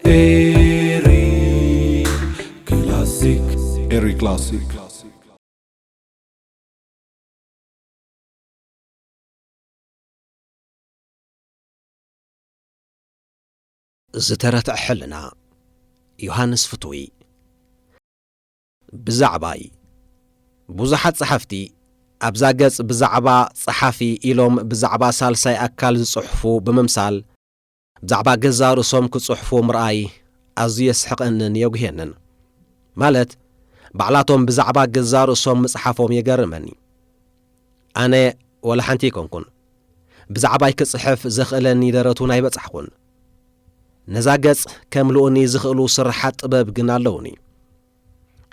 ኤሪ ክላሲክ። ኤሪ ክላሲክ። ዝተረትዐ ሕልና። ዮሃንስ ፍትዊ። ብዛዕባይ። ብዙሓት ጸሓፍቲ ኣብዛ ገጽ ብዛዕባ ጸሓፊ ኢሎም ብዛዕባ ሳልሳይ ኣካል ዝጽሕፉ ብምምሳል፣ ብዛዕባ ገዛእ ርእሶም ክጽሕፉ ምርኣይ ኣዝዩ የስሕቐንን የጉህየንን። ማለት፣ ባዕላቶም ብዛዕባ ገዛእ ርእሶም ምጽሓፎም የገርመኒ። ኣነ ወላ ሓንቲ ኣይኮንኩን። ብዛዕባይ ክጽሕፍ ዘኽእለኒ ደረት እውን ኣይበጻሕኩን። ነዛ ገጽ ከምልኡኒ ዝኽእሉ ስርሓት ጥበብ ግን ኣለዉኒ።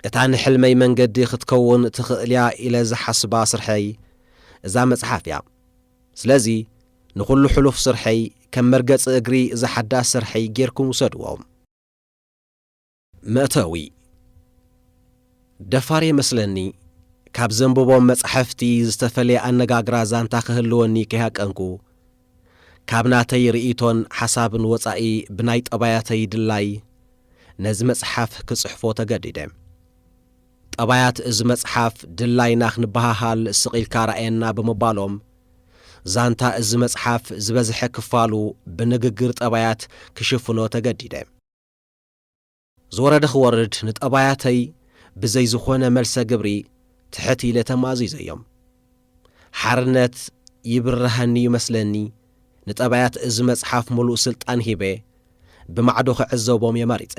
እታ ንሕልመይ መንገዲ ክትከውን ትኽእል እያ ኢለ ዝሓስባ ስርሐይ እዛ መጽሓፍ እያ። ስለዚ ንኹሉ ሕሉፍ ስርሐይ ከም መርገጺ እግሪ እዛ ሓዳስ ስርሐይ ጌርኩም ውሰድዎ። መእተዊ። ደፋር የመስለኒ፣ ካብ ዘንብቦም መጻሕፍቲ ዝተፈልየ ኣነጋግራ ዛንታ ክህልወኒ ከይሃቀንኩ፣ ካብ ናተይ ርእይቶን ሓሳብን ወጻኢ ብናይ ጠባያተይ ድላይ ነዚ መጽሓፍ ክጽሕፎ ተገዲደ። ጠባያት እዚ መጽሓፍ ድላይና ክንበሃሃል ስቕ ኢልካ ረኣየና ብምባሎም፣ ዛንታ እዚ መጽሓፍ ዝበዝሐ ክፋሉ ብንግግር ጠባያት ክሽፍኖ ተገዲደ። ዝወረደ ክወርድ ንጠባያተይ ብዘይ ዝኾነ መልሰ ግብሪ ትሕት ኢለ ተማዚዘዮም። ሓርነት ይብርሃኒ ይመስለኒ፣ ንጠባያት እዚ መጽሓፍ ምሉእ ስልጣን ሂበ ብማዕዶ ክዕዘቦም እየ መሪጸ።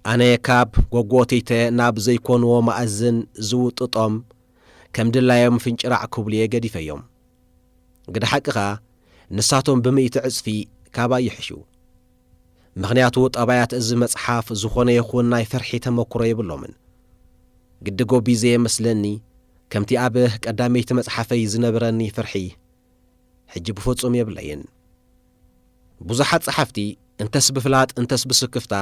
ኣነ ካብ ጎጎቲተ ናብ ዘይኮንዎ መኣዝን ዝውጥጦም ከም ድላዮም ፍንጭራዕ ክብሉ እየ ገዲፈዮም። ግደ ሓቅኻ ንሳቶም ብምእቲ ዕጽፊ ካባይ ይሕሹ። ምኽንያቱ ጠባያት እዚ መጽሓፍ ዝኾነ ይኹን ናይ ፍርሒ ተመክሮ የብሎምን። ግዲ ጎቢዘ የመስለኒ ከምቲ ኣብ ቀዳመይቲ መጽሓፈይ ዝነበረኒ ፍርሒ ሕጂ ብፍጹም የብለይን። ብዙሓት ጸሓፍቲ እንተስ ብፍላጥ እንተስ ብስክፍታ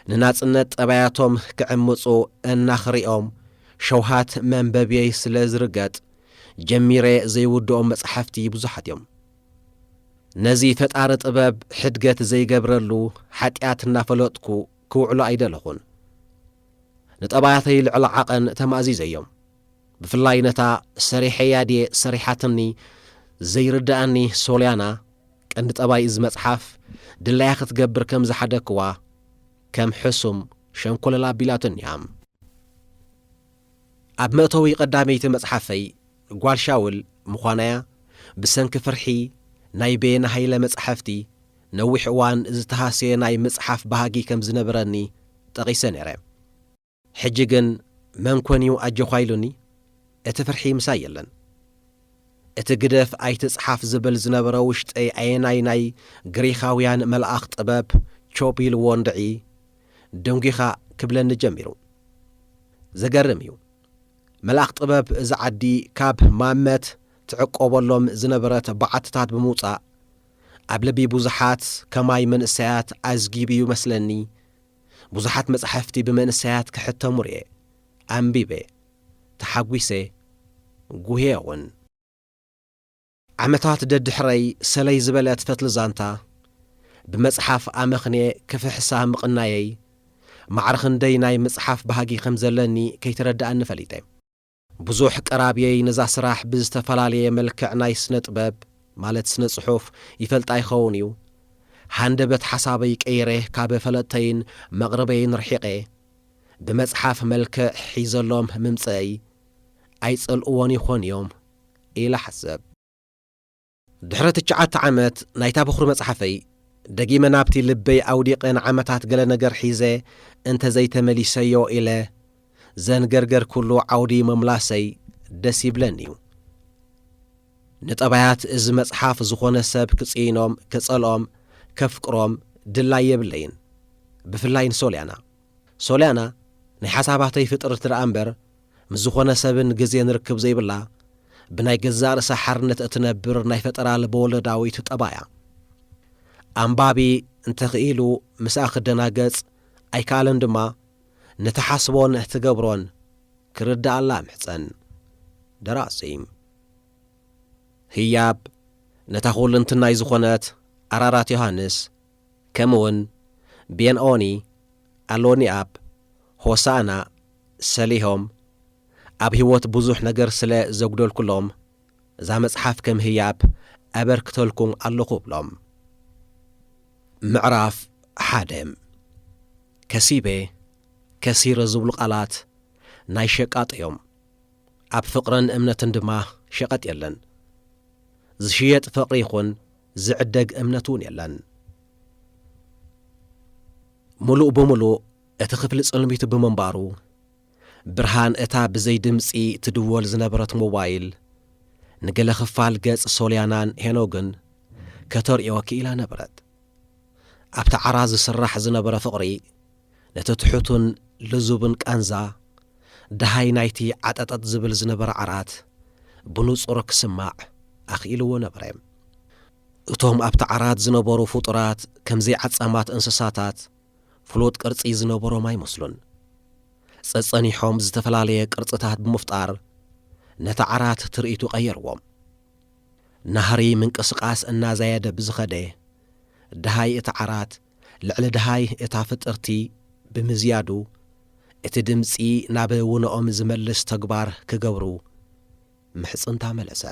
ንናጽነት ጠባያቶም ክዕምጹ እናኽሪኦም ሸውሃት መንበብየይ ስለ ዝርገጥ ጀሚረ ዘይውድኦም መጻሕፍቲ ብዙሓት እዮም። ነዚ ፈጣሪ ጥበብ ሕድገት ዘይገብረሉ ሓጢኣት እናፈለጥኩ ክውዕሎ ኣይደለኹን። ንጠባያተይ ልዕሊ ዓቐን ተማእዚዘዮም። ብፍላይ ነታ ሰሪሐያ ድየ ሰሪሓትኒ ዘይርድኣኒ ሶልያና ቀንዲ ጠባይ እዚ መጽሓፍ ድላያ ክትገብር ከም ዝሓደግክዋ ከም ሕሱም ሸንኮለል ኣቢላትኒ እያ። ኣብ መእተዊ ቀዳመይቲ መጽሓፈይ ጓል ሻውል ምዃናያ ብሰንኪ ፍርሒ ናይ በየነ ሃይለ መጻሕፍቲ ነዊሕ እዋን ዝተሃስየ ናይ ምጽሓፍ ባህጊ ከም ዝነበረኒ ጠቒሰ ነይረ። ሕጂ ግን መን ኮን እዩ ኣጆኻ ኢሉኒ? እቲ ፍርሒ ምሳይ የለን። እቲ ግደፍ ኣይትጽሓፍ ዝብል ዝነበረ ውሽጠይ ኣየናይ ናይ ግሪኻውያን መልኣኽ ጥበብ ቾፕ ኢልዎ እንድዒ ደንጒኻ ክብለኒ ጀሚሩ። ዘገርም እዩ። መልኣኽ ጥበብ እዚ ዓዲ ካብ ማመት ትዕቆበሎም ዝነበረት በዓትታት ብምውጻእ ኣብ ልቢ ብዙሓት ከማይ መንእሰያት ኣዝጊቡ እዩ መስለኒ። ብዙሓት መጻሕፍቲ ብመንእሰያት ክሕተሙ ርኤ፣ ኣንቢበ፣ ተሓጒሰ፣ ጉህየ እውን። ዓመታት ደድሕረይ ሰለይ ዝበለት ፈትሊ ዛንታ ብመጽሓፍ ኣመኽንየ ክፍሕሳ ምቕናየይ ማዕረ ክንደይ ናይ ምጽሓፍ ባህጊ ከም ዘለኒ ከይተረድኣኒ ፈሊጠ። ብዙሕ ቀራብየይ ነዛ ስራሕ ብዝተፈላለየ መልክዕ ናይ ስነ ጥበብ ማለት ስነ ጽሑፍ ይፈልጣ ይኸውን እዩ። ሃንደበት ሓሳበይ ቀይረ ካብ ፈለጥተይን መቕርበይን ርሒቐ ብመጽሓፍ መልክዕ ሒዘሎም ምምጸእይ ኣይጸልእዎን ይኾን እዮም ኢለ ሓሰብ። ድሕሪ ትሽዓተ ዓመት ናይታ በኹሪ መጽሓፈይ ደጊመ ናብቲ ልበይ ኣውዲቐ ንዓመታት ገለ ነገር ሒዘ እንተዘይተመሊሰዮ ኢለ ዘንገርገርኩሉ ዓውዲ ምምላሰይ ደስ ይብለኒ እዩ። ንጠባያት እዚ መጽሓፍ ዝኾነ ሰብ ክጽይኖም፣ ክጸልኦም፣ ከፍቅሮም ድላይ የብለይን። ብፍላይ ንሶልያና። ሶልያና ናይ ሓሳባተይ ፍጥርቲ ደኣ እምበር ምስ ዝኾነ ሰብን ግዜን ርክብ ዘይብላ፣ ብናይ ገዛእ ርእሳ ሓርነት እትነብር ናይ ፈጠራ ልበወለዳዊት ጠባያ። ኣንባቢ እንተኽኢሉ ምስኣ ክደናገጽ ኣይከኣለን ድማ፣ ንትሓስቦን ትገብሮን ክርድኣላ ምሕጸን። ደራሲ ህያብ ነታ ኩልንትናይ ዝኾነት ኣራራት ዮሃንስ፣ ከምኡውን ቤንኦኒ፣ ኣሎኒ ኣብ፣ ሆሳና፣ ሰሊሆም፣ ኣብ ህይወት ብዙሕ ነገር ስለ ዘጉደልኩሎም፣ እዛ መጽሓፍ ከም ህያብ ኣበርክተልኩም ኣለኹ እብሎም። ምዕራፍ ሓደ። ከሲበ፣ ከሲረ ዝብሉ ቃላት ናይ ሸቃጥ እዮም። ኣብ ፍቕርን እምነትን ድማ ሸቐጥ የለን። ዝሽየጥ ፍቕሪ ይኹን ዝዕደግ እምነት እውን የለን። ምሉእ ብምሉእ እቲ ክፍሊ ጽልሚቱ ብምንባሩ፣ ብርሃን እታ ብዘይ ድምጺ ትድወል ዝነበረት ሞባይል፣ ንገለ ክፋል ገጽ ሶልያናን ሄኖግን ከተርእዮ ክኢላ ነበረት። ኣብቲ ዓራት ዝስራሕ ዝነበረ ፍቕሪ፣ ነቲ ትሑቱን ልዙብን ቃንዛ፣ ደሃይ ናይቲ ዓጠጠጥ ዝብል ዝነበረ ዓራት ብንጹር ክስማዕ ኣኽኢልዎ ነበረ። እቶም ኣብቲ ዓራት ዝነበሩ ፍጡራት ከም ዘይዓጻማት እንስሳታት ፍሉጥ ቅርጺ ዝነበሮም ኣይመስሉን። ጸጸኒሖም ዝተፈላለየ ቅርጽታት ብምፍጣር ነቲ ዓራት ትርኢቱ ቀየርዎ። ናህሪ ምንቅስቓስ እናዛየደ ብዝኸደ፣ ደሃይ እቲ ዓራት ልዕሊ ደሃይ እታ ፍጥርቲ ብምዝያዱ፣ እቲ ድምጺ ናብ ውነኦም ዝመልስ ተግባር ክገብሩ ምሕጽንታ መለሰ።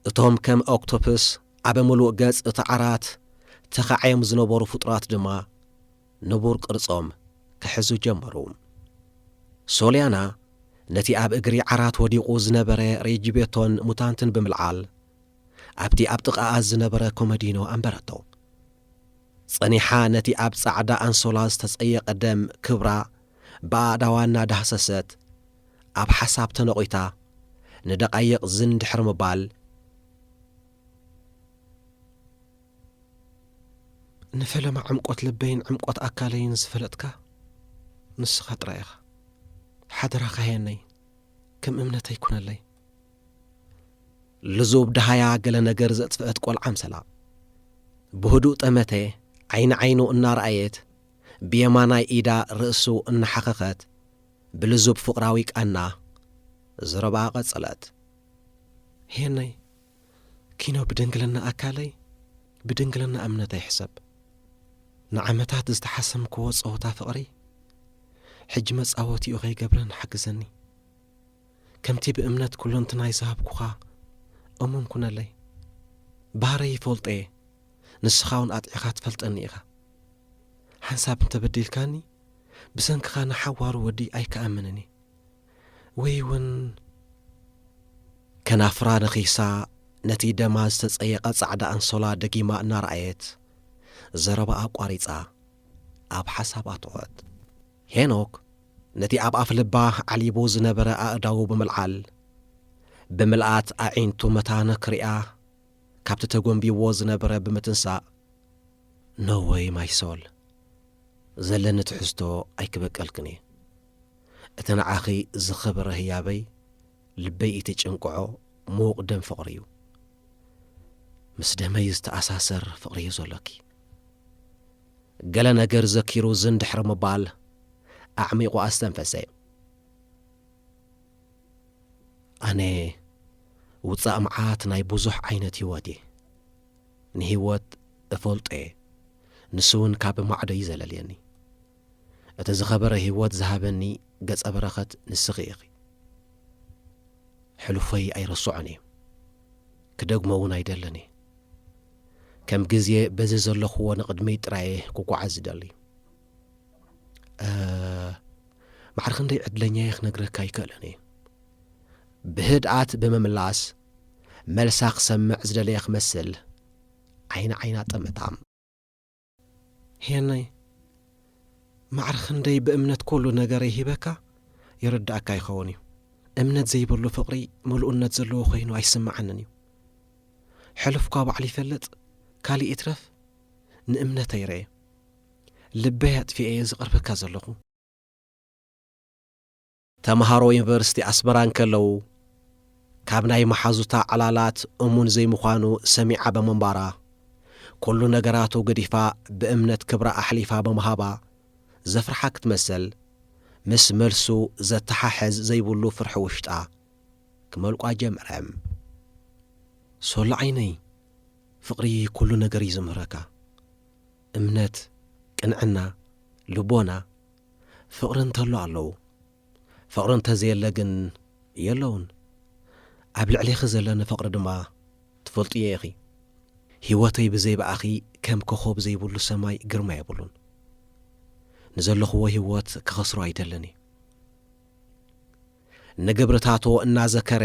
እቶም ከም ኦክቶፕስ ኣብ ምሉእ ገጽ እቲ ዓራት ተኻዕዮም ዝነበሩ ፍጡራት ድማ ንቡር ቅርጾም ክሕዙ ጀመሩ። ሶልያና ነቲ ኣብ እግሪ ዓራት ወዲቑ ዝነበረ ሬጂቤቶን ሙታንትን ብምልዓል፣ ኣብቲ ኣብ ጥቓኣ ዝነበረ ኮመዲኖ ኣንበረቶ። ጸኒሓ ነቲ ኣብ ጻዕዳ ኣንሶላ ዝተጸየቐ ደም ክብራ ብኣእዳዋ እናዳህሰሰት፣ ኣብ ሓሳብ ተነቒታ፣ ንደቓይቕ ዝን ድሕሪ ምባል፣ ንፈለማ ዕምቆት ልበይን ዕምቆት ኣካለይን ዝፈለጥካ ንስኻ ጥራይ ኢኻ። ሓደራኻ ሄነይ፣ ከም እምነተይ ኩነለይ። ልዙብ ደሃያ ገለ ነገር ዘጥፍአት ቆልዓ ምሰላ። ብህዱእ ጠመተ፣ ዓይኒ ዓይኑ እናረኣየት፣ ብየማናይ ኢዳ ርእሱ እናሓኸኸት፣ ብልዙብ ፍቕራዊ ቃና ዘረባኣ ቀጸለት። ሄነይ፣ ኪኖ ብድንግልና ኣካለይ፣ ብድንግልና እምነተይ ሕሰብ። ንዓመታት ዝተሓሰምክዎ ጸወታ ፍቕሪ፣ ሕጂ መጻወቲኡ ከይገብረን ሓግዘኒ። ከምቲ ብእምነት ኩለንትናይ ዝሃብኩኻ እሙን ኩነለይ። ባህረይ ይፈልጦ እየ፣ ንስኻ እውን ኣጥዒኻ ትፈልጠኒ ኢኻ። ሓንሳብ እንተበዲልካኒ፣ ብሰንክኻ ንሓዋሩ ወዲ ኣይከኣምንን እየ። ወይ እውን ከናፍራ ነኺሳ፣ ነቲ ደማ ዝተጸየቐ ጻዕዳ ኣንሶላ ደጊማ እናረኣየት፣ ዘረባኣ ኣቋሪጻ፣ ኣብ ሓሳብ ኣተወት። ሄኖክ ነቲ ኣብ ኣፍ ልባ ዓሊቡ ዝነበረ ኣእዳዉ ብምልዓል፣ ብምልኣት ኣዒንቱ መታነ ክሪኣ፣ ካብቲ ተጎንቢዎ ዝነበረ ብምትንሳእ፣ "No way, my soul። ዘለኒ ትሕዝቶ ኣይክበቀልክን እየ። እቲ ንዓኺ ዝኸበረ ህያበይ፣ ልበይ እቲ ጭንቅዖ ምዉቕ ደም ፍቕሪ እዩ። ምስ ደመይ ዝተኣሳሰር ፍቕሪ እዩ ዘሎኪ።" ገለ ነገር ዘኪሩ ዝን ድሕሪ ምባል፣ ኣዕሚቑ ኣስተንፈሰ። ኣነ ውጻእ መዓት ናይ ብዙሕ ዓይነት ህይወት እየ። ንህይወት እፈልጦ እየ። ንሱ እውን ካብ ማዕዶ እዩ ዘለልየኒ። እቲ ዝኸበረ ህይወት ዝሃበኒ ገጸ በረኸት ንስኺ ኢኺ። ሕሉፈይ ኣይረስዖን እየ። ክደግሞ እውን ኣይደልን እየ። ከም ግዜ በዚ ዘለኽዎ ንቕድሚት ጥራይ እየ ክጓዓዝ ዝደሊ። እ፣ ማዕረ ክንደይ ዕድለኛ እየ ክነግረካ ኣይክእልን እየ። ብህድኣት ብምምላስ፣ መልሳ ክሰምዕ ዝደለየ ክመስል፣ ዓይኒ ዓይና ጠመታ። ሄነይ፣ ማዕረ ክንደይ ብእምነት ኩሉ ነገረይ ሂበካ ይርድኣካ ይኸውን እዩ። እምነት ዘይብሉ ፍቕሪ ምሉእነት ዘለዎ ኮይኑ ኣይስምዓንን እዩ። ሕሉፍኳ ባዕሉ ይፈልጥ፣ ካሊእ ይትረፍ ንእምነተይ ረኤ። ልበይ ኣጥፊኤ እየ ዝቐርበካ ዘለኹ። ተምሃሮ ዩኒቨርሲቲ ኣስመራ እንከለዉ፣ ካብ ናይ መሓዙታ ዕላላት እሙን ዘይምዃኑ ሰሚዓ ብምንባራ፣ ኩሉ ነገራቱ ገዲፋ ብእምነት ክብራ ኣሕሊፋ ብምሃባ፣ ዘፍርሓ ክትመሰል፣ ምስ መልሱ ዘተሓሕዝ ዘይብሉ ፍርሒ ውሽጣ ክመልቋ ጀመረ። ሶሎ ዓይነይ፣ ፍቕሪ ኩሉ ነገር እዩ ዝምህረካ። እምነት፣ ቅንዕና፣ ልቦና፣ ፍቕሪ እንተሎ ኣለዉ። ፍቕሪ እንተዘየለ ግን የለውን። ኣብ ልዕሌኺ ዘለኒ ፍቕሪ ድማ ትፈልጥዮ ኢኺ። ህይወተይ ብዘይ ብኣኺ ከም ኮኾብ ዘይብሉ ሰማይ ግርማ የብሉን። ንዘለኽዎ ህይወት ክኸስሮ ኣይደልን እየ። ንግብርታቶ እናዘከረ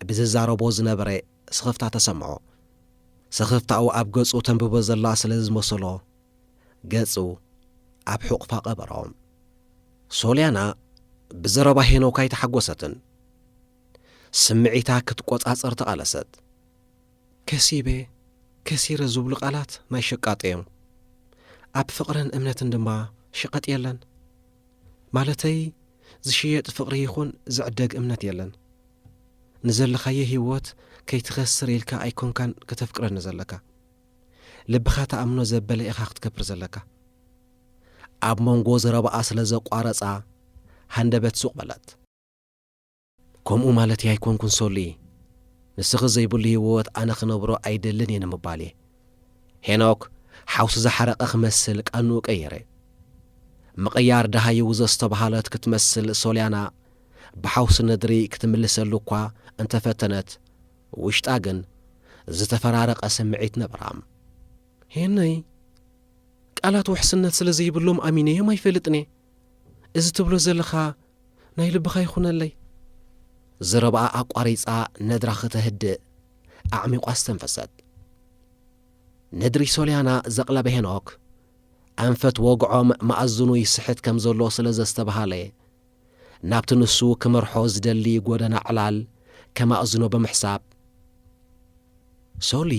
ብዝዛረቦ ዝነበረ ስኽፍታ ተሰምዖ። ስኽፍታኡ ኣብ ገጹ ተንብቦ ዘላ ስለ ዝመሰሎ፣ ገጹ ኣብ ሕቑፋ ቀበሮ። ሶልያና ብዘረባ ሄኖክ ኣይተሓጎሰትን። ስምዒታ ክትቆጻጸር ተቓለሰት። ከሲበ፣ ከሲረ ዝብሉ ቃላት ናይ ሸቃጥ እዮም። ኣብ ፍቕርን እምነትን ድማ ሸቐጥ የለን። ማለተይ፣ ዝሽየጥ ፍቕሪ ይኹን ዝዕደግ እምነት የለን። ንዘለኻዮ ህይወት ከይትኸስር ኢልካ ኣይኮንካን ከተፍቅረኒ ዘለካ። ልብኻ ተኣምኖ ዘበለ ኢኻ ክትከብር ዘለካ። ኣብ መንጎ ዘረባኣ ስለ ዘቋረጻ፣ ሃንደበት ሱቕ በለት። ከምኡ ማለተይ ኣይኮንኩን ሶሊ። ንስኺ ዘይብሉ ህይወት ኣነ ክነብሮ ኣይደልን እየ ንምባል እየ። ሄኖክ ሓውሲ ዝሓረቐ ክመስል ቃንኡ ቀየረ። ምቕያር ደሃዩ ዘስተብሃለት ክትመስል ሶልያና ብሓውሲ ነድሪ ክትምልሰሉ እኳ እንተፈተነት፣ ውሽጣ ግን ዝተፈራረቐ ስምዒት ነበራ። ሄነይ፣ ቃላት ውሕስነት ስለ ዘይብሎም ኣሚነዮም ኣይፈልጥን እየ። እዚ ትብሎ ዘለኻ ናይ ልብኻ ይኹነለይ። ዘረባኣ ኣቋሪጻ ነድራ ክተህድእ ኣዕሚቋ ኣስተንፈሰት። ነድሪ ሶልያና ዘቕለበ ሄኖክ ኣንፈት ወግዖም መኣዝኑ ይስሕት ከም ዘሎ ስለ ዘስተብሃለ፣ ናብቲ ንሱ ክመርሖ ዝደሊ ጎደና ዕላል ከማእዝኖ ብምሕሳብ፣ ሶሊ፣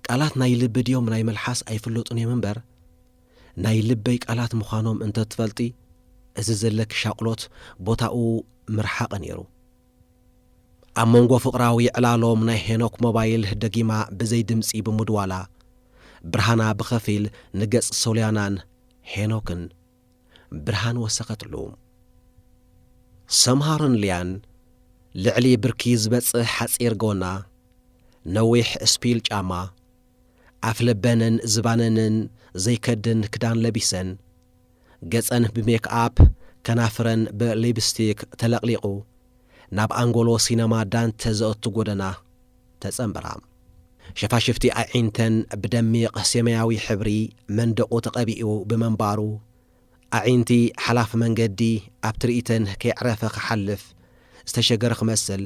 ቃላት ናይ ልቢ ድዮም ናይ መልሓስ ኣይፍለጡን እዮም እምበር፣ ናይ ልበይ ቃላት ምዃኖም እንተትፈልጢ፣ እዚ ዘለኪ ሻቕሎት ቦታኡ ምርሓቐ ነይሩ። ኣብ መንጎ ፍቕራዊ ዕላሎም ናይ ሄኖክ ሞባይል ደጊማ ብዘይ ድምጺ ብምድዋላ፣ ብርሃና ብኸፊል ንገጽ ሶልያናን ሄኖክን ብርሃን ወሰኸትሉ። ሰምሃርን ሊያን ልዕሊ ብርኪ ዝበጽሕ ሓጺር ጎና፣ ነዊሕ ስፒል ጫማ፣ ኣፍልበንን ዝባነንን ዘይከድን ክዳን ለቢሰን፣ ገጸን ብሜክኣፕ፣ ከናፍረን ብሊፕስቲክ ተለቕሊቑ፣ ናብ ኣንጎሎ ሲነማ ዳንተ ዘእቱ ጎደና ተጸንበራ። ሸፋሽፍቲ ኣዒንተን ብደሚቕ ሰማያዊ ሕብሪ መንደቑ ተቐቢኡ ብምንባሩ፣ ኣዒንቲ ሓላፍ መንገዲ ኣብ ትርኢተን ከየዕረፈ ክሓልፍ ዝተሸገረ ክመስል፣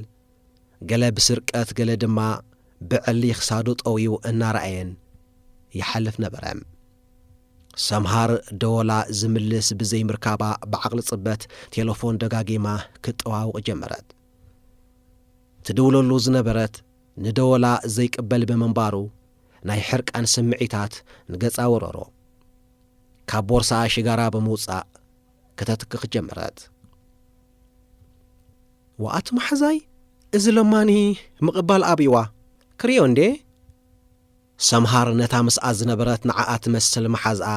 ገለ ብስርቀት ገለ ድማ ብዕሊ ክሳዱ ጠውዩ እናረኣየን ይሓልፍ ነበረ። ሰምሃር ደወላ ዝምልስ ብዘይምርካባ ብዓቕሊ ጽበት ቴለፎን ደጋጊማ ክትጠዋውቕ ጀመረት። ትድውለሉ ዝነበረት ንደወላ ዘይቅበል ብምንባሩ ናይ ሕርቃን ስምዒታት ንገጻ ወረሮ። ካብ ቦርሳኣ ሽጋራ ብምውጻእ ከተትክኽ ጀመረት። "ወኣቲ መሓዛይ፣ እዚ ለማኒ ምቕባል ኣብይዋ ክርእዮ እንዴ?" ሰምሃር ነታ ምስኣ ዝነበረት ንዓኣ ትመስል መሓዝኣ፣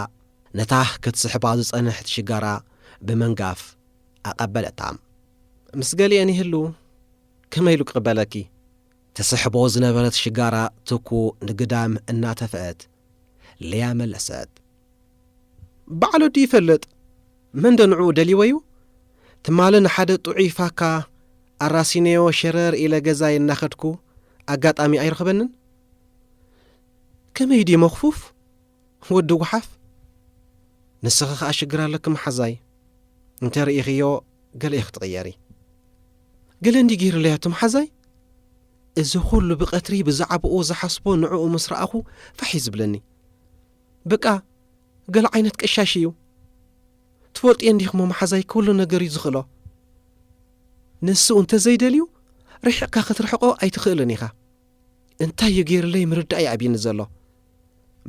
ነታ ክትስሕባ ዝጸንሕት ሽጋራ ብምንጋፍ ኣቐበለታ። "ምስ ገሊአን ይህሉ፣ ከመይ ኢሉ ክቕበለኪ?" ትስሕቦ ዝነበረት ሽጋራ ትኩ ንግዳም እናተፍአት፣ ሊያ መለሰት። "ባዕሉ ድዩ ይፈልጥ? መን ዶ ንዕኡ ደልይዎ እዩ? ትማሊ ንሓደ ጥዑይ ፋካ ኣራሲነዮ ሸረር ኢለ ገዛይ እናኸድኩ ኣጋጣሚ ኣይረኽበንን? ከመይ ድዩ መኽፉፍ ወዲ ጓሓፍ? ንስኺ ኸኣ ሽግር ኣለኪ መሓዛይ። እንተ ርኢኽዮ ገለ ኢኺ ትቕየሪ። ገለ እንዲ ገይሩለይ ኣቲ መሓዛይ? እዚ ኹሉ ብቐትሪ ብዛዕባኡ ዝሓስቦ ንዕኡ ምስ ረኣኹ ፋሕ እዩ ዝብለኒ። በቃ ገለ ዓይነት ቀሻሽ እዩ። ትፈልጥዮ እንዲኽሞ መሓዛይ ኩሉ ነገር እዩ ዝኽእሎ። ንሱ እንተ ዘይደልዩ ርሒቕካ ክትርሕቖ ኣይትኽእልን ኢኻ። እንታይ እዩ ገይሩለይ ምርዳእ እዩ ኣብዩኒ ዘሎ?"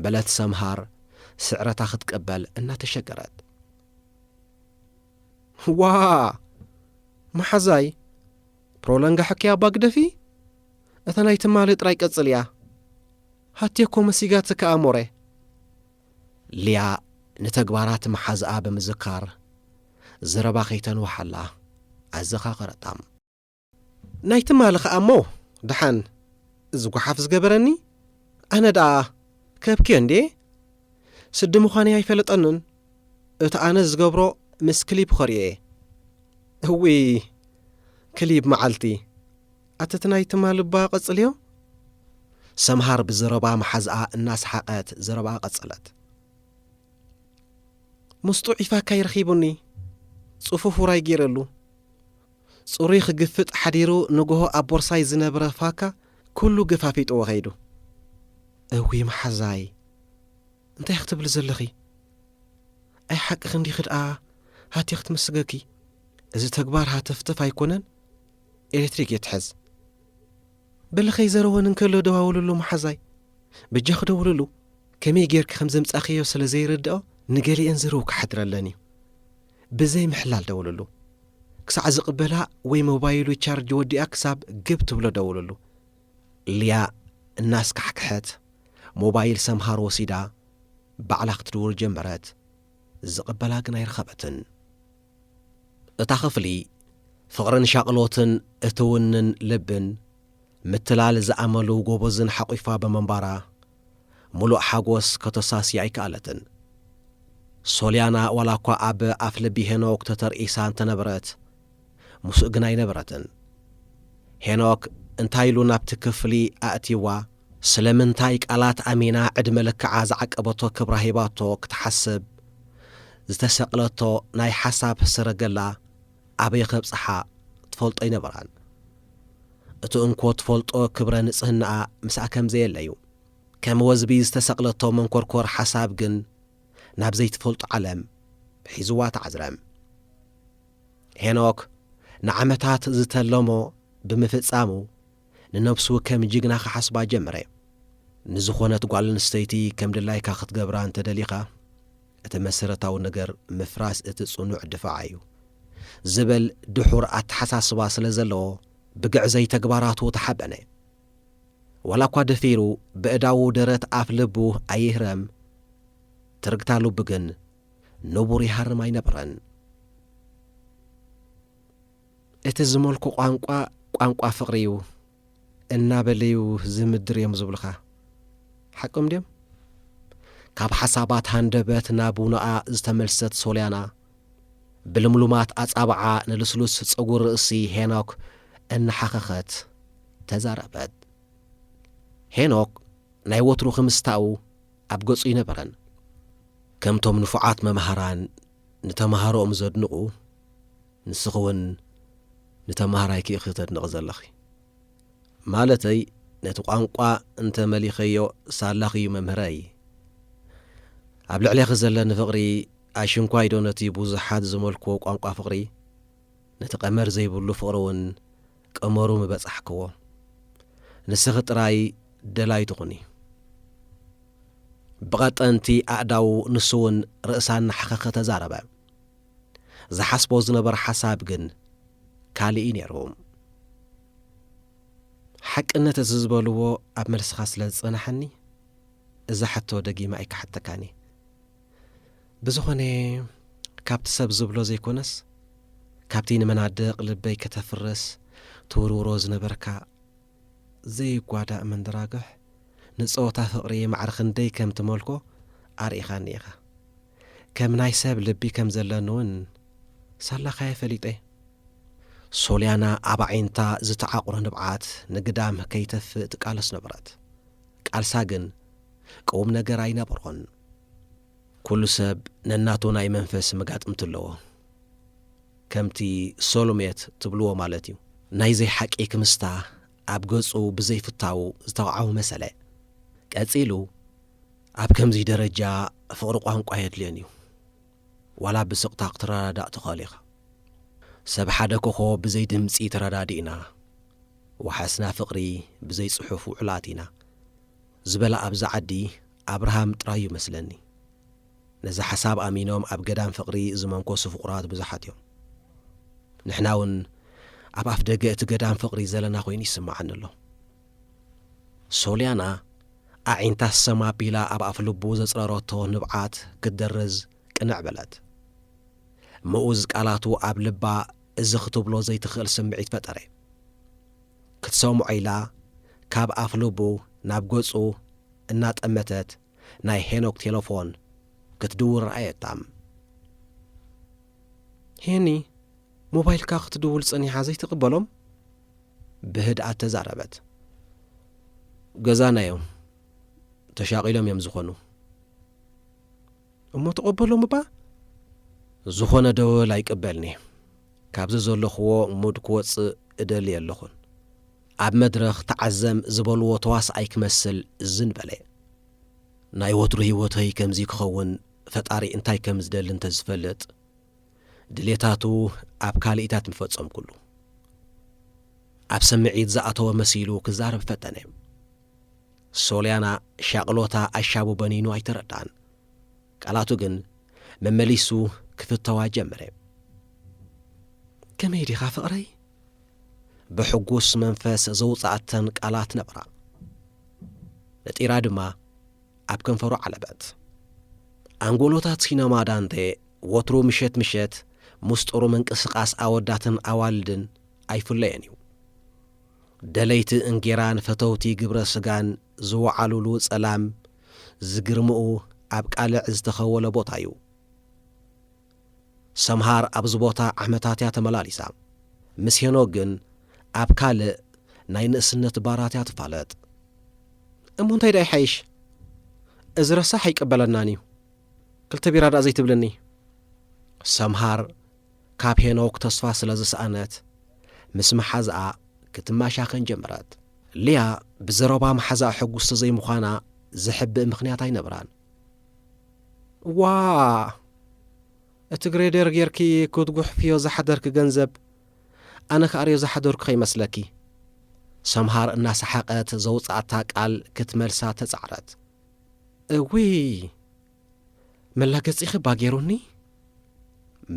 በለት ሰምሃር ስዕረታ ክትቅበል እናተሸገረት። "ዋ መሓዛይ፣ ፕሮለንጋ ሕክያ ኣባ ግደፊ፣ እታ ናይ ትማሊ ጥራይ ቀጽልያ። ሃትዮ እኮ መሲጋትኪ ኣሞረ።" ሊያ ንተግባራት መሓዝኣ ብምዝካር፣ ዘረባ ከይተንውሓላ ኣዘኻኸረታ። ናይ ትማሊ ኸኣ እሞ ደሓን እዚ ጓሓፍ ዝገበረኒ ኣነ ደኣ ከብክዮ እንድየ። ስዲ ምዃነይ ኣይፈለጠንን። እቲ ኣነ ዝገብሮ ምስ ክሊፕ ኸርእዮ እየ። እውይ ክሊፕ መዓልቲ። ኣቲ እቲ ናይ ትማሊ እባ ቀጽልዮ። ሰምሃር ብዘረባ መሓዝኣ እናሰሓቐት ዘረባኣ ቀጸለት። ምስጡ ዒፋካይ ረኺቡኒ። ጽፉፍ ውራይ ገይረሉ። ጽሩይ ክግፍጥ ሓዲሩ ንግሆ ኣብ ቦርሳይ ዝነበረ ፋካ ኩሉ ገፋፊጥዎ ከይዱ። እዊ መሓዛይ፣ እንታይ ክትብሊ ዘለኺ? ኣይ ሓቅኺ እንዲኺ ደኣ ሃትዮ ክትምስገኪ። እዚ ተግባር ሃተፍተፍ ኣይኮነን፣ ኤሌክትሪክ እየ ትሕዝ። በሊ ከይዘረወን እንከሎ ደዋውልሉ መሓዛይ። በጃኺ ደውልሉ። ከመይ ጌርኪ ከም ዘምጻእክዮ ስለ ዘይርድኦ ንገሊኤን ዝርው ክሓድረለን እዩ። ብዘይ ምሕላል ደውልሉ። ክሳዕ ዝቕበላ ወይ ሞባይሉ ቻርጅ ወዲኣ ክሳብ ግብ ትብሎ ደውልሉ። ሊያ እናስካሕክሐት ሞባይል ሰምሃር ወሲዳ ባዕላ ክትድውል ጀመረት። ዝቕበላ ግን ኣይረኸበትን። እታ ክፍሊ ፍቕርን ሻቕሎትን እትውንን ልብን ምትላል ዝኣመሉ ጎበዝን ሓቂፋ ብምንባራ፣ ምሉእ ሓጎስ ከተሳስያ ኣይከኣለትን። ሶልያና ዋላ እኳ ኣብ ኣፍ ልቢ ሄኖክ ተተርኢሳ እንተነበረት፣ ምስኡ ግን ኣይነበረትን። ሄኖክ እንታይ ኢሉ ናብቲ ክፍሊ ኣእትይዋ? ስለምንታይ ቃላት ኣሚና ዕድመ ልክዓ ዝዓቀበቶ ክብራ ሂባቶ ክትሓስብ ዝተሰቕለቶ ናይ ሓሳብ ሰረገላ ኣበይ ከብጽሓ ትፈልጦ ኣይነበራን። እቲ እንኮ ትፈልጦ ክብረ ንጽህናኣ ምስኣ ከም ዘየለዩ፣ ከም ወዝቢ ዝተሰቕለቶ መንኮርኮር ሓሳብ ግን ናብ ዘይትፈልጦ ዓለም ሒዝዋ ተዓዝረ። ሄኖክ ንዓመታት ዝተለሞ ብምፍጻሙ ንነብሱ ከም ጅግና ክሓስባ ጀመረ። ንዝኾነት ጓል ኣንስተይቲ ከም ድላይካ ክትገብራ እንተደሊኻ፣ እቲ መሰረታዊ ነገር ምፍራስ እቲ ጽኑዕ ድፋዓ እዩ ዝብል ድሑር ኣተሓሳስባ ስለ ዘለዎ፣ ብግዕዘይ ተግባራቱ ተሓበነ። ዋላ እኳ ደፊሩ ብእዳዉ ደረት ኣፍ ልቡ ኣይህረም፣ ትርግታ ልቡ ግን ንቡር ይሃርም ኣይነበረን። እቲ ዝመልኩ ቋንቋ፣ ቋንቋ ፍቕሪ እዩ እናበለዩ ዝምድር እዮም ዝብሉኻ። ሓቆም ድዮም? ካብ ሓሳባት ሃንደበት ናብ ውኖኣ ዝተመልሰት ሶልያና፣ ብልምሉማት ኣጻብዓ ንልስሉስ ጸጉሪ ርእሲ ሄኖክ እናሓኸኸት ተዛረበት። ሄኖክ ናይ ወትሩ ክምስታኡ ኣብ ገጹ ኣይነበረን። ከምቶም ንፉዓት መምሃራን ንተማሃሮኦም ዘድንቑ፣ ንስኺ እውን ንተማሃራይኪ ኢኺ ተድንቒ ዘለኺ። ማለተይ፣ ነቲ ቋንቋ እንተ መሊኸዮ ሳላኺ እዩ መምህረይ። ኣብ ልዕሌኺ ዘለኒ ፍቕሪ ኣሽንኳይ ዶ ነቲ ብዙሓት ዝመልክዎ ቋንቋ ፍቕሪ፣ ነቲ ቀመር ዘይብሉ ፍቕሪ እውን ቀመሩ ምበጻሕክዎ። ንስኺ ጥራይ ደላይቱ ኩኒ። ብቐጠንቲ ኣእዳዉ ንሱ እውን ርእሳ እናሓኸኸ ተዛረበ። ዝሓስቦ ዝነበረ ሓሳብ ግን ካልእ እዩ ነይሩ። ሓቅነት እዚ ዝበልዎ ኣብ መልስኻ ስለ ዝጸናሓኒ፣ እዛ ሕቶ ደጊመ ኣይክሓተካን እየ። ብዝኾነ፣ ካብቲ ሰብ ዝብሎ ዘይኮነስ፣ ካብቲ ንመናድቕ ልበይ ከተፍርስ ትውርውሮ ዝነበርካ ዘይጓዳእ መንደራግሕ፣ ንጸወታ ፍቕሪ ማዕረ ክንደይ ከም ትመልኮ ኣርኢኻኒ ኢኻ። ከም ናይ ሰብ ልቢ ከም ዘለኒ እውን ሳላኻየ ፈሊጠ። ሶልያና ኣብ ኣዒንታ ዝተዓቑረ ንብዓት ንግዳም ከይተፍእ ትቃለስ ነበረት። ቃልሳ ግን ቅውም ነገር ኣይነበሮን። ኩሉ ሰብ ነናቱ ናይ መንፈስ መጋጥምቲ ኣለዎ። ከምቲ ሶልሜት ትብልዎ ማለት እዩ። ናይ ዘይሓቂ ክምስታ ኣብ ገጹ ብዘይፍታዉ ዝተወዓወ መሰለ። ቀጺሉ፣ ኣብ ከምዚ ደረጃ ፍቕሪ ቋንቋ የድልየን እዩ። ዋላ ብስቕታ ክትረዳዳእ ትኽእል ኢኻ። ሰብ ሓደ ኮኾ ብዘይ ድምጺ ተረዳዲእና፣ ዋሕስና ፍቕሪ ብዘይ ጽሑፍ ውዕላት ኢና ዝበላ ኣብዚ ዓዲ ኣብርሃም ጥራይ እዩ መስለኒ። ነዚ ሓሳብ ኣሚኖም ኣብ ገዳም ፍቕሪ ዝመንኮሱ ፍቑራት ብዙሓት እዮም። ንሕና እውን ኣብ ኣፍ ደገ እቲ ገዳም ፍቕሪ ዘለና ኮይኑ ይስምዓኒ ኣሎ። ሶልያና ኣዒንታ ሰም ኣቢላ ኣብ ኣፍ ልቡ ዘጽረረቶ ንብዓት ክትደርዝ ቅንዕ በለት። ምኡዝ ቃላቱ ኣብ ልባ እዚ ክትብሎ ዘይትኽእል ስምዒት ፈጠረ። ክትሰምዖ ኢላ ካብ ኣፍ ልቡ ናብ ገጹ እናጠመተት ናይ ሄኖክ ቴሌፎን ክትድውል ረኣየታ። "ሄኒ፣ ሞባይልካ ክትድውል ጸኒሓ ዘይትቕበሎም?" ብህድኣት ተዛረበት። "ገዛና እዮም፣ ተሻቒሎም እዮም ዝኾኑ።" "እሞ ተቐበሎም እባ?" "ዝኾነ ደወል ኣይቅበልኒ። ካብዚ ዘለኽዎ ሙድ ክወጽእ እደሊ ኣለኹን። ኣብ መድረኽ ተዓዘም ዝበልዎ ተዋስኣይ ክመስል ዝን በለ። ናይ ወትሩ ህይወተይ ከምዚ ክኸውን ፈጣሪ እንታይ ከም ዝደሊ እንተዝፈልጥ፣ ድሌታቱ ኣብ ካልኢታት ምፈጸምኩሉ።" ኣብ ስምዒት ዝኣተወ መሲሉ ክዛረብ ፈተነ። ሶልያና ሻቕሎታ ኣሻቡ በኒኑ ኣይተረዳን። ቃላቱ ግን መመሊሱ ክፍተዋ ጀመረ። "ከመይ ዲኻ ፍቕረይ?" ብሕጉስ መንፈስ ዘውጽኣተን ቃላት ነበራ። ነጢራ ድማ ኣብ ከንፈሩ ዓለበት። ኣንጎሎታት ሲነማ ዳንቴ ወትሩ ምሸት ምሸት ምስጢሩ ምንቅስቓስ ኣወዳትን ኣዋልድን ኣይፍለዮን እዩ። ደለይቲ እንጌራን ፈተውቲ ግብረ ስጋን ዝወዓሉሉ ጸላም ዝግርምኡ ኣብ ቃልዕ ዝተኸወለ ቦታ እዩ። ሰምሃር ኣብዚ ቦታ ዓመታት እያ ተመላሊሳ። ምስ ሄኖክ ግን ኣብ ካልእ ናይ ንእስነት ባራት እያ ትፋለጥ። "እሞ እንታይ ደኣ ይሓይሽ? እዚ ረሳሕ ኣይቅበለናን እዩ። ክልተ ቢራ ደኣ ዘይትብልኒ?" ሰምሃር ካብ ሄኖክ ተስፋ ስለ ዝሰኣነት ምስ መሓዝኣ ክትማሻኸን ጀመረት። ሊያ ብዘረባ መሓዝኣ ሕጉስቲ ዘይምዃና ዘሕብእ ምኽንያት ኣይነበራን። "ዋ፣ እቲ ግሬደር ጌርኪ ክትጉሕፍዮ ዝሓደርኪ ገንዘብ ኣነ ክኣርዮ ዝሓደርኩ ከይመስለኪ?" ሰምሃር እናሰሓቐት ዘውጽኣታ ቃል ክትመልሳ ተጻዕረት። "እውይ፣ መላገጺኺ እባ ገይሩኒ?"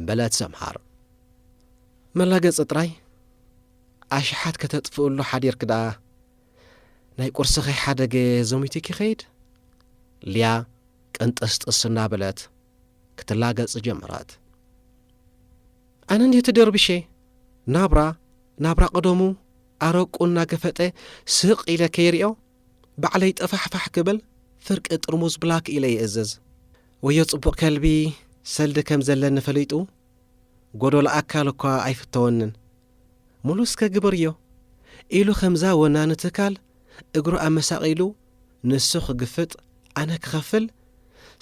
በለት ሰምሃር። "መላገጺ ጥራይ? ኣሽሓት ከተጥፍእሉ ሓዲርኪ ደኣ ናይ ቁርስኺ ሓደገ ዘሚቱኪ ይኸይድ?" ሊያ ቅንጥስጥስ እናበለት ክትላገጽ ጀመረት። "ኣነ እንዴ ተደርብሼ፣ ናብራ፣ ናብራ ቀደሙ ኣረቁ እናገፈጠ ስቕ ኢለ ከይሪኦ፣ ባዕለይ ጠፋሕፋሕ ክብል ፍርቂ ጥርሙዝ ብላክ ኢለ ይእዝዝ። ወዮ ጽቡቕ ከልቢ ሰልዲ ከም ዘለኒ ፈሊጡ፣ ጎዶሎ ኣካል እኳ ኣይፍተወንን። ሙሉ እስከ ግበርዮ" ኢሉ ከምዛ ወናኒ ትካል እግሩ ኣመሳቒሉ፣ ንሱ ክግፍጥ ኣነ ክኸፍል፣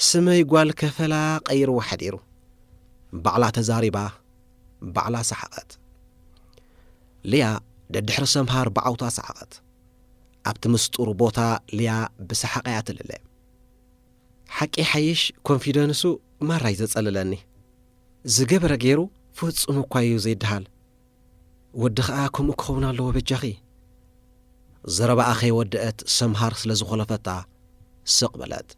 ስመይ ጓል ከፈላ ቀይርዎ ሓዲሩ። ባዕላ ተዛሪባ፣ ባዕላ ሰሓቐት። ሊያ ደድሕሪ ሰምሃር ብዓውታ ሰሓቐት። ኣብቲ ምስጢሩ ቦታ ሊያ ብሰሓቕ እያ ትልለ። "ሓቂ ሓይሽ ኮንፊደንሱ ማራይ ዘጸልለኒ። ዝገበረ ገይሩ ፍጹም እኳ እዩ ዘይድሃል። ወዲ ኸኣ ከምኡ ክኸውን ኣለዎ በጃኺ።" ዘረባኣ ከይወደአት ሰምሃር ስለ ዝኾለፈታ ስቕ በለት።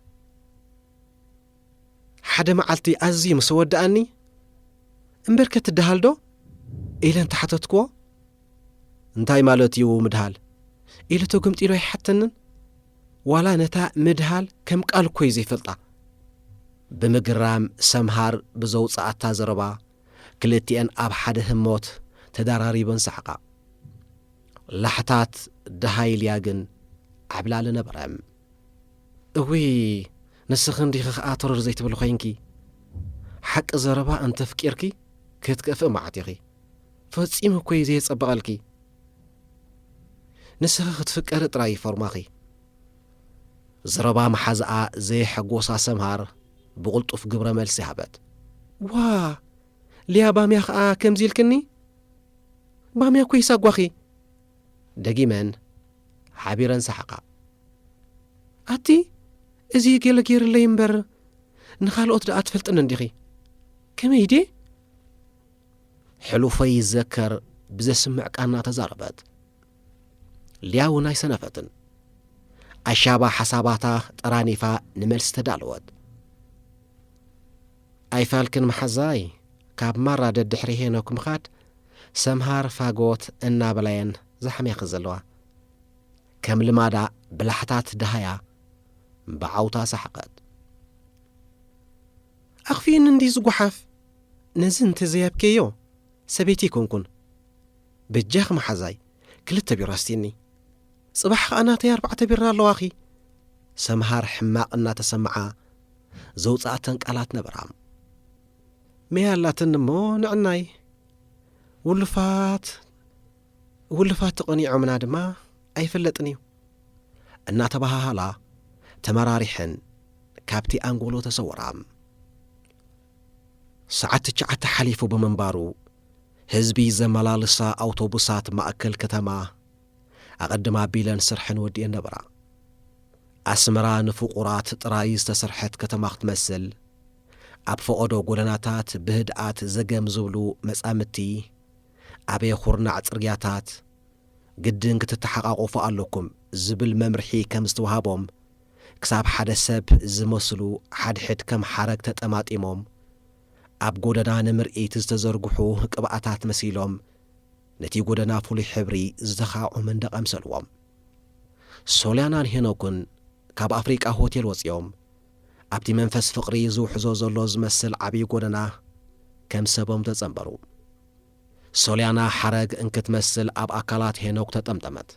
"ሓደ መዓልቲ ኣዝዩ ምስ ወደኣኒ፣ እምበርከ ትደሃል ዶ?" ኢለ እንተሓተትክዎ፣ "እንታይ ማለት እዩ ምድሃል?" ኢሉ ተገምጢሉ ኣይሓተንን። ዋላ ነታ ምድሃል ከም ቃል እኮ እዩ ዘይፈልጣ። ብምግራም ሰምሃር ብዘውጽኣታ ዘረባ፣ ክልቲኤን ኣብ ሓደ ህሞት ተደራሪበን ሰሓቓ። ላሕታት ደሃይ ሊያ ግን ዓብላሊ ነበረ። "እውይ፣ ንስኺ እንዲኺ ኸኣ ተረር ዘይትብሊ ኮይንኪ። ሓቂ ዘረባ እንተፍቂርኪ ክትከፍኢ መዓት ኢኺ። ፈጺሙ እኮ እዩ ዘየጸብቐልኪ። ንስኺ ክትፍቀሪ ጥራይ እዩ ፎርማኺ።" ዘረባ መሓዝኣ ዘየሐጎሳ ሰምሃር ብቕልጡፍ ግብረ መልሲ ሃበት። "ዋ፣ ሊያ ባምያ ኸኣ ከምዚ ኢልክኒ? ባምያ እኮ ይሳጓኺ!" ደጊመን ሓቢረን ሰሓቓ። "ኣቲ፣ እዚ ገለ ገይርለይ እምበር፣ ንኻልኦት ደኣ ትፈልጥን እንዲኺ። ከመይ ድየ?" ሕሉፈይ ይዘከር ብዘስምዕ ቃና ተዛረበት። ሊያ እውን ኣይሰነፈትን። ኣሻባ ሓሳባታ ጠራኒፋ ንመልሲ ተዳለወት። "ኣይፋልክን መሓዛይ፣ ካብ ማራ ደድሕሪ ሄኖክ ምኻድ ሰምሃር ፋጎት እናበላየን ዝሓምያኺ ዘለዋ።" ከም ልማዳ ብላሕታት ደሃያ ብዓውታ ሰሓቐት። "ኣኽፊእኒ እንዲ ዝጓሓፍ፣ ነዚ እንተዘይኣብከዮ ሰበይቲ ኣይኮንኩን። በጃኺ መሓዛይ፣ ክልተ ቢራ ኣስትይኒ። ጽባሕ ኸኣ ናተይ ኣርባዕተ ቢራ ኣለዋኺ። ሰምሃር ሕማቕ እናተሰምዓ ዘውጽኣተን ቃላት ነበራ። መያ ኣላትኒ እሞ ንዕናይ። ውሉፋት፣ ውሉፋት ተቐኒዖምና ድማ ኣይፍለጥን እዩ። እናተባሃሃላ ተመራሪሐን ካብቲ ኣንጎሎ ተሰወራ። ሰዓት ትሽዓተ ሓሊፉ ብምንባሩ፣ ህዝቢ ዘመላልሳ ኣውቶቡሳት ማእከል ከተማ ኣቐድም ኣቢለን ስርሐን ወዲኤን ነበራ። ኣስመራ ንፍቑራት ጥራይ ዝተሰርሐት ከተማ ክትመስል፣ ኣብ ፈቐዶ ጎደናታት ብህድኣት ዘገም ዝብሉ መጻምድቲ፣ ኣብ ኩርናዕ ጽርግያታት ግድን ክትተሓቓቖፉ ኣለኩም ዝብል መምርሒ ከም ዝተዋህቦም፣ ክሳብ ሓደ ሰብ ዝመስሉ ሓድሕድ ከም ሓረግ ተጠማጢሞም፣ ኣብ ጎደና ንምርኢት ዝተዘርግሑ ቅብኣታት መሲሎም፣ ነቲ ጎደና ፍሉይ ሕብሪ ዝተኻዕዑ መንደቕ ኣምሰልዎም። ሶልያናን ሄኖክን ካብ ኣፍሪቃ ሆቴል ወጺኦም፣ ኣብቲ መንፈስ ፍቕሪ ዝውሕዞ ዘሎ ዝመስል ዓብዪ ጎደና ከም ሰቦም ተጸንበሩ። ሶልያና ሓረግ እንክትመስል ኣብ ኣካላት ሄኖክ ተጠምጠመት።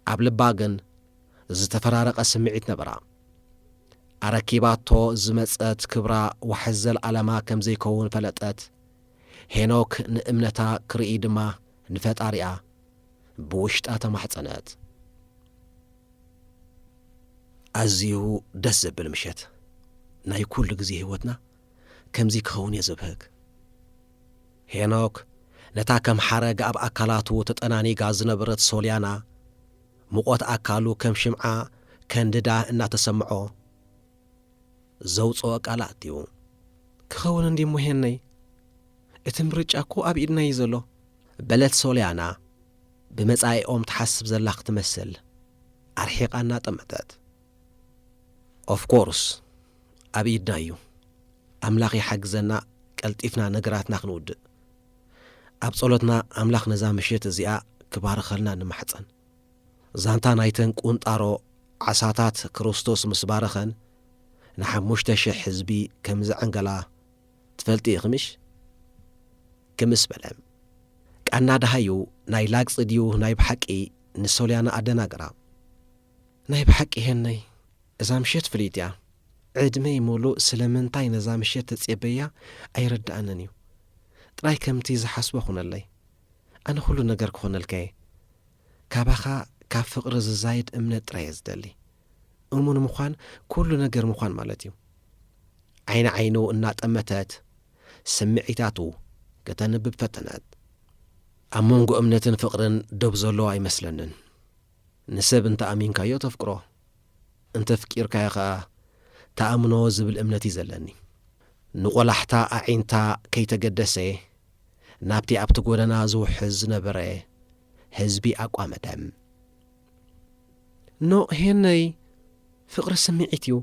ኣብ ልባ ግን ዝተፈራረቐ ስምዒት ነበራ። ኣረኪባቶ ዝመጸት ክብራ ዋሕስ ዘለኣለማ ከም ዘይከውን ፈለጠት። ሄኖክ ንእምነታ ክርኢ ድማ ንፈጣሪኣ ብውሽጣ ተማሕጸነት። ኣዝዩ ደስ ዘብል ምሸት። ናይ ኩሉ ግዜ ህይወትና ከምዚ ክኸውን እየ ዘብህግ። ሄኖክ ነታ ከም ሓረግ ኣብ ኣካላቱ ተጠናኒጋ ዝነበረት ሶልያና፣ ሙቐት ኣካሉ ከም ሽምዓ ከንድዳ እናተሰምዖ፣ ዘውጽኦ ቃላት እዩ። ክኸውን እንዲሞ ሄነይ፣ እቲ ምርጫ እኮ ኣብ ኢድና እዩ ዘሎ። በለት ሶልያና፣ ብመጻኢኦም ትሓስብ ዘላ ክትመስል፣ ኣርሒቓ እናጠመተት። ኦፍ ኮርስ፣ ኣብ ኢድና እዩ። ኣምላኽ ይሓግዘና፣ ቀልጢፍና ነገራትና ክንውድእ። ኣብ ጸሎትና ኣምላኽ ነዛ ምሽት እዚኣ ክባርኸልና ንማሕጸን። ዛንታ ናይተን ቁንጣሮ ዓሳታት ክርስቶስ ምስ ባረኸን፣ ንሓሙሽተ ሽሕ ህዝቢ ከም ዘዐንገላ ትፈልጢ ኢኺ ምሽ? ክምስ በለ። ቃና ደሃዩ ናይ ላግጺ ድዩ ናይ ብሓቂ ንሶልያና ኣደናገራ። ናይ ብሓቂ ሄነይ፣ እዛ ምሸት ፍልይቲ እያ። ዕድመይ ሙሉእ ስለምንታይ ነዛ ምሸት ተጼበያ ኣይርድኣንን እዩ። ጥራይ ከምቲ ዝሓስቦ ኩነለይ። ኣነ ኩሉ ነገር ክኾነልካ እየ። ካባኻ ካብ ፍቕሪ ዝዛይድ እምነት ጥራይ እየ ዝደሊ። እሙን ምዃን ኩሉ ነገር ምዃን ማለት እዩ። ዓይኒ ዓይኑ እናጠመተት ስምዒታቱ ከተንብብ ፈተነት። ኣብ መንጎ እምነትን ፍቕርን ዶብ ዘሎ ኣይመስለንን። ንሰብ እንተ ኣሚንካዮ ተፍቅሮ፣ እንተ ፍቂርካዮ ኸኣ ተኣምኖ ዝብል እምነት እዩ ዘለኒ። ንቆላሕታ ኣዒንታ ከይተገደሰ ናብቲ ኣብቲ ጎደና ዝውሕዝ ዝነበረ ህዝቢ ኣቋመተ። ኖእ ሄነይ፣ ፍቕሪ ስምዒት እዩ፣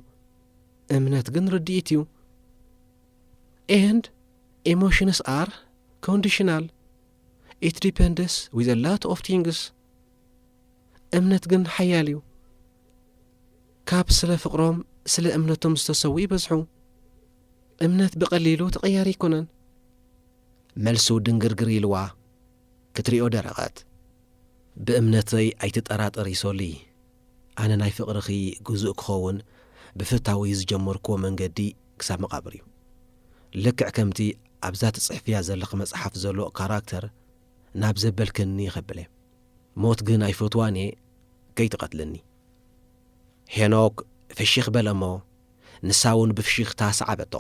እምነት ግን ርድኢት እዩ። And emotions are conditional. It depends with a lot of things. እምነት ግን ሓያል እዩ። ካብ ስለ ፍቕሮም ስለ እምነቶም ዝተሰዉ ይበዝሑ። እምነት ብቐሊሉ ተቐያሪ ኣይኮነን። መልሱ ድንግርግር ኢልዋ ክትሪኦ ደረቐት። ብእምነተይ ኣይትጠራጠሪ ሶሊ። ኣነ ናይ ፍቕርኺ ግዙእ ክኸውን ብፍታዊ ዝጀመርክዎ መንገዲ ክሳብ መቓብር እዩ። ልክዕ ከምቲ ኣብዛ ትጽሕፍያ ዘለኺ መጽሓፍ ዘሎ ካራክተር ናብ ዘበልክኒ ከብለ። ሞት ግን ኣይፈትዋን እየ፣ ከይትቐትልኒ። ሄኖክ ፍሽኽ በለ እሞ፣ ንሳ እውን ብፍሽኽታ ሰዓበቶ።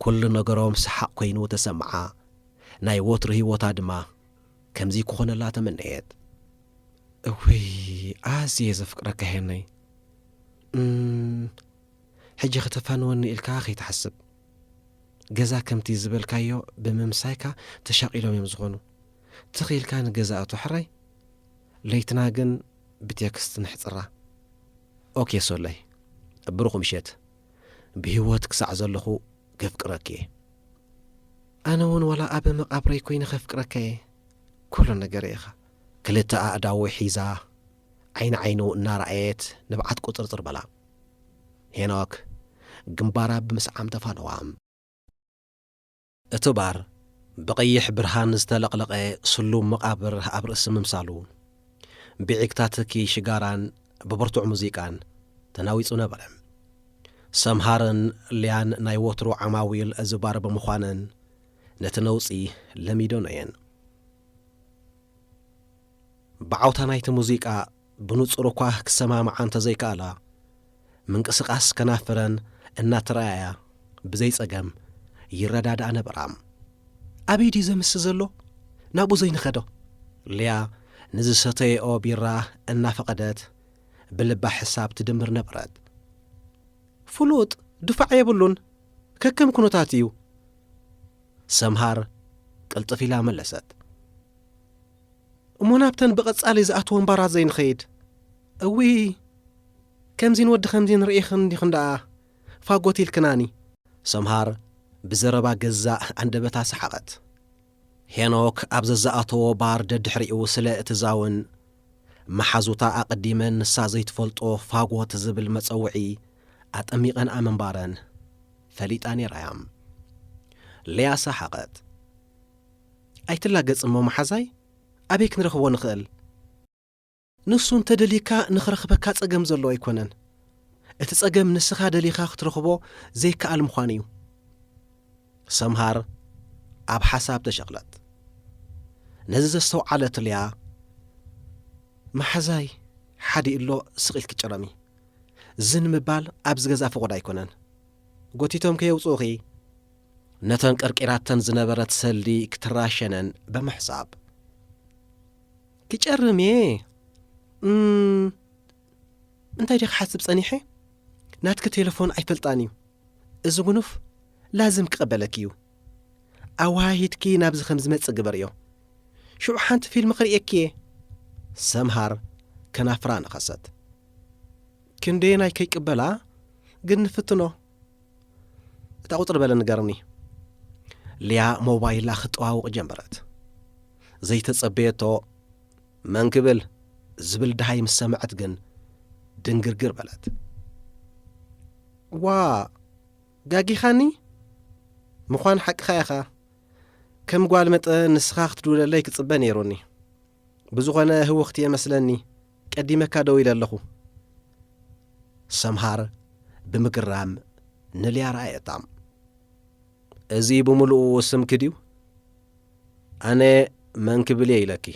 ኩሉ ነገሮም ሰሓቕ ኮይኑ ተሰምዓ። ናይ ወትሩ ህይወታ ድማ ከምዚ ክኾነላ ተመነየት። እውይ፣ ኣዝየ ዘፍቅረካ ሄነይ። እም፣ ሕጂ ከተፋንወኒ ኢልካ ከይትሓስብ። ገዛ ከምቲ ዝበልካዮ ብምምሳይካ ተሻቒሎም እዮም ዝኾኑ። ትኽ ኢልካ ንገዛ እቶ ሕራይ። ለይትና ግን ብቴክስት ነሕጽራ። ኦኬ ሶለይ፣ ብሩኽ ምሸት። ብህይወት ክሳዕ ዘለኹ ከፍቅረኪ እየ። ኣነ እውን ዋላ ኣብ መቓብረይ ኮይነ ከፍቅረካ እየ። ኩሉ ነገር ኢኻ። ክልተ ኣእዳዉ ሒዛ፣ ዓይኒ ዓይኑ እናረኣየት ንብዓት ቁጽርጽር በላ። ሄኖክ ግንባራ ብምስዓም ተፋነዋ። እቲ ባር ብቐይሕ ብርሃን ዝተለቕለቐ ስሉም መቓብር ኣብ ርእሲ ምምሳሉ፣ ብዒግታትኪ ሽጋራን ብብርቱዕ ሙዚቃን ተናዊጹ ነበረ። ሰምሃርን ሊያን ናይ ወትሩ ዓማዊል እዚ ባር ብምዃነን፣ ነቲ ነውጺ ለሚደኖ እየን። ብዓውታ ናይቲ ሙዚቃ ብንጹር እኳ ክሰማምዓ እንተዘይከኣላ፣ ምንቅስቓስ ከናፍረን እናተረኣያ ብዘይ ጸገም ይረዳድኣ ነበራ። ኣበይ ድዩ ዘምስ ዘሎ? ናብኡ ዘይንኸዶ? ሊያ ንዝሰተየኦ ቢራ እናፈቐደት ብልባ ሕሳብ ትድምር ነበረት። ፍሉጥ ድፋዕ የብሉን፣ ከከም ኩነታት እዩ። ሰምሃር ቅልጥፍ ኢላ መለሰት። እሞ ናብተን ብቐጻሊ ዝኣትወን ባራት ዘይንኸይድ? እዊ፣ ከምዚን ወዲ ከምዚን ርኢኽን ዲኽን ደኣ ፋጎት ኢልክናኒ። ሰምሃር ብዘረባ ገዛእ ኣንደበታ ሰሓቐት። ሄኖክ ኣብ ዘዝኣተዎ ባር ደድሕሪኡ ስለ እትዛውን፣ መሓዙታ ኣቐዲመን ንሳ ዘይትፈልጦ ፋጎት ዝብል መጸውዒ ኣጠሚቐንኣ ምንባረን ፈሊጣ ነይራ እያ። ሊያ ሰሓቐት። ኣይትላገጽ እሞ መሓዛይ፣ ኣበይ ክንረኽቦ ንኽእል? ንሱ እንተ ደልዩካ ንኽረኽበካ ጸገም ዘሎ ኣይኮነን። እቲ ጸገም ንስኻ ደሊኻ ክትረኽቦ ዘይከኣል ምዃኑ እዩ። ሰምሃር ኣብ ሓሳብ ተሸቕለት። ነዚ ዘስተውዓለት ሊያ፣ መሓዛይ ሓዲ እሎ ስቕ ኢልኪ ጭረሚ። ዝን ምባል ኣብዚ ገዛ ፍቑድ ኣይኮነን። ጎቲቶም ከየውጽኡኺ። ነተን ቀርቂራተን ዝነበረት ሰልዲ ክትራሸነን ብምሕሳብ፣ ክጨርም እየ። እም፣ እንታይ ድየ ክሓስብ ጸኒሐ? ናትኪ ቴሌፎን ኣይፈልጣን እዩ። እዚ ጉኑፍ ላዝም ክቐበለኪ እዩ። ኣወሃሂድኪ ናብዚ ከም ዝመጽእ ግበርዮ። ሽዑ ሓንቲ ፊልም ክርእየኪ እየ። ሰምሃር ከናፍራ ነኸሰት። ክንደየናይ ከይቅበላ ግን ንፍትኖ። እታ ቁጽሪ በለ ንገርኒ። ሊያ ሞባይላ ክትጠዋውቕ ጀመረት። ዘይተጸበየቶ፣ መን ክብል ዝብል ደሃይ ምስ ሰምዐት ግን ድንግርግር በለት። ዋ፣ ጋጊኻኒ ምዃን ሓቅኻ ኢኻ። ከም ጓል መጠን ንስኻ ክትድውለለይ ክጽበ ነይሩኒ። ብዝኾነ ህውኽቲ እየ መስለኒ፣ ቀዲመካ ደው ኢለ ኣለኹ። ሰምሃር ብምግራም ንልያ ረኣየታ። እዚ ብምሉኡ ስምኪ ድዩ? ኣነ መን ክብል እየ ኢለኪ።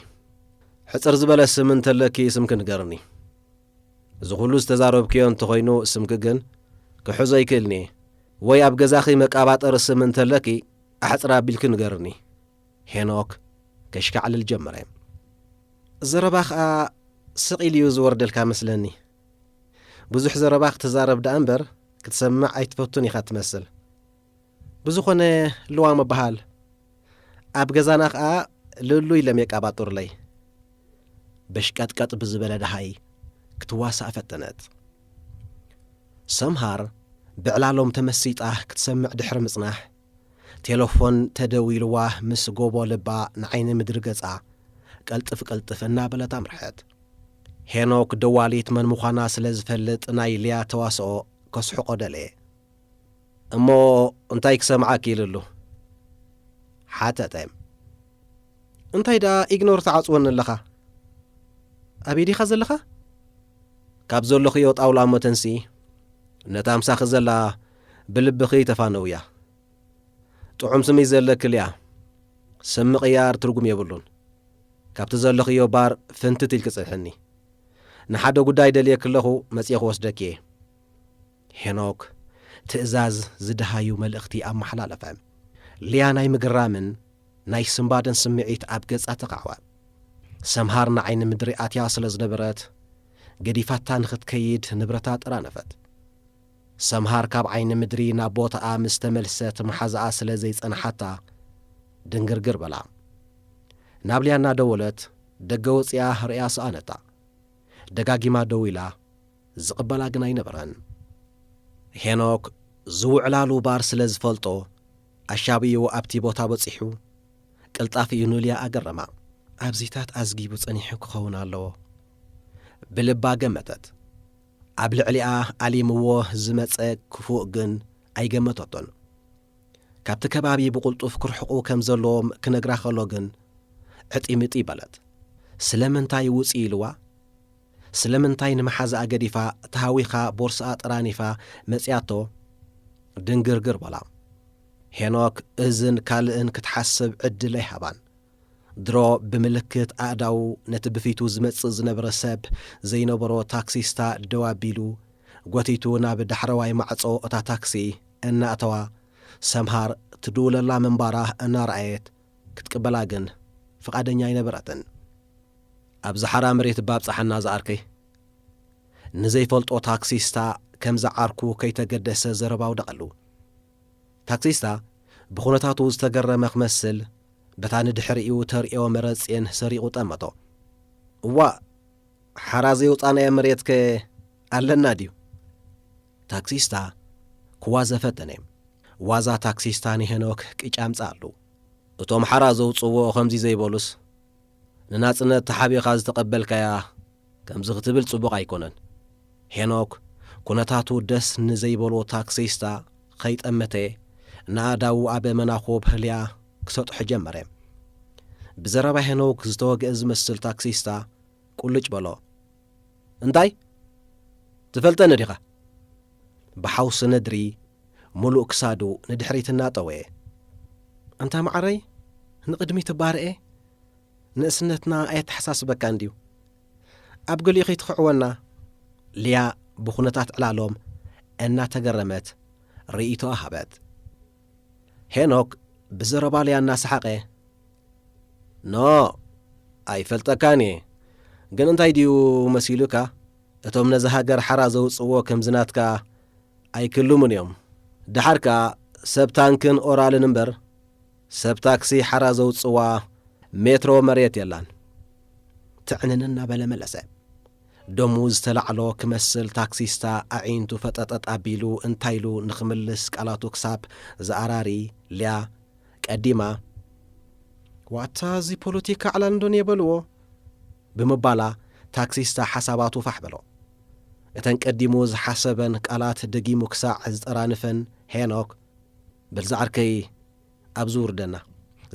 ሕጽር ዝበለ ስም እንተለኪ ስምኪ ንገርኒ። እዚ ኩሉ ዝተዛረብክዮ እንተኾይኑ ስምኪ ግን ክሕዞ ኣይክእልን እየ። ወይ ኣብ ገዛኺ መቃባጠሪ ስም እንተለኪ ኣሕጽር ኣቢልኪ ንገርኒ። ሄኖክ ከሽካዕልል ጀመረ። ዘረባ ኸኣ ስቕ ኢሉ እዩ ዝወርደልካ መስለኒ። ብዙሕ ዘረባ ክትዛረብ ደኣ እምበር ክትሰምዕ ኣይትፈቱን ኢኻ ትመስል። ብዝኾነ ልዋም እበሃል። ኣብ ገዛና ኸኣ ልሉ ኢሎም የቃባጥሩለይ። በሽቀጥቀጥ ብዝበለ ደሃይ ክትዋሳእ ፈተነት። ሰምሃር ብዕላሎም ተመሲጣ ክትሰምዕ ድሕሪ ምጽናሕ፣ ቴለፎን ተደዊልዋ ምስ ጎቦ ልባ ንዓይኒ ምድሪ ገጻ ቀልጥፍ ቀልጥፍ እናበለት ኣምርሐት። ሄኖክ ደዋሊት መን ምዃና ስለ ዝፈልጥ ናይ ሊያ ተዋስኦ ከስሕቆ ደለየ። እሞ እንታይ ክሰምዓኪ ኢሉሉ? ሓተተ። እንታይ ደኣ ኢግኖር ትዓጽወኒ ኣለኻ? ኣበይ ዲኻ ዘለኻ? ካብ ዘለኽዮ ጣውላ እሞ ተንስኢ። ነታ ምሳኺ ዘላ ብልብኺ ተፋነውያ። ጥዑም ስምዒት ዘለኪ ሊያ። ስም ምቕያር ትርጉም የብሉን። ካብቲ ዘለኽዮ ባር ፍንትት ኢልኪ ጽንሕኒ። ንሓደ ጉዳይ ደልየኪ ኣለኹ፣ መጺኤ ክወስደኪ እየ። ሄኖክ ትእዛዝ ዝደሃዩ መልእኽቲ ኣመሓላለፈ። ሊያ ናይ ምግራምን ናይ ስንባደን ስምዒት ኣብ ገጻ ተኻዕወ። ሰምሃር ንዓይኒ ምድሪ ኣትያ ስለ ዝነበረት፣ ገዲፋታ ንኽትከይድ ንብረታ ጠራነፈት። ሰምሃር ካብ ዓይኒ ምድሪ ናብ ቦታኣ ምስ ተመልሰት፣ መሓዛኣ ስለ ዘይጸንሓታ ድንግርግር በላ። ናብ ሊያ እናደወለት ደገ ወጺኣ ርእያ ሰኣነታ። ደጋጊማ ደዊላ፣ ዝቕበላ ግን ኣይነበረን። ሄኖክ ዝውዕላሉ ባር ስለ ዝፈልጦ፣ ኣሻብኡ ኣብቲ ቦታ በጺሑ፣ ቅልጣፊኡ ንሊያ ኣገረማ። ኣብዚታት ኣዝጊቡ ጸኒሑ ክኸውን ኣለዎ፣ ብልባ ገመተት። ኣብ ልዕሊኣ ኣሊምዎ ዝመጸ ክፉእ ግን ኣይገመተቶን። ካብቲ ከባቢ ብቕልጡፍ ክርሕቑ ከም ዘለዎም ክነግራ ከሎ ግን ዕጢምጢ በለት። ስለምንታይ ውጽእ ኢልዋ? ስለምንታይ ንመሓዛኣ ገዲፋ ተሃዊኻ ቦርስኣ ጠራኒፋ መጺኣቶ? ድንግርግር በላ። ሄኖክ እዝን ካልእን ክትሓስብ ዕድል ኣይሃባን። ድሮ ብምልክት ኣእዳዉ ነቲ ብፊቱ ዝመጽእ ዝነበረ ሰብ ዘይነበሮ ታክሲስታ ደው ኣቢሉ፣ ጎቲቱ ናብ ዳሕረዋይ ማዕጾ እታ ታክሲ እናእተዋ፣ ሰምሃር ትድውለላ ምንባራ እናረኣየት ክትቅበላ ግን ፍቓደኛ ኣይነበረትን። "ኣብዚ ሓራ መሬት እባ ኣብጽሓና ዝኣርከይ?" ንዘይፈልጦ ታክሲስታ ከም ዝዓርኩ ከይተገደሰ ዘረባ ኣውደቐሉ። ታክሲስታ ብኹነታቱ ዝተገረመ ክመስል፣ በታ ንድሕሪኡ ተርእዮ መረጽን ሰሪቑ ጠመቶ። "እዋእ፣ ሓራ ዘየውጻናዮ መሬትከ ኣለና ድዩ?" ታክሲስታ ክዋዘ ፈተነ። ዋዛ ታክሲስታ ንሄኖክ ቅጫ ኣምጽኣሉ። "እቶም ሓራ ዘውጽዎ ከምዚ ዘይበሉስ፣ ንናጽነት ተሓቢኻ ዝተቐበልካያ ከምዚ ክትብል ጽቡቕ ኣይኮነን።" ሄኖክ ኩነታቱ ደስ ንዘይበሎ ታክሲስታ ከይጠመተ፣ ንኣእዳዉ ኣብ መናኹብ ህልያ ክሰጥሑ ጀመረ። ብዘረባ ሄኖክ ዝተወግአ ዝመስል ታክሲስታ ቁልጭ በሎ። "እንታይ? ትፈልጠኒ ዲኻ?" ብሓውሲ ነድሪ ምሉእ ክሳዱ ንድሕሪት እናጠወየ። "ኣንታ መዓረይ፣ ንቕድሚት እባ ርኤ፣ ንእስነትና ኣየተሓሳስበካን ድዩ? ኣብ ገሊኡ ከይትኽዕወና?" ሊያ ብኹነታት ዕላሎም እናተገረመት ርእይቶኣ ሃበት። ሄኖክ ብዘረባ ሊያ እናሰሓቐ፣ "ኖ፣ ኣይፈልጠካን እየ። ግን እንታይ ድዩ መሲሉካ? እቶም ነዚ ሃገር ሓራ ዘውጽዎ ከምዚ ናትካ ኣይክልሙን እዮም። ደሓር ከኣ ሰብ ታንክን ኦራልን እምበር፣ ሰብ ታክሲ ሓራ ዘውጽዋ ሜትሮ መሬት የላን።" ትዕንን እናበለ መለሰ። ደሙ ዝተላዕሎ ክመስል ታክሲስታ ኣዒንቱ ፈጠጠጥ ኣቢሉ እንታይ ኢሉ ንኽምልስ ቃላቱ ክሳብ ዝኣራሪ፣ ሊያ ቀዲማ፣ "ዋታ እዚ ፖለቲካ ዕላል እንዶ የበልዎ?" ብምባላ ታክሲስታ ሓሳባቱ ፋሕ በሎ። እተን ቀዲሙ ዝሓሰበን ቃላት ደጊሙ ክሳዕ ዝጠራንፈን ሄኖክ፣ "በል ዝዓርከይ ኣብዚ ውርደና"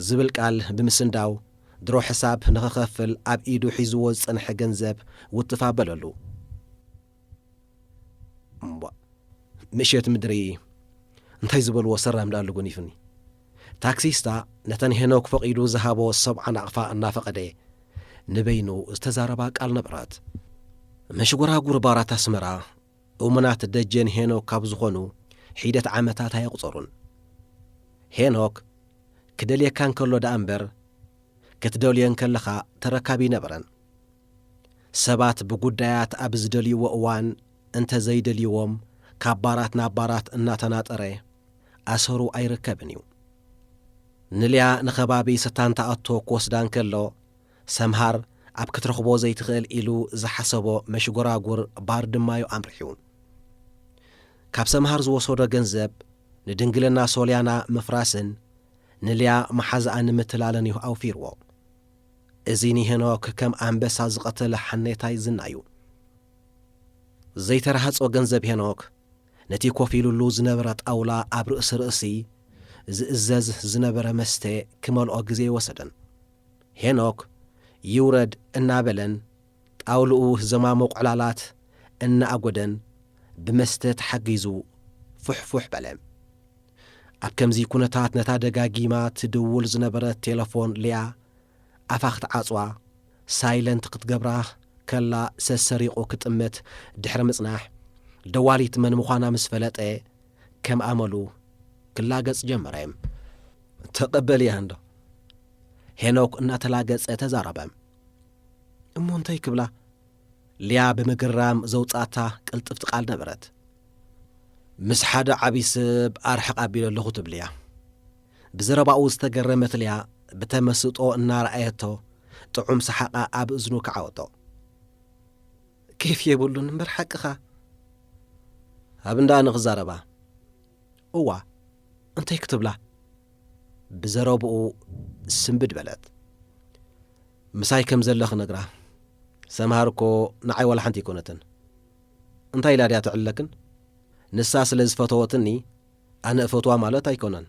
ዝብል ቃል ብምስንዳው፣ ድሮ ሕሳብ ንኽኸፍል ኣብ ኢዱ ሒዝዎ ዝጸንሐ ገንዘብ ውትፍ ኣበለሉ። እምቧ፣ ምሸት ምድሪ እንታይ ዝበልዎ ሰራም ደኣ ኣሎ ጎኒፉኒ። ታክሲስታ ነተን ሄኖክ ፈቒዱ ዝሃቦ ሰብዓ ናቕፋ እናፈቐደ ንበይኑ ዝተዛረባ ቃል ነበራት። መሽጎራጉር ባራት ኣስመራ እሙናት ደጀን ሄኖክ ካብ ዝኾኑ ሒደት ዓመታት ኣየቑጸሩን። ሄኖክ ክደልየካ እንከሎ ደኣ እምበር፣ ክትደልዮ እንከለኻ ተረካቢ ኣይነበረን። ሰባት ብጉዳያት ኣብ ዝደልይዎ እዋን እንተ ዘይደልይዎም፣ ካብ ባራት ናብ ባራት እናተናጠረ ኣሰሩ ኣይርከብን እዩ። ንልያ ንኸባቢ ሰታንታ ኣቶ ክወስዳ እንከሎ፣ ሰምሃር ኣብ ክትረኽቦ ዘይትኽእል ኢሉ ዝሓሰቦ መሽጎራጉር ባር ድማዩ ኣምሪሑ። ካብ ሰምሃር ዝወሰዶ ገንዘብ ንድንግልና ሶልያና ምፍራስን ንልያ መሓዛኣ ንምትላልን እዩ ኣውፊርዎ። እዚ ንሄኖክ ከም ኣንበሳ ዝቐተለ ሓኔታይ ዝናዩ። ዘይተረሃጾ ገንዘብ ሄኖክ ነቲ ኮፍ ኢሉሉ ዝነበረ ጣውላ ኣብ ርእሲ ርእሲ ዝእዘዝ ዝነበረ መስተ ክመልኦ ግዜ ኣይወሰደን። ሄኖክ ይውረድ እናበለን ጣውልኡ ዘማሙቕ ዕላላት እናኣጎደን ብመስተ ተሓጊዙ ፉሕፉሕ በለ። ኣብ ከምዚ ኩነታት ነታ ደጋጊማ ትድውል ዝነበረት ቴለፎን ልያ ኣፋ ክትዓጽዋ ሳይለንት ክትገብራ ከላ ሰሰሪቑ ክጥምት ድሕሪ ምጽናሕ፣ ደዋሊት መን ምዃና ምስ ፈለጠ ከም ኣመሉ ክላገጽ ጀመረ። "ተቐበልያ እንዶ?" ሄኖክ እናተላገጸ ተዛረበ። "እሞ እንታይ ክብላ?" ልያ ብምግራም ዘውጻእታ ቅልጥፍቲ ቃል ነበረት። "ምስ ሓደ ዓቢ ሰብ ኣርሕቕ ኣቢለ ኣለኹ" ትብልያ። ብዘረባኡ ዝተገረመት ልያ ብተመስጦ እናረኣየቶ ጥዑም ሰሓቓ ኣብ እዝኑ ከዓወቶ። "ኬፍ የብሉን እምበር ሓቅኻ። ኣብ እንዳ ንኽዛረባ?" "እዋ፣ እንታይ ክትብላ?" ብዘረብኡ ስንብድ በለት። "ምሳይ ከም ዘለ ክነግራ። ሰምሃር እኮ ንዓይ ዋላ ሓንቲ ኣይኮነትን። እንታይ ኢላ ድያ ትዕልለክን? ንሳ ስለ ዝፈተወትኒ ኣነ እፈትዋ ማለት ኣይኮነን።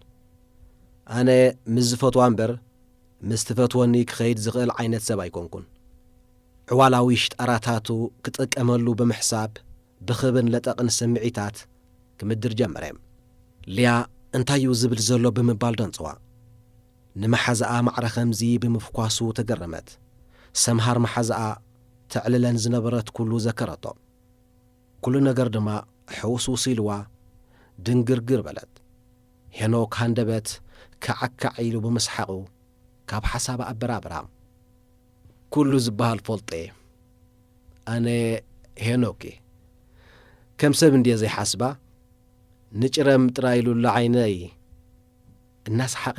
ኣነ ምስ ዝፈትዋ እምበር ምስ ትፈትወኒ ክኸይድ ዝኽእል ዓይነት ሰብ ኣይኮንኩን። ዕዋላዊ ሽጣራታቱ ክጥቀመሉ ብምሕሳብ ብኽብን ለጠቕን ስምዒታት ክምድር ጀመረ። ሊያ እንታይ እዩ ዝብል ዘሎ ብምባል ደንጽዋ። ንመሓዛኣ ማዕረ ከምዚ ብምፍኳሱ ተገረመት። ሰምሃር መሓዛኣ ተዕልለን ዝነበረት ኩሉ ዘከረቶ። ኩሉ ነገር ድማ ሕውስውስ ኢልዋ ድንግርግር በለት። ሄኖክ ሃንደበት ካዓካዕ ኢሉ ብምስሓቑ ካብ ሓሳባ ኣበራብራ። ኩሉ ዝበሃል ፈልጦ እየ። ኣነ ሄኖክ እየ። ከም ሰብ እንድየ ዘይሓስባ፣ ንጭረም ጥራይ ሉሉ ዓይነይ። እናሰሓቐ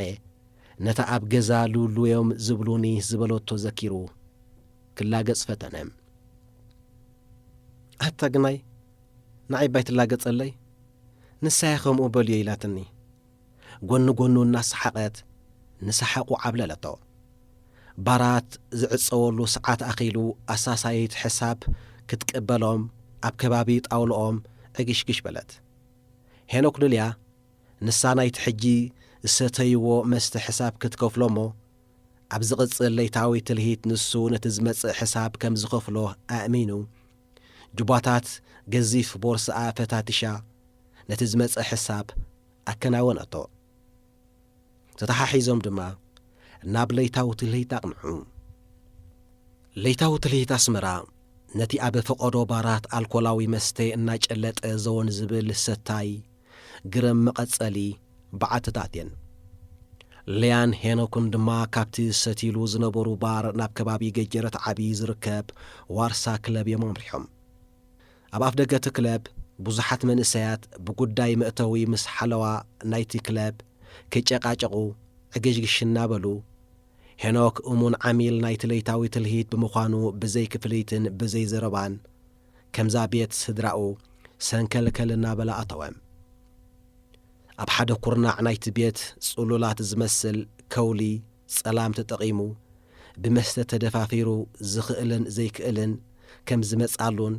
ነታ ኣብ ገዛ ሉሉ እዮም ዝብሉኒ ዝበለቶ ዘኪሩ ክላገጽ ፈተነ። ኣታ ግናይ ንዓይ ባይ ትላገጸለይ፣ ንሳያ ከምኡ በልዮ ኢላትኒ። ጎኒ ጎኑ እናሰሓቐት ንሰሓቑ ዓብለለቶ። ባራት ዝዕጸወሉ ሰዓት ኣኺሉ ኣሳሳይት ሕሳብ ክትቅበሎም ኣብ ከባቢ ጣውልኦም ዕግሽግሽ በለት። ሄኖክ ንልያ ንሳ ናይቲ ሕጂ ዝሰተይዎ መስተ ሕሳብ ክትከፍሎ እሞ ኣብ ዝቕጽል ለይታዊ ትልሂት ንሱ ነቲ ዝመጽእ ሕሳብ ከም ዝኸፍሎ ኣእሚኑ ጁባታት ገዚፍ ቦርስኣ ፈታቲሻ ነቲ ዝመጽእ ሕሳብ ኣከናወነቶ። ተተሓሒዞም ድማ ናብ ለይታዊ ትልሂት ኣቕንዑ። ለይታዊ ትልሂት ኣስመራ ነቲ ኣብ ፈቐዶ ባራት ኣልኮላዊ መስተ እናጨለጠ ዘወን ዝብል ሰታይ ግርም መቐጸሊ በዓትታት እየን። ሊያን ሄኖክን ድማ ካብቲ ዝሰትይሉ ዝነበሩ ባር ናብ ከባቢ ገጀረት ዓቢ ዝርከብ ዋርሳ ክለብ እዮም ኣምሪሖም። ኣብ ኣፍደገ እቲ ክለብ ብዙሓት መንእሰያት ብጉዳይ መእተዊ ምስ ሓለዋ ናይቲ ክለብ ክጨቃጨቑ ዕግሽግሽ እናበሉ፣ ሄኖክ እሙን ዓሚል ናይቲ ለይታዊ ትልሂት ብምዃኑ ብዘይ ክፍሊትን ብዘይ ዘረባን ከምዛ ቤት ስድራኡ ሰንከልከል እናበለ ኣተወ። ኣብ ሓደ ኩርናዕ ናይቲ ቤት ጽሉላት ዝመስል ከውሊ ጸላም ተጠቒሙ ብመስተ ተደፋፊሩ ዝኽእልን ዘይክእልን ከም ዝመጻሉን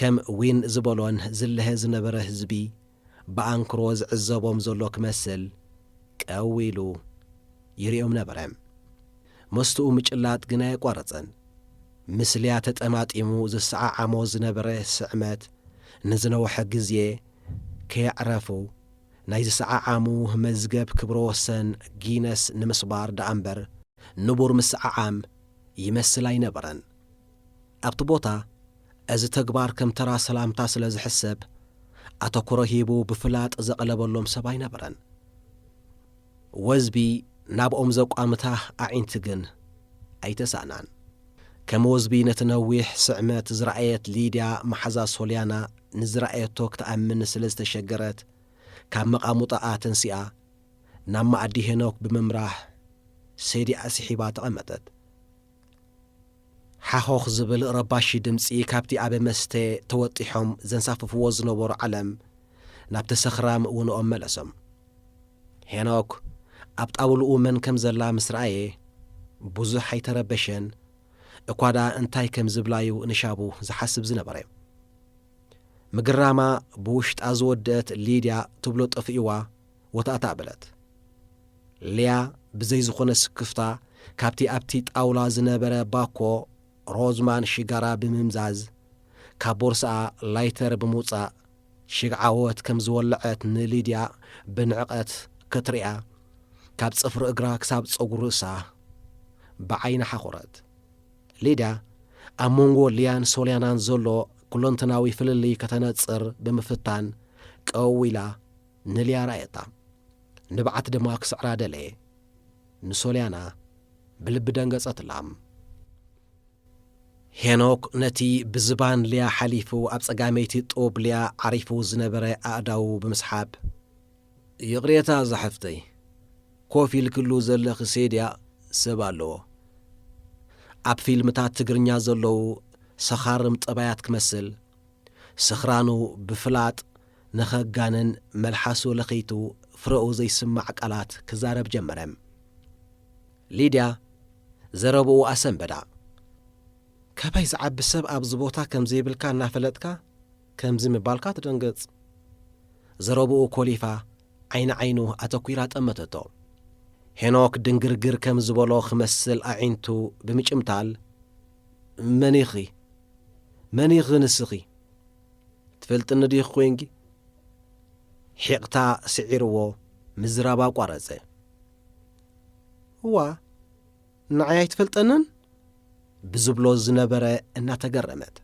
ከም ዊን ዝበሎን ዝለሀ ዝነበረ ህዝቢ ብኣንክሮ ዝዕዘቦም ዘሎ ክመስል ቀው ኢሉ ይርእዮም ነበረ። መስትኡ ምጭላጥ ግን ኣየቋረጸን። ምስ ሊያ ተጠማጢሙ ዝሰዓዓሞ ዝነበረ ስዕመት ንዝነውሐ ግዜ ከየዕረፉ ናይ ዝሰዓዓሙ መዝገብ ክብረ ወሰን ጊነስ ንምስባር ደኣ እምበር ንቡር ምስዓዓም ይመስል ኣይነበረን። ኣብቲ ቦታ እዚ ተግባር ከም ተራ ሰላምታ ስለ ዝሕሰብ ኣተኩሮ ሂቡ ብፍላጥ ዘቐለበሎም ሰብ ኣይነበረን። ወዝቢ ናብኦም ዘቋምታ ኣዒንቲ ግን ኣይተሳእናን። ከም ወዝቢ ነቲ ነዊሕ ስዕመት ዝረኣየት ሊድያ መሓዛ ሶልያና ንዝረኣየቶ ክትኣምን ስለ ዝተሸገረት ካብ መቓሙጣኣ ተንሲኣ ናብ መኣዲ ሄኖክ ብምምራሕ ሴዲ ኣስሒባ ተቐመጠት። ሓኾኽ ዝብል ረባሺ ድምጺ ካብቲ ኣብ መስተ ተወጢሖም ዘንሳፍፍዎ ዝነበሩ ዓለም ናብቲ ሰኽራም ውንኦም መለሶም። ሄኖክ ኣብ ጣውልኡ መን ከም ዘላ ምስ ረኣየ ብዙሕ ኣይተረበሸን። እኳ ደኣ እንታይ ከም ዝብላዩ ንሻቡ ዝሓስብ ዝነበረ። ምግራማ ብውሽጣ ዝወደአት ሊድያ ትብሎ ጠፊእዋ ወታእታ በለት። ሊያ ብዘይ ዝኾነ ስክፍታ ካብቲ ኣብቲ ጣውላ ዝነበረ ባኮ ሮዝማን ሽጋራ ብምምዛዝ ካብ ቦርስኣ ላይተር ብምውጻእ ሽግዓወት ከም ዝወለዐት ንሊድያ ብንዕቐት ክትሪኣ ካብ ጽፍሪ እግራ ክሳብ ጸጉሪ ርእሳ ብዓይኒ ሓኾረት። ሊድያ ኣብ መንጎ ሊያን ሶልያናን ዘሎ ኩለንተናዊ ፍልልይ ከተነጽር ብምፍታን ቀው ኢላ ንሊያ ረኣየታ። ንብዓት ድማ ክስዕራ ደለየ። ንሶልያና ብልቢ ደንገጸትላ። ሄኖክ ነቲ ብዝባን ሊያ ሓሊፉ ኣብ ጸጋመይቲ ጡብ ሊያ ዓሪፉ ዝነበረ ኣእዳዉ ብምስሓብ፣ ይቕሬታ እዛ ሓፍተይ፣ ኮፍ ኢልክሉ ዘለኺ ሴድያ ሰብ ኣለዎ። ኣብ ፊልምታት ትግርኛ ዘለዉ ሰኻርም ጠባያት ክመስል፣ ስኽራኑ ብፍላጥ ንኸጋንን መልሓሱ ለኺቱ ፍረኡ ዘይስማዕ ቃላት ክዛረብ ጀመረ። ሊድያ ዘረብኡ ኣሰንበዳ። ካባይ ዝዓቢ ሰብ ኣብዚ ቦታ ከም ዘይብልካ እናፈለጥካ ከምዚ ምባልካ ትደንግጽ። ዘረብኡ ኮሊፋ ዓይኒ ዓይኑ ኣተኲራ ጠመተቶ። ሄኖክ ድንግርግር ከም ዝበሎ ክመስል ኣዒንቱ ብምጭምታል፣ "መን ኢኺ? መን ኢኺ ንስኺ? ትፈልጥኒ ዲኺ ኮይንኪ?" ሒቕታ ስዒርዎ ምዝራብ ኣቋረጸ። "እዋ፣ ንዓይ ኣይትፈልጠንን?" ብዝብሎ ዝነበረ እናተገረመት።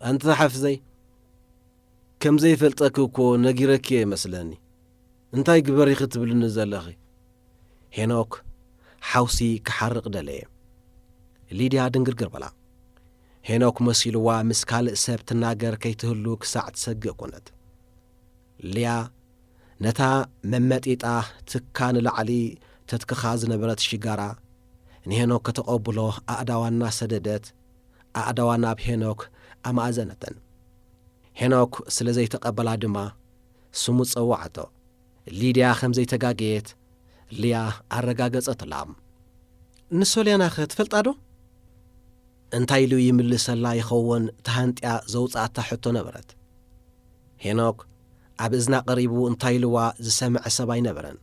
"ኣንቲ ሓፍተይ፣ ከም ዘይፈልጠኪ እኮ ነጊረኪ እየ መስለኒ። እንታይ ግበሪ ክትብልኒ ዘለኺ?" ሄኖክ ሓውሲ ክሓርቕ ደለየ። ሊድያ ድንግርግር በላ። ሄኖክ መሲልዋ ምስ ካልእ ሰብ ትናገር ከይትህሉ ክሳዕ ትሰግእ ኮነት። ሊያ ነታ መመጢጣ ትካ ንላዕሊ ተትክኻ ዝነበረት ሽጋራ ንሄኖክ ከተቐብሎ ኣእዳዋ እናሰደደት፣ ኣእዳዋ ናብ ሄኖክ ኣማእዘነተን። ሄኖክ ስለ ዘይተቐበላ ድማ ስሙ ጸዋዓቶ። ሊድያ ከም ዘይተጋገየት ሊያ ኣረጋገጸትላ። "ንሶልያናኸ ትፈልጣ ዶ?" እንታይ ኢሉ ይምልሰላ ይኸውን ተሃንጥያ ዘውጽኣታ ሕቶ ነበረት። ሄኖክ ኣብ እዝና ቀሪቡ እንታይ ኢልዋ ዝሰምዐ ሰብ ኣይነበረን።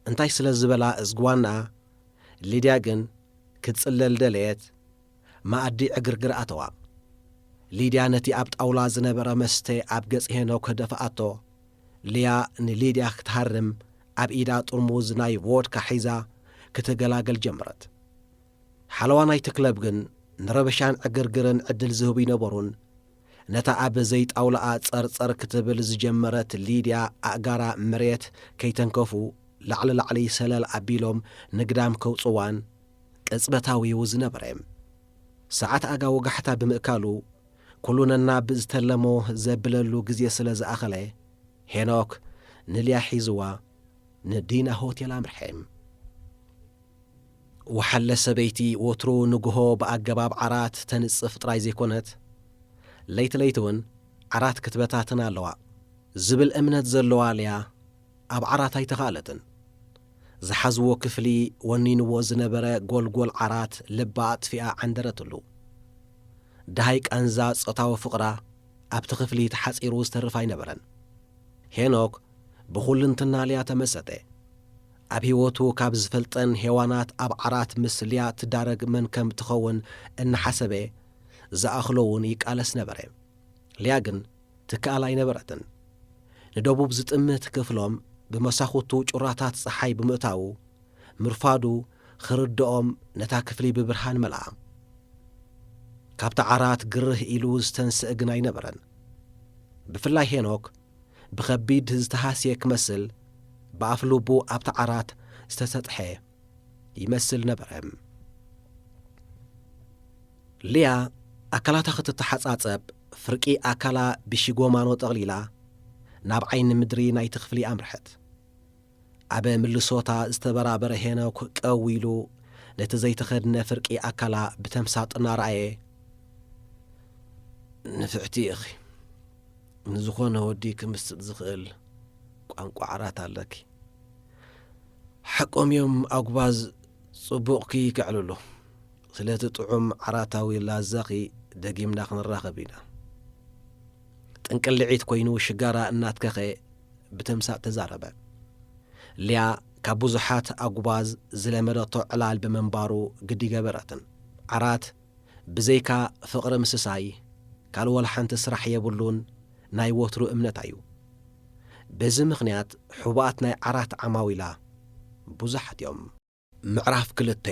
እንታይ ስለ ዝበላ እዝግዋና፣ ሊድያ ግን ክትጽለል ደለየት። መኣዲ ዕግርግር ኣተዋ። ሊድያ ነቲ ኣብ ጣውላ ዝነበረ መስተ ኣብ ገጽ ሄኖክ ደፍኣቶ። ሊያ ንሊድያ ክትሃርም ኣብ ኢዳ ጥርሙዝ ናይ ቮድካ ሒዛ ክትገላገል ጀመረት። ሓለዋ ናይቲ ክለብ ግን ንረበሻን ዕግርግርን ዕድል ዝህቡ ይነበሩን፣ ነታ ኣብ ዘይጣውላኣ ጸርጸር ክትብል ዝጀመረት ሊድያ ኣእጋራ መሬት ከይተንከፉ ላዕሊ ላዕሊ ሰለል ኣቢሎም ንግዳም ከውጽዋን ቅጽበታዊ እዩ ዝነበረ። ሰዓት ኣጋ ወጋሕታ ብምእካሉ፣ ኩሉ ነናብ ዝተለሞ ዘብለሉ ግዜ ስለ ዝኣኸለ፣ ሄኖክ ንልያ ሒዝዋ ንዲና ሆቴል ኣምርሐ። ወሓለ ሰበይቲ ወትሩ ንግሆ ብኣገባብ ዓራት ተንጽፍ ጥራይ ዘይኮነት፣ ለይቲ ለይቲ እውን ዓራት ክትበታትን ኣለዋ ዝብል እምነት ዘለዋ ልያ ኣብ ዓራት ኣይተኻእለትን። ዝሓዝዎ ክፍሊ ወኒንዎ ዝነበረ ጎልጎል ዓራት ልባ ኣጥፊኣ ዓንደረትሉ። ደሃይ ቃንዛ ጾታዊ ፍቕራ ኣብቲ ክፍሊ ተሓጺሩ ዝተርፍ ኣይነበረን። ሄኖክ ብኹልንትና ልያ ተመሰጠ። ኣብ ህይወቱ ካብ ዝፈልጠን ሄዋናት ኣብ ዓራት ምስ ልያ ትዳረግ መን ከም ትኸውን እናሓሰበ ዝኣኽሎ እውን ይቃለስ ነበረ። ልያ ግን ትከኣል ኣይነበረትን። ንደቡብ ዝጥምት ክፍሎም ብመሳኹቱ ጩራታት ጸሓይ ብምእታዉ፣ ምርፋዱ ክርድኦም ነታ ክፍሊ ብብርሃን መልኣ። ካብቲ ዓራት ግርህ ኢሉ ዝተንስእ ግን ኣይነበረን። ብፍላይ ሄኖክ ብኸቢድ ዝተሃስየ ክመስል ብኣፍ ልቡ ኣብቲ ዓራት ዝተሰጥሐ ይመስል ነበረ። ልያ ኣካላታ ክትተሓጻጸብ ፍርቂ ኣካላ ብሺጎማኖ ጠቕሊላ ናብ ዓይኒ ምድሪ ናይቲ ክፍሊ ኣምርሐት። ኣብ ምልሶታ ዝተበራበረ ሄኖክ ቀው ኢሉ ነቲ ዘይተኸድነ ፍርቂ ኣካላ ብተምሳጥ እናረኣየ፣ "ንፍዕቲ ኢኺ። ንዝኾነ ወዲ ክምስጥ ዝኽእል ቋንቋ ዓራት ኣለኪ። ሓቆም እዮም ኣጉባዝ ጽቡቕኪ ከዕልሉ። ስለቲ ጥዑም ዓራታዊ ላዛኺ ደጊምና ክንራኸብ ኢና። ጥንቅልዒት ኮይኑ ሽጋራ እናትከኸ ብተምሳጥ ተዛረበ። ሊያ ካብ ብዙሓት ኣጉባዝ ዝለመደቶ ዕላል ብምንባሩ ግዲ ገበረትን። ዓራት ብዘይካ ፍቕሪ ምስሳይ ካልእ ወላ ሓንቲ ስራሕ የብሉን፣ ናይ ወትሩ እምነታ እዩ። በዚ ምኽንያት ሕቡኣት ናይ ዓራት ዓማዊላ ብዙሓት እዮም። ምዕራፍ ክልተ።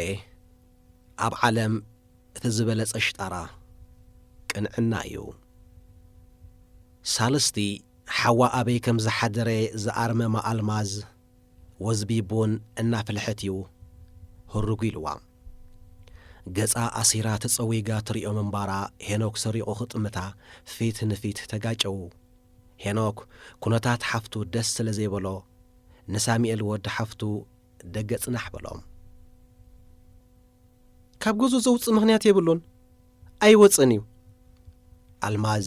ኣብ ዓለም እቲ ዝበለጸ ሽጣራ ቅንዕና እዩ። ሳልስቲ ሓዋ ኣበይ ከም ዝሓደረ ዝኣርመማ ኣልማዝ ወዝቢ ቡን እናፍልሐት እዩ ህርጉ ኢልዋ። ገጻ ኣሲራ ተጸዊጋ ትሪኦ ምንባራ ሄኖክ ሰሪቑ ክጥምታ ፊት ንፊት ተጋጨዉ። ሄኖክ ኩነታት ሓፍቱ ደስ ስለ ዘይበሎ ንሳሚኤል ወዲ ሓፍቱ ደገ ጽናሕ በሎ። "ካብ ገዝኡ ዘውጽእ ምኽንያት የብሉን፣ ኣይወጽእን እዩ።" ኣልማዝ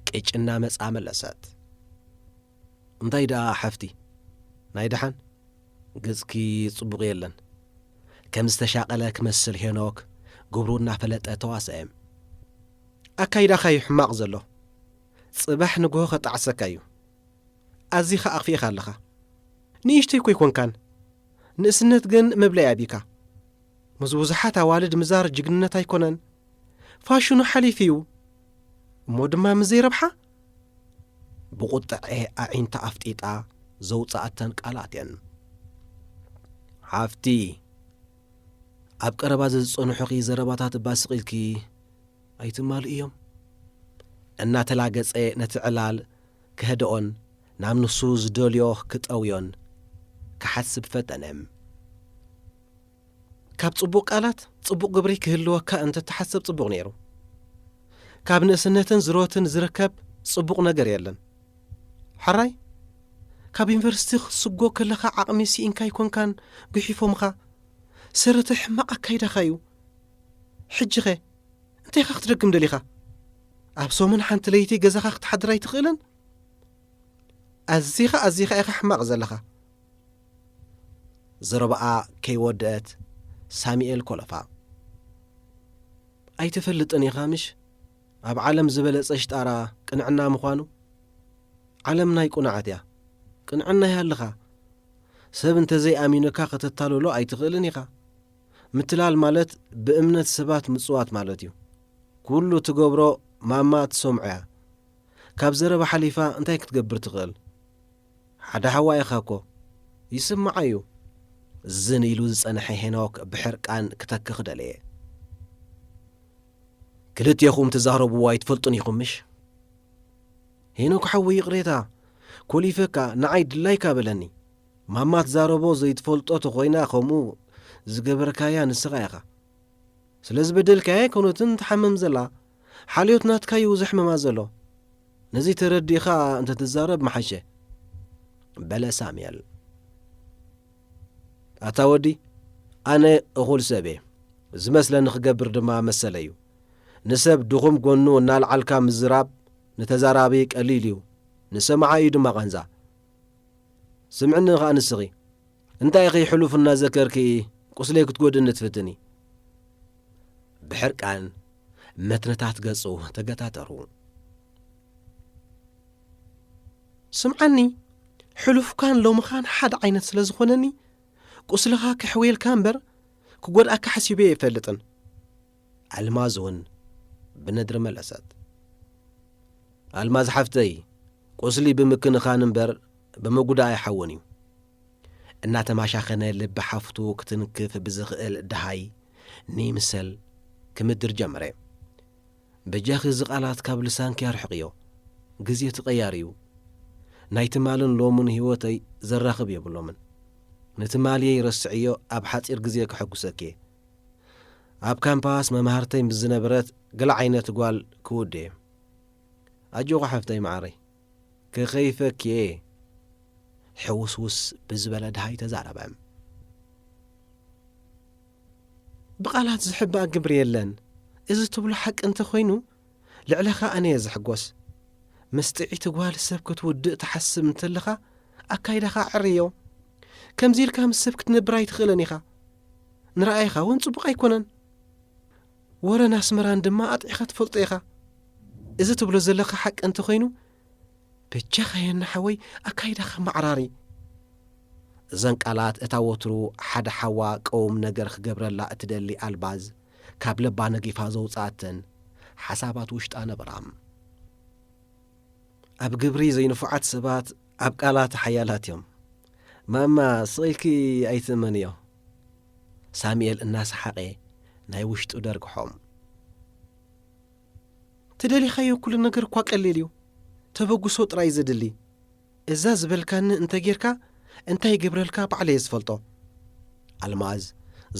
ቅጭ እናመጻ መለሰት። "እንታይ ደኣ ሓፍቲ፣ ናይ ደሓን? ገጽኪ ጽቡቕ የለን።" ከም ዝተሻቐለ ክመስል ሄኖክ ግብሩ እናፈለጠ ተዋሰኤ። "ኣካይዳኻ እዩ ሕማቕ ዘሎ። ጽባሕ ንግሆ ከጣዕሰካ እዩ። ኣዚኻ ኣኽፊእኻ ኣለኻ። ንእሽተይ እኮ ኣይኮንካን። ንእስነት ግን መብለይ ኣቢካ። ምስ ብዙሓት ኣዋልድ ምዛር ጅግንነት ኣይኮነን። ፋሽኑ ሓሊፉ እዩ። እሞ ድማ ምስ ዘይረብሓ? ብቑጥዐ ኣዒንታ ኣፍጢጣ ዘውጽኣተን ቃላት እየን። ሓፍቲ፣ ኣብ ቀረባ ዝጸንሑኺ ዘረባታት እባ ስቕ ኢልኪ ኣይትማልእዮም። እናተላገጸ ነቲ ዕላል ክህድኦን ናብ ንሱ ዝደልዮ ክጠውዮን ክሓስብ ፈተነ። ካብ ጽቡቕ ቃላት ጽቡቕ ግብሪ ክህልወካ እንተተሓሰብ ጽቡቕ ነይሩ። ካብ ንእስነትን ዝሮትን ዝርከብ ጽቡቕ ነገር የለን። ሕራይ፣ ካብ ዩኒቨርሲቲ ክትስጎ ከለኻ ዓቕሚ ስኢንካ ኣይኮንካን፣ ጉሒፎምኻ። ሰረተ ሕማቕ ኣካይዳኻ እዩ። ሕጂኸ እንታይ ኢኻ ክትደግም ደሊኻ? ኣብ ሰሙን ሓንቲ ለይቲ ገዛኻ ክትሓድር ኣይትኽእልን? ኣዚኻ ኣዚኻ ኢኻ ሕማቕ ዘለኻ። ዘረባኣ ከይወደአት ሳሚኤል ኮለፋ። ኣይትፈልጥን ኢኻ ምሽ? ኣብ ዓለም ዝበለጸ ሽጣራ ቅንዕና ምዃኑ? ዓለም ናይ ቁናዓት እያ። ቅንዕና ይሃልኻ። ሰብ እንተዘይኣሚኑካ ከተታልሎ ኣይትኽእልን ኢኻ። ምትላል ማለት ብእምነት ሰባት ምጽዋት ማለት እዩ። ኩሉ ትገብሮ ማማ ትሰምዖ እያ። ካብ ዘረባ ሓሊፋ እንታይ ክትገብር ትኽእል? ሓደ ሓዋ ኢኻ እኮ። ይስምዓ እዩ። ዝን ኢሉ ዝጸንሐ ሄኖክ ብሕርቃን ክተክኽ ደለየ። ክልቴኹም ትዛረብዎ ኣይትፈልጡን ኢኹም ምሽ? ሄኖክ ሓወይ ይቕሬታ፣ ኮሊፈካ፣ ንዓይ ድላይካ በለኒ። ማማ ትዛረቦ ዘይትፈልጦ ተኾይና ከምኡ ዝገበርካያ ንስኻ ኢኻ። ስለ ዝበደልካያ ኣይኮነትን ትሓምም ዘላ፣ ሓልዮት ናትካ እዩ ዘሕምማ ዘሎ። ነዚ ተረዲእኻ እንተትዛረብ ምሓሸ፣ በለ ሳሙኤል። ኣታ ወዲ፣ ኣነ እኹል ሰብ እየ። ዝመስለኒ ክገብር ድማ መሰለይ እዩ። ንሰብ ድኹም ጎኑ እናልዓልካ ምዝራብ ንተዛራቢ ቀሊል እዩ፣ ንሰማዓዩ ድማ ቃንዛ። ስምዕኒ ኸኣ ንስኺ፣ እንታይ ኢኺ ሕሉፍ እናዘከርኪ ቁስለይ ክትጎድእኒ ትፍትኒ? ብሕርቃን መትንታት ገጹ ተገታተሩ። ስምዓኒ፣ ሕሉፍካን ሎምኻን ሓደ ዓይነት ስለ ዝኾነኒ፣ ቁስልኻ ከሕውየልካ እምበር ክጎድኣካ ሓሲበ ኣይፈልጥን። ኣልማዝ እውን ብነድሪ መለሰት። ኣልማዝ ሓፍተይ፣ ቁስሊ ብምክንኻን እምበር ብምጉዳእ ኣይሓውን እዩ። እናተማሻኸነ ልቢ ሓፍቱ ክትንክፍ ብዝኽእል ደሃይ ንይምሰል ክምድር ጀመረ። በጃኺ እዚ ቃላት ካብ ልሳንኪ ኣርሕቕዮ። ግዜ ተቐያሪ እዩ። ናይ ትማልን ሎምን ህይወተይ ዘራኽብ የብሎምን። ንትማልየይ ረስዕዮ፣ ኣብ ሓጺር ግዜ ከሐጉሰኪ እየ። ኣብ ካምፓስ መማህርተይ ምስ ዝነበረት ገለ ዓይነት ጓል ክውድ እየ። ኣጆኺ ሓፍተይ መዓረይ፣ ክኸይፈኪ እየ። ሕውስውስ ብዝበለ ደሃይ ተዛረበ። ብቓላት ዝሕባእ ግብሪ የለን። እዚ ትብሎ ሓቂ እንተኾይኑ፣ ልዕለኻ ኣነ እየ ዝሕጎስ። ምስ ጥዕይቲ ጓል ሰብ ክትውድእ ትሓስብ እንተለኻ፣ ኣካይዳኻ ኣዕርዮ። ከምዚ ኢልካ ምስ ሰብ ክትነብር ኣይትኽእልን ኢኻ። ንረኣይኻ እውን ጽቡቕ ኣይኮነን። ወረን ኣስመራን ድማ ኣጥዒኻ ትፈልጦ ኢኻ። እዚ ትብሎ ዘለኻ ሓቂ እንተኾይኑ፣ በጃኻ የና ሓወይ ኣካይዳኻ ማዕራሪ። እዘን ቃላት እታ ወትሩ ሓደ ሓዋ ቀውም ነገር ክገብረላ እትደሊ ኣልማዝ ካብ ልባ ነጊፋ ዘውጽኣተን ሓሳባት ውሽጣ ነበራ። ኣብ ግብሪ ዘይንፉዓት ሰባት ኣብ ቃላት ሓያላት እዮም። ማማ፣ ስቕ ኢልኪ ኣይትእመንዮ። ሳሙኤል እናሰሓቐ ናይ ውሽጡ ደርግሖም። ትደሊኻዮ ኩሉ ነገር እኳ ቀሊል እዩ። ተበግሶ ጥራይ ዘድሊ። እዛ ዝበልካኒ እንተጌርካ እንታይ ይገብረልካ ባዕለየ ዝፈልጦ። ኣልማዝ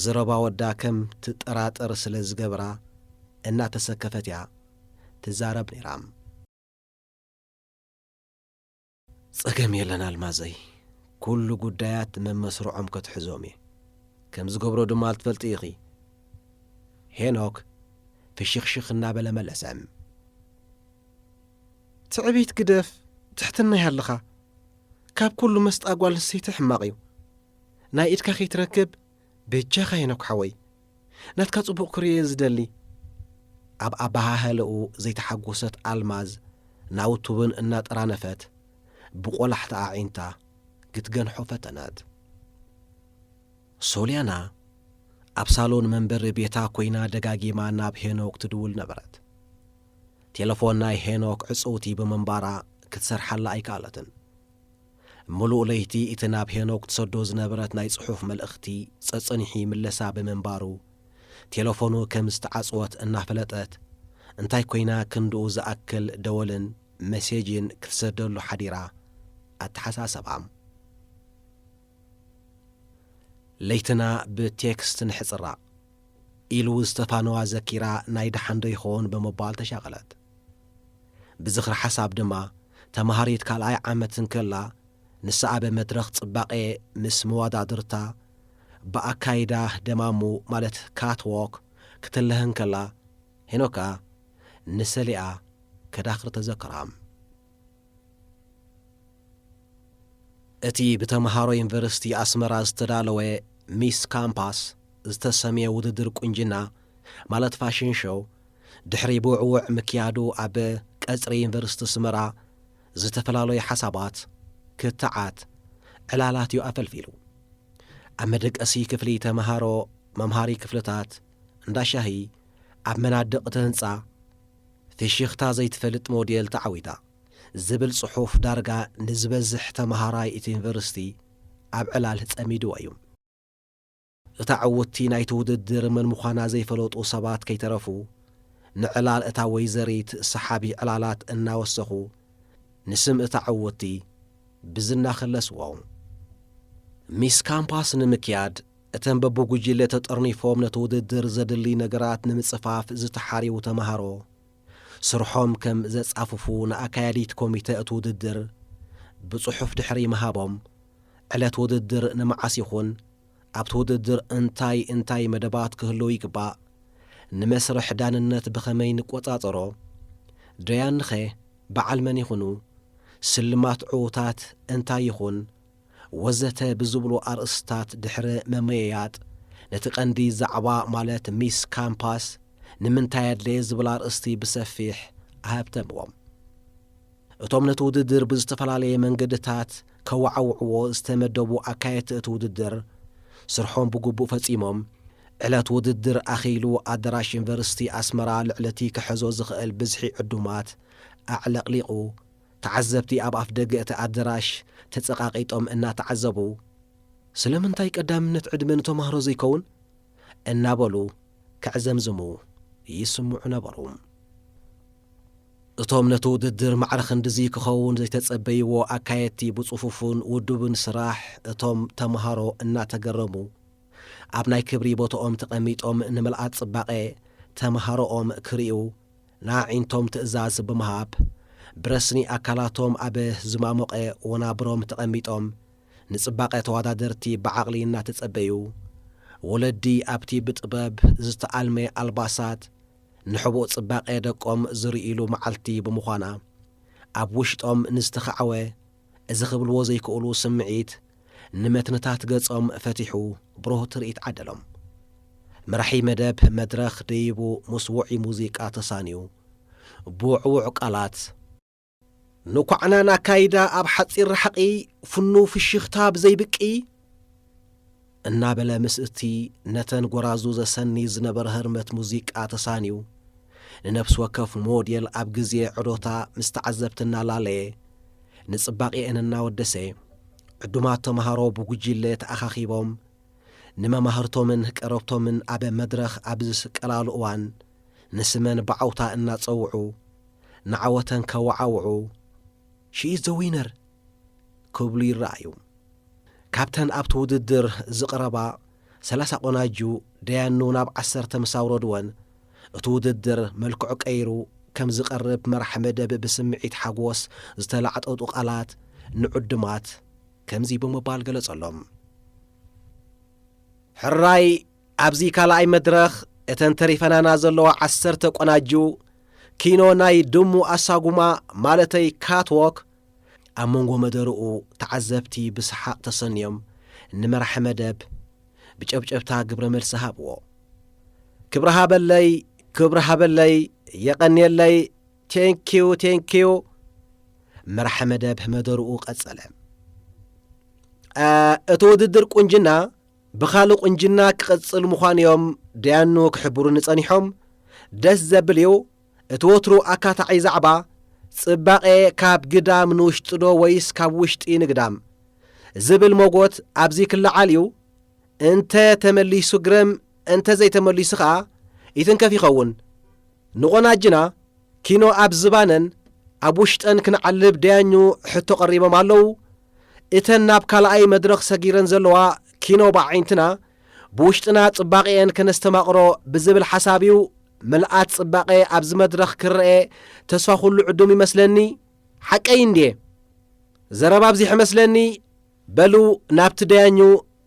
ዘረባ ወዳ ከም ትጠራጠር ስለ ዝገብራ እናተሰከፈት እያ ትዛረብ ነይራ። ጸገም የለን ኣልማዘይ፣ ኩሉ ጉዳያት መመስርዖም ከትሕዞም እየ። ከም ዝገብሮ ድማ ትፈልጢ ኢኺ። ሄኖክ ፍሽኽሽኽ እናበለ መለሰ። ትዕቢት ግደፍ፣ ትሕትና ይሃልኻ። ካብ ኩሉ መስጣ ጓል ኣንስተይቲ ሕማቕ እዩ። ናይ ኢድካ ከይትረክብ በጃኻ ሄኖክ ሓወይ። ናትካ ጽቡቕ ክርእዮ እየ ዝደሊ። ኣብ ኣበሃህልኡ ዘይተሓጎሰት ኣልማዝ ናውቲ ቡን እናጠራነፈት ብቆላሕታ ኣዒንታ ክትገንሖ ፈተነት። ሶልያና ኣብ ሳሎን መንበሪ ቤታ ኮይና ደጋጊማ ናብ ሄኖክ ትድውል ነበረት። ቴለፎን ናይ ሄኖክ ዕጽውቲ ብምንባራ ክትሰርሓላ ኣይከኣለትን። ምሉእ ለይቲ እቲ ናብ ሄኖክ ትሰዶ ዝነበረት ናይ ጽሑፍ መልእኽቲ ጸጸኒሑ ይምለሳ ብምንባሩ፣ ቴለፎኑ ከም ዝተዓጽወት እናፈለጠት፣ እንታይ ኮይና ክንድኡ ዝኣክል ደወልን መሴጅን ክትሰደሉ ሓዲራ ኣተሓሳሰባ። ለይትና ብቴክስት ንሕጽራ ኢሉ ዝተፋነዋ ዘኪራ ናይ ደሓን ዶ ይኸውን ብምባል ተሻቐለት። ብዝኽሪ ሓሳብ ድማ ተምሃሪት ካልኣይ ዓመት እንከላ ንሳ ኣብ መድረኽ ጽባቐ ምስ መዋዳድርታ ብኣካይዳ ደማሙ ማለት ካትዎክ ክትለህ እንከላ ሄኖካ ንሰሊኣ ከዳኽር ተዘከራ። እቲ ብተምሃሮ ዩኒቨርሲቲ ኣስመራ ዝተዳለወ ሚስ ካምፓስ ዝተሰምየ ውድድር ቁንጅና ማለት ፋሽን ሾው ድሕሪ ብውዕውዕ ምክያዱ ኣብ ቀጽሪ ዩኒቨርሲቲ ኣስመራ ዝተፈላለዩ ሓሳባት፣ ክትዓት፣ ዕላላት እዩ ኣፈልፊሉ። ኣብ መደቀሲ ክፍሊ ተምሃሮ፣ መምሃሪ ክፍልታት፣ እንዳ ሻሂ፣ ኣብ መናድቕ እቲ ህንጻ፣ ፍሽኽታ ዘይትፈልጥ ሞዴል ተዓዊታ ዝብል ጽሑፍ ዳርጋ ንዝበዝሕ ተምሃራይ እቲ ዩኒቨርሲቲ ኣብ ዕላል ጸሚድዎ እዩ። እታ ዕውትቲ ናይቲ ውድድር መን ምዃና ዘይፈለጡ ሰባት ከይተረፉ፣ ንዕላል እታ ወይዘሪት ሰሓቢ ዕላላት እናወሰኹ፣ ንስም እታ ዕውትቲ ብዝና ከለስዎ። ሚስ ካምፓስ ንምክያድ፣ እተን በብጉጅለ ተጠርኒፎም ነቲ ውድድር ዘድሊ ነገራት ንምጽፋፍ ዝተሓርዩ ተምሃሮ፣ ስርሖም ከም ዘጻፍፉ ንኣካያዲት ኮሚተ እቲ ውድድር ብጽሑፍ ድሕሪ ምሃቦም፣ ዕለት ውድድር ንመዓስ ይኹን፣ ኣብቲ ውድድር እንታይ እንታይ መደባት ክህልው ይግባእ፣ ንመስርሕ ዳንነት ብኸመይ ንቆጻጸሮ፣ ደያንኸ በዓል መን ይኹኑ፣ ስልማት ዕዉታት እንታይ ይኹን፣ ወዘተ ብዝብሉ ኣርእስታት ድሕሪ መመየያጥ፣ ነቲ ቀንዲ ዛዕባ ማለት ሚስ ካምፓስ ንምንታይ ኣድለየ ዝብል ኣርእስቲ ብሰፊሕ ኣሃብተምዎም። እቶም ነቲ ውድድር ብዝተፈላለየ መንገድታት ከወዓውዕዎ ዝተመደቡ ኣካየድቲ እቲ ውድድር፣ ስርሖም ብግቡእ ፈጺሞም፣ ዕለት ውድድር ኣኺሉ ኣዳራሽ ዩኒቨርሲቲ ኣስመራ ልዕሊ እቲ ክሕዞ ዝኽእል ብዝሒ ዕዱማት ኣዕለቕሊቑ፣ ተዓዘብቲ ኣብ ኣፍ ደገ እቲ ኣዳራሽ ተጸቓቒጦም እናተዓዘቡ፣ "ስለምንታይ ቀዳምነት ዕድመ ንተማሃሮ ዘይከውን?" እናበሉ ከዕዘምዝሙ ይስምዑ ነበሩ። እቶም ነቲ ውድድር ማዕረ ክንድዚ ክኸውን ዘይተጸበይዎ ኣካየድቲ ብጽፉፉን ውዱብን ስራሕ እቶም ተምሃሮ እናተገረሙ፣ ኣብ ናይ ክብሪ ቦታኦም ተቐሚጦም ንምልኣት ጽባቐ ተምሃሮኦም ክርእዩ ንኣዒንቶም ትእዛዝ ብምሃብ፣ ብረስኒ ኣካላቶም ኣብ ዝማሞቐ ወናብሮም ተቐሚጦም፣ ንጽባቐ ተወዳደርቲ ብዓቕሊ እናተጸበዩ፣ ወለዲ ኣብቲ ብጥበብ ዝተኣልመ ኣልባሳት ንሕቡእ ጽባቐ ደቆም ዝርእይሉ መዓልቲ ብምዃና፣ ኣብ ውሽጦም ንዝተኻዕወ፣ እዚ ክብልዎ ዘይክእሉ ስምዒት ንመትንታት ገጾም ፈቲሑ ብሩህ ትርኢት ዓደሎም። መራሒ መደብ መድረኽ ደይቡ ምስ ውዑይ ሙዚቃ ተሳንዩ፣ ብውዕዉዕ ቃላት፣ "ንኳዕናን ኣካይዳ ኣብ ሓጺር ርሕቒ፣ ፍኑው ፍሽኽታ ብዘይብቂ" እናበለ ምስ እቲ ነተን ጎራዙ ዘሰኒ ዝነበረ ህርመት ሙዚቃ ተሳንዩ፣ ንነፍሲ ወከፍ ሞዴል ኣብ ግዜ ዕዶታ ምስ ተዓዘብቲ እናላለየ፣ ንጽባቄአን እናወደሰ፣ ዕዱማት ተምሃሮ ብጉጅለ ተኣኻኺቦም፣ ንመማህርቶምን ቀረብቶምን ኣብ መድረኽ ኣብ ዝስቀላሉ እዋን፣ ንስመን ብዓውታ እናጸውዑ፣ ንዓወተን ከወዓውዑ፣ "She is the winner!" ክብሉ ይረኣዩ። ካብተን ኣብቲ ውድድር ዝቐረባ ሰላሳ ቆናጁ፣ ደያኑ ናብ ዓሰርተ ምስ ኣውረድወን፣ እቲ ውድድር መልክዑ ቀይሩ ከም ዝቐርብ መራሕ መደብ ብስምዒት ሓጎስ ዝተላዕጠጡ ቃላት ንዕዱማት ከምዚ ብምባል ገለጸሎም። ሕራይ ኣብዚ ካልኣይ መድረኽ እተን ተሪፈናና ዘለዋ ዓሰርተ ቆናጁ ኪኖ ናይ ድሙ ኣሳጉማ ማለተይ ካትዎክ ኣብ መንጎ መደርኡ ተዓዘብቲ ብሰሓቕ ተሰንዮም ንመራሒ መደብ ብጨብጨብታ ግብረ መልሲ ሃብዎ። "ክብሪ ሃበለይ፣ ክብሪ ሃበለይ፣ የቐንየለይ፣ ቴንኪዩ፣ ቴንኪዩ!" መራሒ መደብ መደርኡ ቀጸለ። "እ፣ እቲ ውድድር ቁንጅና ብኻልእ ቁንጅና ክቕጽል ምዃኑ እዮም ደያኑ ክሕብሩኒ ጸኒሖም። ደስ ዘብል እዩ። እቲ ወትሩ ኣካታዒ ዛዕባ፣ ጽባቐ ካብ ግዳም ንውሽጢ ዶ ወይስ ካብ ውሽጢ ንግዳም? ዝብል ሞጎት ኣብዚ ክለዓል እዩ። እንተ ተመሊሱ ግረም፣ እንተ ዘይተመሊሱ ኸኣ ይትንከፍ ይኸውን። ንቖናጅና ኪኖ ኣብ ዝባነን ኣብ ውሽጠን ክንዓልብ ደያኙ ሕቶ ቀሪቦም ኣለዉ። እተን ናብ ካልኣይ መድረኽ ሰጊረን ዘለዋ ኪኖ ብዓዒንትና ብውሽጥና ጽባቐኤን ከነስተማቕሮ ብዝብል ሓሳብ እዩ። ምልኣት ጽባቐ ኣብዚ መድረኽ ክረኤ ተስፋ ኩሉ ዕዱም ይመስለኒ። ሓቀይ እንድየ? ዘረባ ኣብዚሐ መስለኒ። በሉ ናብቲ ደያኙ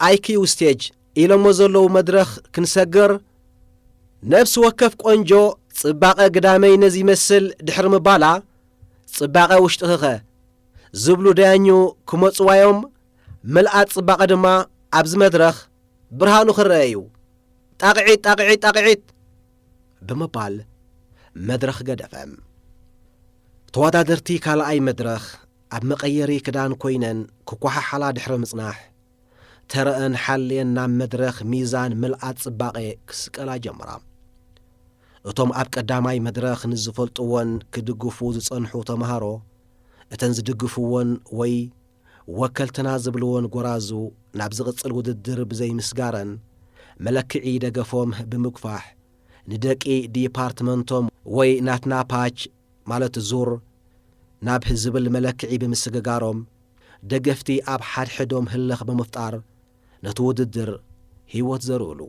ኣይኪዩ ስቴጅ ኢሎሞ ዘለዉ መድረኽ ክንሰግር። ነፍሲ ወከፍ ቆንጆ ጽባቐ ግዳመይ ነዚ ይመስል ድሕሪ ምባላ፣ ጽባቐ ውሽጥኺኸ ዝብሉ ደያኙ ክመጽዋዮም። ምልኣት ጽባቐ ድማ ኣብዚ መድረኽ ብርሃኑ ክረአ እዩ። ጣቕዒት፣ ጣቕዒት፣ ጣቕዒት! ብምባል መድረኽ ገደፈ። ተወዳደርቲ ካልኣይ መድረኽ ኣብ መቐየሪ ክዳን ኮይነን ክኳሓሓላ ድሕሪ ምጽናሕ፣ ተረአን ሓልየን ናብ መድረኽ ሚዛን ምልኣት ጽባቐ ክስቀላ ጀመራ። እቶም ኣብ ቀዳማይ መድረኽ ንዝፈልጥዎን ክድግፉ ዝጸንሑ ተመሃሮ፣ እተን ዝድግፍዎን ወይ ወከልትና ዝብልዎን ጎራዙ ናብ ዝቕጽል ውድድር ብዘይምስጋረን፣ መለክዒ ደገፎም ብምግፋሕ፣ ንደቂ ዲፓርትመንቶም ወይ ናትና ፓች ማለት ዙር ናብ ዝብል መለክዒ ብምስግጋሮም፣ ደገፍቲ ኣብ ሓድሕዶም ህልኽ ብምፍጣር ነቲ ውድድር ህይወት ዘርእሉ።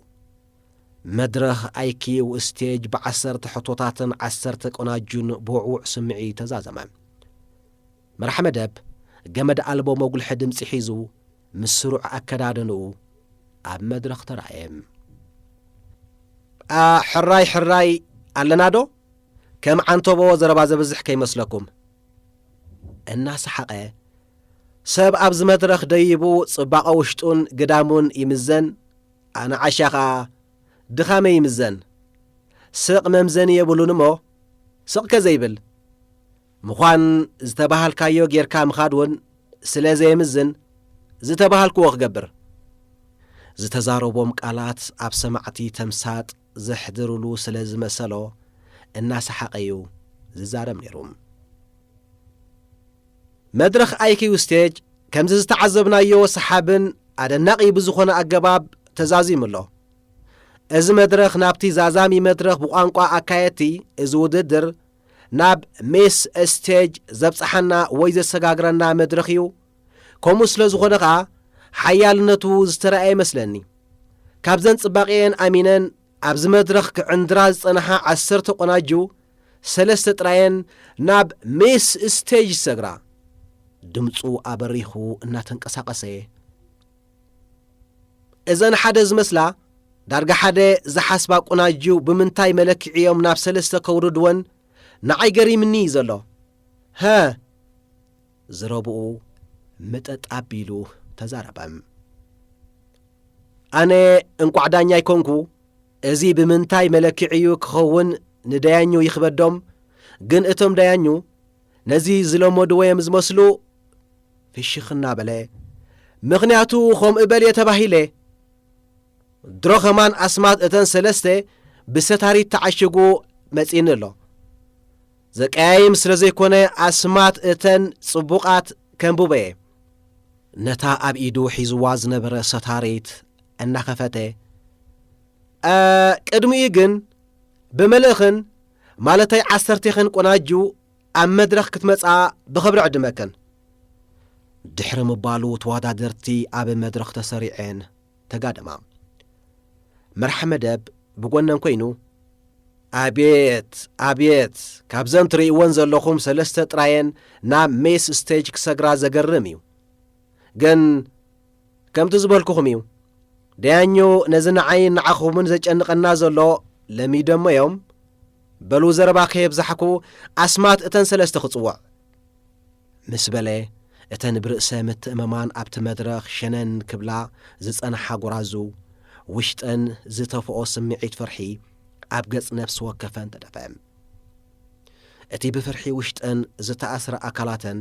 መድረኽ ኣይኪው ስቴጅ ብዓሰርተ ሕቶታትን ዓሰርተ ቆናጁን ብውዕዉዕ ስምዒት ተዛዘመ። መራሕ መደብ ገመድ ኣልቦ መጉልሒ ድምጺ ሒዙ ምስ ስሩዕ ኣከዳድንኡ ኣብ መድረኽ ተራእየ። "ኣ፣ ሕራይ ሕራይ ኣለና ዶ? ከም ዓንተቦ ዘረባ ዘብዝሕ ከይመስለኩም?" እናሰሓቐ፣ ሰብ ኣብዚ መድረኽ ደይቡ ጽባቐ ውሽጡን ግዳሙን ይምዘን፣ ኣነ ዓሻ ኸኣ ድኻመይ ይምዘን። ስቕ መምዘኒ የብሉን እሞ፣ ስቕ ከ ዘይብል ምዃን፣ ዝተባሃልካዮ ጌርካ ምኻድ እውን ስለ ዘየምዝን፣ ዝተባሃልክዎ ክገብር። ዝተዛረቦም ቃላት ኣብ ሰማዕቲ ተምሳጥ ዘሕድርሉ ስለ ዝመሰሎ፣ እናሰሓቐ እዩ ዝዛረብ ነይሩ። መድረኽ ኣይኪዩ ስቴጅ ከምዚ ዝተዓዘብናዮ ሰሓብን ኣደናቒ ብዝኾነ ኣገባብ ተዛዚሙ ኣሎ። እዚ መድረኽ ናብቲ ዛዛሚ መድረኽ ብቋንቋ ኣካየድቲ እዚ ውድድር ናብ ሜስ ስቴጅ ዘብጽሓና ወይ ዘሰጋግረና መድረኽ እዩ። ከምኡ ስለ ዝኾነ ኸኣ ሓያልነቱ ዝተረኣየ ይመስለኒ። ካብዘን ጽባቐኤን ኣሚነን ኣብዚ መድረኽ ክዕንድራ ዝጸንሓ ዓሰርተ ቆናጁ፣ ሰለስተ ጥራየን ናብ ሜስ ስቴጅ ይሰግራ። ድምጹ ኣበሪኹ እናተንቀሳቐሰ፣ እዘን ሓደ ዝመስላ ዳርጋ ሓደ ዝሓስባ ቆናጁ ብምንታይ መለክዒ እዮም ናብ ሰለስተ ከውርድወን ንዓይ ገሪምኒ እዩ ዘሎ። "ሀ!" ዝረብኡ ምጠጥ ኣቢሉ ተዛረበ። ኣነ እንቋዕ ዳኛ ኣይኮንኩ፣ እዚ ብምንታይ መለክዒ እዩ ክኸውን ንዳያኙ ይኽበዶም። ግን እቶም ዳያኙ ነዚ ዝለመድዎ እዮም ዝመስሉ። ፍሽኽ እናበለ፣ "ምኽንያቱ ከምኡ በል እየ ተባሂለ። ድሮ ከማን ኣስማት እተን ሰለስተ ብሰታሪት ተዓሽጉ መጺእኒ ኣሎ። ዘቀያይም ስለ ዘይኮነ ኣስማት እተን ጽቡቓት ከንብቦ እየ።" ነታ ኣብ ኢዱ ሒዝዋ ዝነበረ ሰታሪት እናኸፈተ፣ "እ፣ ቅድሚኡ ግን ብመልእኽን ማለተይ ዓሰርቴኽን ቆናጁ ኣብ መድረኽ ክትመጻ ብኽብሪ ዕድመክን" ድሕሪ ምባሉ ተወዳደርቲ ኣብ መድረኽ ተሰሪዐን ተጋደማ። መርሓ መደብ ብጎነን ኮይኑ፣ "ኣብየት፣ ኣብየት፣ ካብዘን ትርእይወን ዘለኹም ሰለስተ ጥራየን ናብ ሜስ ስቴጅ ክሰግራ ዘገርም እዩ። ግን ከምቲ ዝበልኩኹም እዩ፣ ደያኞ ነዚ ንዓይን ንዓኹምን ዘጨንቐና ዘሎ ለሚዶሞ እዮም። በሉ ዘረባ ከየብዛሕኩ ኣስማት እተን ሰለስተ ክጽውዕ" ምስ በለ፣ እተን ብርእሰ ምትእምማን ኣብቲ መድረኽ ሸነን ክብላ ዝጸንሓ ጎራዙ፣ ውሽጠን ዝተፍኦ ስምዒት ፍርሒ ኣብ ገጽ ነፍሲ ወከፈን ተደፍአ። እቲ ብፍርሒ ውሽጠን ዝተኣስረ ኣካላተን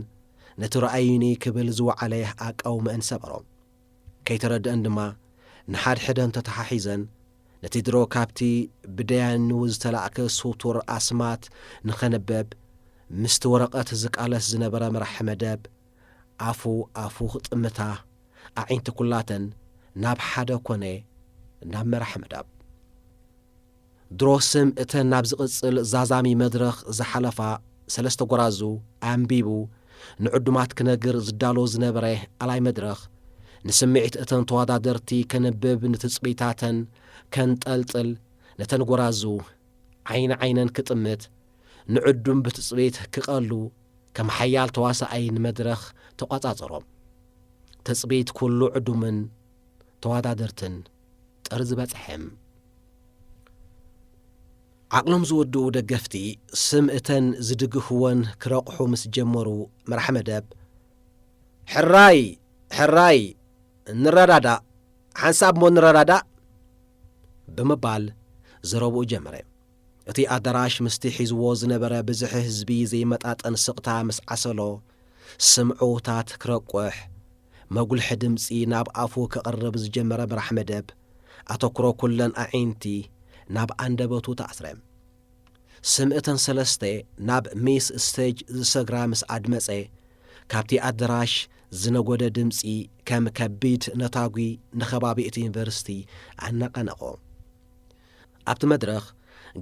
ነቲ ረኣዩኒ ክብል ዝወዓለ ኣቃውመአን ሰበሮ። ከይተረድአን ድማ፣ ንሓድሕደን ተተሓሒዘን፣ ነቲ ድሮ ካብቲ ብደያኑ ዝተላእከ ስቱር ኣስማት ንኸንበብ ምስቲ ወረቐት ዝቃለስ ዝነበረ መራሕ መደብ ኣፉ ኣፉ ክጥምታ፣ ኣዒንቲ ኩላተን ናብ ሓደ ኮነ፣ ናብ መራሕ መደብ። ድሮ ስም እተን ናብ ዝቕጽል ዛዛሚ መድረኽ ዝሓለፋ ሰለስተ ጎራዙ ኣንቢቡ ንዕዱማት ክነግር ዝዳሎ ዝነበረ ኣላይ መድረኽ፣ ንስምዒት እተን ተወዳደርቲ ከንብብ፣ ንትጽቢታተን ከንጠልጥል፣ ነተን ጎራዙ ዓይኒ ዓይነን ክጥምት፣ ንዕዱም ብትጽቢት ክቐሉ፣ ከም ሓያል ተዋሳኣይ ንመድረኽ ተቋጻጸሮም። ትጽቢት ኩሉ ዕዱምን ተወዳደርትን ጥርዚ በጽሐ። ዓቕሎም ዝወድኡ ደገፍቲ ስም እተን ዝድግፍወን ክረቑሑ ምስ ጀመሩ፣ መራሕ መደብ፣ "ሕራይ፣ ሕራይ፣ ንረዳዳእ፣ ሓንሳብ እሞ ንረዳዳእ" ብምባል ዘረብኡ ጀመረ። እቲ ኣዳራሽ ምስቲ ሒዝዎ ዝነበረ ብዝሒ ህዝቢ ዘይመጣጠን ስቕታ ምስ ዓሰሎ፣ ስምዑታት ክረቁሕ፣ መጉልሒ ድምጺ ናብ ኣፉ ከቕርብ ዝጀመረ መራሕ መደብ፣ ኣተኩሮ ኩለን ኣዒንቲ ናብ ኣንደበቱ ተኣስረ። ስም እተን ሰለስተ ናብ ሚስ ስቴጅ ዝሰግራ ምስ ኣድመጸ፣ ካብቲ ኣዳራሽ ዝነጎደ ድምጺ ከም ከቢድ ነታጒ ንኸባቢ እቲ ዩኒቨርሲቲ ኣነቐነቖ። ኣብቲ መድረኽ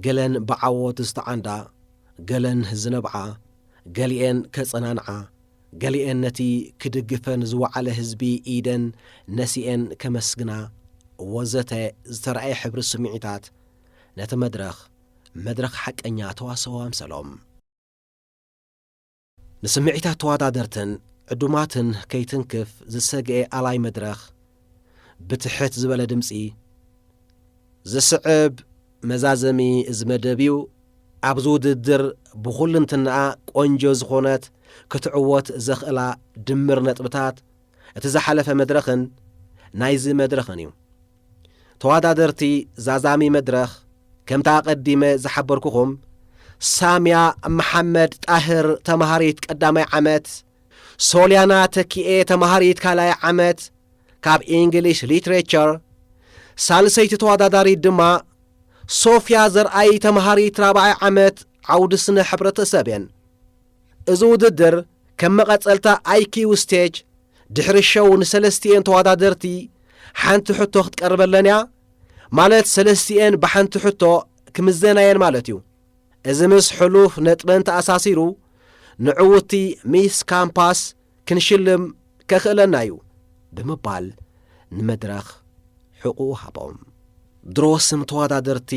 ገለን ብዓወት ዝተዓንዳ፣ ገለን ዝነብዓ፣ ገሊኤን ከጸናንዓ፣ ገሊኤን ነቲ ክድግፈን ዝወዓለ ህዝቢ ኢደን ነሲኤን ከመስግና ወዘተ ዝተራእየ ሕብሪ ስምዒታት ነቲ መድረኽ፣ መድረኽ ሓቀኛ ተዋስኦ ኣምሰሎም። ንስምዒታት ተወዳደርትን ዕዱማትን ከይትንክፍ ዝሰግኤ ኣላይ መድረኽ ብትሕት ዝበለ ድምጺ፣ "ዝስዕብ መዛዘሚ እዚ መደብ እዩ። ኣብዚ ውድድር ብኹልንትናኣ ቆንጆ ዝኾነት ክትዕወት ዘኽእላ ድምር ነጥብታት እቲ ዝሓለፈ መድረኽን ናይዚ መድረኽን እዩ። ተወዳደርቲ ዛዛሚ መድረኽ፣ ከምታ ኣቐዲመ ዝሓበርኩኹም፣ ሳምያ መሓመድ ጣህር፣ ተማሃሪት ቀዳማይ ዓመት፣ ሶልያና ተኪኤ፣ ተማሃሪት ካልኣይ ዓመት ካብ ኢንግሊሽ ሊትሬቸር፣ ሳልሰይቲ ተወዳዳሪት ድማ ሶፍያ ዘርኣይ፣ ተማሃሪት ራብዓይ ዓመት ዓውዲ ስነ ሕብረተሰብ እየን። እዚ ውድድር ከም መቐጸልታ ኣይኪው ስቴጅ፣ ድሕሪ ሸው ንሰለስቲኤን ተወዳደርቲ ሓንቲ ሕቶ ክትቀርበለን እያ። ማለት ሰለስቲኤን ብሓንቲ ሕቶ ክምዘናየን ማለት እዩ። እዚ ምስ ሕሉፍ ነጥበን ተኣሳሲሩ ንዕውቲ ሚስ ካምፓስ ክንሽልም ከኽእለና እዩ" ብምባል ንመድረኽ ሕቑኡ ሃቦም። ድሮ ስም ተወዳደርቲ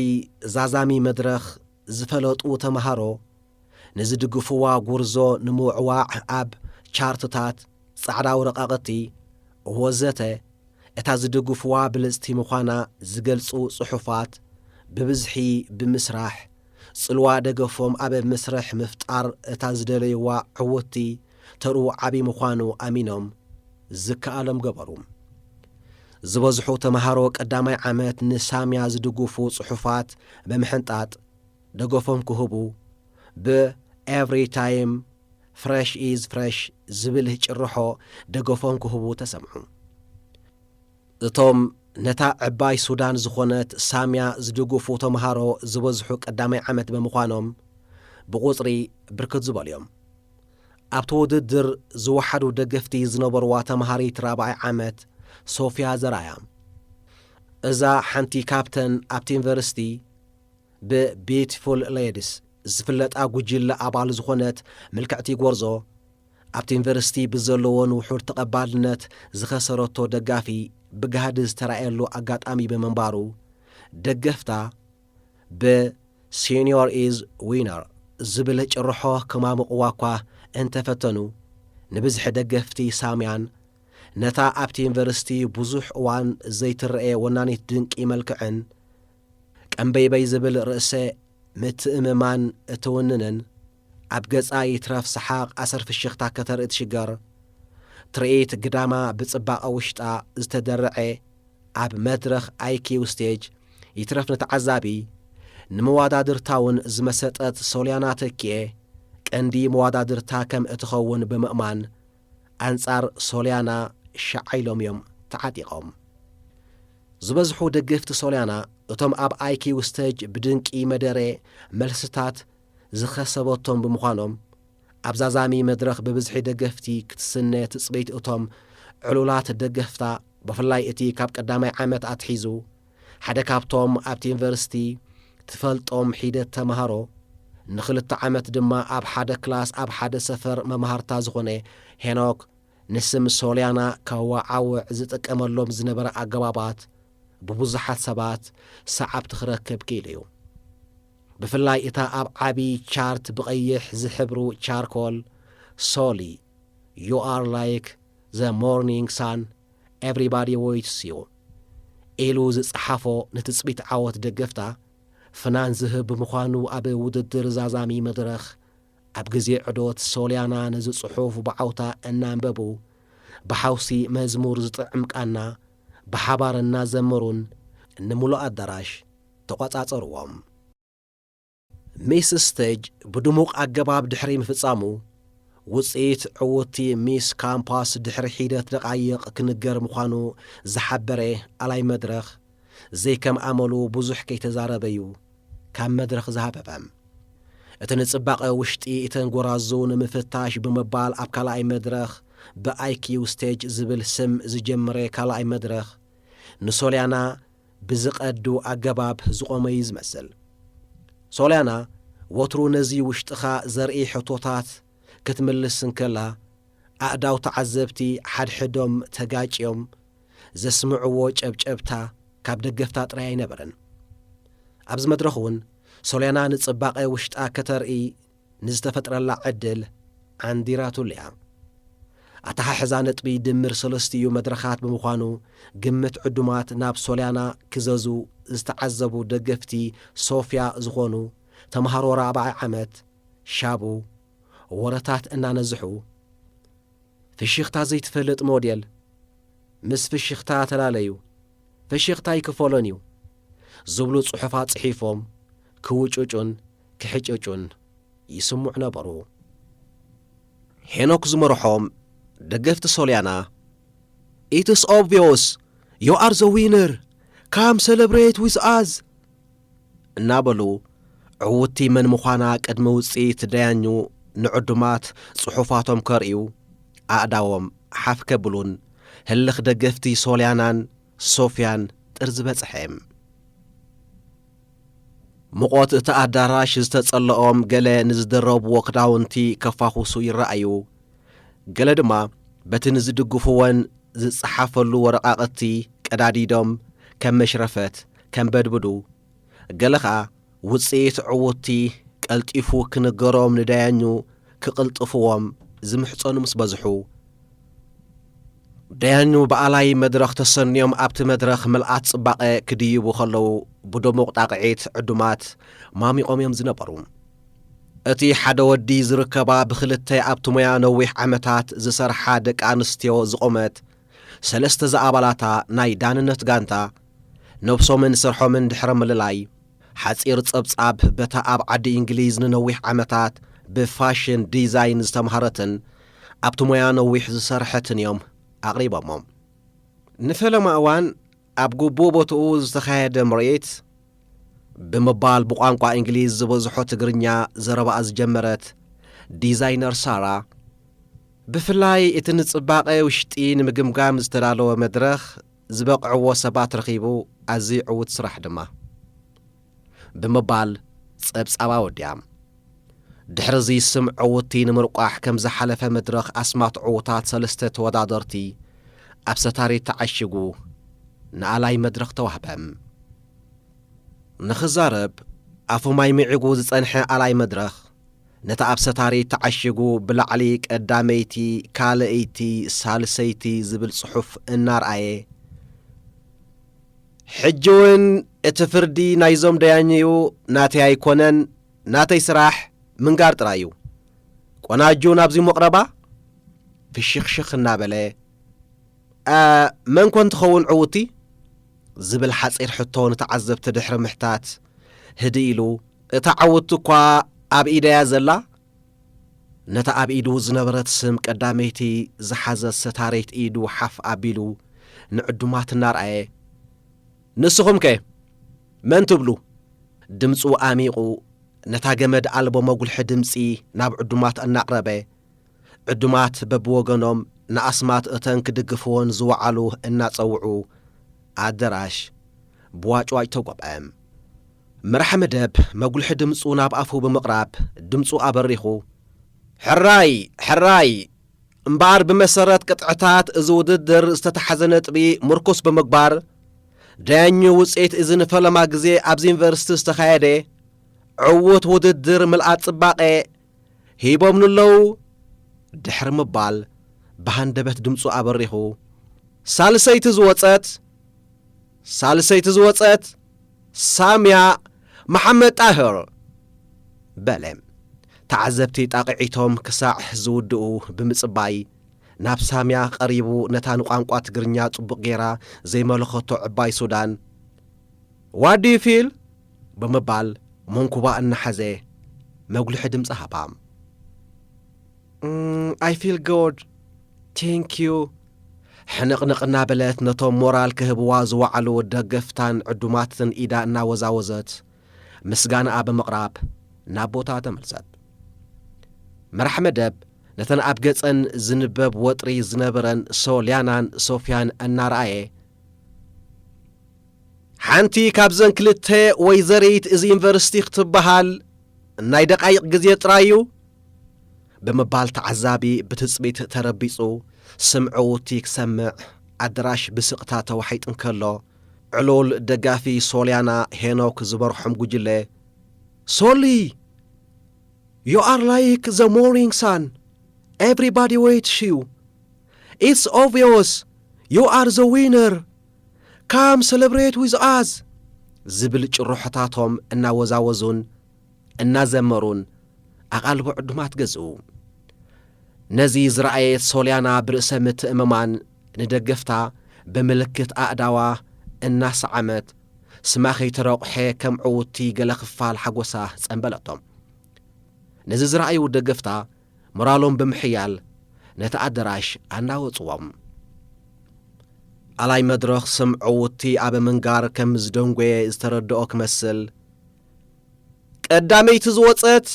ዛዛሚ መድረኽ ዝፈለጡ ተምሃሮ ንዝድግፍዋ ጉርዞ ንምውዕዋዕ ኣብ ቻርትታት፣ ጻዕዳ ወረቓቕቲ ወዘተ እታ ዝድግፍዋ ብልጽቲ ምዃና ዝገልጹ ጽሑፋት ብብዝሒ ብምስራሕ፣ ጽልዋ ደገፎም ኣብ መስርሕ ምፍጣር እታ ዝደለይዋ ዕውትቲ ተርኡ ዓቢ ምዃኑ ኣሚኖም ዝከኣሎም ገበሩ። ዝበዝሑ ተምሃሮ ቀዳማይ ዓመት ንሳምያ ዝድግፉ ጽሑፋት ብምሕንጣጥ ደገፎም ክህቡ፣ ብ "Every time fresh is fresh" ዝብል ጭርሖ ደገፎም ክህቡ ተሰምዑ። እቶም ነታ ዕባይ ሱዳን ዝኾነት ሳምያ ዝድግፉ ተምሃሮ ዝበዝሑ ቀዳማይ ዓመት ብምዃኖም ብቑጽሪ ብርክት ዝበሉ እዮም። ኣብቲ ውድድር ዝወሓዱ ደገፍቲ ዝነበርዋ ተምሃሪት ራብዓይ ዓመት ሶፍያ ዘርኣያ፣ እዛ ሓንቲ ካብተን ኣብቲ ዩኒቨርሲቲ ብ "Beautiful Ladies" ዝፍለጣ ጉጅለ ኣባል ዝኾነት ምልክዕቲ ጎርዞ፣ ኣብቲ ዩኒቨርሲቲ ብዘለወን ውሑድ ተቐባልነት ዝኸሰረቶ ደጋፊ ብጋህዲ ዝተራእየሉ ኣጋጣሚ ብምንባሩ፣ ደገፍታ ብ "Senior is winner" ዝብል ጭርሖ ከማምቕዋ እኳ እንተፈተኑ፣ ንብዝሒ ደገፍቲ ሳምያን ነታ ኣብቲ ዩኒቨርሲቲ ብዙሕ እዋን ዘይትረኤ ወናኒት ድንቂ መልክዕን ቀምበይበይ ዝብል ርእሰ ምትእምማን እትውንንን፣ ኣብ ገጻ ይትረፍ ሰሓቕ ኣሰር ፍሽኽታ ከተርኢ ትሽገር። ትርኢት ግዳማ ብጽባቐ ውሽጣ ዝተደረዐ ኣብ መድረኽ ኣይኪው ስቴጅ ይትረፍ ንተዓዛቢ፣ ንምወዳድርታውን ዝመሰጠት ሶልያና ተኪኤ ቀንዲ መወዳድርታ ከም እትኸውን ብምእማን፣ ኣንጻር ሶልያና ሸዓ ኢሎም እዮም ተዓጢቖም። ዝበዝሑ ደገፍቲ ሶልያና፣ እቶም ኣብ ኣይኪው ስቴጅ ብድንቂ መደረ መልስታት ዝኸሰበቶም ብምዃኖም፣ ኣብ ዛዛሚ መድረኽ ብብዝሒ ደገፍቲ ክትስነ ትጽቢት እቶም ዕሉላት ደገፍታ፣ ብፍላይ እቲ ካብ ቀዳማይ ዓመት ኣትሒዙ ሓደ ካብቶም ኣብቲ ዩኒቨርሲቲ ትፈልጦም ሒደት ተምሃሮ፣ ንኽልተ ዓመት ድማ ኣብ ሓደ ክላስ ኣብ ሓደ ሰፈር መምሃርታ ዝኾነ ሄኖክ፣ ንስም ሶልያና ከወዓውዕ ዝጥቀመሎም ዝነበረ ኣገባባት ብብዙሓት ሰባት ሰዓብቲ ክረክብ ክኢሉ እዩ። ብፍላይ እታ ኣብ ዓቢ ቻርት ብቐይሕ ዝሕብሩ ቻርኮል፣ "ሶሊ፣ you are like the morning sun, everybody waits you" ኢሉ ዝጸሓፎ ንትጽቢት ዓወት ደገፍታ ፍናን ዝህብ ብምዃኑ፣ ኣብ ውድድር ዛዛሚ መድረኽ ኣብ ግዜ ዕዶት ሶልያና ነዚ ጽሑፍ ብዓውታ እናንበቡ፣ ብሓውሲ መዝሙር ዝጥዕም ቃና ብሓባር እናዘመሩን ንምሉእ ኣዳራሽ ተቖጻጸርዎም። ሚስ ስቴጅ ብድሙቕ ኣገባብ ድሕሪ ምፍጻሙ፣ ውጽኢት ዕውትቲ ሚስ ካምፓስ ድሕሪ ሒደት ደቓይቕ ክንገር ምዃኑ ዝሓበረ ኣላይ መድረኽ፣ ዘይከም ኣመሉ ብዙሕ ከይተዛረበ እዩ ካብ መድረኽ ዝሃበበ። እቲ ንጽባቐ ውሽጢ እተን ጎራዙ ንምፍታሽ ብምባል ኣብ ካልኣይ መድረኽ ብኣይኪው ስቴጅ ዝብል ስም ዝጀመረ ካልኣይ መድረኽ፣ ንሶልያና ብዝቐዱ ኣገባብ ዝቖመ እዩ ዝመስል። ሶልያና ወትሩ ነዚ ውሽጥኻ ዘርኢ ሕቶታት ክትምልስ እንከላ፣ ኣእዳው ተዓዘብቲ ሓድሕዶም ተጋጭዮም ዘስምዕዎ ጨብጨብታ ካብ ደገፍታ ጥራይ ኣይነበረን። ኣብዚ መድረኽ እውን ሶልያና ንጽባቐ ውሽጣ ከተርኢ ንዝተፈጥረላ ዕድል ዓንዲራትሉ እያ። ኣተሓሕዛ ነጥቢ ድምር ሰለስቲኡ መድረኻት ብምዃኑ፣ ግምት ዕዱማት ናብ ሶልያና ክዘዙ ዝተዓዘቡ ደገፍቲ ሶፍያ ዝኾኑ ተምሃሮ ራብዓይ ዓመት ሻቡ ወረታት እናነዝሑ፣ "ፍሽኽታ ዘይትፈልጥ ሞዴል፣ ምስ ፍሽኽታ ተላለዩ፣ ፍሽኽታ ኣይክፈሎን እዩ" ዝብሉ ጽሑፋት ጽሒፎም ክውጭጩን ክሕጭጩን ይስምዑ ነበሩ። ሄኖክ ዝመርሖም ደገፍቲ ሶልያና፣ "It's obvious, you are the winner, come celebrate with us" እናበሉ፣ ዕውትቲ መን ምዃና ቅድሚ ውጽኢት ደያኙ ንዕዱማት ጽሑፋቶም ከርእዩ፣ ኣእዳዎም ሓፍ ከብሉን፣ ህልኽ ደገፍቲ ሶልያናን ሶፍያን ጥርዚ በጽሐ። ሙቐት እቲ ኣዳራሽ ዝተጸለኦም፣ ገለ ንዝደረብዎ ክዳውንቲ ከፋኹሱ ይረኣዩ። ገለ ድማ በቲ ንዝድግፍወን ዝጸሓፈሉ ወረቓቕቲ ቀዳዲዶም ከም መሽረፈት ከንበድብዱ፣ ገለ ኸኣ ውጽኢት ዕውትቲ ቀልጢፉ ክንገሮም ንዳያኙ ክቕልጥፍዎም ዝምሕጸኑ ምስ በዝሑ፣ ዳያኑ ብኣላይ መድረኽ ተሰንዮም ኣብቲ መድረኽ ምልኣት ጽባቐ ክድይቡ ከለዉ፣ ብድሙቕ ጣቕዒት ዕዱማት ማሚቖም እዮም ዝነበሩ። እቲ ሓደ ወዲ ዝርከባ ብኽልተ ኣብቲ ሞያ ነዊሕ ዓመታት ዝሰርሓ ደቂ ኣንስትዮ ዝቖመት ሰለስተ ዝኣባላታ ናይ ዳንነት ጋንታ፣ ነብሶምን ስርሖምን ድሕሪ ምልላይ፣ ሓጺር ጸብጻብ በታ ኣብ ዓዲ እንግሊዝ ንነዊሕ ዓመታት ብፋሽን ዲዛይን ዝተምሃረትን ኣብቲ ሞያ ነዊሕ ዝሰርሐትን እዮም ኣቕሪቦሞ። ንፈለማ እዋን ኣብ ግቡእ ቦትኡ ዝተኻየደ ምርኢት ብምባል ብቋንቋ እንግሊዝ ዝበዝሖ ትግርኛ ዘረባኣ ዝጀመረት ዲዛይነር ሳራ፣ ብፍላይ እቲ ንጽባቐ ውሽጢ ንምግምጋም ዝተዳለወ መድረኽ ዝበቕዕዎ ሰባት ረኺቡ፣ ኣዝዩ ዕዉት ስራሕ ድማ ብምባል ጸብጻባ ወዲኣ። ድሕርዚ ስም ዕውቲ ንምርቋሕ ከም ዝሓለፈ መድረኽ ኣስማት ዕዉታት ሰለስተ ተወዳደርቲ ኣብ ሰታሪት ተዓሺጉ ንኣላይ መድረኽ ተዋህበ። ንኽዛረብ ኣፉ ማይ ምዒጉ ዝጸንሐ ኣላይ መድረኽ፣ ነቲ ኣብ ሰታሪት ተዓሺጉ ብላዕሊ ቀዳመይቲ፣ ካልኣይቲ፣ ሳልሰይቲ ዝብል ጽሑፍ እናርኣየ፣ "ሕጂ እውን እቲ ፍርዲ ናይዞም ደያኝኡ ናተይ ኣይኮነን፣ ናተይ ስራሕ ምንጋር ጥራይ እዩ። ቆናጁ ናብዚ መቕረባ?" ፍሽኽሽኽ እናበለ፣ "እ፣ መን ኮን ትኸውን ዕውቲ?" ዝብል ሓጺር ሕቶ ንተዓዘብቲ ድሕሪ ምሕታት፣ ህድእ ኢሉ፣ "እታ ዕውቲ እኳ ኣብ ኢደያ ዘላ?" ነታ ኣብ ኢዱ ዝነበረት ስም ቀዳመይቲ ዝሓዘት ሰታረይት ኢዱ ሓፍ ኣቢሉ ንዕዱማት እናርኣየ፣ ንስኹምከ መን ትብሉ? ድምፁ ኣሚቑ ነታ ገመድ ኣልቦ መጉልሒ ድምፂ ናብ ዕዱማት እናቕረበ፣ ዕዱማት በብወገኖም ንኣስማት እተን ክድግፍወን ዝወዓሉ እናጸውዑ ኣደራሽ ብዋጭዋጭ ተጎብዐ። መራሕ መደብ መጉልሒ ድምፁ ናብ ኣፉ ብምቕራብ ድምፁ ኣበሪኹ፣ ሕራይ ሕራይ! እምበኣር ብመሰረት ቅጥዕታት እዚ ውድድር ዝተታሕዘ ነጥቢ ምርኩስ ብምግባር፣ ዳያኙ ውፅኢት እዚ ንፈለማ ግዜ ኣብዚ ዩኒቨርሲቲ ዝተኻየደ ዕዉት ውድድር ምልኣት ፅባቐ ሂቦምኒ ኣለዉ። ድሕሪ ምባል ብሃንደበት ድምፁ ኣበሪኹ፣ ሳልሰይቲ ዝወፀት ሳልሰይቲ ዝወፀት ሳምያ መሓመድ ጣህር በለ። ተዓዘብቲ ጣቕዒቶም ክሳዕ ዝውድኡ ብምጽባይ ናብ ሳምያ ቀሪቡ ነታ ንቋንቋ ትግርኛ ጽቡቕ ጌራ ዘይመለኸቶ ዕባይ ሱዳን፣ What do you feel? ብምባል መንኩባ እናሓዘ መጉልሒ ድምፂ ሃባ። I feel good, thank you። ሕንቕንቕ እናበለት ነቶም ሞራል ክህብዋ ዝወዓሉ ደገፍታን ዕዱማትን ኢዳ እናወዛወዘት ምስጋናኣ ብምቕራብ ናብ ቦታ ተመልሰት። መራሕ መደብ ነተን ኣብ ገጸን ዝንበብ ወጥሪ ዝነበረን ሶልያናን ሶፍያን እናረኣየ፣ ሓንቲ ካብዘን ክልተ ወይዘሪት እዚ ዩኒቨርሲቲ ክትበሃል ናይ ደቓይቕ ግዜ ጥራይ እዩ ብምባል ተዓዛቢ ብትጽቢት ተረቢጹ ስም ዕውቲ ክሰምዕ ኣደራሽ ብስቕታ ተዋሒጡ እንከሎ፣ ዕሉል ደጋፊ ሶልያና ሄኖክ ዝመርሖም ጉጅለ፣ ሶሊ! You are like the morning sun. Everybody waits you. It's obvious. You are the winner. Come celebrate with us. ዝብል ጭርሖታቶም እናወዛወዙን እናዘመሩን ኣቓልቦ ዕዱማት ገዝኡ። ነዚ ዝረኣየት ሶልያና ብርእሰ ምትእምማን ንደገፍታ ብምልክት ኣእዳዋ እናሰዓመት ስማ ከይተረቑሐ ከም ዕውቲ ገለ ክፋል ሓጎሳ ጸንበለቶም። ነዚ ዝረኣዩ ደገፍታ ሞራሎም ብምሕያል ነቲ ኣደራሽ ኣናወጽዎም። ኣላይ መድረኽ ስም ዕውቲ ኣብ ምንጋር ከም ዝደንጎየ ዝተረድኦ ክመስል፣ ቀዳመይቲ ዝወጸት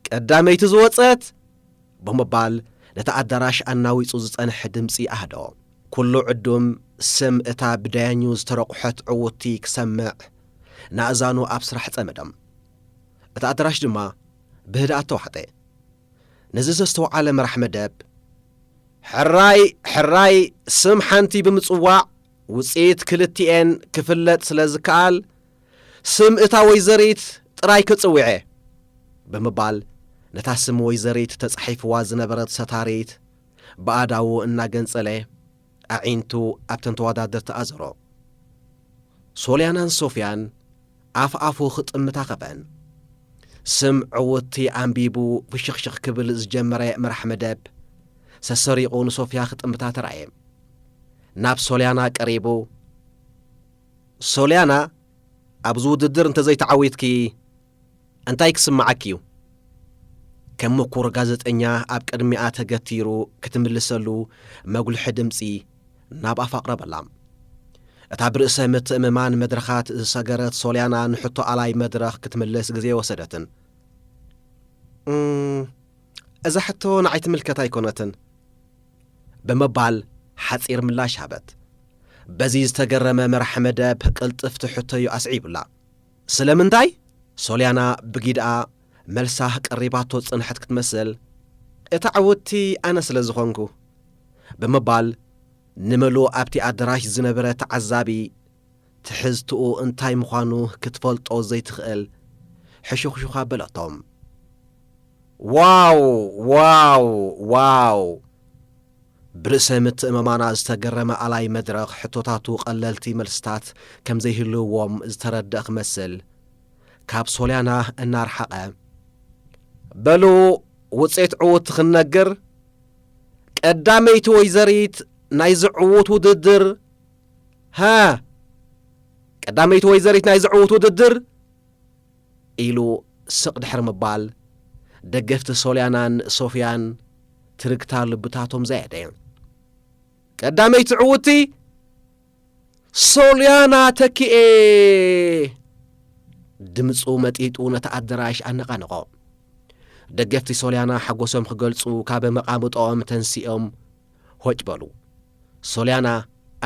ቀዳመይቲ ዝወጸት ብምባል ነቲ ኣዳራሽ ኣናዊጹ ዝጸንሐ ድምጺ ኣህዶ። ኩሉ ዕዱም ስም እታ ብዳያኙ ዝተረቑሐት ዕውቲ ክሰምዕ ናእዛኑ ኣብ ስራሕ ጸመዶም። እቲ ኣዳራሽ ድማ ብህድኣት ተዋሕጠ። ነዚ ዘስተውዓለ መራሕ መደብ፣ ሕራይ ሕራይ ስም ሓንቲ ብምጽዋዕ ውጽኢት ክልቲኤን ክፍለጥ ስለ ዝከኣል፣ ስም እታ ወይዘሪት ጥራይ ክጽውዐ ብምባል ነታ ስም ወይዘሪት ተጻሒፍዋ ዝነበረት ሰታሪት ብኣእዳዉ እናገንጸለ ኣዒንቱ ኣብተን ተወዳደርቲ ኣዘሮ። ሶልያናን ሶፍያን ኣፍ ኣፉ ክጥምታ ከፈን። ስም ዕውቲ ኣንቢቡ ፍሽኽሽኽ ክብል ዝጀመረ መራሕ መደብ ሰሰሪቑ ንሶፍያ ክጥምታ ተራእየ። ናብ ሶልያና ቀሪቡ፣ ሶልያና፣ ኣብዚ ውድድር እንተዘይተዓዊትኪ እንታይ ክስምዓኪ እዩ? ከም ምኩር ጋዜጠኛ ኣብ ቅድሚኣ ተገቲሩ ክትምልሰሉ መጉልሒ ድምጺ ናብ ኣፋ ኣቕረበላ። እታ ብርእሰ ምትእምማን መድረኻት ዝሰገረት ሶልያና ንሕቶ ኣላይ መድረኽ ክትምልስ ግዜ ወሰደትን። "እም፣ እዛ ሕቶ ንዓይ ትምልከት ኣይኮነትን" ብምባል ሓጺር ምላሽ ሃበት። በዚ ዝተገረመ መራሕ መደብ ቅልጥፍቲ ሕቶዩ ኣስዒቡላ። "ስለምንታይ?" ሶልያና ብጊድኣ መልሳ ቀሪባቶ ጽንሐት ክትመስል፣ "እታ ዕውቲ ኣነ ስለ ዝኾንኩ" ብምባል ንምሉእ ኣብቲ ኣዳራሽ ዝነበረ ተዓዛቢ ትሕዝትኡ እንታይ ምዃኑ ክትፈልጦ ዘይትኽእል ሕሹኽሹኽ ኣበለቶም። ዋው! ዋው! ዋው! ብርእሰ ምትእምማና ዝተገረመ ኣላይ መድረኽ ሕቶታቱ ቀለልቲ መልስታት ከም ዘይህልውዎም ዝተረድአ ክመስል ካብ ሶልያና እናርሓቐ፣ "በሉ ውጽኢት ዕውት ክንነግር፣ ቀዳመይቲ ወይዘሪት ናይዚ ዕዉት ውድድር፣ ሃ፣ ቀዳመይቲ ወይዘሪት ናይዚ ዕዉት ውድድር" ኢሉ ስቕ ድሕሪ ምባል፣ ደገፍቲ ሶልያናን ሶፍያን ትርግታ ልብታቶም ዘየደ። "ቀዳመይቲ ዕውቲ ሶልያና ተኪኤ! ድምፁ መጢጡ ነቲ ኣደራሽ ኣነቓነቖ። ደገፍቲ ሶልያና ሓጎሶም ክገልፁ ካብ መቓምጦኦም ተንሲኦም ሆጭ በሉ። ሶልያና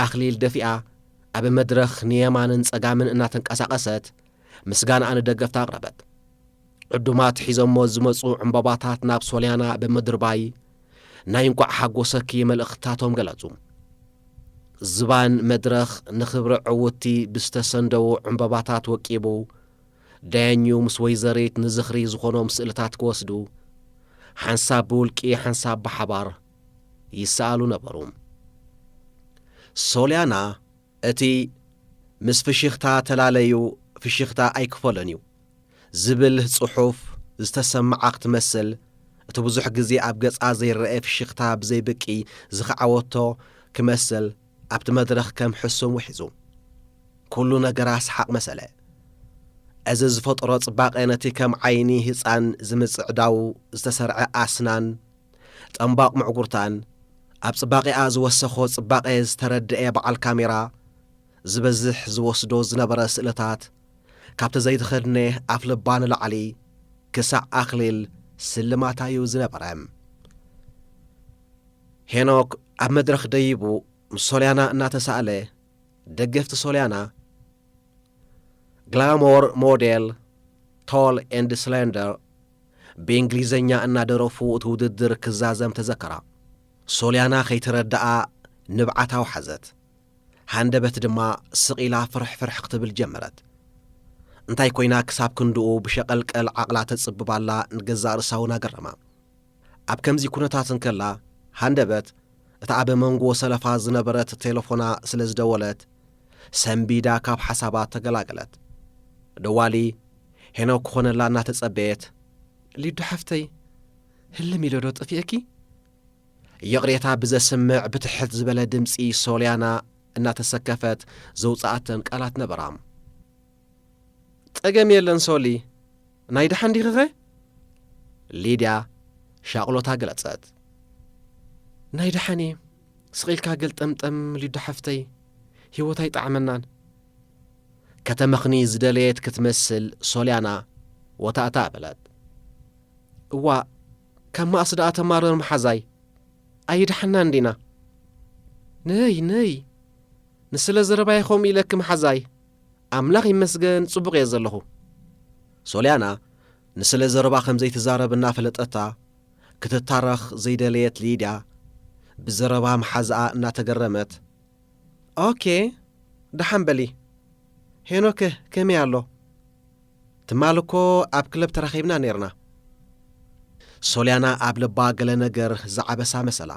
ኣኽሊል ደፊኣ ኣብ መድረኽ ንየማንን ጸጋምን እናተንቀሳቐሰት ምስጋናኣ ንደገፍታ ኣቕረበት። ዕዱማት ሒዞሞ ዝመጹ ዕምባባታት ናብ ሶልያና ብምድርባይ ናይ እንቋዕ ሓጎሰኪ መልእኽትታቶም ገለጹ። ዝባን መድረኽ ንኽብሪ ዕውትቲ ብዝተሰንደዉ ዕምባባታት ወቂቡ፣ ዳያኙ ምስ ወይዘሪት ንዝኽሪ ዝኾኖም ስእልታት ክወስዱ፣ ሓንሳብ ብውልቂ ሓንሳብ ብሓባር ይሰኣሉ ነበሩ። ሶልያና እቲ "ምስ ፍሽኽታ ተላለዩ፣ ፍሽኽታ ኣይክፈሎን እዩ" ዝብል ጽሑፍ ዝተሰምዓ ክትመስል፣ እቲ ብዙሕ ግዜ ኣብ ገጻ ዘይረኣ ፍሽኽታ ብዘይብቂ ዝኸዓወቶ ክመስል ኣብቲ መድረኽ ከም ሕሱም ውሒዙ። ኩሉ ነገራ ሰሓቕ መሰለ። እዚ ዝፈጠሮ ጽባቐ ነቲ ከም ዓይኒ ህጻን ዝምጽዕዳዉ ዝተሰርዐ ኣስናን ጠምባቕ ምዕጉርታን፣ ኣብ ጽባቐኣ ዝወሰኾ ጽባቐ ዝተረድኤ በዓል ካሜራ፣ ዝበዝሕ ዝወስዶ ዝነበረ ስእልታት፣ ካብቲ ዘይተኸድነ ኣፍ ልባ ንላዕሊ ክሳዕ ኣኽሊል ስልማታ'ዩ ዝነበረ። ሄኖክ ኣብ መድረኽ ደይቡ ምስ ሶልያና እናተሳእለ፣ ደገፍቲ ሶልያና፣ ግላሞር ሞዴል፣ ቶል ኤንድ ስሌንደር፣ ብእንግሊዘኛ እናደረፉ እቲ ውድድር ክዛዘም ተዘከራ። ሶልያና ከይተረድኣ ንብዓት ኣውሓዘት። ሃንደበት ድማ ስቕ ኢላ ፍርሕ ፍርሕ ክትብል ጀመረት። እንታይ ኮይና ክሳብ ክንድኡ ብሸቐልቀል ዓቕላ ተጽብብ ኣላ ንገዛእ ርእሳ እውን ኣገረማ። ኣብ ከምዚ ኩነታት እንከላ፣ ሃንደበት እታ ኣብ መንጎ ሰለፋ ዝነበረት ቴለፎና ስለ ዝደወለት፣ ሰንቢዳ ካብ ሓሳባ ተገላገለት። ደዋሊ ሄኖክ ክኾነላ እናተጸበየት፣ "ሊዱ ሓፍተይ፣ ህልም ኢለ ዶ ጠፊኤኪ?" ይቕሬታ ብዘስምዕ ብትሕት ዝበለ ድምጺ ሶልያና እናተሰከፈት ዘውጽኣተን ቃላት ነበራ። "ጸገም የለን ሶሊ፣ ናይ ደሓን ዲኺኸ?" ሊድያ ሻቕሎታ ገለጸት። "ናይ ደሓን እየ፣ ስቕ ኢልካ ገልጠምጠም ሊዱ ሓፍተይ፣ ህይወት ኣይጠዓመናን።" ከተመኽኒ ዝደለየት ክትመስል ሶልያና ወታእታ በለት። "እዋእ፣ ካብ መኣስ ደኣ ተማርር መሓዛይ? ኣይደሓናን ዲና?" "ነይ፣ ነይ፣ ንስለ ዘረባይ ከምኡ ኢለኪ መሓዛይ፣ ኣምላኽ ይመስገን ጽቡቕ እየ ዘለኹ።" ሶልያና ንስለ ዘረባ ከም ዘይትዛረብ እናፈለጠታ ክትታረኽ ዘይደለየት ሊድያ፣ ብዘረባ መሓዛኣ እናተገረመት፣ "ኦኬ፣ ደሓን በሊ። ሄኖክ ከመይ ኣሎ? ትማሊ እኮ ኣብ ክለብ ተራኺብና ኔርና።" ሶልያና ኣብ ልባ ገለ ነገር ዝዓበሳ መሰላ።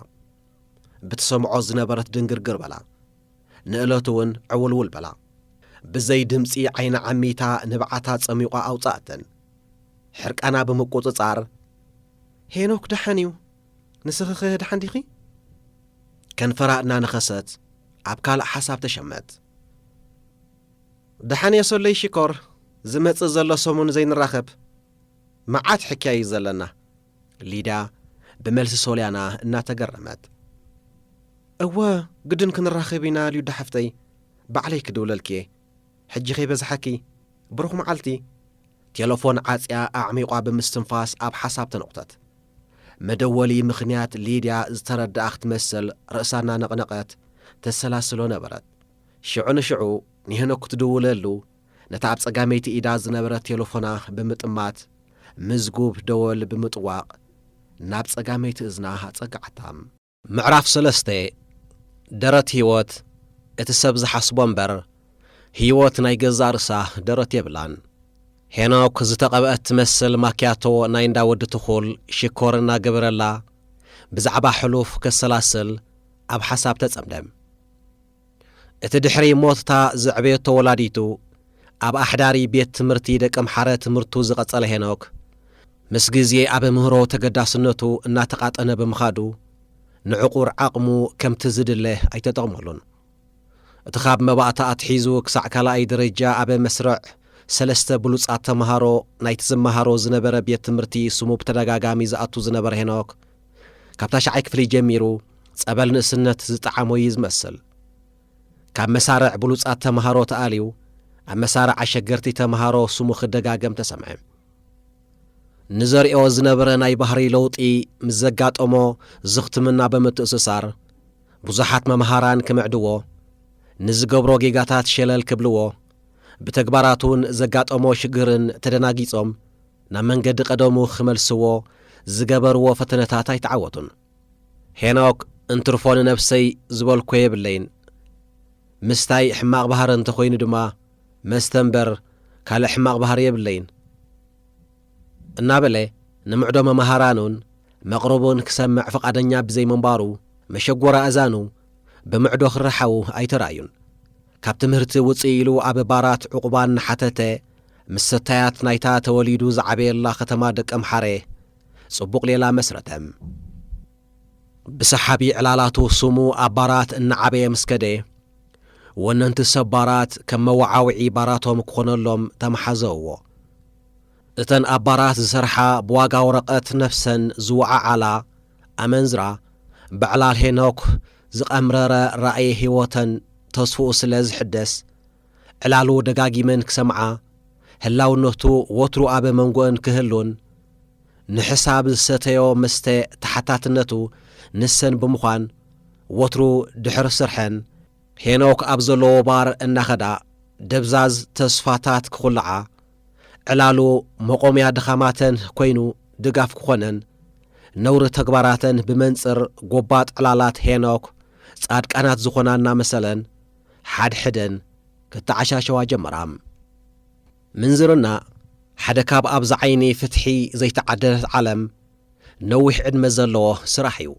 ብትሰምዖ ዝነበረት ድንግርግር በላ። ንእለቱ እውን ዕውልውል በላ። ብዘይ ድምጺ ዓይና ዓሚታ ንብዓታ ጸሚቋ ኣውጻኣተን። ሕርቃና ብምቁጽጻር፣ "ሄኖክ ደሓን እዩ፣ ንስኺኸ ደሓን ዲኺ?" ከንፈራ እናነኸሰት ኣብ ካልእ ሓሳብ ተሸመት። "ደሓን እየ ሶለይ ሽኮር፣ ዝመጽእ ዘሎ ሰሙን ዘይንራኸብ፣ መዓት ሕክያ እዩ ዘለና።" ሊዳ ብመልሲ ሶልያና እናተገረመት። "እወ፣ ግድን ክንራኸብ ኢና ሊዱ ሓፍተይ፣ ባዕለይ ክድውለልኪ እየ። ሕጂ ከይበዝሓኪ፣ ብሩኽ መዓልቲ።" ቴለፎን ዓጽያ ኣዕሚቋ ብምስትንፋስ ኣብ ሓሳብ ተነቑተት። መደወሊ ምኽንያት ሊድያ ዝተረድኣ ክትመስል ርእሳ እናነቕነቐት ተሰላስሎ ነበረት። ሽዑ ንሽዑ ንሄኖክ ክትድውለሉ ነታ ኣብ ጸጋመይቲ ኢዳ ዝነበረት ቴለፎና ብምጥማት፣ ምዝጉብ ደወል ብምጥዋቕ ናብ ጸጋመይቲ እዝና ኣጸጋዓታ። ምዕራፍ ሰለስተ። ደረት ህይወት። እቲ ሰብ ዝሓስቦ እምበር፣ ህይወት ናይ ገዛእ ርእሳ ደረት የብላን። ሄኖክ ዝተቐብአት ትመስል ማክያቶ ናይ እንዳ ወዲ ትኹል ሽኮር እናገበረላ፣ ብዛዕባ ሕሉፍ ከሰላስል ኣብ ሓሳብ ተጸምደ። እቲ ድሕሪ ሞትታ ዘዕበየቶ ወላዲቱ፣ ኣብ ኣሕዳሪ ቤት ትምህርቲ ደቀምሓረ ትምህርቱ ዝቐጸለ ሄኖክ፣ ምስ ግዜ ኣብ ምህሮ ተገዳስነቱ እናተቓጠነ ብምኻዱ፣ ንዕቑር ዓቕሙ ከምቲ ዝድለ ኣይተጠቕመሉን። እቲ ካብ መባእታ ኣትሒዙ ክሳዕ ካልኣይ ደረጃ ኣብ መስርዕ ሰለስተ ብሉጻት ተመሃሮ ናይቲ ዝመሃሮ ዝነበረ ቤት ትምህርቲ ስሙ ብተደጋጋሚ ዝኣቱ ዝነበረ ሄኖክ፣ ካብ ታሽዓይ ክፍሊ ጀሚሩ ጸበል ንእስነት ዝጠዓሞ እዩ ዝመስል። ካብ መሳርዕ ብሉጻት ተምሃሮ ተኣልዩ፣ ኣብ መሳርዕ ኣሸገርቲ ተምሃሮ ስሙ ክደጋገም ተሰምዐ። ንዘሪኦ ዝነበረ ናይ ባህሪ ለውጢ ምስ ዘጋጠሞ ዝኽትምና ብምትእስሳር፣ ብዙሓት መምሃራን ክምዕድዎ፣ ንዝገብሮ ጌጋታት ሸለል ክብልዎ፣ ብተግባራቱን ዘጋጠሞ ሽግርን ተደናጊጾም፣ ናብ መንገዲ ቀደሙ ክመልስዎ ዝገበርዎ ፈተነታት ኣይተዓወቱን። ሄኖክ፣ እንትርፎ ንነብሰይ ዝበልኮ የብለይን። ምስታይ ሕማቕ ባህሪ እንተኾይኑ ድማ፣ መስተ እምበር ካልእ ሕማቕ ባህሪ የብለይን። እናበለ፣ ንምዕዶ መምሃራኑን መቕርቡን ክሰምዕ ፍቓደኛ ብዘይምንባሩ፣ መሸጎራ እዛኑ ብምዕዶ ክረሓዉ ኣይተራእዩን። ካብ ትምህርቲ ውፅእ ኢሉ ኣብ ባራት ዕቑባ እናሓተተ፣ ምስ ሰታያት ናይታ ተወሊዱ ዝዓበየላ ከተማ ደቀምሓረ ጽቡቕ ሌላ መስረተ። ብሰሓቢ ዕላላቱ ስሙ ኣብ ባራት እናዓበየ ምስ ከደ፣ ወነንቲ ሰብ ባራት ከም መወዓውዒ ባራቶም ክኾነሎም ተመሓዘውዎ። እተን ኣብ ባራት ዝሰርሓ ብዋጋ ወረቐት ነፍሰን ዝወዓዓላ ኣመንዝራ፣ ብዕላል ሄኖክ ዝቐምረረ ራእየ ህይወተን ተስፍኡ ስለ ዝሕደስ፣ ዕላሉ ደጋጊመን ክሰምዓ፣ ህላውነቱ ወትሩ ኣብ መንጎአን ክህሉን፣ ንሕሳብ ዝሰተዮ መስተ ተሓታትነቱ ንሰን ብምዃን፣ ወትሩ ድሕሪ ስርሐን፣ ሄኖክ ኣብ ዘለዎ ባር እናኸዳ፣ ደብዛዝ ተስፋታት ክኹልዓ፣ ዕላሉ መቖምያ ድኻማተን ኮይኑ ድጋፍ ክኾነን፣ ነውሪ ተግባራተን ብመንጽር ጎባጥ ዕላላት ሄኖክ ጻድቃናት ዝኾና እናመሰለን፣ ሓድሕደን ክተዓሻሸዋ ጀመራ። ምንዝርና ሓደ ካብ ኣብዛ ዓይኒ ፍትሒ ዘይተዓደለት ዓለም ነዊሕ ዕድመ ዘለዎ ስራሕ እዩ።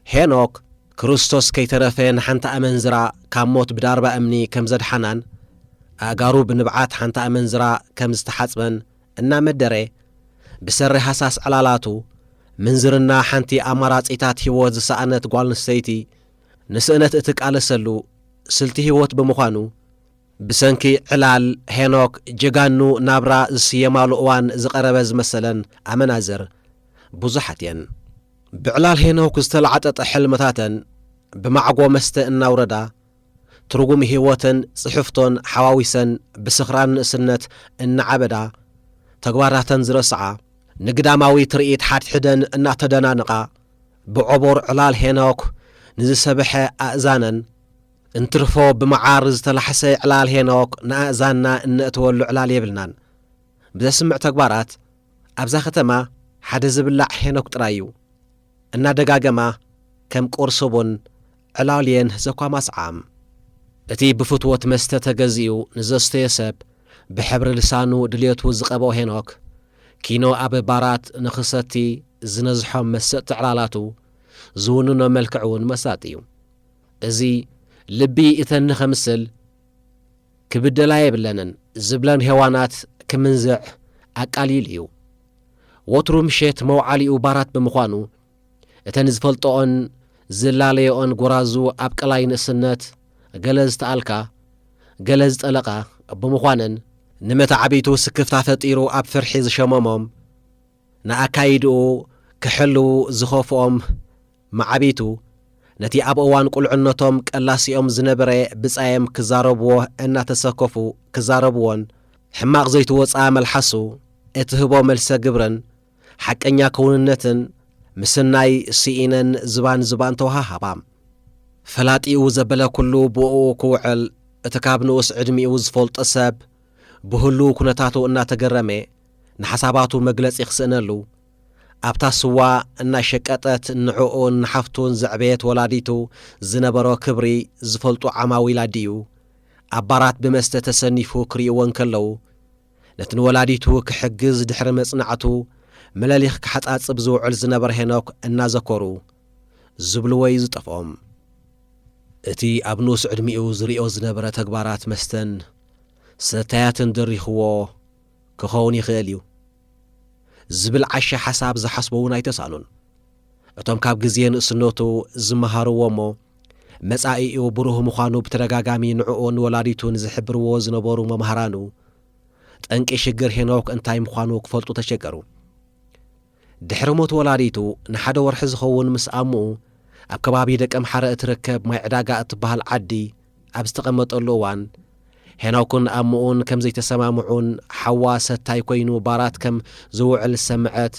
ሄኖክ ክርስቶስ ከይተረፈ ንሓንቲ ኣመንዝራ ካብ ሞት ብዳርባ እምኒ ከም ዘድሓናን፣ ኣእጋሩ ብንብዓት ሓንቲ ኣመንዝራ ከም ዝተሓጽበን እናመደረ፣ ብሰሪ ሃሳስ ዕላላቱ፣ ምንዝርና ሓንቲ ኣማራጺታት ህይወት ዝሰኣነት ጓል ኣንስተይቲ፣ ንስእነት እትቃለሰሉ ስልቲ ህይወት ብምዃኑ፣ ብሰንኪ ዕላል ሄኖክ ጀጋኑ ናብራ ዝስየማሉ እዋን ዝቐረበ ዝመሰለን ኣመናዝር ብዙሓት እየን። ብዕላል ሄኖክ ዝተላዕጠጠ ሕልምታተን ብማዕጎ መስተ እናውረዳ፣ ትርጉም ህይወተን ጽሕፍቶን ሓዋዊሰን ብስኽራን ንእስነት እናዓበዳ፣ ተግባራተን ዝረስዓ፣ ንግዳማዊ ትርኢት ሓድሕደን እናተደናነቓ፣ ብዕቡር ዕላል ሄኖክ ንዝሰብሐ ኣእዛነን፣ እንትርፎ ብመዓር ዝተላሕሰ ዕላል ሄኖክ ንኣእዛንና እነእትወሉ ዕላል የብልናን። ብዘስምዕ ተግባራት፣ ኣብዛ ከተማ ሓደ ዝብላዕ ሄኖክ ጥራይ እዩ። እናደጋገማ ከም ቁርሲ ቡን ዕላልየን ዘኳማስዓ። እቲ ብፍትወት መስተ ተገዚኡ ንዘስተየ ሰብ ብሕብሪ ልሳኑ ድልየቱ ዝቐብኦ ሄኖክ፣ ኪኖ ኣብ ባራት ንኽሰቲ ዝነዝሖም መሰጥቲ ዕላላቱ ዝውንኖ መልክዕ እውን መሳጢ እዩ። እዚ ልቢ እተን ንኸምስል ክብደላ የብለንን ዝብለን ሄዋናት ክምንዝዕ ኣቃሊሉ እዩ። ወትሩ ምሸት መውዓሊኡ ባራት ብምዃኑ፣ እተን ዝፈልጥኦን ዝላለየኦን ጎራዙ ኣብ ቀላይ ንእስነት ገለ ዝተኣልካ፣ ገለ ዝጠለቓ ብምዃነን፣ ንመተዓቢቱ ስክፍታ ፈጢሩ ኣብ ፍርሒ ዝሸመሞም፣ ንኣካይድኡ ክሕልዉ ዝኸፍኦም መዓቢቱ፣ ነቲ ኣብ እዋን ቁልዕነቶም ቀላሲኦም ዝነበረ ብጻዮም ክዛረብዎ እናተሰከፉ ክዛረብዎን፣ ሕማቕ ዘይትወጽኣ መልሓሱ እትህቦ መልሰ ግብርን ሓቀኛ ክውንነትን ምስናይ ስኢነን ዝባን ዝባን ተወሃሃባ። ፈላጢኡ ዘበለ ኩሉ ብእኡ ክውዕል፣ እቲ ካብ ንኡስ ዕድሚኡ ዝፈልጦ ሰብ ብህሉው ኩነታቱ እናተገረመ ንሓሳባቱ መግለጺ ክስእነሉ፣ ኣብታ ስዋ እናሸቀጠት ንዕኡን ንሓፍቱን ዘዕበየት ወላዲቱ ዝነበሮ ክብሪ ዝፈልጡ ዓማዊል ኣዲኡ፣ ኣብ ባራት ብመስተ ተሰኒፉ ክርእይዎ እንከለዉ፣ ነቲ ንወላዲቱ ክሕግዝ ድሕሪ መጽናዕቱ መለሊኽ ክሓጻጽብ ዝውዕል ዝነበረ ሄኖክ እናዘከሩ ዝብልዎ እዩ ዝጠፍኦም። እቲ ኣብ ንኡስ ዕድሚኡ ዝርእዮ ዝነበረ ተግባራት መስተን ሰታያትን ደሪኽዎ ክኸውን ይኽእል እዩ ዝብል ዓሻ ሓሳብ ዝሓስቦ እውን ኣይተሳኑን። እቶም ካብ ግዜ ንእስነቱ ዝመሃርዎ እሞ መጻኢኡ ብሩህ ምዃኑ ብተደጋጋሚ ንዕኡን ወላዲቱን ዝሕብርዎ ዝነበሩ መምሃራኑ፣ ጠንቂ ሽግር ሄኖክ እንታይ ምዃኑ ክፈልጡ ተሸገሩ። ድሕሪ ሞት ወላዲቱ ንሓደ ወርሒ ዝኸውን ምስ ኣምኡ፣ ኣብ ከባቢ ደቀምሓረ እትርከብ ማይ ዕዳጋ እትበሃል ዓዲ ኣብ ዝተቐመጠሉ እዋን፣ ሄኖክን ኣምኡን ከም ዘይተሰማምዑን ሓዋ ሰታይ ኮይኑ ባራት ከም ዝውዕል ዝሰምዐት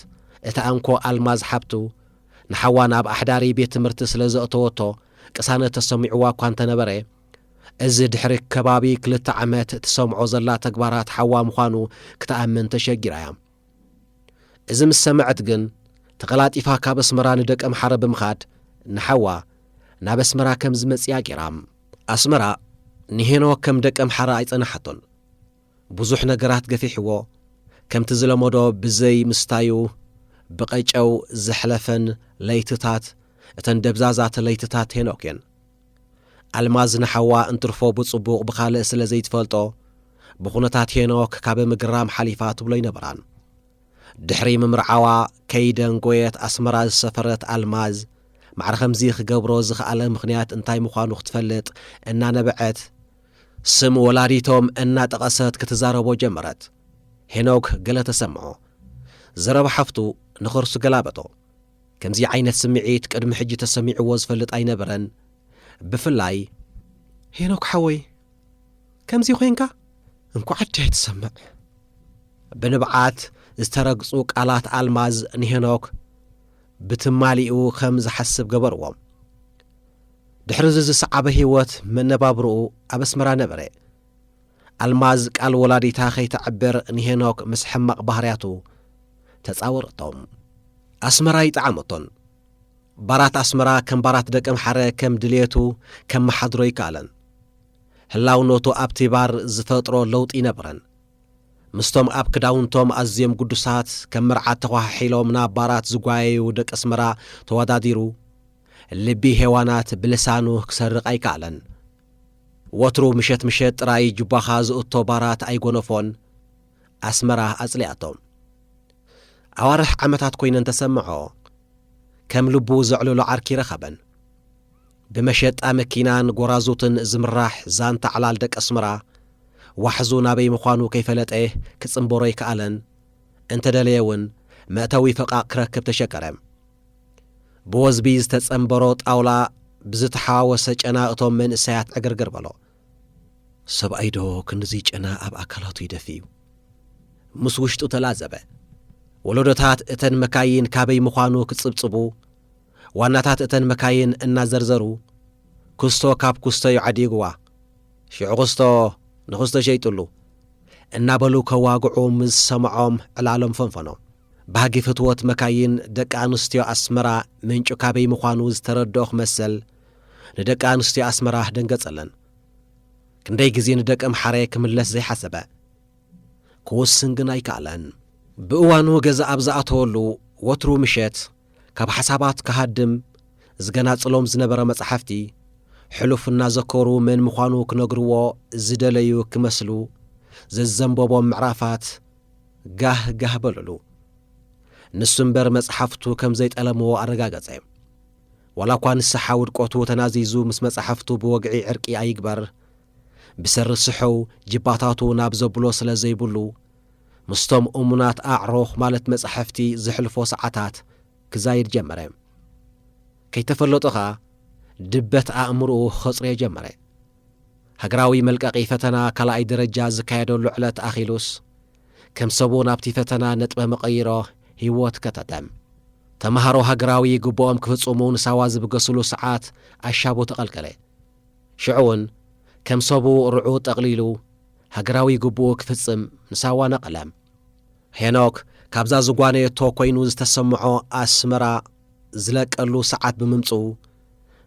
እታ እንኮ ኣልማዝ ሓብቱ፣ ንሓዋ ናብ ኣሕዳሪ ቤት ትምህርቲ ስለ ዘእተወቶ ቅሳነት ተሰሚዕዋ እኳ እንተነበረ፣ እዚ ድሕሪ ከባቢ ክልተ ዓመት ትሰምዖ ዘላ ተግባራት ሓዋ ምዃኑ ክትኣምን ተሸጊራ እያ። እዚ ምስ ሰምዐት ግን፣ ተቐላጢፋ ካብ ኣስመራ ንደቀምሓረ ብምኻድ፣ ንሓዋ ናብ ኣስመራ ከም ዝመጽኣ ገይራ። ኣስመራ ንሄኖክ ከም ደቀምሓረ ኣይጸናሓቶን። ብዙሕ ነገራት ገፊሕዎ፣ ከምቲ ዝለመዶ ብዘይ ምስታዩ ብቐጨው ዘሕለፈን ለይትታት፣ እተን ደብዛዛት ለይትታት ሄኖክ እየን። ኣልማዝ ንሓዋ እንትርፎ ብጽቡቕ ብኻልእ ስለ ዘይትፈልጦ፣ ብኹነታት ሄኖክ ካብ ምግራም ሓሊፋ ትብሎ ኣይነበራን። ድሕሪ ምምርዓዋ ከይደንጎየት ኣስመራ ዝሰፈረት ኣልማዝ፣ ማዕረ ከምዚ ክገብሮ ዝኸኣለ ምኽንያት እንታይ ምዃኑ ክትፈልጥ እናነበዐት፣ ስም ወላዲቶም እናጠቐሰት ክትዛረቦ ጀመረት። ሄኖክ ገለ ተሰምዖ። ዘረባ ሓፍቱ ንኸርሱ ገላበጦ። ከምዚ ዓይነት ስምዒት ቅድሚ ሕጂ ተሰሚዕዎ ዝፈልጥ ኣይነበረን። ብፍላይ፣ "ሄኖክ ሓወይ፣ ከምዚ ኮይንካ? እንኳዕ ኣደይ ትሰምዕ!" ብንብዓት ዝተረግጹ ቃላት ኣልማዝ ንሄኖክ ብትማሊኡ ከም ዝሓስብ ገበርዎ። ድሕሪ እዚ ዝሰዓበ ህይወት መነባብርኡ ኣብ ኣስመራ ነበረ። ኣልማዝ ቃል ወላዲታ ከይተዕብር ንሄኖክ ምስ ሕማቕ ባህርያቱ ተጻወረቶም። ኣስመራ ይጠዓመቶን። ባራት ኣስመራ ከም ባራት ደቀምሓረ ከም ድልየቱ ከመሓድሮ ይከኣለን። ህላውነቱ ኣብቲ ባር ዝፈጥሮ ለውጢ ይነብረን። ምስቶም ኣብ ክዳውንቶም ኣዝዮም ግዱሳት ከም መርዓት ተኳሓሒሎም ናብ ባራት ዝጓየዩ ደቂ ኣስመራ ተወዳዲሩ፣ ልቢ ሄዋናት ብልሳኑ ክሰርቕ ኣይከኣለን። ወትሩ ምሸት ምሸት ጥራይ ጁባኻ ዝእቶ ባራት ኣይጎነፎን። ኣስመራ ኣጽሊኣቶ። ኣዋርሕ ዓመታት ኮይነን ተሰምዖ። ከም ልቡ ዘዕልሎ ዓርኪ ረኸበን። ብመሸጣ መኪናን ጎራዙትን ዝምራሕ ዛንታ ዕላል ደቂ ኣስመራ፣ ዋሕዙ ናበይ ምዃኑ ከይፈለጠ ክጽንበሮ ኣይከኣለን። እንተደለየ እውን መእተዊ ፈቓቕ ክረክብ ተሸገረ። ብወዝቢ ዝተጸንበሮ ጣውላ ብዝተሓዋወሰ ጨና እቶም መንእሰያት ዕግርግር በሎ። ሰብኣይዶ ክንድዚ ጨና ኣብ ኣካላቱ ይደፊ እዩ? ምስ ውሽጡ ተላዘበ። ወለዶታት እተን መካይን ካበይ ምዃኑ ክጽብጽቡ፣ ዋናታት እተን መካይን እናዘርዘሩ፣ ክስቶ ካብ ክስቶ እዩ ዓዲግዋ። ሽዑ ክስቶ ንክስቶ ሸይጡሉ፣ እናበሉ ከዋግዑ ምስ ሰምዖም ዕላሎም ፈንፈኖ። ባህጊ ፍትወት መካይን ደቂ ኣንስትዮ ኣስመራ ምንጩ ካበይ ምዃኑ ዝተረድኦ ክመሰል፣ ንደቂ ኣንስትዮ ኣስመራ ደንገጸለን። ክንደይ ግዜ ንደቂ ኣምሓረ ክምለስ ዘይሓሰበ። ክውስን ግን ኣይከኣለን። ብእዋኑ ገዛ ኣብ ዝኣተወሉ፣ ወትሩ ምሸት፣ ካብ ሓሳባት ክሃድም ዝገናጽሎም ዝነበረ መጻሕፍቲ፣ ሕሉፍ እናዘከሩ መን ምዃኑ ክነግርዎ ዝደለዩ ክመስሉ፣ ዘዘንበቦም ምዕራፋት ጋህ ጋህ በሉሉ። ንሱ እምበር መጽሓፍቱ ከም ዘይጠለምዎ ኣረጋገጸ። ዋላ እኳ ንስሓ ውድቀቱ ተናዚዙ ምስ መጻሕፍቱ ብወግዒ ዕርቂ ኣይግበር፣ ብሰሪ ስሕው ጅባታቱ ናብ ዘብሎ ስለ ዘይብሉ፣ ምስቶም እሙናት ኣዕሩኽ ማለት መጻሕፍቲ ዘሕልፎ ሰዓታት ክዛይድ ጀመረ። ከይተፈለጦ ኸኣ ድበት ኣእምሮኡ ክኸጽርዮ ጀመረ። ሃገራዊ መልቀቒ ፈተና ካልኣይ ደረጃ ዝካየደሉ ዕለት ኣኺሉስ፣ ከም ሰቡ ናብቲ ፈተና ነጥበ መቐይሮ ህይወት ከተተ። ተምሃሮ ሃገራዊ ግቡኦም ክፍጽሙ ንሳዋ ዝብገስሉ ሰዓት ኣሻቡ ተቐልቀለ። ሽዑ እውን ከም ሰቡ ርዑ ጠቕሊሉ ሃገራዊ ግቡኡ ክፍጽም ንሳዋ ነቐለ። ሄኖክ ካብዛ ዝጓነየቶ ኮይኑ ዝተሰምዖ ኣስመራ ዝለቀሉ ሰዓት ብምምጽኡ፣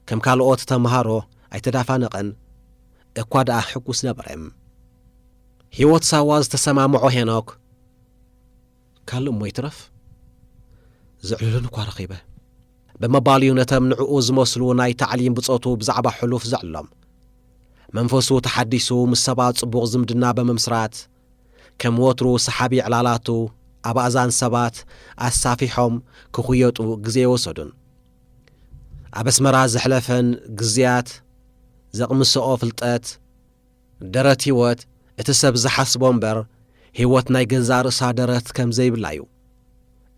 ከም ካልኦት ተምሃሮ ኣይተዳፋነቐን፣ እኳ ደኣ ሕጉስ ነበረ። ህይወት ሳዋ ዝተሰማምዖ ሄኖክ፣ ካልእ እሞ ይትረፍ፣ ዘዕልሉኒ እኳ ረኺበ ብምባል እዩ ነቶም ንዕኡ ዝመስሉ ናይ ታዕሊም ብጾቱ ብዛዕባ ሕሉፍ ዘዕልሎም። መንፈሱ ተሓዲሱ ምስ ሰባት ጽቡቕ ዝምድና ብምምስራት፣ ከም ወትሩ ሰሓቢ ዕላላቱ ኣብ ኣእዛን ሰባት ኣሳፊሖም ክኹየጡ ግዜ ኣይወሰዱን። ኣብ ኣስመራ ዘሕለፈን ግዜያት ዘቕምስኦ ፍልጠት፣ ደረት ህይወት እቲ ሰብ ዝሓስቦ እምበር፣ ህይወት ናይ ገዛእ ርእሳ ደረት ከም ዘይብላ እዩ።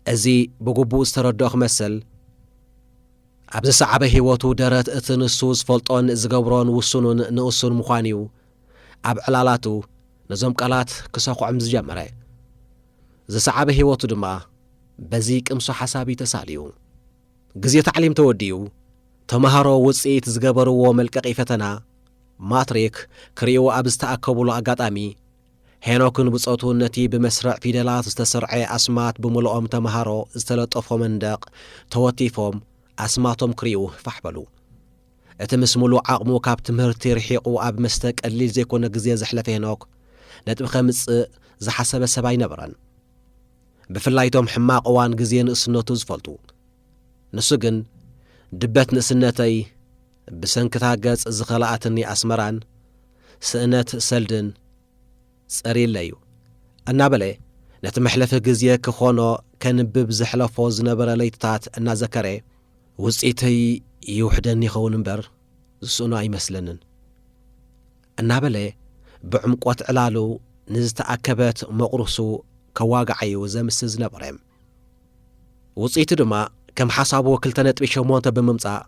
እዚ ብግቡእ ዝተረድኦ ክመስል፣ ኣብ ዝሰዓበ ህይወቱ ደረት እቲ ንሱ ዝፈልጦን ዝገብሮን ውሱኑን ንኡሱን ምዃን እዩ ኣብ ዕላላቱ ነዞም ቃላት ክሰኹዖም ዝጀመረ። ዝሰዓበ ህይወቱ ድማ በዚ ቅምሶ ሓሳብ እዩ ተሳልዩ። ግዜ ታዕሊም ተወዲኡ፣ ተምሃሮ ውጽኢት ዝገበርዎ መልቀቒ ፈተና ማትሪክ ክርእይዎ ኣብ ዝተኣከቡሉ ኣጋጣሚ፣ ሄኖክን ብጾቱን ነቲ ብመስርዕ ፊደላት ዝተሰርዐ ኣስማት ብምልኦም ተምሃሮ ዝተለጠፎ መንደቕ ተወቲፎም ኣስማቶም ክርእዩ ፋሕ በሉ። እቲ ምስ ምሉእ ዓቕሙ ካብ ትምህርቲ ርሒቑ ኣብ መስተ ቀሊል ዘይኮነ ግዜ ዘሕለፈ ሄኖክ፣ ነጥቢ ከምጽእ ዝሓሰበ ሰብ ኣይነበረን። ብፍላይ እቶም ሕማቕ እዋን ግዜ ንእስነቱ ዝፈልጡ። ንሱ ግን፣ "ድበት ንእስነተይ ብሰንክታ ገጽ ዝኸልኣትኒ ኣስመራን ስእነት ሰልድን ጸሪለዩ" እናበለ፣ ነቲ መሕለፊ ግዜ ክኾኖ ከንብብ ዘሕለፎ ዝነበረ ለይትታት እናዘከረ፣ "ውጽኢተይ ይውሕደኒ ይኸውን እምበር፣ ዝስእኖ ኣይመስለንን" እናበለ፣ ብዕምቆት ዕላሉ ንዝተኣከበት መቑርሱ ከዋግዓዩ ዘምስል ዝነበረ። ውጽኢቱ ድማ ከም ሓሳቡ ክልተ ነጥቢ ሸሞንተ ብምምጻእ፣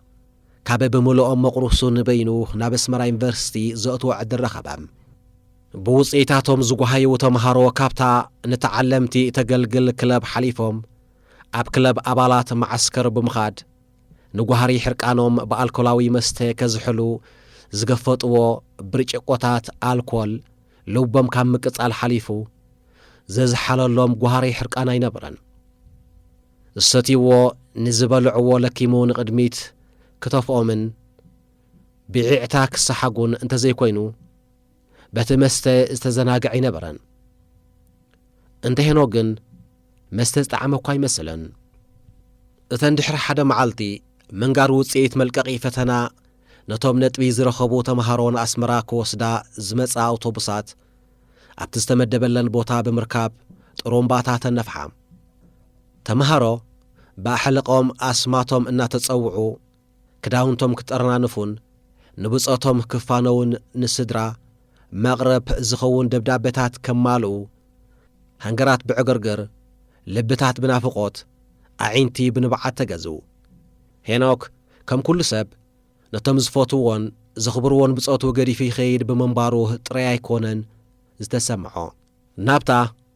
ካብ ብምልኦም መቑርሱ ንበይኑ ናብ ኣስመራ ዩኒቨርሲቲ ዘእትዎ ዕድል ረኸበ። ብውጽኢታቶም ዝጓሃዩ ተምሃሮ ካብታ ንተዓለምቲ እተገልግል ክለብ ሓሊፎም፣ ኣብ ክለብ ኣባላት መዓስከር ብምኻድ፣ ንጓህሪ ሕርቃኖም ብኣልኮላዊ መስተ ከዝሕሉ ዝገፈጥዎ ብርጭቆታት ኣልኮል፣ ልቦም ካብ ምቅጻል ሓሊፉ፣ ዘዝሓለሎም ጓህሪ ሕርቃን ኣይነበረን። ዝሰትይዎ ንዝበልዕዎ ለኪሙ ንቕድሚት ክተፍኦምን ብዒዕታ ክሰሓጉን እንተዘይኮይኑ፣ በቲ መስተ ዝተዘናግዐ ኣይነበረን። እንተ ሄኖክ ግን፣ መስተ ዝጠዓመ እኳ ኣይመስልን። እተን ድሕሪ ሓደ መዓልቲ ምንጋር ውጽኢት መልቀቒ ፈተና ነቶም ነጥቢ ዝረኸቡ ተምሃሮ ንኣስመራ ክወስዳ ዝመጻ ኣውቶቡሳት ኣብቲ ዝተመደበለን ቦታ ብምርካብ ጥሩምባታት ተነፍሓ። ተምሃሮ ብኣሕልቖም ኣስማቶም እናተጸውዑ ክዳውንቶም ክጠርናንፉን ንብጾቶም ክፋነውን ንስድራ መቕረብ ዝኸውን ደብዳቤታት ከማልኡ፣ ሃንገራት ብዕግርግር፣ ልብታት ብናፍቖት፣ ኣዒንቲ ብንብዓት ተገዝኡ። ሄኖክ፣ ከም ኩሉ ሰብ፣ ነቶም ዝፈትውዎን ዘኽብርዎን ብጾቱ ገዲፉ ይኸይድ ብምንባሩ ጥራይ ኣይኮነን ዝተሰምዖ። ናብታ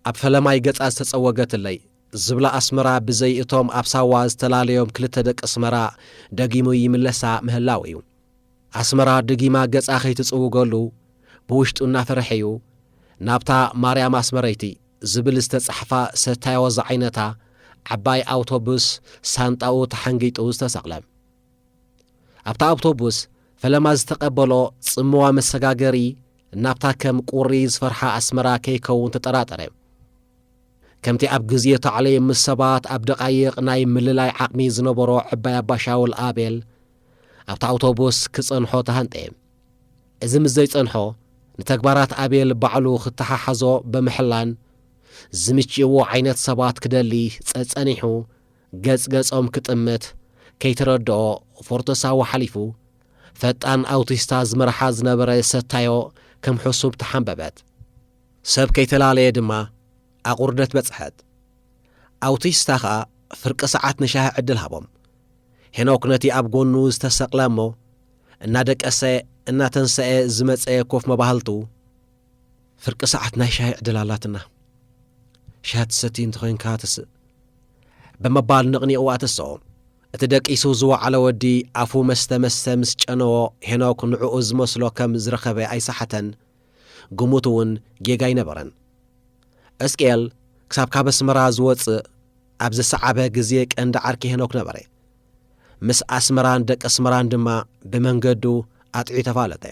ኣብ ፈለማይ ገጻ ዝተጸወገትለይ ዝብላ ኣስመራ ብዘይ እቶም ኣብ ሳዋ ዝተላለዮም ክልተ ደቂ ኣስመራ ደጊሙ ይምለሳ ምህላው እዩ። ኣስመራ ደጊማ ገጻ ከይትጽውገሉ ብውሽጡ እናፈረሐ እዩ ናብታ ማርያም ኣስመረይቲ ዝብል ዝተጻሕፋ ሰታዮ ዝዓይነታ ዓባይ ኣውቶቡስ ሳንጣኡ ተሓንጊጡ ዝተሰቕለ። ኣብታ ኣውቶቡስ ፈለማ ዝተቐበሎ ጽምዋ መሰጋገሪ ናብታ ከም ቁሪ ዝፈርሓ ኣስመራ ከይከውን ተጠራጠረ። ከምቲ ኣብ ግዜ ታዕሊም ምስ ሰባት ኣብ ደቓይቕ ናይ ምልላይ ዓቕሚ ዝነበሮ ዕባይ ኣባሻውል ኣቤል ኣብታ ኣውቶቡስ ክጸንሖ ተሃንጠ። እዚ ምስ ዘይጸንሖ፣ ንተግባራት ኣቤል ባዕሉ ክተሓሓዞ ብምሕላን ዝምችእዎ ዓይነት ሰባት ክደሊ ጸጸኒሑ ገጽ ገጾም ክጥምት ከይተረድኦ ፎርቶሳዊ ሓሊፉ ፈጣን ኣውቲስታ ዝመርሓ ዝነበረ ሰታዮ ከም ሕሱብ ተሓንበበት። ሰብ ከይተላለየ ድማ ኣቑርደት በጽሐት። ኣውቲስታ ኸኣ ፍርቂ ሰዓት ንሻሂ ዕድል ሃቦም። ሄኖክ ነቲ ኣብ ጎኑ ዝተሰቕለ እሞ እናደቀሰ እናተንሰኤ ዝመጸ ኮፍ መባህልቱ፣ "ፍርቂ ሰዓት ናይ ሻሂ ዕድል ኣላትና። ሻሂ ትሰቲ እንተኾይንካ ትስእ" ብምባል ነቕኒቑ ኣተስኦ። እቲ ደቂሱ ዝወዓለ ወዲ ኣፉ መስተ መስተ ምስ ጨነዎ፣ ሄኖክ ንዕኡ ዝመስሎ ከም ዝረኸበ ኣይሰሓተን። ግምቱ እውን ጌጋ ኣይነበረን። እስቅኤል ክሳብ ካብ ኣስመራ ዝወጽእ ኣብ ዝሰዓበ ግዜ ቀንዲ ዓርኪ ሄኖክ ነበረ። ምስ ኣስመራን ደቂ ኣስመራን ድማ ብመንገዱ ኣጥዕዩ ተፋለጠ።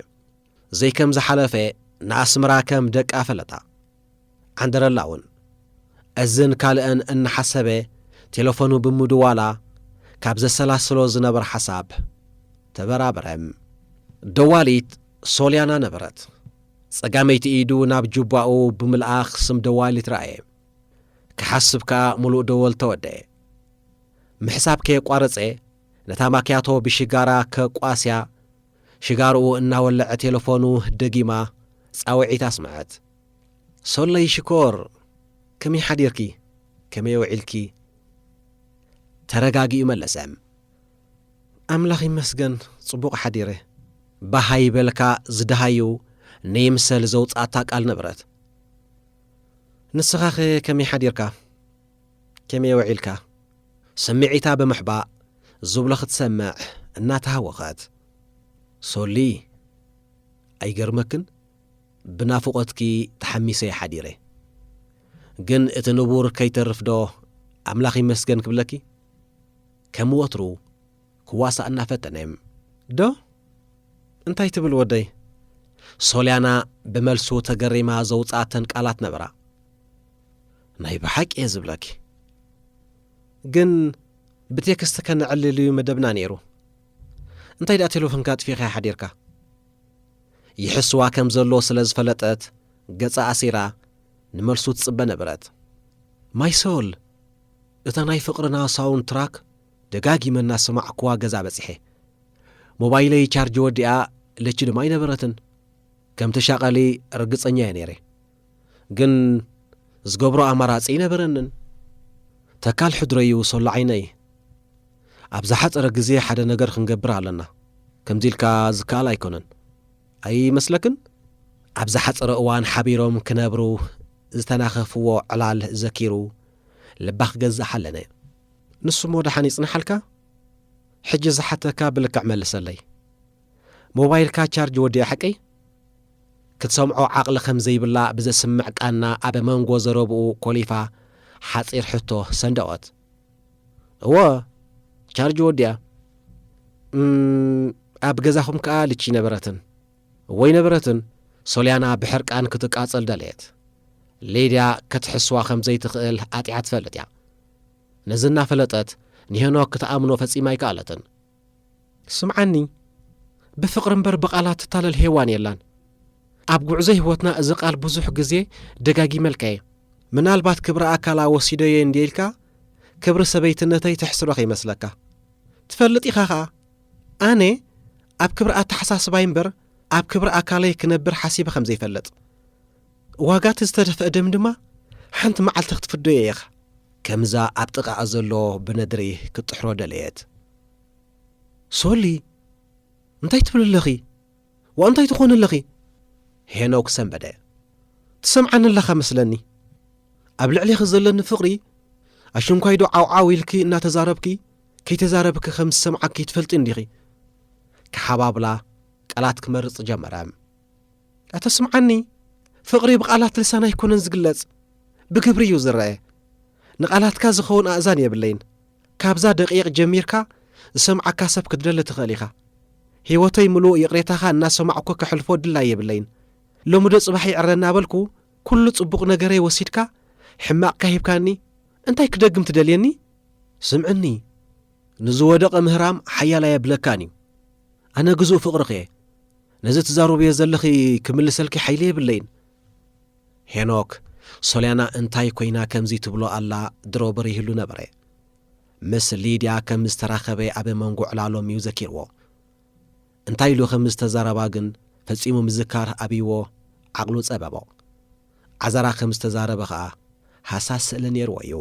ዘይከም ዝሓለፈ ንኣስመራ ከም ደቃ ፈለጣ። ዓንደረላ እውን እዝን ካልእን እናሓሰበ ቴሌፎኑ ብምድዋላ ካብ ዘሰላስሎ ዝነበረ ሓሳብ ተበራበረ። ደዋሊት ሶልያና ነበረት። ጸጋመይቲ ኢዱ ናብ ጁባኡ ብምልኣኽ ስም ደዋሊት ረኣየ። ክሓስብ ከኣ ምሉእ ደወል ተወደአ። ምሕሳብ ከየቋረጸ ነታ ማክያቶ ብሽጋራ ከቋስያ ሽጋርኡ እናወለዐ ቴሌፎኑ ደጊማ ጻውዒት ኣስምዐት። "ሶለይ ሽኮር፣ ከመይ ሓዲርኪ? ከመይ ውዒልኪ?" ተረጋጊኡ መለሰ። ኣምላኽ ይመስገን፣ ጽቡቕ ሓዲረ። ባህ ኣይበልካ፣ ዝደሃዩ ነይምሰል ዘውጽኣታ ቃል ነበረት። ንስኻኸ ከመይ ሓዲርካ? ከመይ ውዒልካ? ስምዒታ ብምሕባእ ዝብሎ ክትሰምዕ እናተሃወኸት። ሶሊ፣ ኣይገርመክን? ብናፍቖትኪ ተሓሚሰ እየ ሓዲረ። ግን እቲ ንቡር ከይተርፍዶ ኣምላኽ ይመስገን ክብለኪ? ከም ወትሩ ክዋሳእ እናፈተነ። ዶ? እንታይ ትብል ወደይ? ሶልያና ብመልሱ ተገሪማ ዘውጽኣተን ቃላት ነበራ። ናይ ብሓቂ እየ ዝብለኪ። ግን ብቴክስት ከነዕልል እዩ መደብና ነይሩ። እንታይ ደኣ ቴሌፎንካ ኣጥፊእኻያ ሓዲርካ? ይሕስዋ ከም ዘሎ ስለ ዝፈለጠት፣ ገጻ ኣሲራ ንመልሱ ትጽበ ነበረት። ማይ ሶል፣ እታ ናይ ፍቕርና ሳውንድ ትራክ ደጋጊመ እናሰማዕኩዋ ገዛ በጺሐ። ሞባይለይ ቻርጅ ወዲኣ፣ ለቺ ድማ ኣይነበረትን። ከም ተሻቐሊ ርግጸኛ እየ ነይረ። ግን ዝገብሮ ኣማራጺ ኣይነበረንን። ተካል ሕድረዩ ሶሎ ዓይነይ። ኣብ ዝሓጸረ ግዜ ሓደ ነገር ክንገብር ኣለና። ከምዚ ኢልካ ዝከኣል ኣይኮነን። ኣይመስለክን? ኣብ ዝሓጸረ እዋን ሓቢሮም ክነብሩ ዝተናኸፍዎ ዕላል ዘኪሩ ልባ ክገዝእ ሓለነ። ንሱ እሞ ደሓን ይጽንሓልካ? ሕጂ ዝሓተካ ብልክዕ መልሰለይ። ሞባይልካ ቻርጅ ወዲኣ ሓቀይ? ክትሰምዖ ዓቕሊ ከም ዘይብላ ብዘስምዕ ቃና ኣብ መንጎ ዘረብኡ ኮሊፋ ሓጺር ሕቶ ሰንደቐት። እወ፣ ቻርጅ ወዲኣ። እም፣ ኣብ ገዛኹም ከኣ ልቺ ነበረትን። እወ ይነበረትን። ሶልያና ብሕርቃን ክትቃጸል ደለየት። ሊድያ ክትሕስዋ ከም ዘይትኽእል ኣጢዓ ትፈልጥ እያ። ነዚ እናፈለጠት ንሄኖክ ክትኣምኖ ፈጺማ ኣይከኣለትን። ስምዓኒ፣ ብፍቕሪ እምበር ብቓላት ትታለል ሄዋን የላን። ኣብ ጉዕዞ ህይወትና እዚ ቃል ብዙሕ ግዜ ደጋጊመልካየ። ምናልባት ክብሪ ኣካላ ወሲደዮ እንድየ ኢልካ ክብሪ ሰበይትነተይ ተሕስሮ ከይመስለካ። ትፈልጥ ኢኻ ኸኣ፣ ኣነ ኣብ ክብሪ ኣተሓሳስባይ እምበር ኣብ ክብሪ ኣካለይ ክነብር ሓሲበ ከም ዘይፈልጥ። ዋጋ እቲ ዝተደፍአ ደም ድማ ሓንቲ መዓልቲ ክትፍደዮ ኢኻ። ከምዛ ኣብ ጥቓኣ ዘሎ ብነድሪ ክትጥሕሮ ደለየት። ሶሊ፣ እንታይ ትብል ኣለኺ? ዋ እንታይ ትኾኒ ኣለኺ? ሄኖክ ሰንበደ። ትሰምዓኒ ኣለኻ መስለኒ። ኣብ ልዕሌኺ ዘለኒ ፍቕሪ፣ ኣሽንኳይ ዶ ዓውዓው ኢልኪ እናተዛረብኪ፣ ከይተዛረብኪ ከም ዝሰምዓኪ ትፈልጢ እንዲኺ። ክሓባብላ ቃላት ክመርጽ ጀመረ። ኣታ ስምዓኒ፣ ፍቕሪ ብቓላት ልሳን ኣይኮነን ዝግለጽ፣ ብግብሪ እዩ ዝረአ። ንቓላትካ ዝኸውን ኣእዛን የብለይን። ካብዛ ደቂቕ ጀሚርካ ዝሰምዓካ ሰብ ክትደሊ ትኽእል ኢኻ። ህይወተይ ምሉእ ይቕሬታኻ እናሰማዕኩ ከሕልፎ ድላይ የብለይን። ሎሚ ዶ ጽባሕ ይዕረ እናበልኩ፣ ኩሉ ጽቡቕ ነገረይ ወሲድካ፣ ሕማቕካ ሂብካኒ፣ እንታይ ክደግም ትደልየኒ? ስምዕኒ፣ ንዝወደቐ ምህራም ሓያል ኣየብለካን እዩ። ኣነ ግዙእ ፍቕርኺ እየ። ነዚ ትዛረብዮ ዘለኺ ክምልሰልኪ ሓይሊ የብለይን። ሄኖክ፣ ሶልያና እንታይ ኮይና ከምዚ ትብሎ ኣላ ድሮ በሪህሉ ነበረ። ምስ ሊድያ ከም ዝተራኸበ ኣብ መንጎ ዕላሎም እዩ ዘኪርዎ። እንታይ ኢሉ ከም ዝተዛረባ ግን ፈጺሙ ምዝካር ኣብይዎ ዓቕሉ ጸበቦ። ዓዘራ ከም ዝተዛረበ ኸኣ ሃሳስ ስእሊ ነይርዎ እዩ።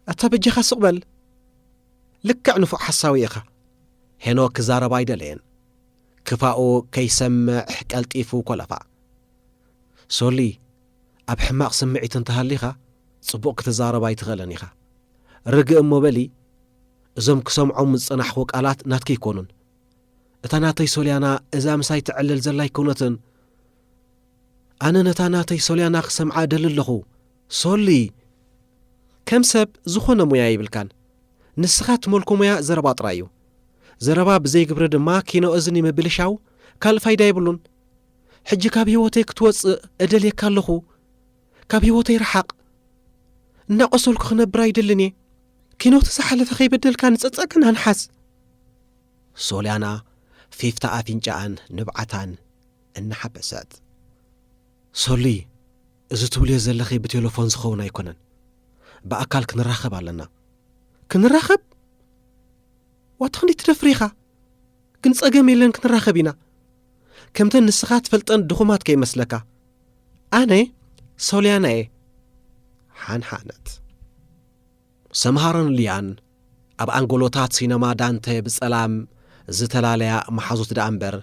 ኣታ በጃኻ ስቕ በል። ልክዕ ንፉዕ ሓሳዊ ኢኻ። ሄኖክ ክዛረብ ኣይደለየን። ክፋኡ ከይሰምዕ ቀልጢፉ ኮለፋ። ሶሊ፣ ኣብ ሕማቕ ስምዒት እንተሃሊኻ ጽቡቕ ክትዛረብ ኣይትኽእልን ኢኻ። ርግእ እሞ በሊ፣ እዞም ክሰምዖም ዝጸናሕኩ ቃላት ናትኪ ኣይኮኑን። እታ ናተይ ሶልያና እዛ ምሳይ ትዕልል ዘላ ኣይኮነትን። ኣነ ነታ ናተይ ሶልያና ክሰምዓ እደሊ ኣለኹ። ሶሊ! ከም ሰብ ዝኾነ ሙያ ይብልካን። ንስኻ ትመልኮ ሙያ ዘረባ ጥራይ እዩ። ዘረባ ብዘይ ግብሪ ድማ ኪኖ እዝኒ ምብልሻው ካልእ ፋይዳ የብሉን። ሕጂ ካብ ህይወተይ ክትወጽእ እደልየካ ኣለኹ። ካብ ህይወተይ ረሓቕ። እናቆሰልኩ ክነብር ኣይደልን እየ። ኪኖ እቲ ዝሓለፈ ከይበደልካ ንጸጸግን ኣንሓስ። ሶልያና ፊፍታ ኣፍንጫኣን ንብዓታን እናሓበሰት። ሶሊ፣ እዚ ትብልዮ ዘለኺ ብቴሌፎን ዝኸውን ኣይኮነን። ብኣካል ክንራኸብ ኣለና። ክንራኸብ? ዋታ ክንደይ ትደፍር ኢኻ? ግን ጸገም የለን፣ ክንራኸብ ኢና። ከምተን ንስኻ ትፈልጠን ድኹማት ከይመስለካ። ኣነ ሶልያና እየ። ሓንሓነት። ሰምሃርን ሊያን ኣብ ኣንጎሎታት ሲነማ ዳንተ ብጸላም ዝተላለያ መሓዙት ደኣ እምበር፣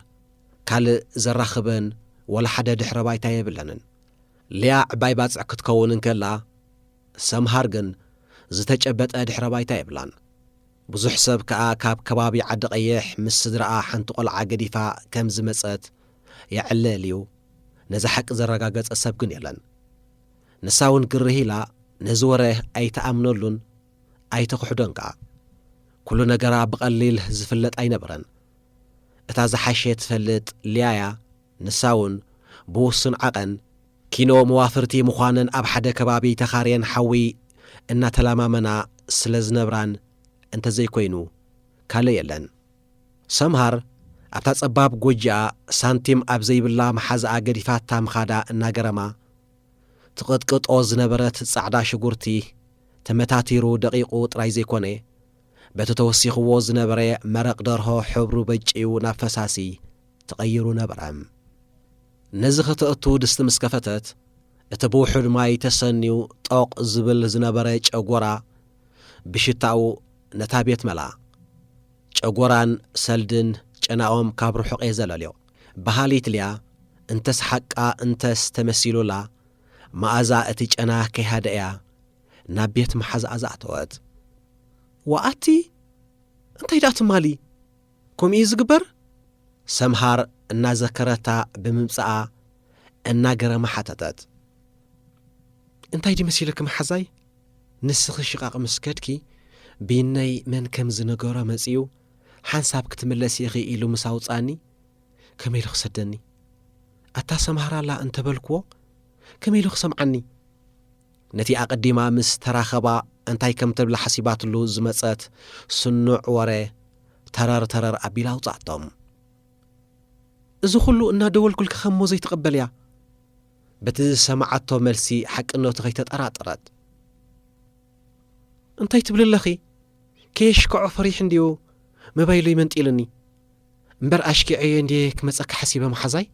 ካልእ ዘራኽበን ወላ ሓደ ድሕረ ባይታ የብለንን። ሊያ ዕባይ ባጽዕ ክትከውን እንከላ፣ ሰምሃር ግን ዝተጨበጠ ድሕረ ባይታ የብላን። ብዙሕ ሰብ ከኣ ካብ ከባቢ ዓዲ ቀይሕ ምስ ስድራኣ ሓንቲ ቆልዓ ገዲፋ ከም ዝመጸት የዕለል እዩ። ነዚ ሓቂ ዘረጋገጸ ሰብ ግን የለን። ንሳ እውን ግርህ ኢላ ነዚ ወረ ኣይትኣምነሉን ኣይተኽሕዶን ከኣ። ኩሉ ነገራ ብቐሊል ዝፍለጥ ኣይነበረን። እታ ዝሓሸ ትፈልጥ ሊያያ፣ ንሳ እውን ብውሱን ዓቐን ኪኖ መዋፍርቲ ምዃነን ኣብ ሓደ ከባቢ ተኻርየን ሓዊ እናተለማመና ስለ ዝነብራን እንተዘይኮይኑ ካልእ የለን። ሰምሃር ኣብታ ጸባብ ጎጆኣ ሳንቲም ኣብ ዘይብላ መሓዛኣ ገዲፋታ ምኻዳ እናገረማ፣ ትቕጥቅጦ ዝነበረት ጻዕዳ ሽጉርቲ ተመታቲሩ ደቒቑ ጥራይ ዘይኮነ፣ በቲ ተወሲኽዎ ዝነበረ መረቕ ደርሆ ሕብሩ በጭዩ ናብ ፈሳሲ ተቐይሩ ነበረ። ነዚ ከተእቱ ድስቲ ምስ ከፈተት፣ እቲ ብውሑድ ማይ ተሰንዩ ጦቕ ዝብል ዝነበረ ጨጎራ ብሽታኡ ነታ ቤት መላ። ጨጎራን ሰልድን ጨናኦም ካብ ርሑቕ እየ ዘለልዮ። በሃሊት ሊያ እንተስ ሓቃ እንተስ ተመሲሉላ፣ መኣዛ እቲ ጨና ከይሃደእያ ናብ ቤት መሓዛኣ ዝኣተወት። "ዋኣቲ እንታይ ደኣ ትማሊ? ከምኡ እዩ ዝግበር?" ሰምሃር እናዘከረታ ብምምጻኣ እናገረማ ሓተተት። "እንታይ ድዩ መሲልኪ መሓዛይ? ንስኺ ሽቓቕ ምስ ከድኪ፣ ብይነይ መን ከም ዝነገሮ መጺኡ፣ ሓንሳብ ክትምለሲ ኢኺ ኢሉ ምስ ኣውጻኒ፣ ከመይ ኢሉ ክሰደኒ? ኣታ ሰምሃር ኣላ እንተበልክዎ፣ ከመይ ኢሉ ክሰምዓኒ?" ነቲ ኣቐዲማ ምስ ተራኸባ እንታይ ከም ትብላ ሓሲባትሉ ዝመጸት ስኑዕ ወረ ተረር ተረር ኣቢላ ኣውጻእቶም። "እዚ ኹሉ እናደወልኩልኪ ከሞ ዘይትቕበልያ?" በቲ ዝሰማዓቶ መልሲ ሓቅነቱ ከይተጠራጠረት። "እንታይ ትብሊ ኣለኺ? ከየሽክዖ ፈሪሕ እንድዩ መባይሉ ይመንጢልኒ። እምበር ኣሽኪዐዮ እንድየ ክመጸኪ ሓሲበ መሓዛይ?"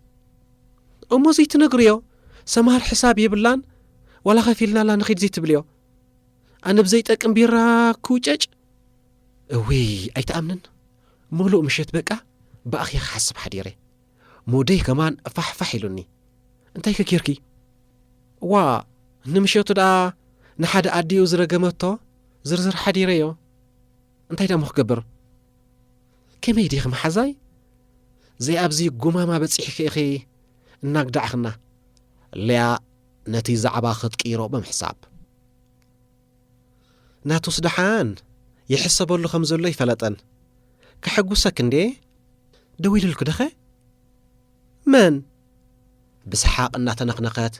"እሞ ዘይትነግርዮ? ሰምሃር ሕሳብ የብላን፣ ዋላ ከፊልናላ ንኺድ ዘይትብልዮ? ኣነ ብዘይጠቅም ቢራ ክውጨጭ?" "እውይ ኣይትኣምንን፣ ምሉእ ምሸት በቃ ብኣኺ ክሓስብ ሓዲረ። ሙደይ ከማን ፋሕፋሕ ኢሉኒ። እንታይ ከ ጌርኪ?" "ዋ፣ ንምሸቱ ደኣ ንሓደ ኣዲኡ ዝረገመቶ ዝርዝር ሓዲረዮ። እንታይ ደሞ ክገብር?" "ከመይ ዲኺ መሓዛይ? ዘይኣብዚ ጉማማ በጺሕኪ ኢኺ እናግዳዕኽና?" ሊያ ነቲ ዛዕባ ክትቅይሮ ብምሕሳብ። "ናቱስ ደሓን ይሕሰበሉ ከም ዘሎ ይፈለጠን። ከሐጉሰክ እንዴ? ደዊሉልክ ደኸ?" "መን?" ብሰሓቕ እናተነኽነኸት።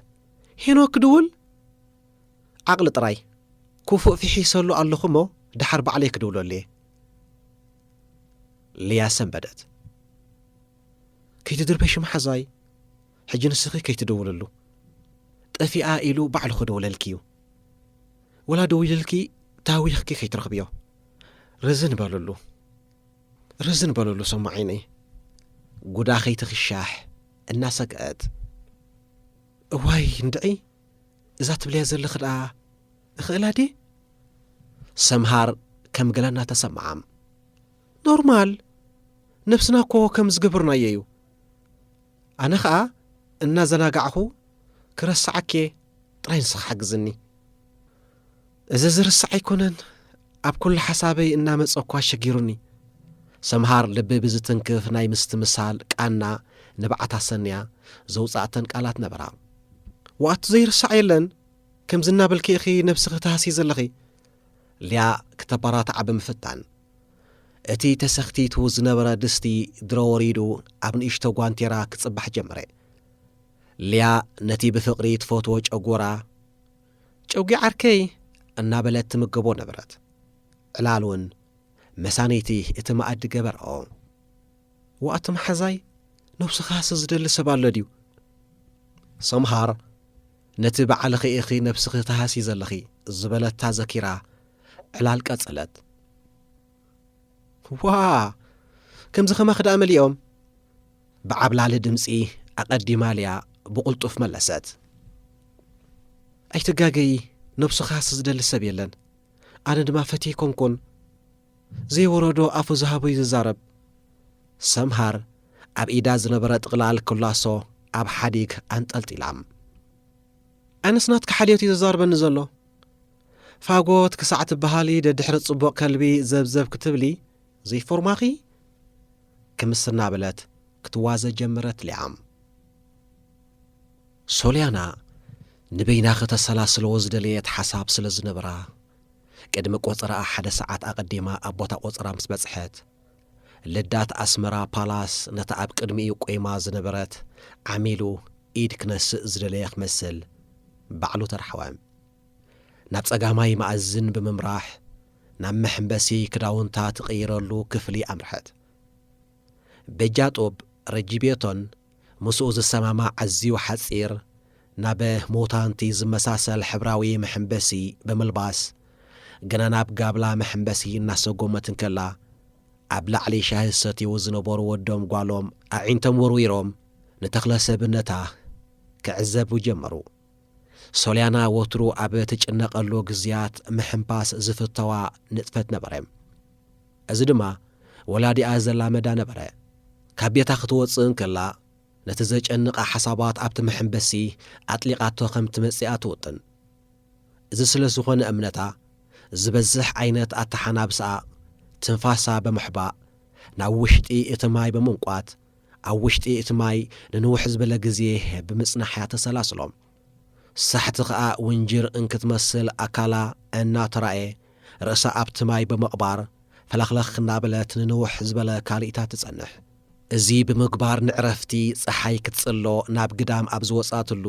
"ሄኖክ ክድውል?" "ዓቕሊ ጥራይ። ክፉእ ፊሒሰሉ ኣለኹ እሞ ደሓር ባዕለይ ክድውለሉ እየ።" ሊያ ሰንበደት። "ከይትድርበሺ መሓዛይ፣ ሕጂ ንስኺ ከይትደውልሉ። ጠፊኣ ኢሉ ባዕሉ ክደውለልኪ እዩ። ወላ ደዊልልኪ ታዊኽኪ ከይትረኽብዮ። ርዝን በልሉ፣ ርዝን በልሉ ሰማዒኒ፣ ጉዳ ከይትኽሻሕ" እናሰግአት። "እዋይ እንድዒ፣ እዛ ትብልያ ዘለኺ ደኣ እኽእላ ድየ?" ሰምሃር ከም ገለ እናተሰምዓ። "ኖርማል፣ ነብስና እኮ ከም ዝገበርናዮ እዩ። ኣነ ኸኣ እናዘናጋዕኹ ክረስዓኪ እየ፣ ጥራይ ንስኺ ሓግዝኒ። እዚ ዝርሳዕ ኣይኮነን፣ ኣብ ኩሉ ሓሳበይ እናመጸ እኳ ኣሸጊሩኒ።" ሰምሃር ልቢ ብዝትንክፍ ናይ ምስትምሳል ቃና ንብዓት ኣሰንያ ዘውጻእተን ቃላት ነበራ። "ዋኣቲ ዘይርሳዕ የለን፣ ከምዚ እናበልኪ ኢኺ ነብስኺ ትሃስዪ ዘለኺ።" ሊያ ክተባራትዓ ብምፍታን፣ እቲ ተሰኽቲቱ ዝነበረ ድስቲ ድሮ ወሪዱ ኣብ ንእሽቶ ጓንቴራ ክጽባሕ ጀመረ። ሊያ ነቲ ብፍቕሪ ትፈትዎ ጨጎራ፣ "ጨጒ ዓርከይ" እናበለት ትምገቦ ነበረት። ዕላል እውን መሳነይቲ እቲ መኣዲ ገበርኦ። "ዋኣቲ መሓዛይ፣ ነብስኻ ሃሲ ዝደሊ ሰብ ኣሎ ድዩ?" ሰምሃር ነቲ "ባዕልኺ ኢኺ ነብስኺ ትሃሲ ዘለኺ" ዝበለታ ዘኪራ ዕላል ቀጸለት። "ዋ፣ ከምዚ ከማኺ ደኣ መሊኦም?" ብዓብላሊ ድምጺ ኣቐዲማ ሊያ ብቕልጡፍ መለሰት። "ኣይትጋገዪ፣ ነብስኻ ሃሲ ዝደሊ ሰብ የለን። ኣነ ድማ ፈትየ ኣይኮንኩን። ዘይወረዶ ኣፉ ዝሃቦ እዩ ዝዛረብ። ሰምሃር ኣብ ኢዳ ዝነበረ ጥቕላል ክላሶ ኣብ ሓዲግ ኣንጠልጢላ። ኣነስ ናትኪ ሓልዮት እዩ ዘዛርበኒ ዘሎ። ፋጎት ክሳዕ ትበሃሊ ደድሕሪ ጽቡቕ ከልቢ ዘብዘብ ክትብሊ ዘይፎርማኺ? ክምስ እናበለት ክትዋዘ ጀመረት ሊያም። ሶልያና ንበይና ከተሰላስሎ ዝደለየት ሓሳብ ስለ ዝነበራ፣ ቅድሚ ቆጸራኣ ሓደ ሰዓት ኣቐዲማ ኣብ ቦታ ቆጸራ ምስ በጽሐት፣ ልዳት ኣስመራ ፓላስ ነታ ኣብ ቅድሚኡ ቆይማ ዝነበረት ዓሚሉ ኢድ ክነስእ ዝደለየ ክመስል ባዕሉ ተራሕወ። ናብ ጸጋማይ መኣዝን ብምምራሕ ናብ መሐንበሲ ክዳውንታ ትቕይረሉ ክፍሊ ኣምርሐት። በጃ ጡብ ረጂቤቶን ምስኡ ዝሰማማዕ ኣዝዩ ሓጺር፣ ናብ ሞታንቲ ዝመሳሰል ሕብራዊ መሐንበሲ ብምልባስ፣ ገና ናብ ጋብላ መሐንበሲ እናሰጎመት እንከላ፣ ኣብ ላዕሊ ሻሂ ዝሰትዩ ዝነበሩ ወዶም ጓሎም ኣዒንቶም ወርዊሮም ንተኽለ ሰብነታ ክዕዘቡ ጀመሩ። ሶልያና ወትሩ ኣብ ትጭነቐሉ ግዜያት ምሕንባስ ዝፍተዋ ንጥፈት ነበረ። እዚ ድማ ወላዲኣ ዘላመዳ ነበረ። ካብ ቤታ ክትወጽእ እንከላ፣ ነቲ ዘጨንቓ ሓሳባት ኣብቲ መሐንበሲ ኣጥሊቓቶ ከም ትመጽኣ ትውጥን። እዚ ስለ ዝኾነ እምነታ፣ ዝበዝሕ ዓይነት ኣተሓናብስኣ ትንፋሳ ብምሕባእ፣ ናብ ውሽጢ እቲ ማይ ብምንቋት፣ ኣብ ውሽጢ እቲ ማይ ንንውሕ ዝበለ ግዜ ብምጽናሕ እያ ተሰላስሎ። ሳሕቲ ኸኣ ውንጅር እንክትመስል ኣካላ እናተራእየ፣ ርእሳ ኣብቲ ማይ ብምቕባር፣ ፈለኽለኽ እናበለት ንንውሕ ዝበለ ካልኢታ ትጸንሕ። እዚ ብምግባር ንዕረፍቲ ጸሓይ ክትጽሎ ናብ ግዳም ኣብ ዝወጻትሉ፣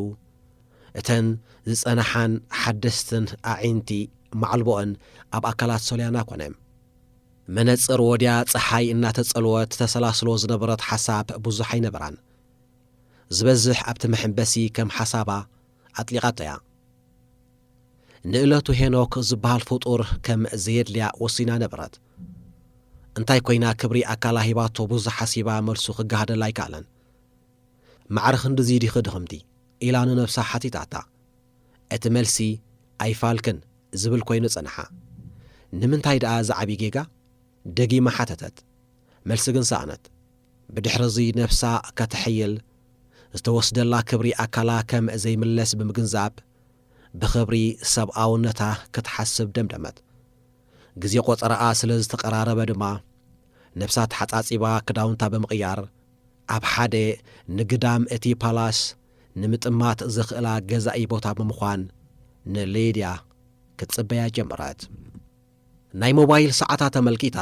እተን ዝጸንሓን ሓደስትን ኣዒንቲ ማዕልቦአን ኣብ ኣካላት ሶልያና ኮነ። መነጽር ወድያ ጸሓይ እናተጸልወት ተሰላስሎ ዝነበረት ሓሳብ ብዙሕ ኣይነበራን። ዝበዝሕ ኣብቲ መሐንበሲ ከም ሓሳባ ኣጥሊቓቶ እያ። ንእለቱ ሄኖክ ዝበሃል ፍጡር ከም ዘየድልያ ወሲና ነበረት። እንታይ ኮይና ክብሪ ኣካላ ሂባቶ ብዙሕ ሓሲባ መልሱ ክገሃደላ ኣይከኣለን። ማዕረ ክንድዚ ዲኺ ድኽምቲ? ኢላ ንነብሳ ሓቲታታ። እቲ መልሲ ኣይፋልክን ዝብል ኮይኑ ጸንሓ። ንምንታይ ደኣ ዝዓቢ ጌጋ? ደጊማ ሓተተት። መልሲ ግን ሰኣነት። ብድሕሪ እዚ ነብሳ ከተሐይል፣ ዝተወስደላ ክብሪ ኣካላ ከም ዘይምለስ ብምግንዛብ፣ ብኽብሪ ሰብኣውነታ ክትሓስብ ደምደመት። ግዜ ቆጸራኣ ስለ ዝተቐራረበ ድማ፣ ነብሳ ተሓጻጺባ ክዳውንታ ብምቕያር፣ ኣብ ሓደ ንግዳም እቲ ፓላስ ንምጥማት ዘኽእላ ገዛኢ ቦታ ብምዃን፣ ንሊድያ ክትጽበያ ጀመረት። ናይ ሞባይል ሰዓታ ተመልኪታ፣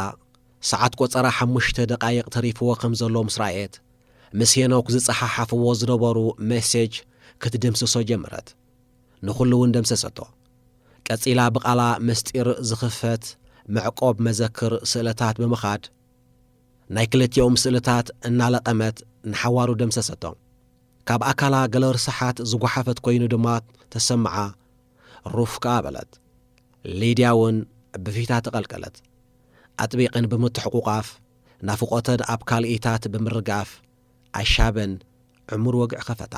ሰዓት ቆጸራ ሓሙሽተ ደቓይቕ ተሪፍዎ ከም ዘሎ ምስ ረኣየት፣ ምስ ሄኖክ ዝጸሓሓፍዎ ዝነበሩ ሜሴጅ ክትድምስሶ ጀመረት። ንኹሉ እውን ደምሰሰቶ። ቀጺላ ብቓላ ምስጢር ዝኽፈት መዕቆብ መዘክር ስእልታት ብምኻድ፣ ናይ ክልቲኦም ስእልታት እናለቐመት ንሓዋሩ ደምሰሰቶ። ካብ ኣካላ ገለ ርስሓት ዝጓሓፈት ኮይኑ ድማ ተሰምዓ፣ ሩፍ ከኣ በለት። ሊድያ እውን ብፊታ ተቐልቀለት። ኣጥቢቐን ብምትሕቑቓፍ፣ ናፍቖተን ኣብ ካልኢታት ብምርጋፍ፣ ኣሻበን ዕሙር ወግዒ ኸፈታ።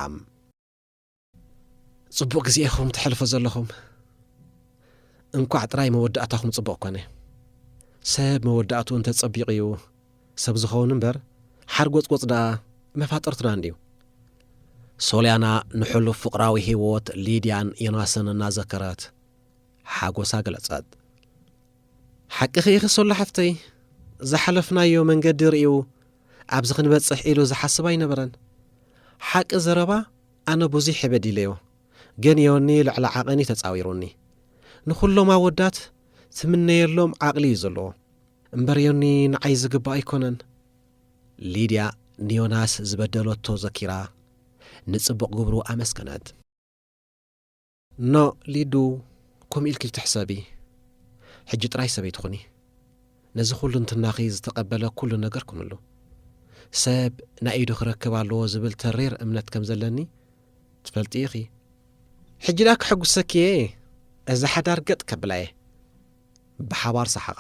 ጽቡቕ ግዜ ኢኹም ተሕልፎ ዘለኹም። እንኳዕ ጥራይ መወዳእታኹም ጽቡቕ ኮነ። ሰብ መወዳእትኡ እንተጸቢቑ እዩ ሰብ ዝኸውን እምበር፣ ሓርጎጽጎጽ ደኣ መፋጥርትና እንድዩ። ሶልያና ንሕሉፍ ፍቕራዊ ህይወት ሊድያን ዮናስን እናዘከረት ሓጎሳ ገለጸት። ሓቅኺ ኢኺ ሶሎ ሓፍተይ፣ ዝሓለፍናዮ መንገዲ ርእዩ ኣብዚ ክንበጽሕ ኢሉ ዝሓስብ ኣይነበረን። ሓቂ ዘረባ ኣነ ብዙሕ እየ በዲለዮ፣ ግን ዮኒ ልዕሊ ዓቐን እዩ ተጻዊሩኒ። ንኹሎም ኣወዳት ትምነየሎም ዓቕሊ እዩ ዘለዎ፣ እምበር ዮኒ ንዓይ ዝግባእ ኣይኮነን። ሊድያ ንዮናስ ዝበደለቶ ዘኪራ ንጽቡቕ ግብሩ ኣመስገነት። ኖ ሊዱ፣ ከምኡ ኢልኪ ትሕሰቢ። ሕጂ ጥራይ ሰበይቲ ኩኒ። ነዚ ኩሉ እንትናኺ ዝተቐበለ ኩሉ ነገር ኩንሉ። ሰብ ናይ ኢዱ ክረክብ ኣለዎ ዝብል ተሪር እምነት ከም ዘለኒ ትፈልጢ ኢኺ። ሕጂ ደኣ ክሕጉሰኪ እየ። እዚ ሓዳር ገጥ ከብላ እየ። ብሓባር ሰሓቓ።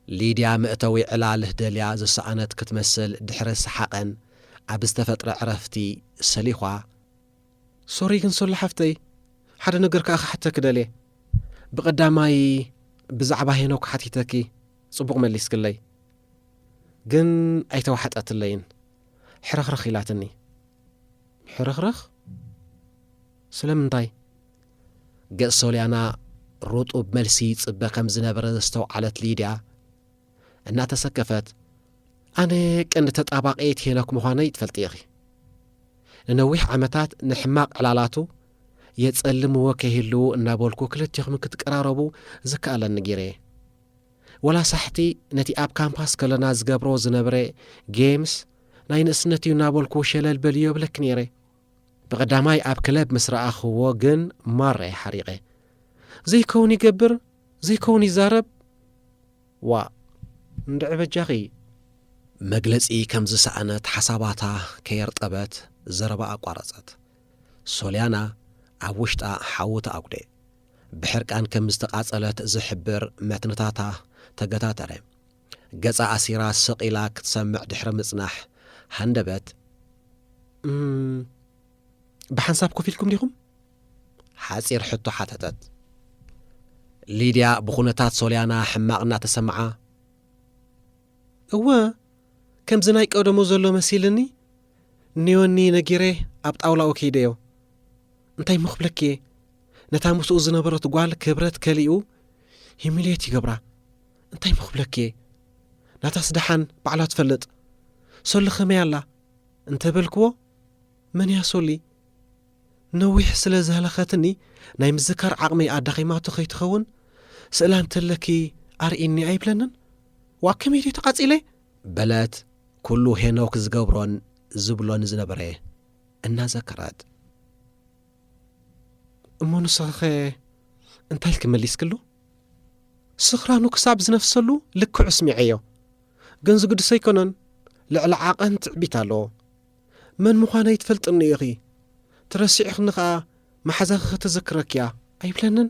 ሊድያ መእተዊ ዕላል ደልያ ዝሰኣነት ክትመስል ድሕሪ ሰሓቐን ኣብ ዝተፈጥረ ዕረፍቲ ሰሊዃ፣ ሶሪ ግን ሶሎ ሓፍተይ፣ ሓደ ነገር ከኣ ክሓተኪ ደልየ። ብቐዳማይ ብዛዕባ ሄኖክ ሓቲተኪ፣ ጽቡቕ መሊስክለይ፣ ግን ኣይተዋሕጠትለይን። ሕርኽርኽ ኢላትኒ። ሕርኽርኽ? ስለምንታይ? ገጽ ሶልያና ርጡብ መልሲ ይጽበ ከም ዝነበረ ዘስተውዓለት ሊድያ፣ እናተሰከፈት፣ ኣነ ቀንዲ ተጣባቒት ሄኖክ ምዃነይ ትፈልጢ ኢኺ። ንነዊሕ ዓመታት ንሕማቕ ዕላላቱ የጸልምዎ ከይህልዉ እናበልኩ ክልቴኹም ክትቀራረቡ ዝከኣለኒ ገይረ እየ። ወላ ሳሕቲ ነቲ ኣብ ካምፓስ ከለና ዝገብሮ ዝነበረ ጌምስ ናይ ንእስነት እዩ እናበልኩ ሸለል በልዮ እብለኪ ነይረ። ብቐዳማይ ኣብ ክለብ ምስ ረኣኽዎ ግን ማራ እየ ሓሪቐ። ዘይከውን ይገብር፣ ዘይከውን ይዛረብ። ዋእ፣ እንድዒ በጃኺ። መግለጺ ከም ዝሰኣነት ሓሳባታ ከየርጠበት ዘረባ ኣቋረጸት። ሶልያና ኣብ ውሽጣ ሓዊ ተኣጉደ። ብሕርቃን ከም ዝተቓጸለት ዝሕብር መትንታታ ተገታተረ። ገጻ ኣሲራ ስቕ ኢላ ክትሰምዕ ድሕሪ ምጽናሕ ሃንደበት፣ "እም፣ ብሓንሳብ ኮፍ ኢልኩም ዲኹም?" ሓጺር ሕቶ ሓተተት። ሊድያ ብኹነታት ሶልያና ሕማቕ እናተሰምዓ፣ "እወ፣ ከምዚ ናይ ቀደሙ ዘሎ መሲልኒ፣ ኒዮኒ ነጊረ ኣብ ጣውላኡ ከይደዮ። እንታይ እሞ ክብለኪ እየ? ነታ ምስኡ ዝነበረት ጓል ክብረት ከሊኡ ሂሚልየት ይገብራ። እንታይ እሞ ክብለኪ እየ? ናታስ ደሓን ባዕላ ትፈልጥ። ሶሊ ከመይ ኣላ?" እንተበልክዎ፣ "መን እያ ሶሊ? ነዊሕ ስለ ዘህለኸትኒ ናይ ምዝካር ዓቕመይ ኣዳኺማቶ ከይትኸውን ስእላ እንተለኪ ኣርእይኒ ኣይብለንን? ዋእ ከመይ ድየ ተቓጺለ?" በለት፣ ኩሉ ሄኖክ ዝገብሮን ዝብሎን ዝነበረ እናዘከረት። "እሞ ንስኺኸ እንታይ ኢልኪ መሊስክሉ?" ስኽራኑ ክሳብ ዝነፍሰሉ ልክዑ ስሚዐዮ። ግን ዝግድስ ኣይኮነን። ልዕሊ ዓቐን ትዕቢት ኣለዎ። መን ምዃነይ ትፈልጥኒ ኢኺ። ተረሲዕኽኒ ኸኣ መሓዛኺ ከተዘክረኪ እያ ኣይብለንን?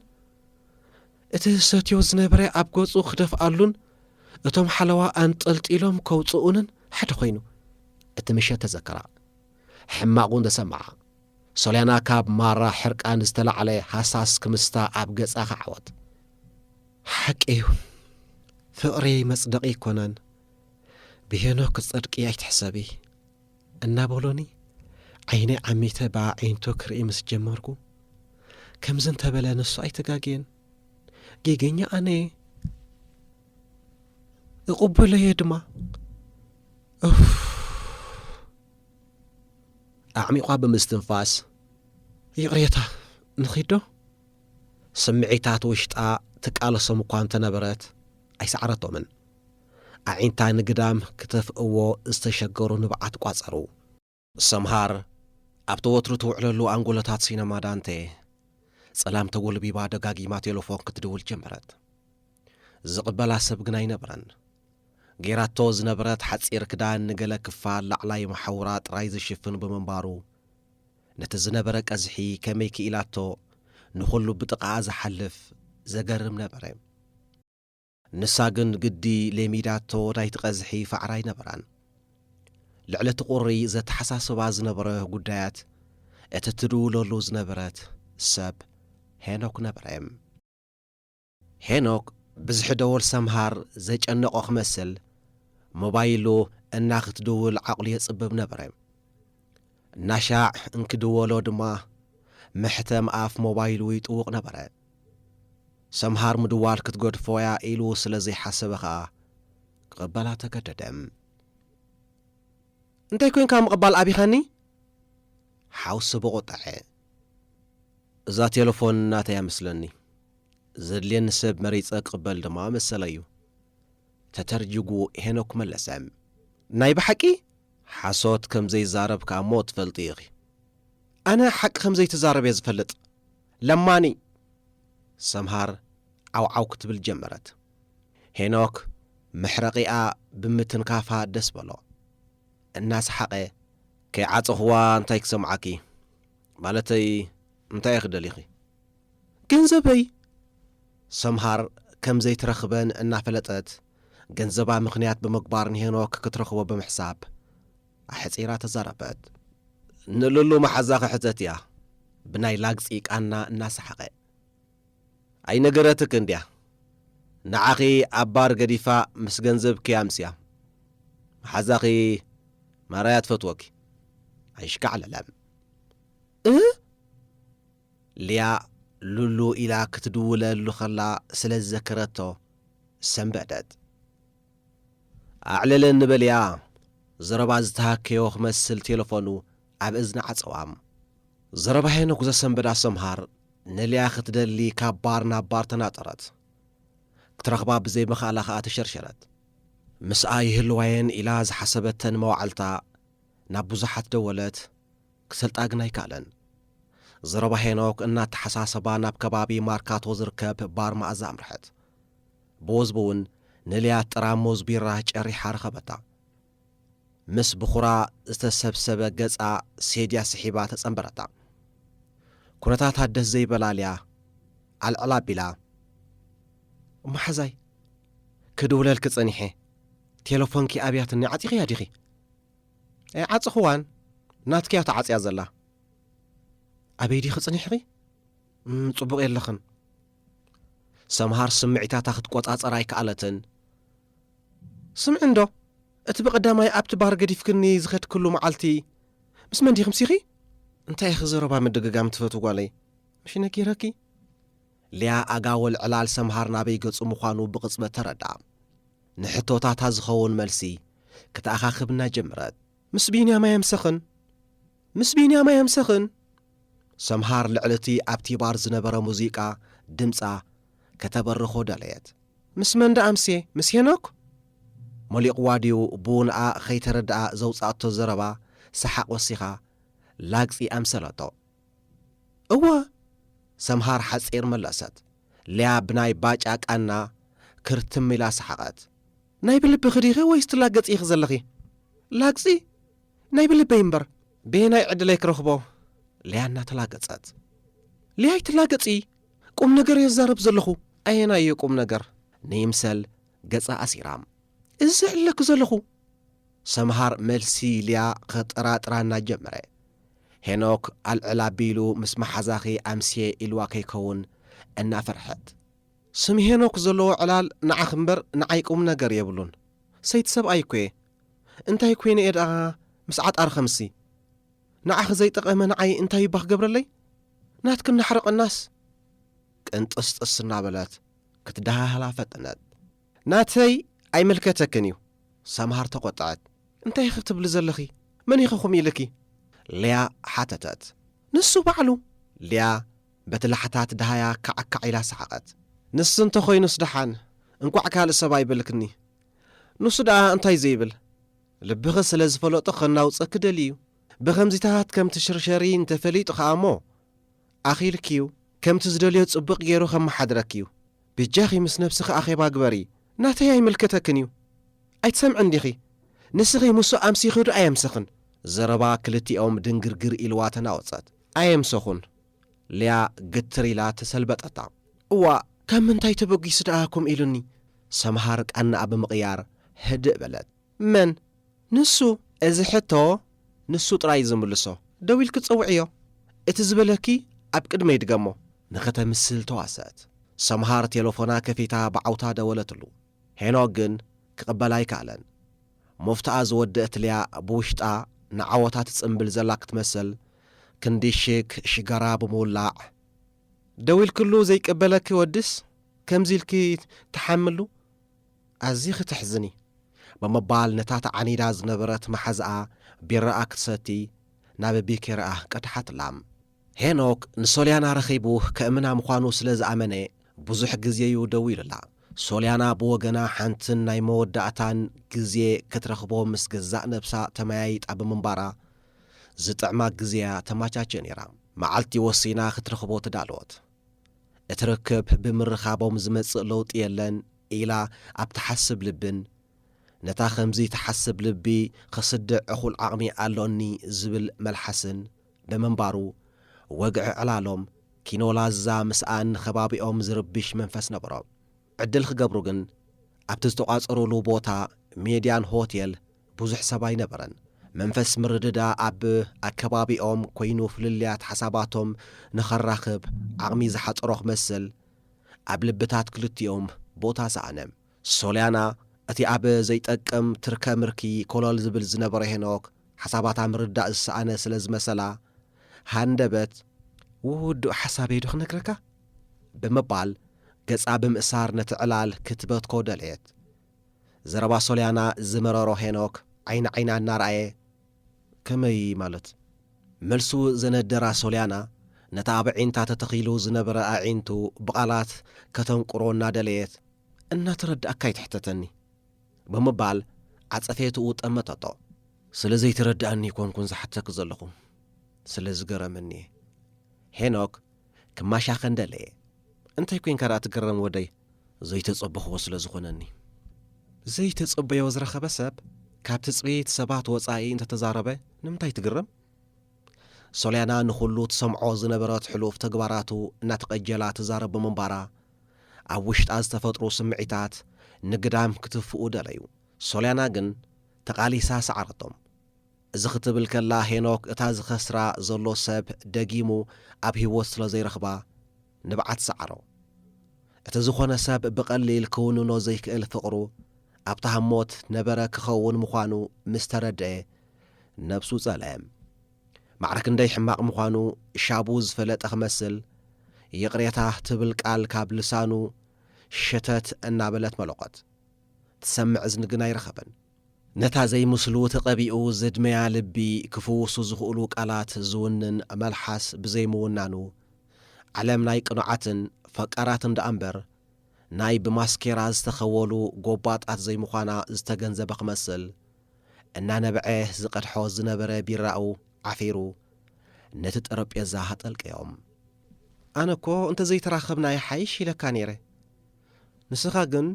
እቲ ዝሰትዮ ዝነበረ ኣብ ገጹ ክደፍኣሉን እቶም ሓለዋ ኣንጠልጢሎም ከውጽኡንን ሓደ ኮይኑ። እቲ ምሸት ተዘከራ። ሕማቕ እውን ተሰምዓ። ሶልያና ካብ ማራ ሕርቃን ዝተላዕለ ሃሳስ ክምስታ ኣብ ገጻ ከዓወት። "ሓቂ እዩ፣ ፍቕሪ መጽደቒ ኣይኮነን፣ ብሄኖክ ክትጸድቂ ኣይትሕሰቢ" እናበሎኒ ዓይነይ ዓሚተ ብኣዒንቱ ክርኢ ምስ ጀመርኩ፣ ከምዚ እንተበለ ንሱ ኣይተጋግየን። ጌገኛ ኣነ እየ። እቕበሎ እየ ድማ። ኡፍ። ኣዕሚቋ ብምስትንፋስ፣ "ይቕሬታ፣ ንኺድ ዶ?" ስምዒታት ውሽጣ ትቃለሶም እኳ እንተነበረት፣ ኣይሰዓረቶምን። ኣዒንታ ንግዳም ክተፍእዎ ዝተሸገሩ ንብዓት ቋጸሩ። ሰምሃር ኣብቲ ወትሩ ትውዕለሉ ኣንጎሎታት ሲነማ ዳንቴ፣ ጸላም ተጎልቢባ ደጋጊማ ቴሌፎን ክትድውል ጀመረት። ዝቕበላ ሰብ ግን ኣይነበረን። ጌራቶ ዝነበረት ሓጺር ክዳን ንገለ ክፋል ላዕላይ መሓውራ ጥራይ ዝሽፍን ብምንባሩ፣ ነቲ ዝነበረ ቀዝሒ ከመይ ክኢላቶ ንኹሉ ብጥቓኣ ዝሓልፍ ዘገርም ነበረ። ንሳ ግን ግዲ ለሚዳቶ ናይቲ ቀዝሒ ፋዕራ ኣይነበራን። ልዕሊ እቲ ቁሪ ዘተሓሳስባ ዝነበረ ጉዳያት፣ እቲ ትድውለሉ ዝነበረት ሰብ ሄኖክ ነበረ። ሄኖክ ብዝሒ ደወል ሰምሃር ዘጨነቖ ክመስል፣ ሞባይሉ እናኽትድውል ዓቕሉ የጽብብ ነበረ። እናሻዕ እንክድወሎ ድማ፣ መሕተም ኣፍ ሞባይሉ ይጥውቕ ነበረ። ሰምሃር ምድዋል ክትገድፎ እያ ኢሉ ስለ ዘይሓሰበ ኸኣ፣ ክቕበላ ተገደደ። "እንታይ ኮይንካ ምቕባል ኣቢኻኒ?" ሓውሲ ብቑጥዐ። "እዛ ቴሌፎን ናተይ እያ መስለኒ። ዘድልየኒ ሰብ መሪጸ ክቕበል ድማ መሰለይ እዩ" ተተርጅጉ ሄኖክ መለሰ። "ናይ ብሓቂ?" "ሓሶት ከም ዘይዛረብ ከኣ እሞ ትፈልጢ ኢኺ። ኣነ ሓቂ ከም ዘይትዛረብ እየ ዝፈልጥ። ለማኒ!" ሰምሃር ዓውዓው ክትብል ጀመረት። ሄኖክ መሕረቒኣ ብምትንካፋ ደስ በሎ። እናሰሓቐ፣ "ከይዓጸኽዋ እንታይ ክሰምዓኪ? ማለተይ፣ እንታይ ኢኺ ደሊኺ?" "ገንዘበይ!" ሰምሃር ከም ዘይትረኽበን እናፈለጠት፣ ገንዘባ ምኽንያት ብምግባር ንሄኖክ ክትረኽቦ ብምሕሳብ ኣሕጺራ ተዛረበት። "ንሉሉ መሓዛኺ ሕተትያ" ብናይ ላግጺ ቃና እናሰሓቐ። "ኣይነገረትክን ድያ? ንዓኺ ኣብ ባር ገዲፋ ምስ ገንዘብኪ ኣምስያ። መሓዛኺ ማራያ ትፈትወኪ። ኣይሽካዕለለም። እ? ሊያ ሉሉ ኢላ ክትድውለሉ ከላ ስለ ዝዘከረቶ ሰንበደት። ኣዕልለኒ በልያ። ዘረባ ዝተሃከዮ ክመስል ቴለፎኑ ኣብ እዝኒ ዓጸዋ። ዘረባ ሄኖክ ዘሰንበዳ ሰምሃር ንልያ ክትደሊ ካብ ባር ናብ ባር ተናጠረት። ክትረኽባ ብዘይ ምኽኣላ ኸኣ ተሸርሸረት። ምስኣ ይህልዋየን ኢላ ዝሓሰበተን መዋዕልታ ናብ ብዙሓት ደወለት። ክሰልጣ ግን ኣይከኣለን። ዘረባ ሄኖክ እናተሓሳሰባ ናብ ከባቢ ማርካቶ ዝርከብ ባር መኣዛ ኣምርሐት። ብወዝቢ እውን ንልያ ጠራሙዝ ቢራ ጨሪሓ ረኸበታ። ምስ ብኹራ ዝተሰብሰበ ገጻ ሴድያ ስሒባ ተጸንበረታ። ኩነታታ ደስ ዘይበላ ልያ ኣልዕል ኣቢላ፣ "እሞ ሓዛይ፣ ክድውለልኪ ጸኒሐ፣ ቴሌፎንኪ ኣብያትኒ፣ ዓጺኽያ ዲኺ?" "ኣይዓጽኽዋን፣ ናትኪያ ተዓጽያ ዘላ። ኣበይ ዲኺ ጽኒሕኺ? እም፣ ጽቡቕ የለኽን።" ሰምሃር ስምዒታታ ክትቆጻጸር ኣይከኣለትን። "ስምዒ እንዶ፣ እቲ ብቐዳማይ ኣብቲ ባር ገዲፍክኒ ዝኸድክሉ መዓልቲ ምስ መን ዲኺ ምሲኺ?" "እንታይ ኢኺ ዘረባ ምድግጋም ትፈትዊ ጓለይ? ምሽ ነጊረኪ?" ሊያ ኣጋወል ዕላል ሰምሃር ናበይ ገጹ ምዃኑ ብቕጽበት ተረድኣ። ንሕቶታታ ዝኸውን መልሲ ክትኣኻኽብ እናጀመረት፣ "ምስ ቢንያም ኣየምሰኽን? ምስ ቢንያም ኣየምሰኽን?" ሰምሃር ልዕሊ እቲ ኣብቲ ባር ዝነበረ ሙዚቃ ድምጻ ከተበርኾ ደለየት። "ምስ መን ደኣ ኣምስየ? ምስ ሄኖክ?" ሞሊቕዋ ድዩ ብውንኣ ኸይተረድኣ ዘውጻእቶ ዘረባ ሰሓቕ ወሲኻ ላግጺ ኣምሰለቶ። "እወ!" ሰምሃር ሓጺር መለሰት። ሊያ ብናይ ባጫ ቃና ክርትም ኢላ ሰሓቐት። "ናይ ብልብኺ ዲኺ ወይስ ትላገጺ ኢኺ ዘለኺ?" "ላግጺ? ናይ ብልበይ እምበር፣ በየናይ ዕድለይ ክረኽቦ?" ሊያ እናተላገጸት። "ሊያ ኣይትላገጺ፣ ቁም ነገር እየ ዝዛረብ ዘለኹ።" "ኣየናይ እዩ ቁም ነገር?" ንይምሰል ገጻ ኣሲራ። "እዚ ዘዕልለኪ ዘለኹ?" ሰምሃር መልሲ ሊያ ኸጠራጥራ እናጀመረ፣ ሄኖክ ኣልዕል ኣቢሉ ምስ መሓዛኺ ኣምስየ ኢልዋ ከይከውን እናፈርሐት። "ስም ሄኖክ ዘለዎ ዕላል ንዓኺ እምበር ንዓይ ቁም ነገር የብሉን። ሰይቲ ሰብኣይ እኮ እየ። እንታይ ኮይነ እየ ደኣ ምስ ዓጣር ኸምሲ? ንዓኺ ዘይጠቐመ ንዓይ እንታይ እባ ክገብረለይ? ናትክን ናሕረቐናስ!" ቅንጥስጥስ እናበለት ክትደሃህላ ፈጠነት። "ናተይ ኣይምልከተክን እዩ።" ሰምሃር ተቖጥዐት። "እንታይ ኢኺ ትብሊ ዘለኺ? መን ኢኺ ኹም ኢልኪ?" ሊያ ሓተተት። "ንሱ ባዕሉ!" ሊያ በቲ ላሕታት ደሃያ ካዕካዕ ኢላ ሰሓቐት። "ንሱ እንተኾይኑስ ደሓን፣ እንቋዕ ካልእ ሰብ ኣይበልክኒ። ንሱ ደኣ እንታይ ዘይብል? ልብኺ ስለ ዝፈለጦ ኸናውጸኪ ደልዩ እዩ። ብኸምዚታት ከም ትሽርሸሪ እንተፈሊጡ ኸኣ እሞ፣ ኣኺልኪ እዩ። ከምቲ ዝደልዮ ጽቡቕ ገይሩ ከመሓድረኪ እዩ። ብጃኺ ምስ ነብስኺ ኣኼባ ግበሪ። ናተይ ኣይምልከተክን እዩ። ኣይትሰምዕን ዲኺ? ንስኺ ምስኡ ኣምሲኺ ዶ ኣየምሰኽን?" ዘረባ ክልቲኦም ድንግርግር ኢልዋ ተናወጸት። "ኣየምሰኹን።" ሊያ ግትር ኢላ ተሰልበጠታ። "እዋእ፣ ካብ ምንታይ ተበጊሱ ደኣ ከምኡ ኢሉኒ?" ሰምሃር ቃናኣ ብምቕያር ህድእ በለት። "መን? ንሱ?" "እዚ ሕቶ ንሱ ጥራይ እዩ ዝምልሶ። ደዊልኪ ጸውዕዮ። እቲ ዝበለኪ ኣብ ቅድመይ ድገሞ።" ንኸተምስል ተዋሰት። ሰምሃር ቴለፎና ከፊታ ብዓውታ ደወለትሉ። ሄኖክ ግን ክቕበል ኣይከኣለን። ሙፍታኣ ዝወደአት ሊያ ብውሽጣ ንዓወታ ትጽምብል ዘላ ክትመስል፣ ክንዲ ሽግ ሽጋራ ብምውላዕ፣ "ደዊልክሉ ዘይቅበለኪ ወድስ ከምዚ ኢልኪ ትሓምሉ? ኣዚኺ ተሕዝኒ!" ብምባል ነታ ተዓኒዳ ዝነበረት መሓዛኣ ቢራኣ ክትሰቲ ናብ ቢኬራኣ ቀድሓትላ። ሄኖክ ንሶልያና ረኺቡ ከእምና ምዃኑ ስለ ዝኣመነ ብዙሕ ግዜ እዩ ደዊሉላ። ሶልያና ብወገና ሓንትን ናይ መወዳእታን ግዜ ክትረኽቦ ምስ ገዛእ ነብሳ ተመያይጣ ብምንባራ ዝጥዕማ ግዜያ ተማቻቸ ነይራ። መዓልቲ ወሲና ክትረኽቦ ተዳለወት። እቲ ርክብ ብምርኻቦም ዝመጽእ ለውጢ የለን ኢላ ኣብ ትሓስብ ልብን ነታ ከምዚ ትሓስብ ልቢ ኸስድዕ እኹል ዓቕሚ ኣሎኒ ዝብል መልሓስን ብምንባሩ፣ ወግዒ ዕላሎም ኪኖ ላዛ ምስኣን ንኸባቢኦም ዝርብሽ መንፈስ ነበሮም። ዕድል ክገብሩ ግን ኣብቲ ዝተቋጸሩሉ ቦታ ሜድያን ሆቴል ብዙሕ ሰብ ኣይነበረን። መንፈስ ምርድዳ ኣብ ኣከባቢኦም ኮይኑ ፍልልያት ሓሳባቶም ንኸራኽብ ዓቕሚ ዝሓጸሮ ክመስል ኣብ ልብታት ክልቲኦም ቦታ ሰኣነ። ሶልያና እቲ ኣብ ዘይጠቅም ትርከ ምርኪ ኮለል ዝብል ዝነበረ ሄኖክ ሓሳባታ ምርዳእ ዝሰኣነ ስለ ዝመሰላ፣ ሃንደበት፣ "ውዱእ ሓሳበይ ዶ ክነግረካ?" ብምባል ገጻ ብምእሳር ነቲ ዕላል ክትበትኮ ደለየት። ዘረባ ሶልያና ዝመረሮ ሄኖክ ዓይኒ ዓይና እናረኣየ፣ "ከመይ ማለት?" መልሱ ዘነደራ ሶልያና ነታ ኣብ ኣዒንታ ተተኺሉ ዝነበረ ኣዒንቱ ብቓላት ከተንቁሮ እናደለየት፣ "እናተረዳእካ ኣይትሕተተኒ" ብምባል ዓጸፌትኡ ጠመተቶ። "ስለ ዘይተረዳእኒ ኣይኮንኩን ዝሓተክ ዘለኹ፣ ስለ ዝገረመኒ እየ። ሄኖክ ክማሻኸ እንደለየ፣ እንታይ ኮንካ ደኣ ትግረም ወደይ? ዘይተጸበኽዎ ስለ ዝኾነኒ።" ዘይተጸበዮ ዝረኸበ ሰብ ካብ ትጽቢት ሰባት ወጻኢ እንተተዛረበ ንምንታይ ትግረም? ሶልያና ንኹሉ ትሰምዖ ዝነበረት ሕሉፍ ተግባራቱ እናተቐጀላ ትዛረብ ብምንባራ፣ ኣብ ውሽጣ ዝተፈጥሩ ስምዒታት ንግዳም ክትፍኡ ደለዩ። ሶልያና ግን ተቓሊሳ ሰዓረቶም። እዚ ክትብል ከላ ሄኖክ እታ ዝኸስራ ዘሎ ሰብ ደጊሙ ኣብ ህይወት ስለ ዘይረኽባ ንብዓት ሰዓሮ። እቲ ዝኾነ ሰብ ብቐሊል ክውንኖ ዘይክእል ፍቕሩ ኣብታ ሃሞት ነበረ ክኸውን ምዃኑ ምስ ተረድአ ነብሱ ጸልአ። ማዕረ ክንደይ ሕማቕ ምዃኑ ሻቡ ዝፈለጠ ክመስል፣ ይቕሬታ ትብል ቃል ካብ ልሳኑ ሸተት እናበለት መለቖት። ትሰምዕ እዝኒ ግን ኣይረኸበን። ነታ ዘይምስሉ ተቐቢኡ ዘድመያ ልቢ ክፍውሱ ዝኽእሉ ቃላት ዝውንን መልሓስ ብዘይምውናኑ፣ ዓለም ናይ ቅኑዓትን ፈቃራትን ደኣ እምበር፣ ናይ ብማስኬራ ዝተኸወሉ ጎባጣት ዘይምዃና ዝተገንዘበ ክመስል፣ እናነበዐ ዝቐድሖ ዝነበረ ቢራኡ ዓፊሩ ነቲ ጠረጴዛ ኣጠልቀዮም። "ኣነ እኮ እንተ ዘይተራኸብና ይሓይሽ ኢለካ ነይረ። ንስኻ ግን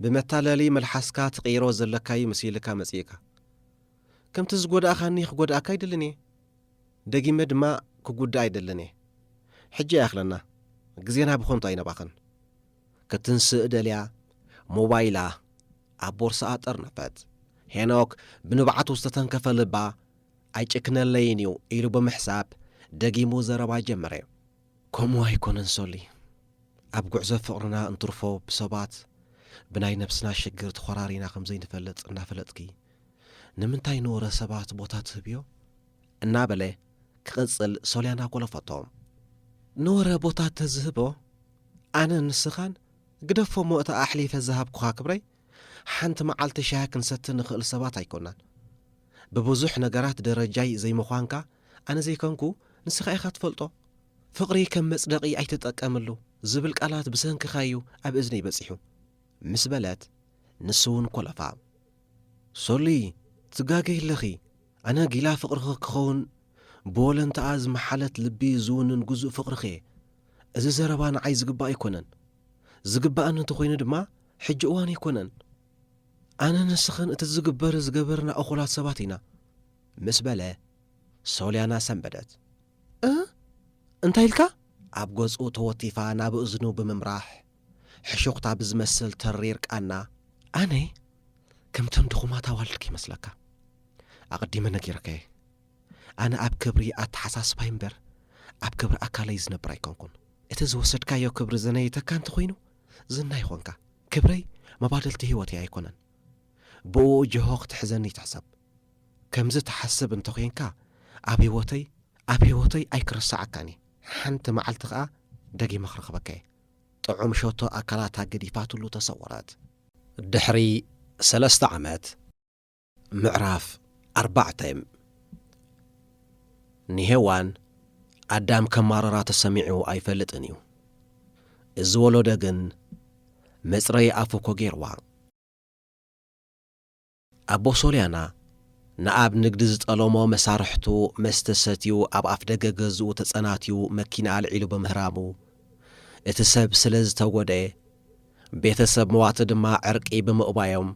ብመታለሊ መልሓስካ ትቕይሮ ዘለካዩ መሲልካ መጺእካ። ከምቲ ዝጎዳእኻኒ ክጎድኣካ ኣይደልን እየ። ደጊመ ድማ ክጉዳእ ኣይደልን እየ። ሕጂ ኣይኣኽለና። ግዜና ብኸንቱ ኣይነባኽን።" ክትንስእ ደልያ ሞባይላ ኣብ ቦርሳኣ ጠርነፈት። ሄኖክ ብንብዓቱ ዝተተንከፈ ልባ፣ "ኣይጭክነለይን እዩ" ኢሉ ብምሕሳብ ደጊሙ ዘረባ ጀመረ። "ከምኡ ኣይኮነን ሶሊ። ኣብ ጉዕዞ ፍቕርና እንትርፎ ብሰባት ብናይ ነብስና ሽግር ተኾራሪና ከም ዘይንፈልጥ እናፈለጥኪ፣ ንምንታይ ንወረ ሰባት ቦታ ትህብዮ?" እናበለ ክቕጽል ሶልያና ኮለፈቶ። "ንወረ ቦታ ተዝህቦ፣ ኣነ ንስኻን ግደፎ እሞ እታ ኣሕሊፈ ዝሃብኩኻ ክብረይ፣ ሓንቲ መዓልቲ ሻሂ ክንሰቲ ንኽእል ሰባት ኣይኮናን። ብብዙሕ ነገራት ደረጃይ ዘይምዃንካ ኣነ ዘይኮንኩ ንስኻ ኢኻ ትፈልጦ። ፍቕሪ ከም መጽደቒ ኣይትጠቀምሉ ዝብል ቃላት ብሰንክኻ እዩ ኣብ እዝነይ በጺሑ" ምስ በለት፣ ንሱ እውን ኮለፋ። "ሶሊ፣ ትጋገይ ኣለኺ። ኣነ ጊላ ፍቕርኺ ክኸውን ብወለንታኣ ዝመሓለት ልቢ ዝውንን ግዙእ ፍቕርኺ እየ። እዚ ዘረባ ንዓይ ዝግባእ ኣይኮነን። ዝግባእኒ እንተኾይኑ ድማ ሕጂ እዋን ኣይኮነን። ኣነ ንስኽን እቲ ዝግበር ዝገበርና እኹላት ሰባት ኢና" ምስ በለ፣ ሶልያና ሰንበደት። "እ? እንታይ ኢልካ?" ኣብ ገጹ ተወቲፋ ናብ እዝኑ ብምምራሕ፣ ሕሹኽታ ብዝመስል ተሪር ቃና፣ "ኣነ ከምተን ድኹማት ኣዋልድ ከይመስለካ፣ ኣቐዲመ ነጊረካየ። ኣነ ኣብ ክብሪ ኣተሓሳስባይ እምበር ኣብ ክብሪ ኣካለይ ዝነብር ኣይኮንኩን። እቲ ዝወሰድካዮ ክብሪ ዘነይተካ እንተኾይኑ፣ ዝና ይኾንካ። ክብረይ መባደልቲ ህይወተይ ኣይኮነን። ብኡ ጅሆ ክትሕዘኒ ትሕሰብ። ከምዚ ትሓስብ እንተኾይንካ፣ ኣብ ህይወተይ፣ ኣብ ህይወተይ ኣይክረስዓካን እየ። ሓንቲ መዓልቲ ኸኣ ደጊመ ክረኽበካ እየ።" ጥዑም ሸቶ ኣካላታ ገዲፋትሉ ተሰወረት። ድሕሪ ሰለስተ ዓመት። ምዕራፍ ኣርባዕተ። ንሄዋን ኣዳም ከማርራ ተሰሚዑ ኣይፈልጥን እዩ። እዚ ወለዶ ግን መጽረዪ ኣፉ እኮ ገይርዋ። ኣቦ ሶልያና ንኣብ ንግዲ ዝጠለሞ መሳርሕቱ መስተ ሰትዩ ኣብ ኣፍ ደገ ገዝኡ ተጸናትዩ መኪና ኣልዒሉ ብምህራሙ፣ እቲ ሰብ ስለ ዝተጎድኤ፣ ቤተሰብ መዋቲ ድማ ዕርቂ ብምእባዮም፣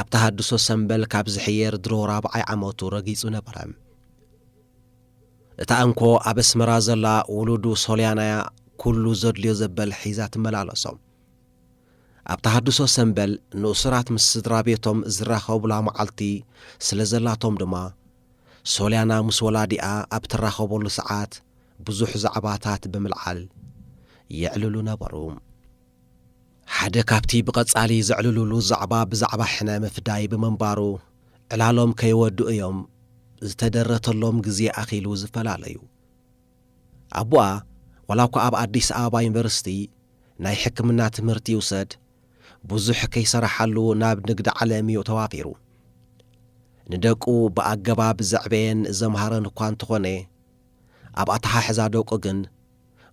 ኣብ ተሃድሶ ሰምበል ካብ ዝሕየር ድሮ ራብዓይ ዓመቱ ረጊጹ ነበረ። እታ እንኮ ኣብ ኣስመራ ዘላ ውሉዱ ሶልያናያ ኩሉ ዘድልዮ ዘበል ሒዛ ትመላለሶ። ኣብ ተሃድሶ ሰምበል ንእሱራት ምስ ስድራ ቤቶም ዝራኸቡላ መዓልቲ ስለ ዘላቶም ድማ፣ ሶልያና ምስ ወላዲኣ ኣብ ትራኸበሉ ሰዓት ብዙሕ ዛዕባታት ብምልዓል የዕልሉ ነበሩ። ሓደ ካብቲ ብቐጻሊ ዘዕልሉሉ ዛዕባ ብዛዕባ ሕነ ምፍዳይ ብምንባሩ፣ ዕላሎም ከይወድኡ እዮም ዝተደረተሎም ግዜ ኣኺሉ ዝፈላለዩ። ኣቦኣ ዋላ እኳ ኣብ ኣዲስ ኣበባ ዩኒቨርሲቲ ናይ ሕክምና ትምህርቲ ይውሰድ፣ ብዙሕ ከይሰራሓሉ ናብ ንግዲ ዓለም እዩ ተዋፊሩ። ንደቁ ብኣገባብ ዘዕበየን ዘምሃረን እኳ እንተኾነ፣ ኣብ ኣተሓሕዛ ደቁ ግን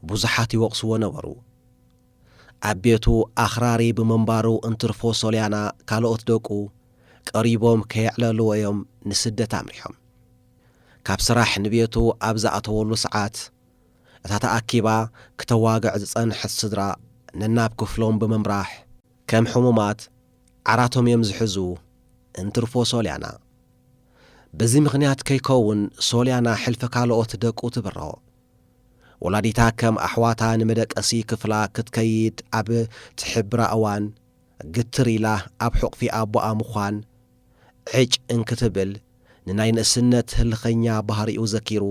ብዙሓት ይወቕስዎ ነበሩ። ኣብ ቤቱ ኣኽራሪ ብምንባሩ እንትርፎ ሶልያና ካልኦት ደቁ ቀሪቦም ከየዕለልዎ እዮም ንስደት ኣምሪሖም። ካብ ስራሕ ንቤቱ ኣብ ዝኣተወሉ ሰዓት፣ እታ ተኣኪባ ክተዋግዕ ዝጸንሐት ስድራ ነናብ ክፍሎም ብምምራሕ፣ ከም ሕሙማት ዓራቶም እዮም ዝሕዙ። እንትርፎ ሶልያና። በዚ ምኽንያት ከይከውን ሶልያና ሕልፊ ካልኦት ደቁ ትብርሆ። ወላዲታ ከም ኣሕዋታ ንመደቀሲ ክፍላ ክትከይድ ኣብ ትሕብራ እዋን፣ ግትር ኢላ ኣብ ሕቑፊ ኣቦኣ ምዃን ዕጭ እንክትብል፣ ንናይ ንእስነት ህልኸኛ ባህሪኡ ዘኪሩ፣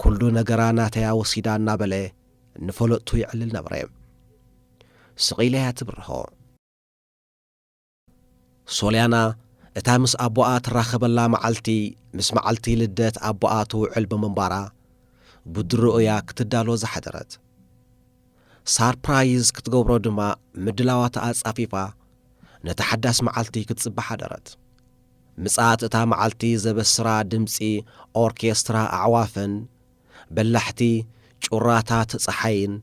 "ኩሉ ነገራ ናተያ ወሲዳ" እናበለ ንፈለጥቱ የዕልል ነበረ። ስቕ ኢላ እያ ትብርሆ። ሶልያና፣ እታ ምስ ኣቦኣ ትራኸበላ መዓልቲ፣ ምስ መዓልቲ ልደት ኣቦኣ ትውዕል ብምንባራ፣ ብድሮኡ እያ ክትዳሎ ዝሓደረት። ሳርፕራይዝ ክትገብሮ ድማ ምድላዋታ ኣጻፊፋ፣ ነታ ሓዳስ መዓልቲ ክትጽበ ሓደረት። ምጽኣት እታ መዓልቲ ዘበስራ ድምጺ ኦርኬስትራ ኣዕዋፍን በላሕቲ ጩራታት ጸሓይን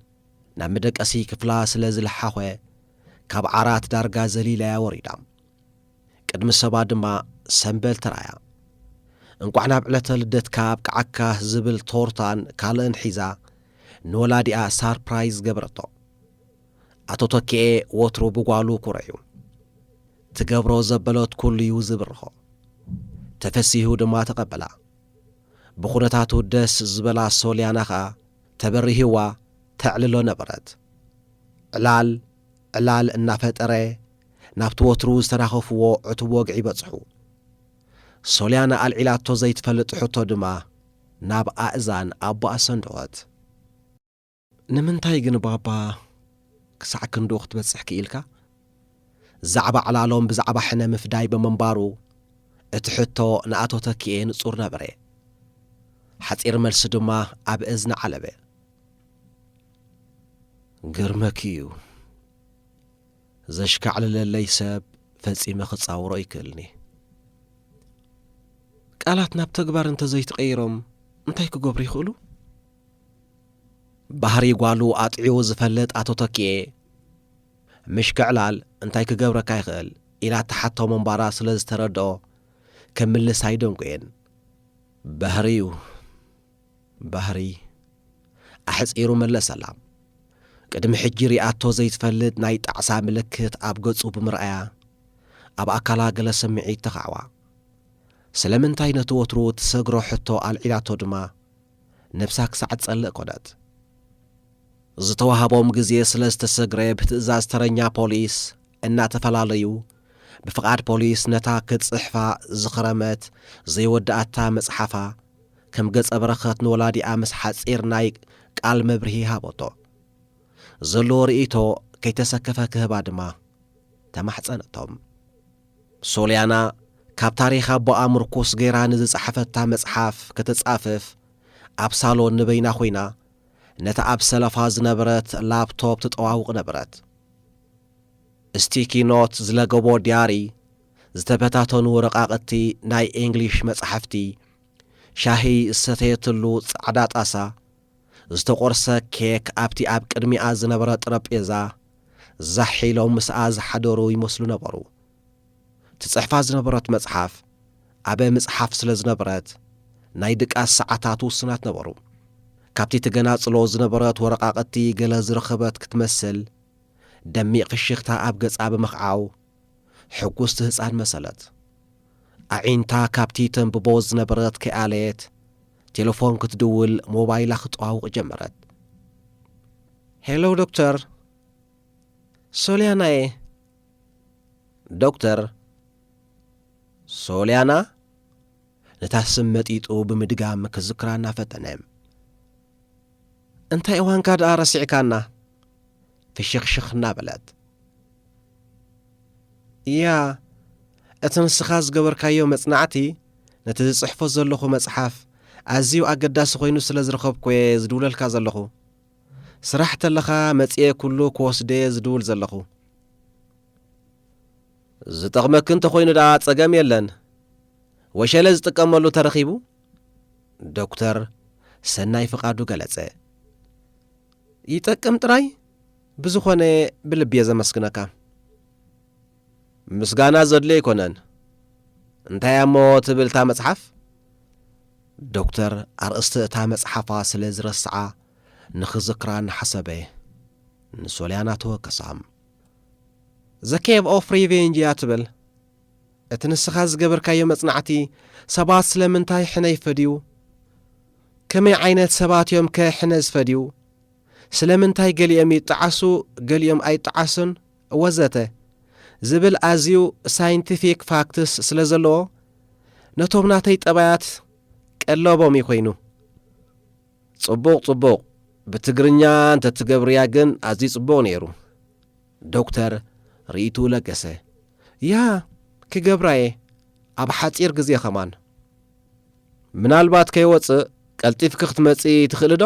ናብ መደቀሲ ክፍላ ስለ ዝለሓኾ፣ ካብ ዓራት ዳርጋ ዘሊላ እያ ወሪዳ። ቅድሚ ሰባ ድማ ሰምበል ተራእያ። "እንቋዕ ናብ ዕለተ ልደትካ ኣብቅዓካ" ዝብል ቶርታን ካልእን ሒዛ ንወላዲኣ ሳርፕራይዝ ገበረቶ። ኣቶ ተኪኤ ወትሩ ብጓሉ ኩሩዕ እዩ። ትገብሮ ዘበለት ኩሉ እዩ ዝብርኾ። ተፈሲሁ ድማ ተቐበላ። ብኹነታቱ ደስ ዝበላ ሶልያና ኸኣ ተበሪህዋ ተዕልሎ ነበረት። ዕላል ዕላል እናፈጠረ ናብቲ ወትሩ ዝተናኸፍዎ ዕቱብ ወግዒ በጽሑ። ሶልያና ኣልዒላቶ ዘይትፈልጥ ሕቶ ድማ ናብ ኣእዛን ኣቦኣ ሰንደወት። "ንምንታይ ግን ባባ ክሳዕ ክንድኡ ክትበጽሕ ክኢልካ?" ዛዕባ ዕላሎም ብዛዕባ ሕነ ምፍዳይ ብምንባሩ፣ እቲ ሕቶ ንኣቶ ተኪኤ ንጹር ነበረ። ሓጺር መልሲ ድማ ኣብ እዝኒ ዓለበ። "ግርመኪ እዩ። ዘሽካዕልለለይ ሰብ ፈጺመ ክጻውሮ ይክእልኒ። ቃላት ናብ ተግባር እንተዘይትቐይሮም እንታይ ክገብሩ ይኽእሉ?" ባህሪ ጓሉ ኣጥዕዩ ዝፈልጥ ኣቶ ተኪኤ፣ "ምሽክዕላል እንታይ ክገብረካ ይኽእል?" ኢላ እትሓቶ ምንባራ ስለ ዝተረድኦ፣ ክምልስ ኣይደንጎየን። "ባህሪ'ዩ፣ ባህሪ" ኣሕጺሩ መለሰላ። ቅድሚ ሕጂ ሪኣቶ ዘይትፈልጥ ናይ ጣዕሳ ምልክት ኣብ ገጹ ብምርኣያ፣ ኣብ ኣካላ ገለ ስምዒት ተኻዕዋ። ስለምንታይ ነቲ ወትሩ ትሰግሮ ሕቶ ኣልዒላቶ ድማ፣ ነብሳ ክሳዕ ትጸልእ ኮነት። ዝተዋህቦም ግዜ ስለ ዝተሰግረ፣ ብትእዛዝ ተረኛ ፖሊስ እናተፈላለዩ፣ ብፍቓድ ፖሊስ ነታ ክትጽሕፋ ዝኽረመት ዘይወዳኣታ መጽሓፋ ከም ገጸ በረኸት ንወላዲኣ ምስ ሓጺር ናይ ቃል መብርሂ ሃበቶ። ዘለዎ ርእይቶ ከይተሰከፈ ክህባ ድማ ተማሕጸነቶም። ሶልያና ካብ ታሪኽ ኣቦኣ ምርኩስ ገይራ ንዝጸሓፈታ መጽሓፍ ክትጻፍፍ ኣብ ሳሎን ንበይና ኮይና፣ ነታ ኣብ ሰለፋ ዝነበረት ላፕቶፕ ትጠዋውቕ ነበረት። ስቲኪ ኖት ዝለገቦ ዲያሪ፣ ዝተበታተኑ ረቓቕቲ ናይ እንግሊሽ መጻሕፍቲ፣ ሻሂ ዝሰተየትሉ ጻዕዳ ጣሳ፣ ዝተቖርሰ ኬክ ኣብቲ ኣብ ቅድሚኣ ዝነበረ ጠረጴዛ ዛሕ ኢሎም ምስኣ ዝሓደሩ ይመስሉ ነበሩ። ትጽሕፋ ዝነበረት መጽሓፍ ኣበ ምጽሓፍ ስለ ዝነበረት፣ ናይ ድቃስ ሰዓታት ውሱናት ነበሩ። ካብቲ ትገናጽሎ ዝነበረት ወረቓቕቲ ገለ ዝረኸበት ክትመስል፣ ደሚቕ ፍሽኽታ ኣብ ገጻ ብምኽዓው፣ ሕጉስቲ ህጻን መሰለት። ኣዒንታ ካብቲ ተንብቦ ዝነበረት ከይኣለየት፣ ቴሌፎን ክትድውል ሞባይላ ክትጠዋውቕ ጀመረት። "ሄሎ ዶክተር፣ ሶልያና እየ። ዶክተር ሶልያና?" ነታ ስም መጢጡ ብምድጋም ክዝክራ እናፈተነ። "እንታይ እዋንካ ደኣ ረሲዕካና?" ፍሽኽሽኽ እናበለት። እያ፣ እቲ ንስኻ ዝገበርካዮ መጽናዕቲ ነቲ ዝጽሕፎ ዘለኹ መጽሓፍ ኣዝዩ ኣገዳሲ ኮይኑ ስለ ዝረኸብኩ እየ ዝድውለልካ ዘለኹ። ስራሕ ተለኻ መጺኤ ኩሉ ክወስዶ እየ ዝድውል ዘለኹ። ዝጠቕመኪ እንተኾይኑ ደኣ ጸገም የለን። ወሸለ ዝጥቀመሉ ተረኺቡ? ዶክተር ሰናይ ፍቓዱ ገለጸ። ይጠቅም ጥራይ? ብዝኾነ ብልቢ እየ ዘመስግነካ። ምስጋና ዘድልዮ ኣይኮነን። እንታይ እሞ ትብል እታ መጽሓፍ? ዶክተር ኣርእስቲ እታ መጽሓፋ ስለ ዝረስዓ ንኽዝክራ እናሓሰበ ንሶልያና ተወከሳ። The Cave of Revenge እያ ትብል። እቲ ንስኻ ዝገበርካዮ መጽናዕቲ ሰባት ስለምንታይ ሕነ ይፈድዩ? ከመይ ዓይነት ሰባት እዮም ከ ሕነ ዝፈድዩ? ስለምንታይ ገሊኦም ይጠዓሱ፣ ገሊኦም ኣይጠዓሱን? ወዘተ ዝብል ኣዝዩ ሳይንቲፊክ ፋክትስ ስለ ዘለዎ ነቶም ናተይ ጠባያት ቀለቦም እዩ ኮይኑ። ጽቡቕ፣ ጽቡቕ። ብትግርኛ እንተትገብርያ ግን ኣዝዩ ጽቡቕ ነይሩ። ዶክተር ርእይትኡ ለገሰ። ያ፣ ክገብራየ፣ ኣብ ሓጺር ግዜ ኸማን። ምናልባት ከይወጽእ ቀልጢፍኪ ክትመጺ ትኽእሊ ዶ?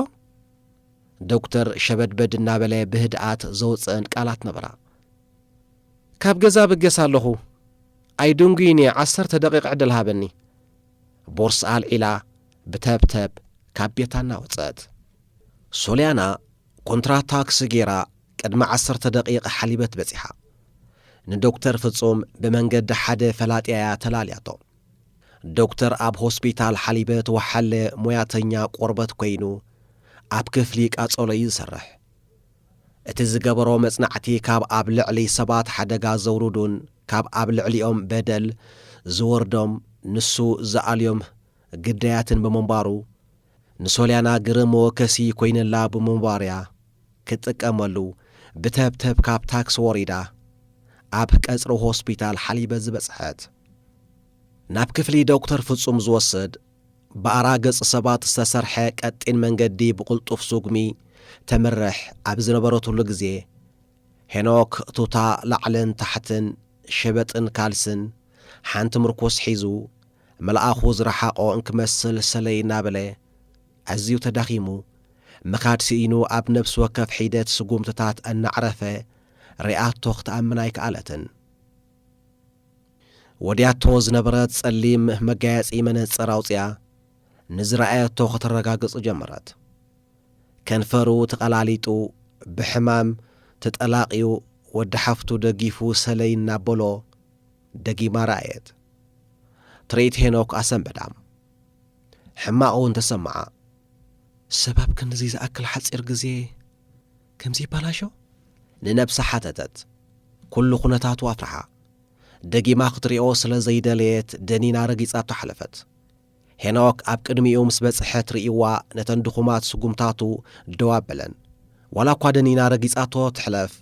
ዶክተር ሸበድበድ እናበለ ብህድኣት ዘውጽአን ቃላት ነበራ። ካብ ገዛ ብገስ ኣለኹ። ኣይድንጉይን እየ፣ ዓሰርተ ደቂቕ ዕድል ሃበኒ። ቦርስኣ ኣልዒላ ብተብተብ ካብ ቤታ እናወጸት። ሶልያና ኮንትራት ታክሲ ጌራ ቅድሚ ዓሰርተ ደቂቕ ሓሊበት በጺሓ። ንዶክተር ፍጹም ብመንገዲ ሓደ ፈላጥያ እያ ተላልያቶ። ዶክተር ኣብ ሆስፒታል ሓሊበት ወሓለ ሞያተኛ ቆርበት ኮይኑ ኣብ ክፍሊ ቃጸሎ እዩ ዝሰርሕ። እቲ ዝገበሮ መጽናዕቲ ካብ ኣብ ልዕሊ ሰባት ሓደጋ ዘውርዱን ካብ ኣብ ልዕሊኦም በደል ዝወርዶም ንሱ ዝኣልዮም ግዳያትን ብምንባሩ፣ ንሶልያና ግርም መወከሲ ኮይነላ ብምንባርያ ክትጥቀመሉ ብተብተብ ካብ ታክሲ ወሪዳ ኣብ ቀጽሪ ሆስፒታል ሓሊበት ዝበጽሐት። ናብ ክፍሊ ዶክተር ፍጹም ዝወስድ ብኣራገጽ ሰባት ዝተሰርሐ ቀጢን መንገዲ ብቕልጡፍ ስጉሚ ተምርሕ ኣብ ዝነበረትሉ ግዜ፣ ሄኖክ ቱታ ላዕልን ታሕትን፣ ሸበጥን ካልስን፣ ሓንቲ ምርኩስ ሒዙ፣ መልኣኹ ዝረሓቖ እንክመስል ሰለይ እናበለ፣ ኣዝዩ ተዳኺሙ፣ ምኻድ ስኢኑ ኣብ ነፍሲ ወከፍ ሒደት ስጉምትታት እናዕረፈ ሪኣቶ ክትኣምን ኣይከኣለትን። ወዲያቶ ዝነበረት ጸሊም መጋየጺ መነጽር ኣውጺኣ ንዝረኣየቶ ከተረጋግጽ ጀመረት። ከንፈሩ ተቐላሊጡ ብሕማም ተጠላቕዩ ወዲ ሓፍቱ ደጊፉ ሰለይ እናበሎ ደጊማ ረኣየት። ትርኢት ሄኖክ ኣሰንበዳ። ሕማቕ እውን ተሰምዓ። ሰብ ኣብ ክንድዚ ዝኣክል ሓጺር ግዜ ከምዚ ይበላሾ? ንነብሳ ሓተተት። ኩሉ ኩነታቱ ኣፍርሓ። ደጊማ ክትሪኦ ስለ ዘይደለየት ደኒና ረጊጻቶ ሓለፈት። ሄኖክ ኣብ ቅድሚኡ ምስ በጽሐ ትርእይዋ ነተን ድኹማት ስጉምታቱ ደው ኣበለን። ዋላ እኳ ደኒና ረጊጻቶ ትሕለፍ፣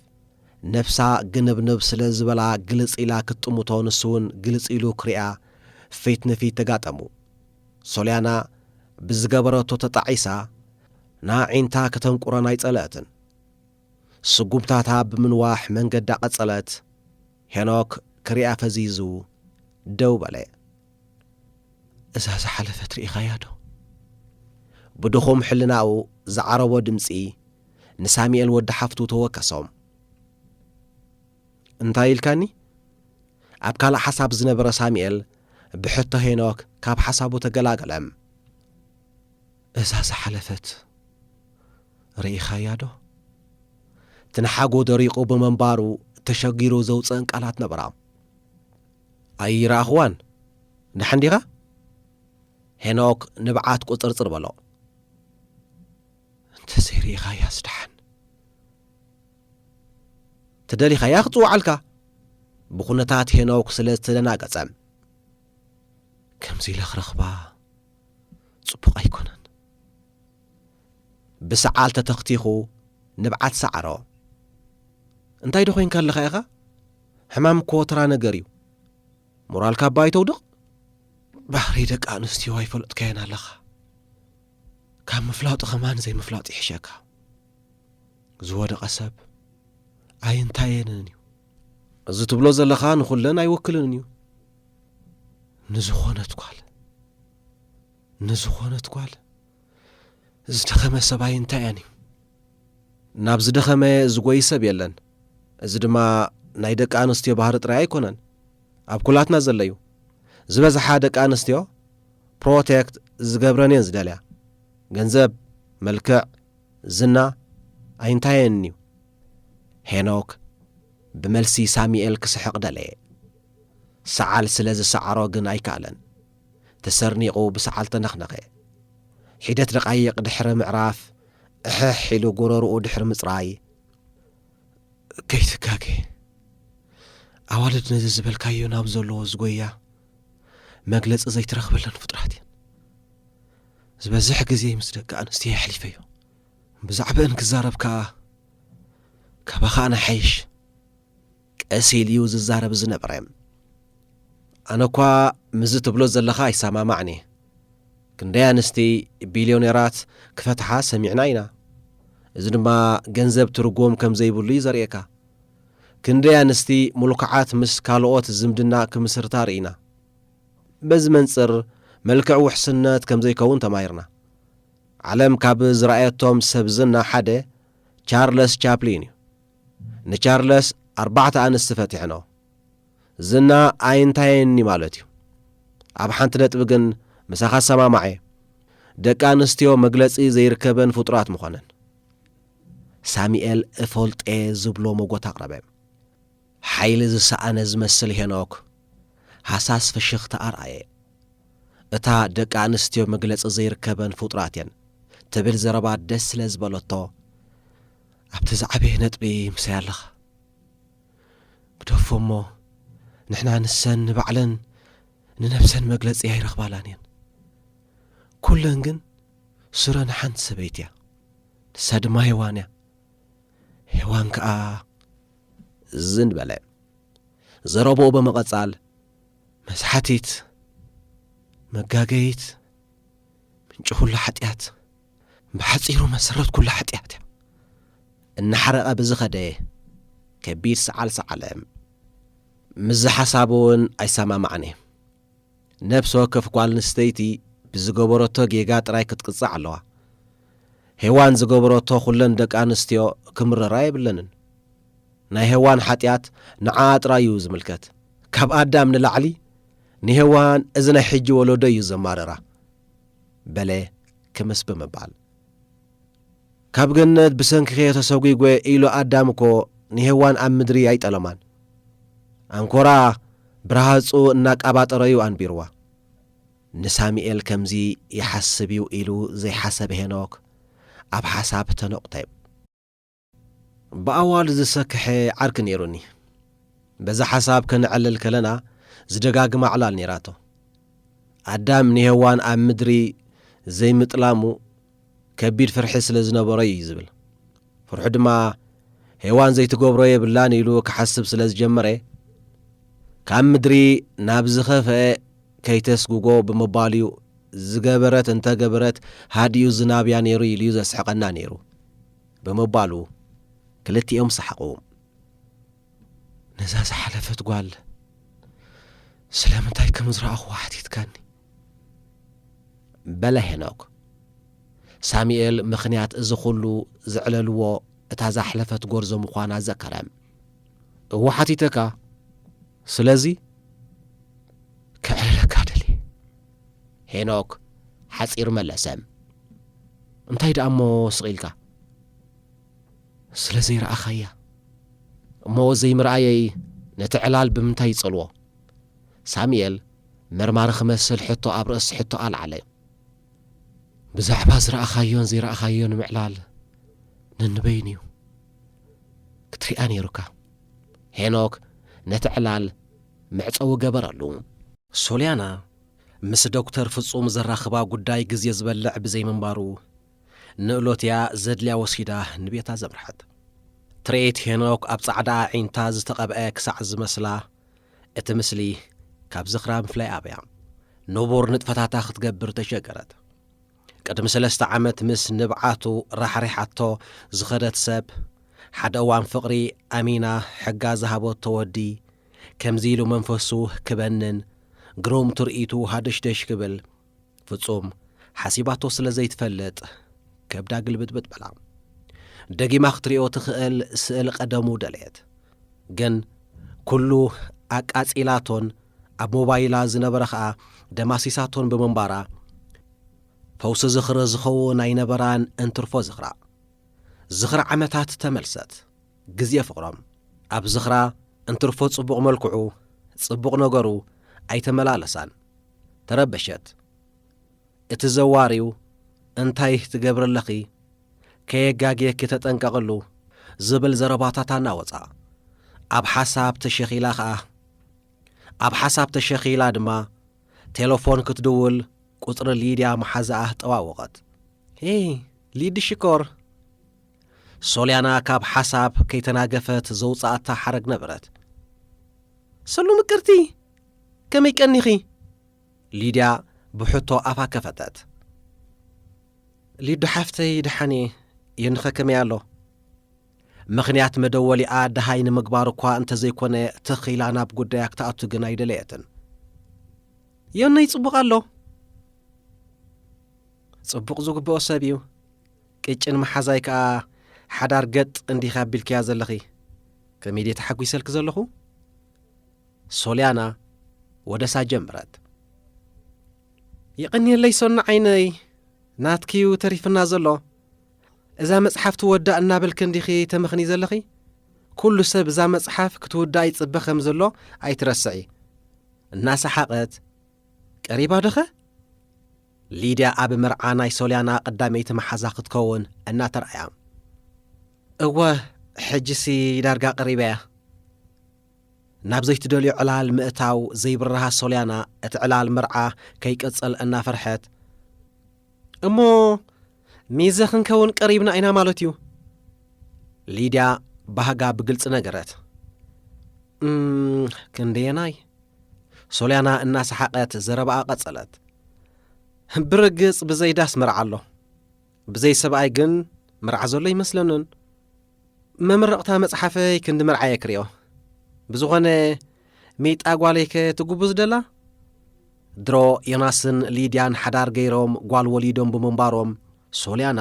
ነብሳ ግንብንብ ስለ ዝበላ ግልጽ ኢላ ክትጥምቶ ንሱ እውን ግልጽ ኢሉ ክሪኣ ፊት ንፊት ተጋጠሙ። ሶልያና ብዝገበረቶ ተጣዒሳ ንኣዒንታ ከተንቁረን ኣይጸለአትን። ስጉምታታ ብምንዋሕ መንገዳ ቀጸለት። ሄኖክ ክሪኣ ፈዚዙ ደው በለ። እዛ ዝሓለፈት ርኢኻያ ዶ? ብድኹም ሕልናኡ ዝዓረቦ ድምጺ ንሳሙኤል ወዲ ሓፍቱ ተወከሶም። እንታይ ኢልካኒ? ኣብ ካልእ ሓሳብ ዝነበረ ሳሙኤል ብሕቶ ሄኖክ ካብ ሓሳቡ ተገላገለ። እዛ ዝሓለፈት ርኢኻያ ዶ? ትንሓጎ ደሪቑ ብምንባሩ ተሸጊሩ ዘውፅአን ቃላት ነበራ። ኣይረኣኽዋን። ደሓን ዲኻ? ሄኖክ ንብዓት ቁፅርፅር በሎ። እንተዘይርኢኻያስ ደሓን። ተደሊኻያ ክፅውዓልካ። ብኹነታት ሄኖክ ስለ ዝተደናገጸ። ከምዚ ኢለ ክረኽባ ጽቡቕ ኣይኮነን። ብሰዓል ተተኽቲኹ ንብዓት ሰዓሮ። እንታይ ዶ ኮይንካ ኣለኻ ኢኻ? ሕማም እኮ ተራ ነገር እዩ። ሞራልካ እባ ኣይተውድቕ። ባህሪ ደቂ ኣንስትዮ ኣይፈለጥካዮን ኣለኻ። ካብ ምፍላጡ ከማን ዘይምፍላጡ ይሕሸካ። ዝወደቐ ሰብ ኣይንታየንን እዩ። እዚ ትብሎ ዘለኻ ንኹለን ኣይወክልን እዩ። ንዝኾነት ጓል፣ ንዝኾነት ጓል ዝደኸመ ሰብኣይ እንታይ እያን እዩ? ናብ ዝደኸመ ዝጎይ ሰብ የለን። እዚ ድማ ናይ ደቂ ኣንስትዮ ባህሪ ጥራይ ኣይኮነን፣ ኣብ ኩላትና ዘሎ እዩ። ዝበዝሓ ደቂ ኣንስትዮ ፕሮቴክት ዝገብረን እየን ዝደልያ። ገንዘብ፣ መልክዕ፣ ዝና ኣይንታየን እዩ። ሄኖክ ብመልሲ ሳሚኤል ክስሕቕ ደለየ። ሰዓል ስለ ዝሰዓሮ ግን ኣይከኣለን። ተሰርኒቑ ብሰዓል ተነኽነኸ። ሒደት ደቓይቕ ድሕሪ ምዕራፍ፣ እሕሕ ኢሉ ጎረርኡ ድሕሪ ምጽራይ፣ ከይትጋገ፣ ኣዋልድ ነዚ ዝበልካዮ ናብ ዘለዎ ዝጎያ መግለጺ ዘይትረኽበለን ፍጡራት እየን። ዝበዝሕ ግዜ ምስ ደቂ ኣንስትዮ የሕሊፈዮ። ብዛዕባአን ክዛረብ ከኣ ካባኻ ኣነ ሓይሽ። ቀስ ኢሉ እዩ ዝዛረብ ዝነበረ። ኣነ እኳ ምስዚ ትብሎ ዘለኻ ኣይሰማማዕን እየ። ክንደይ ኣንስቲ ቢልዮኔራት ክፈትሓ ሰሚዕና ኢና። እዚ ድማ ገንዘብ ትርጉም ከም ዘይብሉ እዩ ዘርእየካ። ክንደይ ኣንስቲ ምልኩዓት ምስ ካልኦት ዝምድና ክምስርታ ርኢና። በዚ መንጽር መልክዕ ውሕስነት ከም ዘይከውን ተማሂርና። ዓለም ካብ ዝረኣየቶም ሰብ ዝና ሓደ ቻርለስ ቻፕሊን እዩ። ንቻርለስ ኣርባዕተ ኣንስቲ ፈቲሐኖ። ዝና ኣይንታየኒ ማለት እዩ። ኣብ ሓንቲ ነጥቢ ግን ምሳኻ ሰማማዐ። ደቂ ኣንስትዮ መግለጺ ዘይርከበን ፍጡራት ምዃነን። ሳሚኤል እፈልጤ ዝብሎ መጎት ኣቕረበ። ሓይሊ ዝሰኣነ ዝመስል ሄኖክ ሃሳስ ፍሽኽታ ኣርኣየ። እታ ደቂ ኣንስትዮ መግለጺ ዘይርከበን ፍጡራት እየን ትብል ዘረባ ደስ ስለ ዝበለቶ፣ ኣብቲ ዝዓበየ ነጥቢ ምሳይ ኣለኻ። ግደፎ እሞ፣ ንሕና ንሰን ንባዕለን ንነብሰን መግለጺ ኣይረኽባላን እየን። ኩለን ግን ሱረን ሓንቲ ሰበይቲ እያ። ንሳ ድማ ሄዋን እያ። ሄዋን ከኣ ዝን በለ። ዘረባኡ ብምቕጻል፣ መስሓቲት፣ መጋገይት፣ ምንጪ ኩሉ ሓጢኣት፣ ብሓጺሩ መሰረት ኩሉ ሓጢኣት እያ። እናሓረቐ ብዝኸደ ከቢድ ሰዓል ሰዓለ። ምስዚ ሓሳብ እውን ኣይሰማማዕን እየ። ነፍሲ ወከፍ ጓል ኣንስተይቲ ብዝገበረቶ ጌጋ ጥራይ ክትቅጻዕ ኣለዋ። ሄዋን ዝገበረቶ ኩለን ደቂ ኣንስትዮ ክምረራ የብለንን። ናይ ሄዋን ሓጢኣት ንዓኣ ጥራይ እዩ ዝምልከት። ካብ ኣዳም ንላዕሊ ንሄዋን እዚ ናይ ሕጂ ወለዶ እዩ ዘማርራ፣ በለ ክምስ ብምባል። ካብ ገነት ብሰንክኺ እየ ተሰጒጎ ኢሉ ኣዳም እኮ ንሄዋን ኣብ ምድሪ ኣይጠለማን። ኣንኮራ ብረሃጹ እናቃባጠረ እዩ ኣንቢርዋ። ንሳሚኤል ከምዚ ይሓስብ እዩ ኢሉ ዘይሓሰበ ሄኖክ ኣብ ሓሳብ ተነቑተ። ብኣዋልድ ዝሰክሐ ዓርኪ ነይሩኒ። በዛ ሓሳብ ከነዕልል ከለና ዝደጋግማ ዕላል ነይራቶ። ኣዳም ንሄዋን ኣብ ምድሪ ዘይምጥላሙ ከቢድ ፍርሒ ስለ ዝነበሮ እዩ ዝብል። ፍርሑ ድማ ሄዋን ዘይትገብሮ የብላን ኢሉ ክሓስብ ስለ ዝጀመረ፣ ካብ ምድሪ ናብ ዝኸፍአ ከይተስጉጎ ብምባሉ እዩ። ዝገበረት እንተገበረት ሃዲኡ ዝናብያ ነይሩ ኢሉ እዩ ዘስሕቐና ነይሩ ብምባሉ ክልቲኦም ሰሓቑ። ነዛ ዝሓለፈት ጓል ስለምንታይ ከም ዝረኣኹዋ ሓቲትካኒ? በለ ሄኖክ። ሳሙኤል ምኽንያት እዚ ኩሉ ዘዕለልዎ እታ ዛሕለፈት ጎርዞ ምዃና ዘከረ። እወ ሓቲተካ። ስለዚ ከዕልለካ ደልየ። ሄኖክ ሓጺር መለሰ። እንታይ ደኣ እሞ ስቕ ኢልካ? ስለ ዘይረኣኻያ። እሞ ዘይምርኣየይ ነቲ ዕላል ብምንታይ ይጸልዎ? ሳሙኤል መርማሪ ክመስል ሕቶ ኣብ ርእሲ ሕቶ ኣልዓለ። ብዛዕባ ዝረኣኻዮን ዘይረኣኻዮን ምዕላል ነንበይኑ እዩ። ክትሪኣ ነይሩካ። ሄኖክ ነቲ ዕላል መዕጸዊ ገበረሉ። ሶልያና ምስ ዶክተር ፍጹም ዘራኽባ ጉዳይ ግዜ ዝበልዕ ብዘይምንባሩ፣ ንእሎትያ ዘድልያ ወሲዳ ንቤታ ዘምርሐት። ትርኢት ሄኖክ ኣብ ጻዕዳ ኣዒንታ ዝተቐብአ ክሳዕ ዝመስላ፣ እቲ ምስሊ ካብ ዝኽራ ምፍላይ ኣብያ። ንቡር ንጥፈታታ ክትገብር ተሸገረት። ቅድሚ ሰለስተ ዓመት ምስ ንብዓቱ ራሕሪሓቶ ዝኸደት ሰብ፣ ሓደ እዋን ፍቕሪ ኣሚና ሕጋ ዝሃበቶ ወዲ ከምዚ ኢሉ መንፈሱ ክበንን ግሩም ትርኢቱ ሃደሽደሽ ክብል ፍጹም ሓሲባቶ ስለ ዘይትፈልጥ ከብዳ ግልብጥብጥ በላ። ደጊማ ክትሪኦ ትኽእል ስእል ቀደሙ ደለየት። ግን ኩሉ ኣቃጺላቶን ኣብ ሞባይላ ዝነበረ ኸኣ ደማሲሳቶን ብምንባራ ፈውሲ ዝኽሪ ዝኸውን ኣይነበራን እንትርፎ ዝኽራ። ዝኽሪ ዓመታት ተመልሰት። ግዜ ፍቕሮም ኣብ ዝኽራ እንትርፎ ጽቡቕ መልክዑ ጽቡቕ ነገሩ ኣይተመላለሳን። ተረበሸት። እቲ ዘዋሪው እንታይ ትገብሪ ኣለኺ? ከየጋግየኪ ተጠንቀቕሉ ዝብል ዘረባታት ኣናወጻ። ኣብ ሓሳብ ተሸኺላ ኸኣ ኣብ ሓሳብ ተሸኺላ ድማ ቴለፎን ክትድውል ቁጽሪ ሊድያ መሓዛኣ ጠዋወቐት። ሄይ ሊዲ ሽኮር። ሶልያና ካብ ሓሳብ ከይተናገፈት ዘውጻኣታ ሓረግ ነበረት። ሰሉ ምቅርቲ፣ ከመይ ቀኒኺ? ሊድያ ብሕቶ ኣፋ ከፈተት። ሊዱ ሓፍተይ ደሓን እየ፣ የንኸ ከመይ ኣሎ? ምኽንያት መደወሊኣ ደሃይ ንምግባር እኳ እንተዘይኮነ ተኺላ ናብ ጉዳያ ክትኣቱ ግን ኣይደለየትን። ዮነይ ጽቡቕ ኣሎ። ጽቡቕ ዝግብኦ ሰብ እዩ። ቅጭን መሓዛይ ከኣ ሓዳር ገጥ እንዲኻ ኣቢልክያ ዘለኺ። ከመይ ድየ ተሓጒሰልኪ ዘለኹ? ሶልያና ወደሳ ጀምረት። የቐንየለይ ሶና ዓይነይ፣ ናትኪዩ ተሪፍና ዘሎ። እዛ መጽሓፍ ትወዳእ እናበልኪ እንዲኺ ተመኽኒ ዘለኺ? ኩሉ ሰብ እዛ መጽሓፍ ክትውዳእ ይጽበ ከም ዘሎ ኣይትረስዒ። እናሰሓቐት፣ ቀሪባ ዶኸ? ሊድያ ኣብ መርዓ ናይ ሶልያና ቀዳመይቲ መሓዛ ክትከውን እናተርኣያ። እወ፣ ሕጂሲ ዳርጋ ቀሪባ እያ። ናብ ዘይትደልዮ ዕላል ምእታው ዘይብርሃ ሶልያና እቲ ዕላል መርዓ ከይቅጽል እናፈርሐት፣ እሞ ሚዘ ክንከውን ቀሪብና ኢና ማለት እዩ። ሊድያ ባህጋ ብግልጺ ነገረት። "እም፣ ክንደየናይ?" ሶልያና እናሰሓቐት ዘረባኣ ቀጸለት። "ብርግጽ ብዘይ ዳስ መርዓ ኣሎ። ብዘይ ሰብኣይ ግን መርዓ ዘሎ ይመስለንን። መመረቕታ መጽሓፈይ ክንዲ መርዓየ ክሪኦ። ብዝኾነ፣ ሚጣ ጓለይከ ትጉብዝ ደላ?" ድሮ ዮናስን ሊድያን ሓዳር ገይሮም ጓል ወሊዶም ብምንባሮም፣ ሶልያና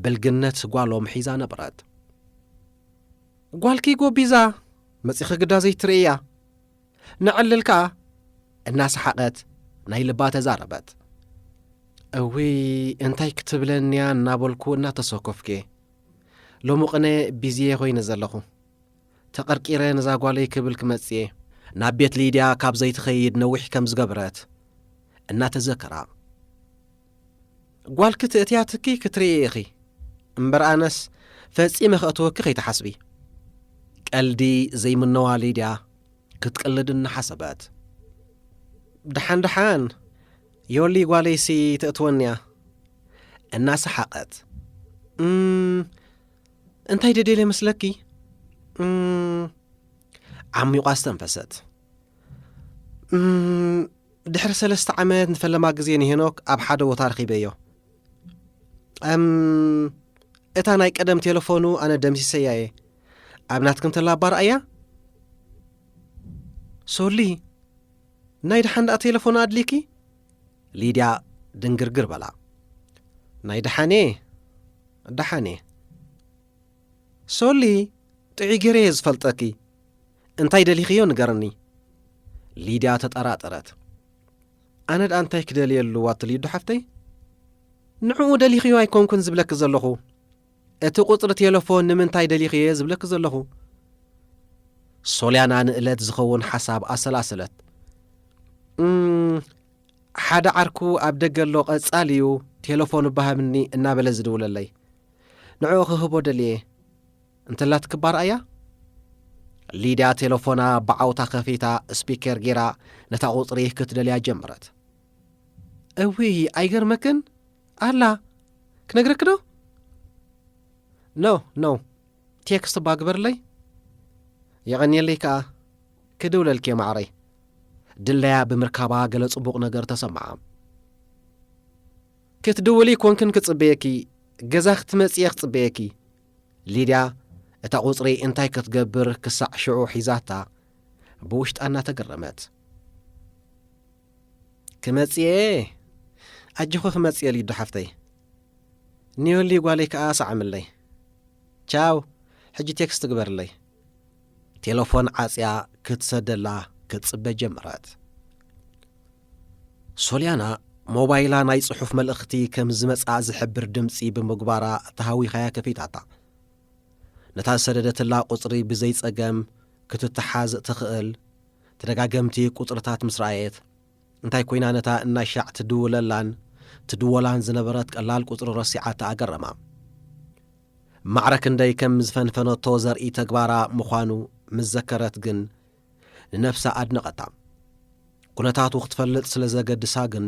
ብልግነት ጓሎም ሒዛ ነበረት። "ጓልኪ ጎቢዛ፣ መጺኺ ግዳ ዘይትርእያ፣ ንዕልል ከኣ" እናሰሓቐት ናይ ልባ ተዛረበት። "እውይ፣ እንታይ ክትብለንያ?" እናበልኩ እናተሰኮፍኩ፣ "ሎሚ ቅነ ቢዚየ ኮይነ ዘለኹ። ተቐርቂረ ነዛ ጓለይ ክብል ክመጽእ እየ። ናብ ቤት ሊድያ ካብ ዘይትኸይድ ነዊሕ ከም ዝገበረት እናተዘከራ፣ "ጓልኪ ትእትያትኪ ክትርኢ ኢኺ፣ እምበር ኣነስ ፈጺመ ከእትወኪ ከይትሓስቢ።" ቀልዲ ዘይምነዋ ሊድያ ክትቅልድ እናሓሰበት፣ "ደሓን ደሓን፣ ዮሊ ጓለይሲ ተእትወንያ" እናሰሓቐት፣ "እም፣ እንታይ ደድየለ መስለኪ?" እም፣ ዓሚቋ ዝተንፈሰት። "እም፣ ድሕሪ ሰለስተ ዓመት ንፈለማ ግዜ ንሄኖክ ኣብ ሓደ ቦታ ረኺበዮ። እም፣ እታ ናይ ቀደም ቴለፎኑ ኣነ ደምሲሰያ እየ። ኣብ ናትክን ተላ ባር ኣያ?" "ሶሊ፣ ናይ ደሓን ደኣ ቴለፎን ኣድልይኪ?" ሊድያ ድንግርግር በላ። "ናይ ደሓን እየ፣ ደሓን እየ። ሶሊ፣ ጥዑይ ገይረ እየ ዝፈልጠኪ። እንታይ ደሊኽዮ ንገርኒ?" ሊድያ ተጠራጠረት። "ኣነ ደኣ እንታይ ክደልየሉ ኣቲ ሊዱ ሓፍተይ? ንዕኡ ደሊኽዮ ኣይኮንኩን ዝብለኪ ዘለኹ። እቲ ቁጽሪ ቴለፎን ንምንታይ ደሊኽዮ እየ ዝብለኪ ዘለኹ።" ሶልያና ንእለት ዝኸውን ሓሳብ ኣሰላሰለት። "እም፣ ሓደ ዓርኩ ኣብ ደገ ኣሎ፣ ቀጻል እዩ፣ ቴለፎኑ ባሃብኒ እናበለ ዝድውለለይ። ንዕኡ ክህቦ ደልየ። እንተላትኪ ባር ኣያ?" ሊድያ ቴለፎና ብዓውታ ከፊታ ስፒከር ጌራ ነታ ቁጽሪ ክትደልያ ጀመረት። "እውይ፣ ኣይገርመክን? ኣላ፣ ክነግረኪ ዶ?" "ኖ፣ ኖ፣ ቴክስት እባ ግበርለይ።" "የቐንየለይ ከኣ፣ ክድውለልኪ እየ ማዕረይ።" ድላያ ብምርካባ ገለ ጽቡቕ ነገር ተሰምዓ። "ክትድውሊ ኮንክን ክጽበየኪ፣ ገዛ ክትመጽእ እየ ክጽበየኪ።" ሊድያ እታ ቁጽሪ እንታይ ክትገብር ክሳዕ ሽዑ ሒዛታ ብውሽጣ እናተገረመት። "ክመጽእ እየ፣ ኣጆኺ ክመጽእ እየ ሊዱ ሓፍተይ። ንዮሊ ጓለይ ከኣ ሰዓምለይ። ቻው፣ ሕጂ ቴክስት ግበርለይ።" ቴሌፎን ዓጽያ ክትሰደላ ክትጽበ ጀመረት። ሶልያና ሞባይላ ናይ ጽሑፍ መልእኽቲ ከም ዝመጽኣ ዝሕብር ድምጺ ብምግባራ ተሃዊኻያ ከፊታታ። ነታ ዝሰደደትላ ቁጽሪ ብዘይጸገም ክትተሓዝ ትኽእል ተደጋገምቲ ቁጽርታት ምስ ረኣየት፣ እንታይ ኮይና ነታ እናሻዕ ትድውለላን ትድወላን ዝነበረት ቀላል ቁጽሪ ረሲዓታ ኣገረማ። ማዕረ ክንደይ ከም ዝፈንፈነቶ ዘርኢ ተግባራ ምዃኑ ምስ ዘከረት ግን ንነብሳ ኣድነቐታ። ኩነታቱ ክትፈልጥ ስለ ዘገድሳ ግን፣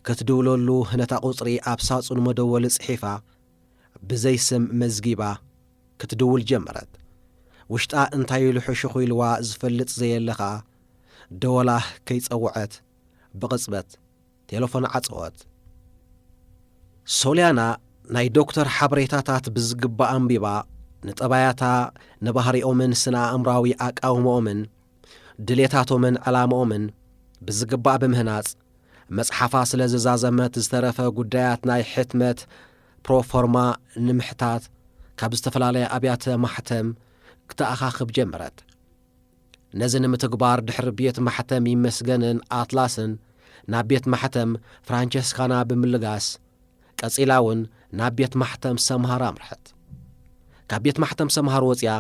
ክትድውለሉ ነታ ቁጽሪ ኣብ ሳጹን መደወሊ ጽሒፋ፣ ብዘይ ስም መዝጊባ ክትድውል ጀመረት። ውሽጣ እንታይ ኢሉ ሕሹኽ ኢልዋ ዝፈልጥ ዘየለ ኸኣ፣ ደወላ ከይጸውዐት ብቕጽበት ቴሌፎን ዓጸወት። ሶልያና ናይ ዶክተር ሓበሬታታት ብዝግባእ ኣንቢባ፣ ንጠባያታ፣ ንባህሪኦምን ስነ ኣእምራዊ ኣቃውምኦምን፣ ድሌታቶምን ዕላምኦምን ብዝግባእ ብምህናጽ፣ መጽሓፋ ስለ ዝዛዘመት ዝተረፈ ጉዳያት ናይ ሕትመት ፕሮፎርማ ንምሕታት ካብ ዝተፈላለያ ኣብያተ ማሕተም ክተኣኻኽብ ጀመረት። ነዚ ንምትግባር ድሕሪ ቤት ማሕተም ይመስገንን ኣትላስን ናብ ቤት ማሕተም ፍራንቸስካና ብምልጋስ፣ ቀጺላ እውን ናብ ቤት ማሕተም ሰምሃር ኣምርሐት። ካብ ቤት ማሕተም ሰምሃር ወጺኣ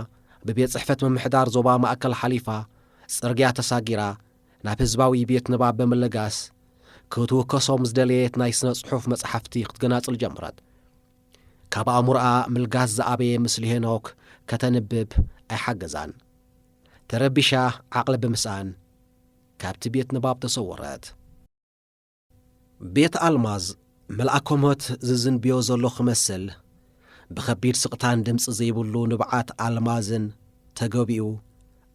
ብቤት ጽሕፈት ምምሕዳር ዞባ ማእከል ሓሊፋ ጽርግያ ተሳጊራ ናብ ህዝባዊ ቤት ንባብ ብምልጋስ ክትውከሶም ዝደለየት ናይ ስነ ጽሑፍ መጽሓፍቲ ክትገናጽል ጀመረት። ካብ ኣእምሮኣ ምልጋስ ዝኣበየ ምስሊ ሄኖክ ከተንብብ ኣይሓገዛን። ተረቢሻ ዓቕሊ ብምስኣን ካብቲ ቤት ንባብ ተሰወረት። ቤት ኣልማዝ መልኣከ ሞት ዝዝንብዮ ዘሎ ክመስል፣ ብኸቢድ ስቕታን ድምጺ ዘይብሉ ንብዓት ኣልማዝን ተገቢኡ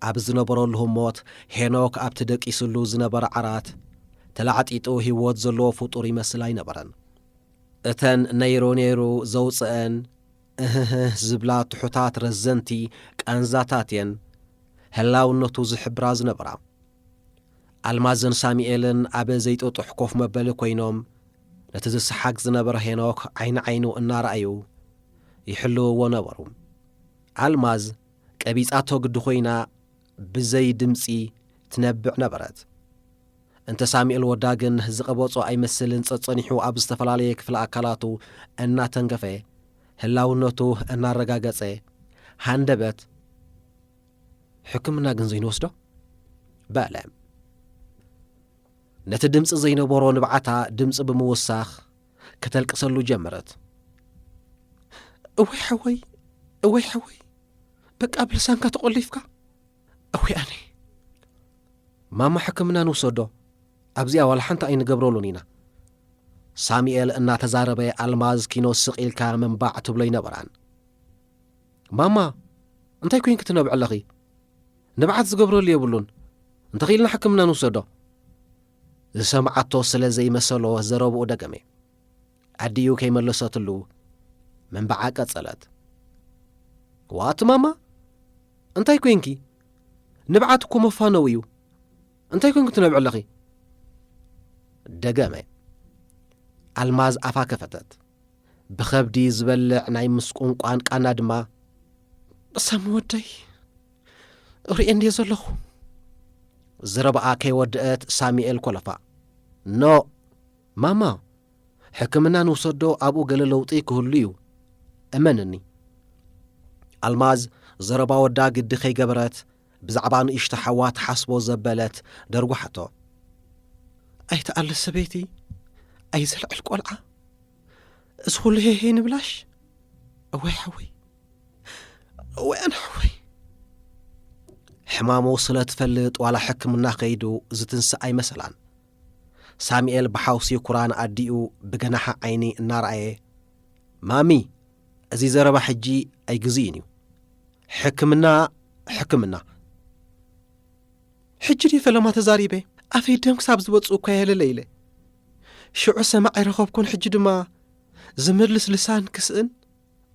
ኣብ ዝነበረሉ ህሞት፣ ሄኖክ ኣብቲ ደቂስሉ ዝነበረ ዓራት ተላዕጢጡ ህይወት ዘለዎ ፍጡር ይመስል ኣይነበረን። እተን ነይሩ ነይሩ ዘውጽአን እህህህ ዝብላ ትሑታት ረዘንቲ ቃንዛታት እየን ህላውነቱ ዝሕብራ ዝነበራ። ኣልማዝን ሳሙኤልን ኣብ ዘይጥጡሕ ኮፍ መበሊ ኮይኖም፣ ነቲ ዝሰሓግ ዝነበረ ሄኖክ ዓይኒ ዓይኑ እናረኣዩ ይሕልውዎ ነበሩ። ኣልማዝ ቀቢጻቶ ግዲ ኮይና ብዘይ ድምጺ ትነብዕ ነበረት። እንተ ሳሙኤል ወዳ ግን ዝቐበጾ ኣይመስልን፣ ጸጸኒሑ ኣብ ዝተፈላለየ ክፍለ ኣካላቱ እናተንከፈ ህላውነቱ እናረጋገጸ ሃንደበት፣ "ሕክምና ግን ዘይንወስዶ?" በለ። ነቲ ድምጺ ዘይነበሮ ንብዓታ ድምጺ ብምውሳኽ ከተልቅሰሉ ጀመረት። "እወይ ሓወይ፣ እወይ ሓወይ፣ በቃ ብልሳንካ ተቖሊፍካ? እወይ ኣነ!" "ማማ ሕክምና ንውሰዶ፣ ኣብዚኣ ዋላ ሓንቲ ኣይንገብረሉን ኢና።" ሳሙኤል እናተዛረበ ኣልማዝ ኪኖ ስቕ ኢልካ ምንባዕ ትብሎ ኣይነበራን። "ማማ፣ እንታይ ኮይንኪ ትነብዒ ኣለኺ? ንብዓት ዝገብረሉ የብሉን። እንተኽኢልና ሕክምና ንውሰዶ።" ዝሰምዓቶ ስለ ዘይመሰሎ ዘረብኡ ደገመ። ኣዲኡ ከይመለሰትሉ ምንባዓ ቀጸለት። "ዋት ማማ፣ እንታይ ኮይንኪ? ንብዓት እኮ መፋነው እዩ። እንታይ ኮይንኪ ትነብዒ ኣለኺ?" ደገመ። ኣልማዝ ኣፋ ከፈተት። ብኸብዲ ዝበልዕ ናይ ምስቁንቋን ቃና ድማ፣ "ሳሚ ወደይ፣ ርእየ እንድየ ዘለኹ?" ዘረባኣ ከይወደአት ሳሙኤል ኮለፋ። "ኖ፣ ማማ፣ ሕክምና ንውሰዶ፣ ኣብኡ ገለ ለውጢ ክህሉ እዩ። እመንኒ።" ኣልማዝ ዘረባ ወዳ ግዲ ከይገበረት፣ ብዛዕባ ንእሽቶ ሓዋ ትሓስቦ ዘበለት ደርጉሓቶ። "ኣይትኣለ ሰበይቲ፣ ኣይዘልዕል ቆልዓ፣ እዚ ኩሉ ሄሄ ንብላሽ? እወይ ሓወይ፣ እወይ ኣነ ሓወይ!" ሕማሙ ስለ ትፈልጥ ዋላ ሕክምና ከይዱ ዝትንስእ ኣይመሰላን። ሳሙኤል ብሓውሲ ኩራ ንኣዲኡ ብገናሓ ዓይኒ እናረኣየ፣ "ማሚ፣ እዚ ዘረባ ሕጂ ኣይግዝእን እዩ። ሕክምና፣ ሕክምና!" "ሕጂ ድየ ፈለማ ተዛሪበ? ኣፈይ ደም ክሳብ ዝወጽእ እኳ የለለ ኢለ። ሽዑ ሰማዕ ኣይረኸብኩን፣ ሕጂ ድማ ዝምልስ ልሳን ክስእን?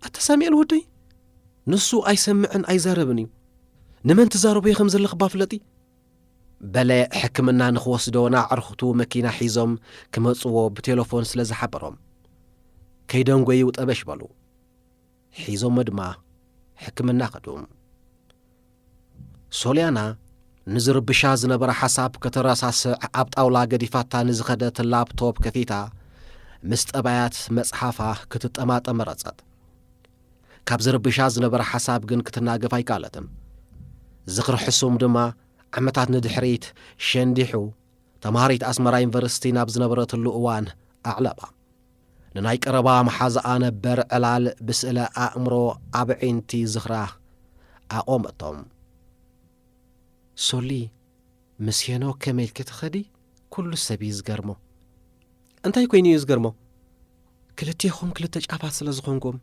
ኣታ ሳሙኤል ወደይ፣ ንሱ ኣይሰምዕን ኣይዛረብን እዩ። ንመን ትዛረቦ ከም ዘለኽባ ፍለጢ? በለ ሕክምና ንኽወስዶ ንኣዕርኽቱ መኪና ሒዞም ክመጽዎ ብቴሌፎን ስለ ዝሓበሮም። ከይደንጎዩ ጠበሽ በሉ። ሒዞሞ ድማ ሕክምና ከዱ። ሶልያና ንዝርብሻ ዝነበረ ሓሳብ ከተረሳስዕ ኣብ ጣውላ ገዲፋታ ንዝኸደት ላፕቶፕ ከፊታ ምስ ጠባያት መጽሓፋ ክትጠማጠም መረጸት። ካብ ዝርብሻ ዝነበረ ሓሳብ ግን ክትናገፍ ኣይከኣለትን። ዝኽሪ ሕሱም ድማ ዓመታት ንድሕሪት ሸንዲሑ ተምሃሪት ኣስመራ ዩኒቨርሲቲ ናብ ዝነበረትሉ እዋን ኣዕለባ። ንናይ ቀረባ መሓዛኣ ነበር ዕላል ብስእለ ኣእምሮ ኣብ ዒንቲ ዝኽራ ኣቖመቶም። ሶሊ፣ ምስ ሄኖክ ከመይ ኢልኪ ትኸዲ? ኩሉ ሰብ እዩ ዝገርሞ። እንታይ ኮይኑ እዩ ዝገርሞ? ክልቴኹም ክልተ ጫፋት ስለ ዝኾንኩም።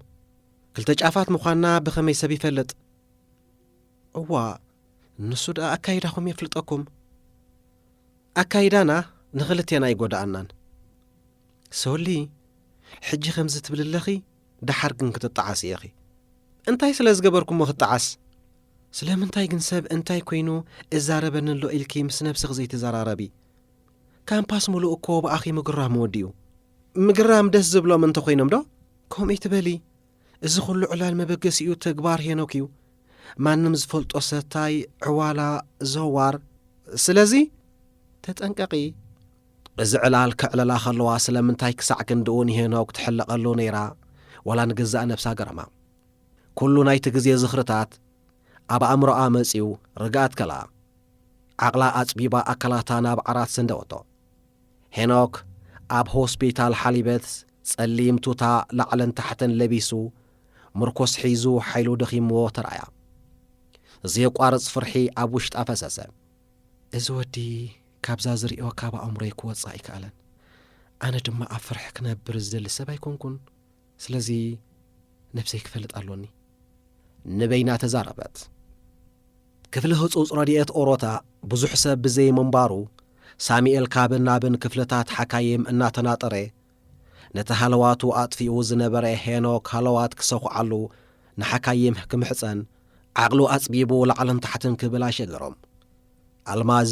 ክልተ ጫፋት ምዃንና ብኸመይ ሰብ ይፈልጥ? እዋ፣ ንሱ ደኣ ኣካይዳኹም የፍልጠኩም። ኣካይዳና ንኽልቴና ኣይጎድኣናን። ሶሊ፣ ሕጂ ከምዚ ትብሊ ኣለኺ፣ ደሓር ግን ክትጠዓሲ ኢኺ። እንታይ ስለ ዝገበርኩሞ ክጠዓስ? ስለምንታይ ግን ሰብ እንታይ ኮይኑ እዛረበኒ ኣሎ ኢልኪ ምስ ነብስኺ ዘይትዘራረቢ? ካምፓስ ምሉእ እኮ ብኣኺ ምግራም ወዲኡ። ምግራም ደስ ዝብሎም እንተኾይኖም ዶ? ከምኡ ትበሊ? እዚ ኩሉ ዕላል መበገሲኡ ተግባር ሄኖክ እዩ። ማንም ዝፈልጦ ሰታይ፣ ዕዋላ፣ ዘዋር። ስለዚ ተጠንቀቒ። እዚ ዕላል ከዕለላ ከለዋ ስለምንታይ ክሳዕ ክንድኡ ንሄኖክ ትሕለቐሉ ነይራ? ዋላ ንገዛእ ነብሳ ገረማ። ኩሉ ናይቲ ግዜ ዝኽርታት ኣብ ኣእምሮኣ መጺኡ ርግኣት ከላ። ዓቕላ ኣጽቢባ ኣካላታ ናብ ዓራት ሰንደወቶ። ሄኖክ ኣብ ሆስፒታል ሓሊበት ጸሊም ቱታ ላዕልን ታሕትን ለቢሱ፣ ምርኮስ ሒዙ ሓይሉ ደኺምዎ ተራእያ። ዘየቋርጽ ፍርሒ ኣብ ውሽጣ ፈሰሰ። እዚ ወዲ ካብዛ ዝርእዮ ካብ ኣእምሮይ ክወጽእ ኣይከኣለን። ኣነ ድማ ኣብ ፍርሒ ክነብር ዝደሊ ሰብ ኣይኮንኩን። ስለዚ ነብሰይ ክፈልጥ ኣሎኒ። ንበይና ተዛረበት። ክፍሊ ህጹጽ ረድኤት ኦሮታ ብዙሕ ሰብ ብዘይ ምንባሩ፣ ሳሙኤል ካብን ናብን ክፍልታት ሓካይም እናተናጠረ፣ ነቲ ሃለዋቱ ኣጥፊኡ ዝነበረ ሄኖክ ሃለዋት ክሰኹዓሉ ንሓካይም ክምሕጸን ዓቕሉ ኣጽቢቡ ላዕልን ታሕትን ክብል ኣሸገሮም። ኣልማዝ፣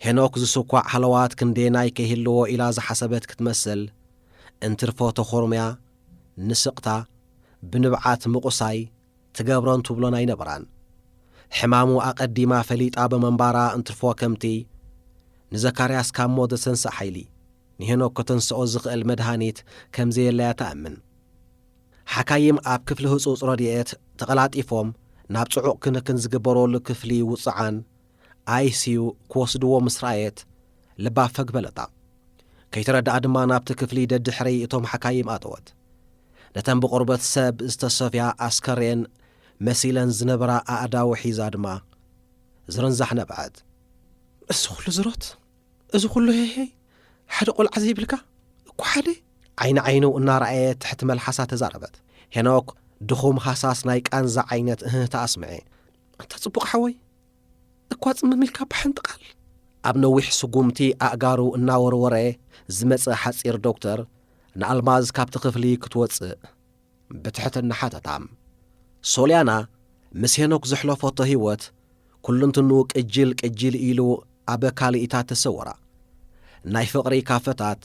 ሄኖክ ዝስኳዕ ሃለዋት ክንደየናይ ከይህልዎ ኢላ ዝሓሰበት ክትመስል፣ እንትርፎ ተኾርምያ፣ ንስቕታ፣ ብንብዓት ምቑሳይ፣ ትገብሮን ትብሎን ኣይነበራን። ሕማሙ ኣቐዲማ ፈሊጣ ብምንባራ እንትርፎ ከምቲ ንዘካርያስ ካብ ሞት ዘተንስእ ሓይሊ፣ ንሄኖክ ከተንስኦ ዝኽእል መድሃኒት ከም ዘየለያ ትኣምን። ሓካይም ኣብ ክፍሊ ህጹጽ ረድኤት ተቐላጢፎም ናብ ጽዑቕ ክንክን ዝግበረሉ ክፍሊ ውጽዓን ኣይ ሲ ዩ ክወስድዎ ምስ ረኣየት፣ ልባ ፈግ በለታ። ከይተረድኣ ድማ ናብቲ ክፍሊ ደድሕሪ እቶም ሓካይም ኣተወት። ነተን ብቑርበት ሰብ ዝተሰፍያ ኣስከሬን መሲለን ዝነበራ ኣእዳው ሒዛ ድማ ዝርንዛሕ ነብዐት። እዚ ኩሉ ዝሮት፣ እዚ ኩሉ ሄሄይ፣ ሓደ ቆልዓ ዘይብልካ እኮ ሓደ። ዓይኒ ዓይኑ እናረኣየ ትሕቲ መልሓሳ ተዛረበት። ሄኖክ ድኹም ሃሳስ ናይ ቃንዛ ዓይነት እህህታ ኣስምዐ። ኣንታ ጽቡቕ ሓወይ፣ እኳ ጽምም ኢልካ ብሓንቲ ቃል። ኣብ ነዊሕ ስጉምቲ ኣእጋሩ እናወርወረ ዝመጸ ሓጺር ዶክተር ንኣልማዝ ካብቲ ክፍሊ ክትወጽእ ብትሕትና ሓተታ። ሶልያና ምስ ሄኖክ ዘሕለፈቶ ህይወት ኩልንትኑ ቅጅል ቅጅል ኢሉ ኣብ ኣካልኢታት ተሰወራ። ናይ ፍቕሪ ካፈታት፣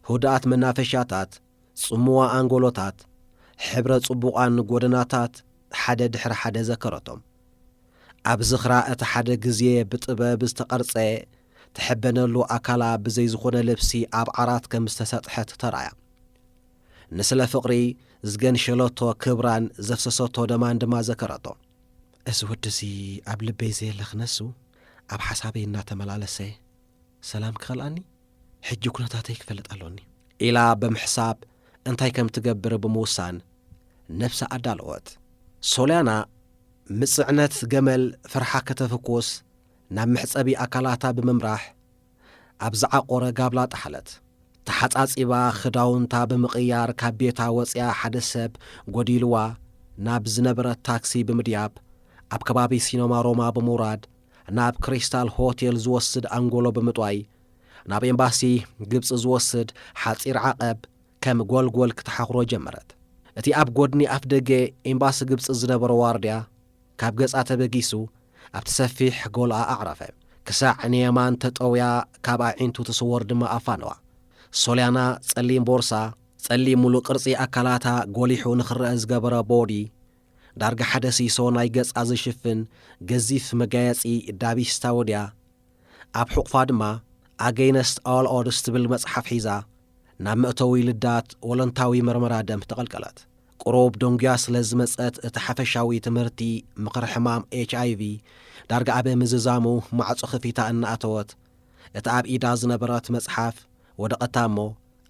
ህዱኣት መናፈሻታት፣ ጽምዋ ኣንጎሎታት፣ ሕብረ ጽቡቓን ጎደናታት ሓደ ድሕሪ ሓደ ዘከረቶም። ኣብ ዝኽራ እቲ ሓደ ግዜ ብጥበብ ዝተቐርጸ ትሕበነሉ ኣካላ ብዘይ ዝኾነ ልብሲ ኣብ ዓራት ከም ዝተሰጥሐት ተራእያ። ንስለ ፍቕሪ ዝገንሸለቶ ክብራን ዘፍሰሰቶ ደማን ድማ ዘከረቶ። እዚ ወዲ እዚ ኣብ ልበይ ዘየለ ክነሱ ኣብ ሓሳበይ እናተመላለሰ ሰላም ክኸልኣኒ፣ ሕጂ ኩነታተይ ክፈልጥ ኣሎኒ። ኢላ ብምሕሳብ እንታይ ከም ትገብር ብምውሳን ነብሳ ኣዳለወት። ሶልያና ምጽዕነት ገመል ፍርሓ ከተፍኩስ ናብ መሕጸቢ ኣካላታ ብምምራሕ ኣብ ዝዓቆረ ጋብላ ጠሓለት። ተሓጻጺባ ክዳውንታ ብምቕያር ካብ ቤታ ወጺኣ ሓደ ሰብ ጎዲልዋ ናብ ዝነበረት ታክሲ ብምድያብ ኣብ ከባቢ ሲኖማ ሮማ ብምውራድ ናብ ክሪስታል ሆቴል ዝወስድ ኣንጎሎ ብምጥዋይ ናብ ኤምባሲ ግብጺ ዝወስድ ሓጺር ዓቐብ ከም ጎልጎል ክትሓኽሮ ጀመረት። እቲ ኣብ ጎድኒ ኣፍ ደገ ኤምባሲ ግብጺ ዝነበረ ዋርድያ ካብ ገጻ ተበጊሱ ኣብቲ ሰፊሕ ጎልኣ ኣዕረፈ። ክሳዕ ንየማን ተጠውያ ካብ ኣዒንቱ ትስወር ድማ ኣፋነዋ። ሶልያና ጸሊም ቦርሳ፣ ጸሊም ሙሉእ ቅርጺ ኣካላታ ጎሊሑ ንኽረአ ዝገበረ ቦዲ፣ ዳርጋ ሓደ ሲሶ ናይ ገጻ ዝሽፍን ገዚፍ መጋየጺ ዳቢስታ ወድያ፣ ኣብ ሕቑፋ ድማ ኣገይነስት ኦል ኦድስ ትብል መጽሓፍ ሒዛ ናብ መእተዊ ልዳት ወለንታዊ መርመራ ደም ተቐልቀለት። ቁሩብ ደንጉያ ስለ ዝመጸት እቲ ሓፈሻዊ ትምህርቲ ምኽሪ ሕማም ኤች ኣይ ቪ ዳርጋ ኣብ ምዝዛሙ ማዕጾ ኸፊታ እናኣተወት እቲ ኣብ ኢዳ ዝነበረት መጽሓፍ ወደቐታ እሞ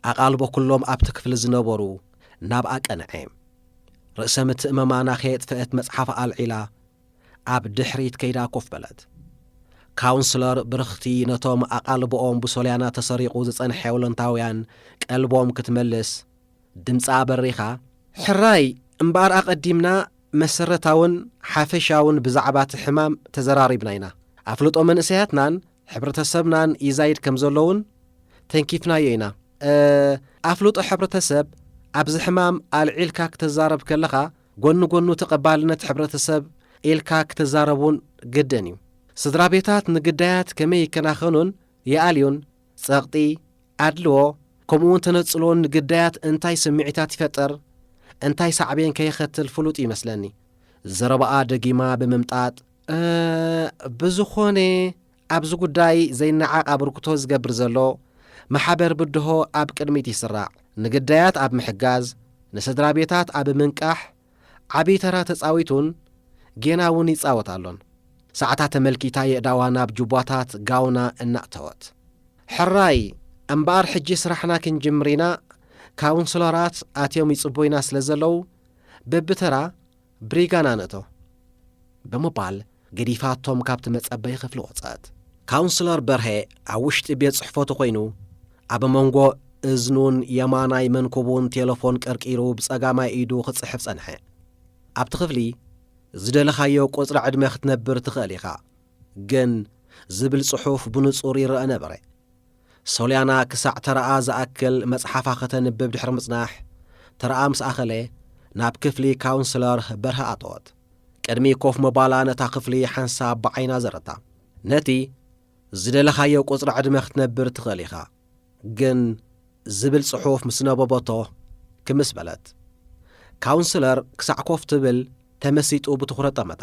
ኣቓልቦ ኩሎም ኣብቲ ክፍሊ ዝነበሩ ናብኣ ቀንዐ። ርእሰ ምትእምማና ከየጥፈአት መጽሓፍ ኣልዒላ ኣብ ድሕሪት ከይዳ ኮፍ በለት። ካውንስለር ብርኽቲ ነቶም ኣቓልቦኦም ብሶልያና ተሰሪቑ ዝጸንሐ ወለንታውያን ቀልቦም ክትመልስ ድምጻ ኣበሪኻ፣ ሕራይ እምበኣር ኣቐዲምና መሰረታውን ሓፈሻውን ብዛዕባ እቲ ሕማም ተዘራሪብና ኢና። ኣፍልጦ መንእሰያትናን ሕብረተሰብናን ይዛይድ ከም ዘሎውን ተንኪፍናዮ ኢና። ኣፍልጦ ሕብረተሰብ ኣብዚ ሕማም ኣልዒልካ ክትዛረብ ከለኻ ጎኒ ጎኑ ተቐባልነት ሕብረተሰብ ኢልካ ክትዛረብ እውን ግድን እዩ። ስድራ ቤታት ንግዳያት ከመይ ይከናኸኑን ይኣልዩን፣ ጸቕጢ፣ ኣድልዎ፣ ከምኡውን ተነጽሎን ንግዳያት እንታይ ስምዒታት ይፈጥር፣ እንታይ ሳዕቤን ከየኸትል ፍሉጥ እዩ ይመስለኒ። ዘረባኣ ደጊማ ብምምጣጥ፣ እ፣ ብዝኾነ ኣብዚ ጉዳይ ዘይነዓቕ ኣበርክቶ ዝገብር ዘሎ ማሕበር ብድሆ ኣብ ቅድሚት ይስራዕ። ንግዳያት ኣብ ምሕጋዝ፣ ንስድራ ቤታት ኣብ ምንቃሕ ዓብዪ ተራ ተጻዊቱን ጌና እውን ይጻወት ኣሎን። ሰዓታ ተመልኪታ የእዳዋ ናብ ጁባታት ጋውና እናእተወት። ሕራይ እምበኣር ሕጂ ስራሕና ክንጅምር ኢና፣ ካውንስለራት ኣትዮም ይጽቡይና ስለ ዘለዉ በብተራ ብሪጋና ንእቶ ብምባል ገዲፋቶም ካብቲ መጸበዪ ክፍሊ ወጸት። ካውንስለር በርሀ ኣብ ውሽጢ ቤት ጽሕፈቱ ኮይኑ ኣብ መንጎ እዝኑን የማናይ መንኩቡን ቴለፎን ቀርቂሩ ብጸጋማይ ኢዱ ክጽሕፍ ጸንሐ። ኣብቲ ክፍሊ ዝደለኻዮ ቁጽሪ ዕድመ ክትነብር ትኽእል ኢኻ ግን ዝብል ጽሑፍ ብንጹር ይረአ ነበረ። ሶልያና ክሳዕ ተራኣ ዝኣክል መጽሓፋ ከተንብብ ድሕሪ ምጽናሕ፣ ተራኣ ምስ ኣኸለ ናብ ክፍሊ ካውንስለር በርሀ ኣተወት። ቅድሚ ኮፍ ምባላ ነታ ክፍሊ ሓንሳብ ብዓይና ዘረታ። ነቲ ዝደለኻዮ ቁጽሪ ዕድመ ክትነብር ትኽእል ኢኻ ግን ዝብል ጽሑፍ ምስ ነበበቶ ክምስ በለት። ካውንስለር ክሳዕ ኮፍ ትብል ተመሲጡ ብትኹረት ጠመታ።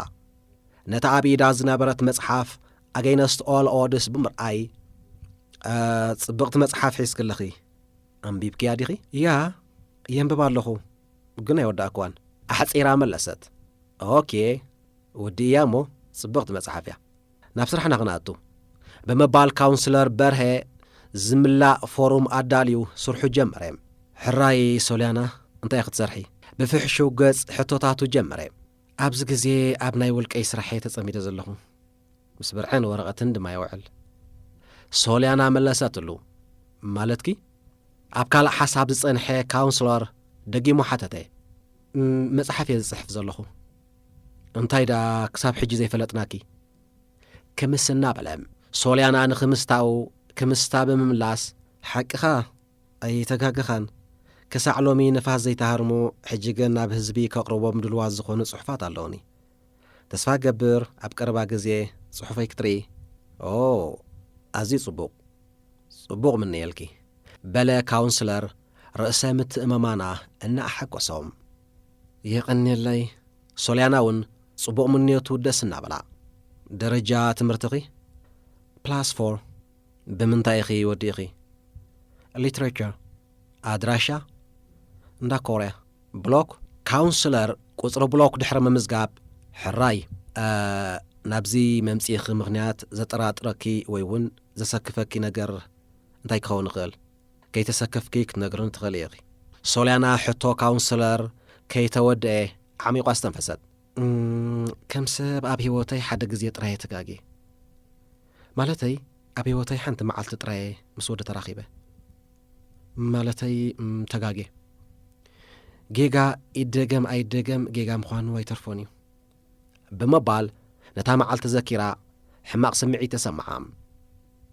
ነታ ኣብ ኢዳ ዝነበረት መጽሓፍ ኣገይነስት ኦል ኦድስ ብምርኣይ፣ "እ፣ ጽብቕቲ መጽሓፍ ሒዝኪ ኣለኺ። ኣንቢብክያ ዲኺ?" "እያ፣ የንብብ ኣለኹ፣ ግን ኣይወዳእክዋን።" ኣሕጺራ መለሰት። "ኦኬ፣ ወዲእያ እሞ ጽብቕቲ መጽሓፍ እያ። ናብ ስራሕና ክንኣቱ" ብምባል ካውንስለር በርሀ ዝምላእ ፎርም ኣዳልዩ ስርሑ ጀመረ። "ሕራይ ሶልያና፣ እንታይ ክትሰርሒ?" ብፍሕሹው ገጽ ሕቶታቱ ጀመረ። "ኣብዚ ግዜ ኣብ ናይ ውልቀይ ስራሐ ተጸሚደ ዘለኹ። ምስ ብርዕን ወረቐትን ድማ ይውዕል።" ሶልያና መለሰትሉ። "ማለትኪ?" ኣብ ካልእ ሓሳብ ዝጸንሐ ካውንስለር ደጊሙ ሓተተ። "ም-፣ መጽሓፍ እየ ዝጽሕፍ ዘለኹ። እንታይ ደኣ ክሳብ ሕጂ ዘይፈለጥናኪ?" ክምስ እናበለ። ሶልያና ንክምስታኡ ክምስታ ብምምላስ፣ "ሓቅኻ፣ ኣይተጋገኻን። ክሳዕ ሎሚ ንፋስ ዘይተሃርሙ፣ ሕጂ ግን ናብ ህዝቢ ከቕርቦም ድልዋት ዝኾኑ ጽሑፋት ኣለዉኒ። ተስፋ ገብር ኣብ ቀረባ ግዜ ጽሑፈይ ክትርኢ።" "ኦ፣ ኣዝዩ ጽቡቕ። ጽቡቕ ምነየልኪ።" በለ ካውንስለር ርእሰ ምትእምማና እናኣሐጎሶም። "የቐንየለይ።" ሶልያና እውን ጽቡቕ ምንዮቱ ደስ እናበላ። "ደረጃ ትምህርትኺ?" "ፕላስ ፎር።" "ብምንታይ ኢኺ ወዲእኺ?" "ሊትሬቸር።" "ኣድራሻ?" "እንዳ ኮርያ። ብሎክ?" ካውንስለር ቁጽሪ ብሎክ ድሕሪ ምምዝጋብ፣ "ሕራይ፣ እ፣ ናብዚ መምጽኢኺ ምኽንያት ዘጠራጥረኪ ወይ እውን ዘሰክፈኪ ነገር እንታይ ክኸውን ይኽእል? ከይተሰከፍኪ ክትነግርኒ ትኽእሊ ኢኺ።" ሶልያና ሕቶ ካውንስለር ከይተወድአ ዓሚቋ ኣስተንፈሰት። "እም፣ ከም ሰብ ኣብ ህይወተይ ሓደ ግዜ ጥራይ ተጋግየ። ማለተይ፣ ኣብ ህይወተይ ሓንቲ መዓልቲ ጥራይ ምስ ወዲ ተራኺበ። ማለተይ፣ እም፣ ተጋግየ። ጌጋ ይደገም ኣይደገም ጌጋ ምዃኑ ኣይተርፎን እዩ." ብምባል ነታ መዓልቲ ዘኪራ ሕማቕ ስምዒት ተሰምዓ።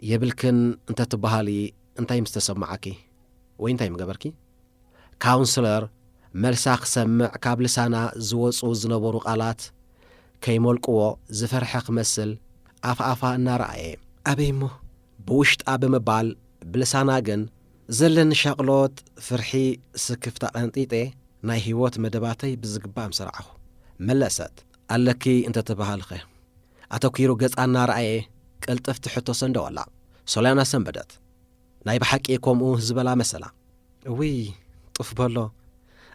"የብልክን እንተትበሃሊ እንታይ ምስ ተሰማዓኪ? ወይ እንታይ ምገበርኪ?" ካውንስለር መልሳ ክሰምዕ ካብ ልሳና ዝወጹ ዝነበሩ ቃላት ከይመልቅዎ ዝፈርሐ ክመስል ኣፍኣፋ እናረኣየ፣ "ኣበይ እሞ?" ብውሽጣ ብምባል ብልሳና ግን ዘለኒ ሻቕሎት ፍርሒ ስክፍታ ቀንጢጠ ናይ ህይወት መደባተይ ብዝግባእ ምስ ረኣኹ መለሰት። "ኣለኪ እንተተባሃልኸ?" ኣተኲሩ ገጻ እናረኣየ ቅልጥፍቲ ሕቶ ሰንደወላ። ሶልያና ሰንበደት። ናይ ብሓቂ ከምኡ ዝበላ መሰላ። "እውይ፣ ጡፍ በሎ፣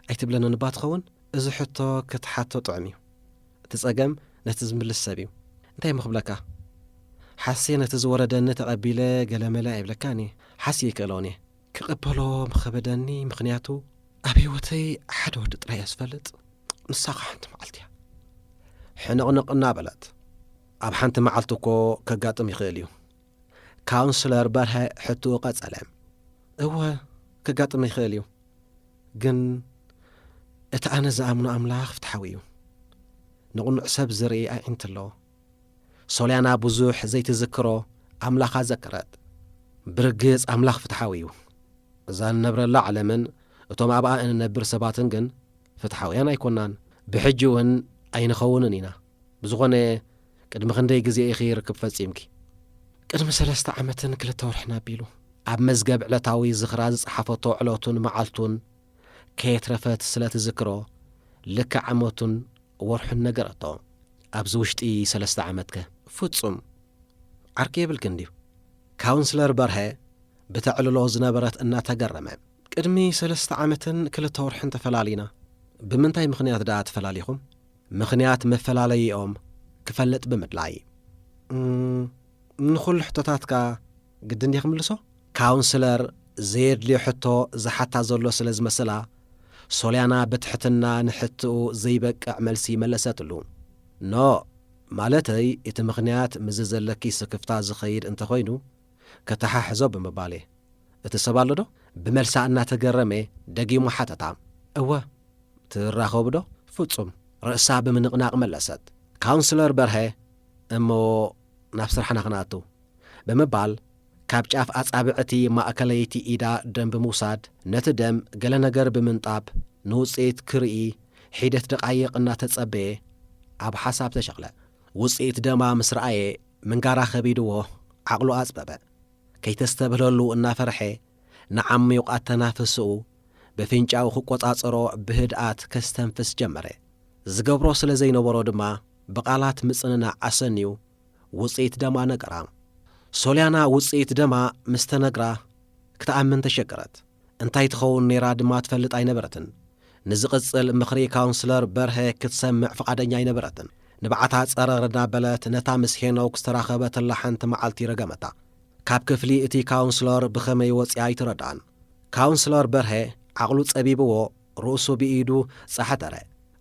ኣይትብለንን እባ ትኸውን?" እዚ ሕቶ ክትሓቶ ጥዑም እዩ። እቲ ጸገም ነቲ ዝምልስ ሰብ እዩ። እንታይ እሞ ክብለካ? ሓስየ ነቲ ዝወረደኒ ተቐቢለ ገለመለ ኣይብለካን እየ። ሓስየ ይክእለውን እየ። ክቕበሎ ምኸበደኒ፣ ምኽንያቱ ኣብ ህይወተይ ሓደ ወዲ ጥራይ እየ ዝፈልጥ። ንሳ ኸዓ ሓንቲ መዓልቲ እያ። ሕንቕንቕ እናበለት፣ "ኣብ ሓንቲ መዓልቲ እኮ ከጋጥም ይኽእል እዩ?" ካውንስለር በርሀ ሕቶኡ ቀጸለ። "እወ፣ ከጋጥም ይኽእል እዩ። ግን እቲ ኣነ ዝኣምኖ ኣምላኽ ፍትሓዊ እዩ። ንቕኑዕ ሰብ ዝርኢ ኣዒንቲ ኣለዎ። ሶልያና ብዙሕ ዘይትዝክሮ ኣምላኻ ዘከረት። ብርግጽ ኣምላኽ ፍትሓዊ እዩ። እዛ እንነብረላ ዓለምን እቶም ኣብኣ እንነብር ሰባትን ግን ፍትሓውያን ኣይኮናን። ብሕጂ እውን ኣይንኸውንን ኢና። ብዝኾነ፣ ቅድሚ ክንደይ ግዜ ኢኺ ርክብ ፈጺምኪ?" "ቅድሚ ሰለስተ ዓመትን ክልተ ወርሕን ኣቢሉ። ኣብ መዝገብ ዕለታዊ ዝኽራ ዝጸሓፈቶ ዕለቱን መዓልቱን ከየትረፈት ስለ ትዝክሮ፣ ልክዕ ዓመቱን ወርሑን ነገረቶ። ኣብዚ ውሽጢ ሰለስተ ዓመትከ?" "ፍጹም ዓርኪ የብልክን ድዩ?" ካውንስለር በርሀ ብተዕልሎ ዝነበረት እናተገረመ፣ "ቅድሚ ሰለስተ ዓመትን ክልተ ወርሕን ተፈላሊና። ብምንታይ ምኽንያት ደኣ ተፈላሊኹም?" "ምኽንያት መፈላለይኦም ክፈልጥ ብምድላይ።" "እም፣ ንኹሉ ሕቶታትካ ግድን ድየ ክምልሶ?" ካውንስለር ዘየድልዮ ሕቶ ዝሓታ ዘሎ ስለ ዝመሰላ፣ ሶልያና ብትሕትና ንሕትኡ ዘይበቅዕ መልሲ መለሰትሉ። "ኖ፣ ማለተይ፣ እቲ ምኽንያት ምስዚ ዘለኪ ስክፍታ ዝኸይድ እንተኾይኑ፣ ከተሓሕዞ ብምባል እየ። እቲ ሰብ ኣሎ ዶ?" ብመልሳ እናተገረመ ደጊሙ ሓተታ። "እወ፣ ትራኸቡ ዶ?" ፍጹም ርእሳ ብምንቕናቕ መለሰት። ካውንስለር በርሀ፣ "እሞ ናብ ስራሕና ክንኣቱ?" ብምባል ካብ ጫፍ ኣጻብዕቲ ማእከለይቲ ኢዳ ደም ብምውሳድ፣ ነቲ ደም ገለ ነገር ብምንጣብ ንውጽኢት ክርኢ ሒደት ደቓይቕ እናተጸበየ ኣብ ሓሳብ ተሸቕለ። ውጽኢት ደማ ምስ ረኣየ ምንጋራ ከቢድዎ ዓቕሉ ኣጽበበ። ከይተስተብህለሉ እናፈርሐ ንዓሚቑ ኣተናፍስኡ ብፍንጫኡ ክቆጻጸሮ ብህድኣት ከስተንፍስ ጀመረ። ዝገብሮ ስለ ዘይነበሮ ድማ ብቓላት ምጽንናዕ ኣሰንዩ ውጽኢት ደማ ነገራ። ሶልያና ውጽኢት ደማ ምስ ተነግራ ክትኣምን ተሸገረት። እንታይ ትኸውን ነይራ ድማ ትፈልጥ ኣይነበረትን። ንዝቕጽል ምኽሪ ካውንስለር በርሀ ክትሰምዕ ፍቓደኛ ኣይነበረትን። ንብዓታ ጸረር እናበለት ነታ ምስ ሄኖክ ዝተራኸበትላ ሓንቲ መዓልቲ ረገመታ። ካብ ክፍሊ እቲ ካውንስለር ብኸመይ ወጺኣ ኣይተረድኣን። ካውንስለር በርሀ ዓቕሉ ጸቢብዎ ርእሱ ብኢዱ ጸሓተረ።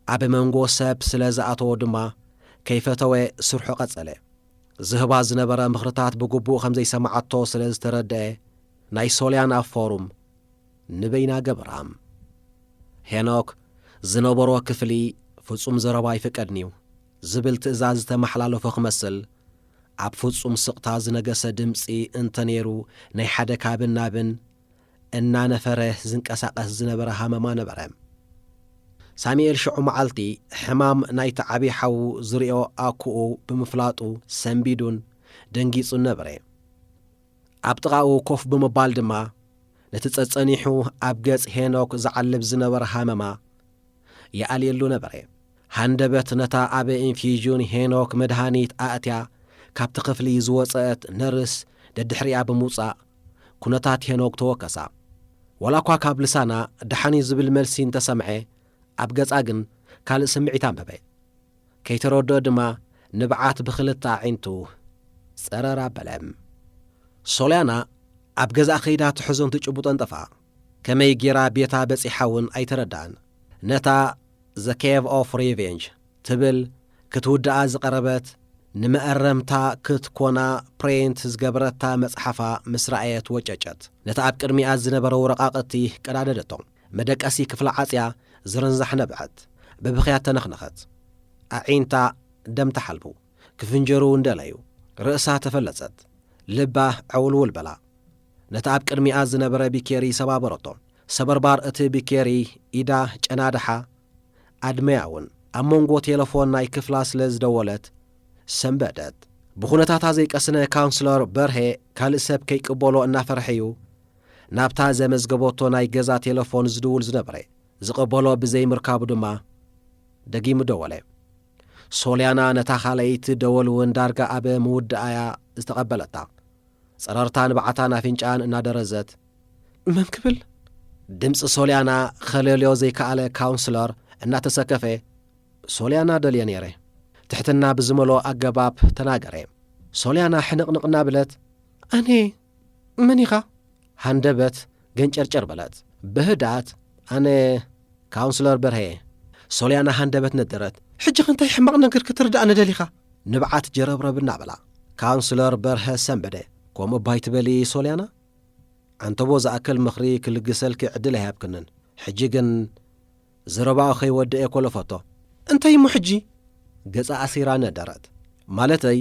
ኣብ መንጎ ሰብ ስለ ዝኣተዎ ድማ ከይፈተወ ስርሑ ቀጸለ። ዝህባ ዝነበረ ምኽርታት ብግቡእ ከም ዘይሰማዓቶ ስለ ዝተረድአ ናይ ሶልያና ፎርም ንበይና ገበራ። ሄኖክ ዝነበሮ ክፍሊ ፍጹም ዘረባ ኣይፍቀድን'ዩ ዝብል ትእዛዝ ዝተመሓላለፎ ክመስል፣ ኣብ ፍጹም ስቕታ ዝነገሰ ድምጺ እንተነይሩ ናይ ሓደ ካብን ናብን እናነፈረ ዝንቀሳቐስ ዝነበረ ሃመማ ነበረ። ሳሙኤል ሽዑ መዓልቲ ሕማም ናይቲ ዓቢ ሓዉ ዝርእዮ ኣኩኡ ብምፍላጡ ሰንቢዱን ደንጊጹን ነበረ። ኣብ ጥቓኡ ኮፍ ብምባል ድማ ነቲ ጸጸኒሑ ኣብ ገጽ ሄኖክ ዝዓልብ ዝነበረ ሃመማ ይኣልየሉ ነበረ። ሃንደበት ነታ ኣብ ኢንፊዥን ሄኖክ መድሃኒት ኣእትያ ካብቲ ክፍሊ ዝወጸአት ነርስ ደድሕሪኣ ብምውጻእ ኩነታት ሄኖክ ተወከሳ። ዋላ እኳ ካብ ልሳና ደሓን እዩ ዝብል መልሲ እንተሰምዐ፣ ኣብ ገጻ ግን ካልእ ስምዒት ኣንበበ። ከይተረድኦ ድማ ንብዓት ብኽልተ ኣዒንቱ ጸረር ኣበለ። ሶልያና ኣብ ገዛ ከይዳ ትሕዞን ትጭቡጦን ጠፍኣ። ከመይ ጌራ ቤታ በጺሓ እውን ኣይተረድኣን። ነታ The Cave of Revenge ትብል ክትውድኣ ዝቐረበት ንመኣረምታ ክትኮና ፕሬንት ዝገበረታ መጽሓፋ ምስ ረኣየት ወጨጨት። ነቲ ኣብ ቅድሚኣ ዝነበረ ወረቓቕቲ ቀዳደደቶ። መደቀሲ ክፍላ ዓጽያ ዝርንዛሕ ነብዐት። ብብኽያት ተነኽነኸት። ኣዒንታ ደም ተሓልቡ። ክፍንጀሩ እንደለዩ ርእሳ ተፈለጸት። ልባ ዕውልውል በላ። ነቲ ኣብ ቅድሚኣ ዝነበረ ቢኬሪ ሰባበረቶ። ሰበርባር እቲ ብኬሪ ኢዳ ጨናድሓ ኣድመያ እውን ኣብ መንጎ ቴሌፎን ናይ ክፍላ ስለ ዝደወለት ሰንበደት። ብኹነታታ ዘይቀስነ ካውንስለር በርሄ ካልእ ሰብ ከይቅበሎ እናፈርሐ እዩ ናብታ ዘመዝገበቶ ናይ ገዛ ቴሌፎን ዝድውል ዝነበረ። ዝቕበሎ ብዘይምርካቡ ድማ ደጊሙ ደወለ። ሶልያና ነታ ካልኣይቲ ደወል እውን ዳርጋ ኣብ ምውድኣያ ዝተቐበለታ። ጸረርታ ንብዓታን ኣፍንጫን እናደረዘት፣ "መን ክብል?" ድምጺ ሶልያና ከለልዮ ዘይከኣለ ካውንስለር እናተሰከፈ፣ "ሶልያና ደልየ ነይረ?" ትሕትና ብዝመልኦ ኣገባብ ተናገረ። ሶልያና ሕንቕንቕ እናበለት፣ "ኣነ መን ኢኻ?" ሃንደበት ገንጨርጨር በለት። ብህድኣት፣ "ኣነ ካውንስለር በርሀ እየ።" ሶልያና ሃንደበት ነደረት። "ሕጂ ኸ እንታይ ሕማቕ ነገር ክትርድኣኒ ደሊኻ?" ንብዓት ጀረብረብ እናበላ። ካውንስለር በርሀ ሰንበደ። "ከምኡ እባ ኣይትበሊ ሶልያና። ዓንተቦ ዝኣክል ምኽሪ ክልግሰልኪ ዕድል ኣይሃብክንን። ሕጂ ግን ዘረባኡ ከይወድአ ኮለፈቶ። እንታይ እሞ ሕጂ?" ገጻ ኣሲራ ነደረት። "ማለተይ፣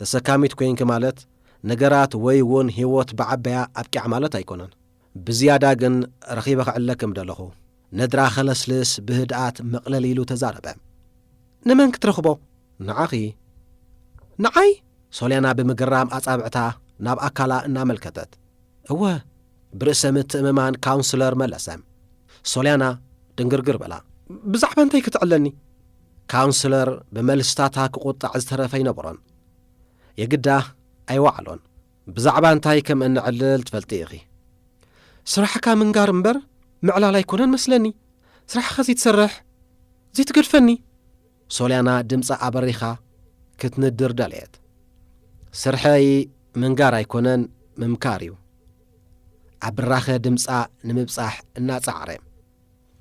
ተሰካሚት ኮይንኪ ማለት ነገራት ወይ እውን ህይወት ብዓበያ ኣብቂዓ ማለት ኣይኮነን። ብዝያዳ ግን ረኺበ ክዕለክም ደለኹ።" ነድራ ከለስልስ ብህድኣት መቕለል ኢሉ ተዛረበ። "ንመን ክትረኽቦ?" "ንዓኺ።" "ንዓይ?" ሶልያና ብምግራም ኣጻብዕታ ናብ ኣካላ እናመልከተት። "እወ።" ብርእሰ ምትእምማን ካውንስለር መለሰ። ሶልያና ድንግርግር በላ። "ብዛዕባ እንታይ ክትዕለኒ?" ካውንስለር ብመልስታታ ክቑጣዕ ዝተረፈ ኣይነበሮን። "የግዳ ኣይወዓሎን። ብዛዕባ እንታይ ከም እንዕልል ትፈልጢ ኢኺ። ስራሕካ ምንጋር እምበር ምዕላል ኣይኮነን መስለኒ። ስራሕኻ ዘይትሰርሕ፣ ዘይትገድፈኒ?" ሶልያና ድምጻ ኣበሪኻ ክትንድር ደለየት። "ስርሐይ ምንጋር ኣይኮነን ምምካር እዩ።" ኣብ ብራኸ ድምጻ ንምብጻሕ እናጻዕረ።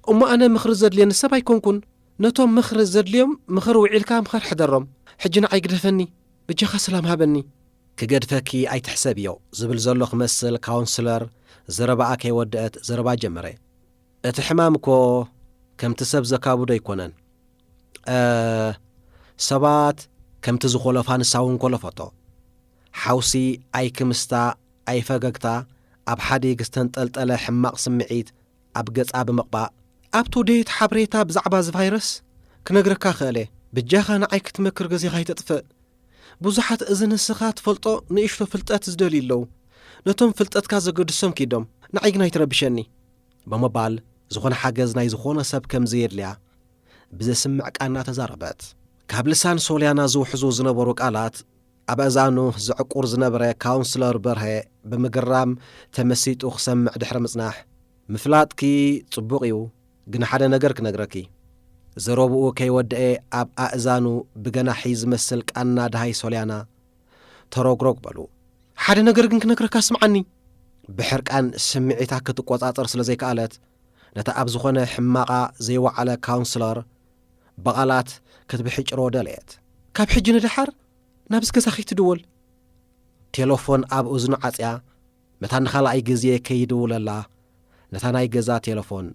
"እሞ ኣነ ምኽሪ ዘድልየኒ ሰብ ኣይኮንኩን። ነቶም ምኽሪ ዘድልዮም ምኽሪ ውዒልካ ምኽር ሕደሮም። ሕጂ ንዓይ ግደፈኒ፣ ብጃኻ ሰላም ሃበኒ።" "ክገድፈኪ ኣይትሕሰብዮ" ዝብል ዘሎ ክመስል ካውንስለር ዘረባኣ ከይወደአት ዘረባ ጀመረ። "እቲ ሕማም እኮ ከምቲ ሰብ ዘካብዶ ኣይኮነን። እ፣ ሰባት ከምቲ ዝኾለፋ ንሳ እውን ኮለፈቶ። ሓውሲ ኣይክምስታ ኣይፈገግታ ኣብ ሓዲግ ዝተንጠልጠለ ሕማቕ ስምዒት ኣብ ገጻ ብምቕባእ፣ "ኣብቲ ውደየት ሓበሬታ ብዛዕባ እዚ ቫይረስ ክነግረካ ክእል እየ። ብጃኻ ንዓይ ክትመክር ግዜኻ ኣይተጥፍእ። ብዙሓት እዚ ንስኻ ትፈልጦ ንእሽቶ ፍልጠት ዝደልዩ ኣለዉ። ነቶም ፍልጠትካ ዘገድሶም ኪዶም፣ ንዓይ ግን ኣይትረብሸኒ" ብምባል፣ ዝኾነ ሓገዝ ናይ ዝኾነ ሰብ ከም ዘየድልያ ብዘስምዕ ቃና ተዛረበት። ካብ ልሳን ሶልያና ዝውሕዙ ዝነበሩ ቃላት ኣብ ኣእዛኑ ዘዕቁር ዝነበረ ካውንስለር በርሀ ብምግራም ተመሲጡ ክሰምዕ ድሕሪ ምጽናሕ፣ "ምፍላጥኪ ጽቡቕ እዩ፣ ግን ሓደ ነገር ክነግረኪ።" ዘረብኡ ከይወደአ ኣብ ኣእዛኑ ብገናሒ ዝመስል ቃና ደሃይ ሶልያና ተረግረግ በሉ። "ሓደ ነገር ግን ክነግረካ ስምዓኒ።" ብሕርቃን ስምዒታ ክትቆጻጸር ስለ ዘይከኣለት፣ ነታ ኣብ ዝኾነ ሕማቓ ዘይወዓለ ካውንስለር ብቓላት ክትብሕጭሮ ደለየት። "ካብ ሕጂ ንደሓር ናብዚ ገዛ ከይትድወል።" ቴሌፎን ኣብ እዝኑ ዓጽያ፣ ነታ ንኻልኣይ ግዜ ከይድውለላ ነታ ናይ ገዛ ቴሌፎን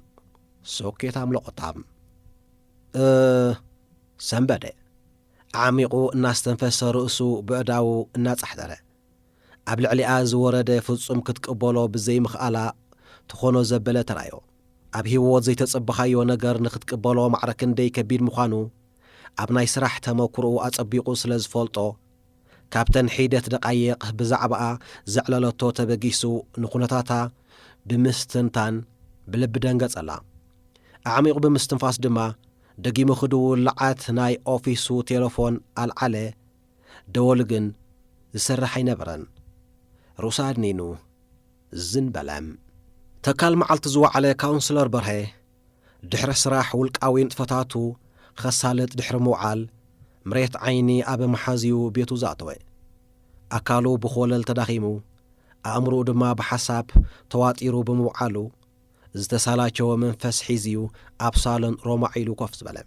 ሶኬት ኣምለቖታ። እ፣ ሰንበደ። ኣዕሚቑ እናስተንፈሰ ርእሱ ብእዳዉ እናጻሕተረ። ኣብ ልዕሊኣ ዝወረደ ፍጹም ክትቅበሎ ብዘይምኽኣላ ትኾኖ ዘበለ ተራዮ። ኣብ ህይወት ዘይተጸበኻዮ ነገር ንኽትቅበሎ ማዕረ ክንደይ ከቢድ ምዃኑ ኣብ ናይ ስራሕ ተመኩሮኡ ኣጸቢቑ ስለ ዝፈልጦ፣ ካብተን ሒደት ደቓይቕ ብዛዕባኣ ዘዕለለቶ ተበጊሱ ንኹነታታ ብምስትንታን ብልቢ ደንገጸላ። ኣዕሚቑ ብምስትንፋስ ድማ ደጊሙ ክድውል ለዓት ናይ ኦፊሱ ቴሌፎን ኣልዓለ። ደወሉ ግን ዝሰርሕ ኣይነበረን። ርእሱ ኣድኒኑ ዝን በለ። ተካል መዓልቲ ዝወዓለ ካውንስለር በርሀ፣ ድሕሪ ስራሕ ውልቃዊ ንጥፈታቱ ኸሳልጥ ድሕሪ ምውዓል፣ ምሬት ዓይኒ ኣብ መሓዝኡ ቤቱ ዝኣተወ። ኣካሉ ብኾለል ተዳኺሙ፣ ኣእምሮኡ ድማ ብሓሳብ ተዋጢሩ ብምውዓሉ፣ ዝተሳላቸወ መንፈስ ሒዙ ኣብ ሳሎን ሮማዕ ኢሉ ኮፍ ዝበለ።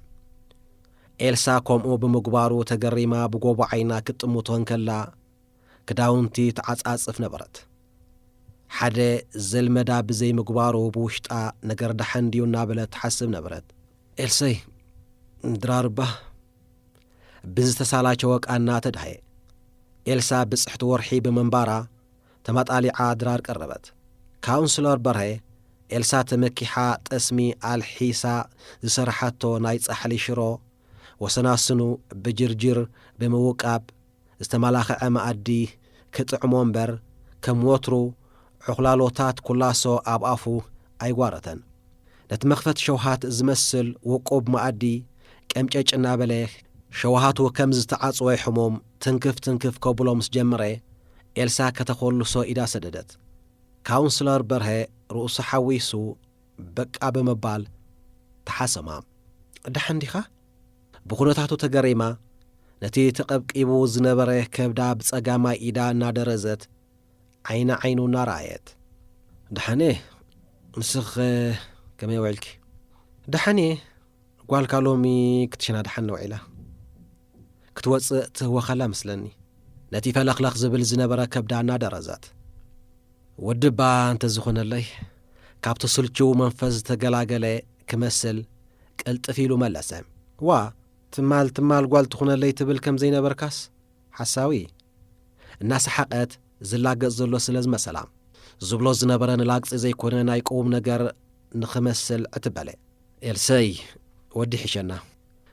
ኤልሳ ከምኡ ብምግባሩ ተገሪማ ብጎቦ ዓይና ክትጥምቶ እንከላ፣ ክዳውንቲ ትዓጻጽፍ ነበረት። ሓደ ዘልመዳ ብዘይምግባሩ ብውሽጣ ነገር ደሓን ድዩ እናበለት ትሓስብ ነበረት። "ኤልሰይ፣ ድራር እባ?" ብዝተሳላቸወ ቃና ተድሃየ። ኤልሳ ብጽሕቲ ወርሒ ብምንባራ ተማጣሊዓ ድራር ቀረበት። ካውንስለር በርሀ ኤልሳ ተመኪሓ ጠስሚ ኣልሒሳ ዝሰርሓቶ ናይ ጻሕሊ ሽሮ፣ ወሰናስኑ ብጅርጅር ብምውቃብ ዝተመላኸዐ መኣዲ ክጥዕሞ እምበር፣ ከም ወትሩ ዕኹላሎታት ኩላሶ ኣብ ኣፉ ኣይጓረተን። ነቲ መኽፈት ሸውሃት ዝመስል ውቁብ መኣዲ ቀምጨጭ እናበለ፣ ሸውሃቱ ከም ዝተዓጽወ ሕሙም ትንክፍ ትንክፍ ከብሎ ምስ ጀመረ፣ ኤልሳ ከተኾልሶ ኢዳ ሰደደት። ካውንስለር በርሀ ርእሱ ሓዊሱ በቃ ብምባል ተሓሰማ። ደሓን ዲኻ? ብኹነታቱ ተገሪማ፣ ነቲ ተቐብቂቡ ዝነበረ ከብዳ ብጸጋማይ ኢዳ እናደረዘት፣ ዓይኒ ዓይኑ እናረኣየት። ደሓን እየ፣ ንስኽ ከመይ ውዒልኪ? ደሓን እየ፣ ጓልካ ሎሚ ክትሽና ደሓን ውዒላ። ክትወጽእ ትህወኸላ መስለኒ። ነቲ ፈለኽለኽ ዝብል ዝነበረ ከብዳ እናደረዘት። ውድባ እንተዝኾነለይ፣ ካብቲ ስልችው መንፈስ ዝተገላገለ ክመስል ቅልጥፍ ኢሉ መለሰ። ዋ፣ ትማል ትማል ጓል ትኹነለይ ትብል ከም ዘይነበርካስ ሓሳዊ። እናሰሓቐት ዝላገጽ ዘሎ ስለ ዝመሰላ፣ ዝብሎ ዝነበረ ንላግጺ ዘይኮነ ናይ ቅዉም ነገር ንኽመስል ዕትበለ። ኤልሰይ፣ ወዲ ሒሸና።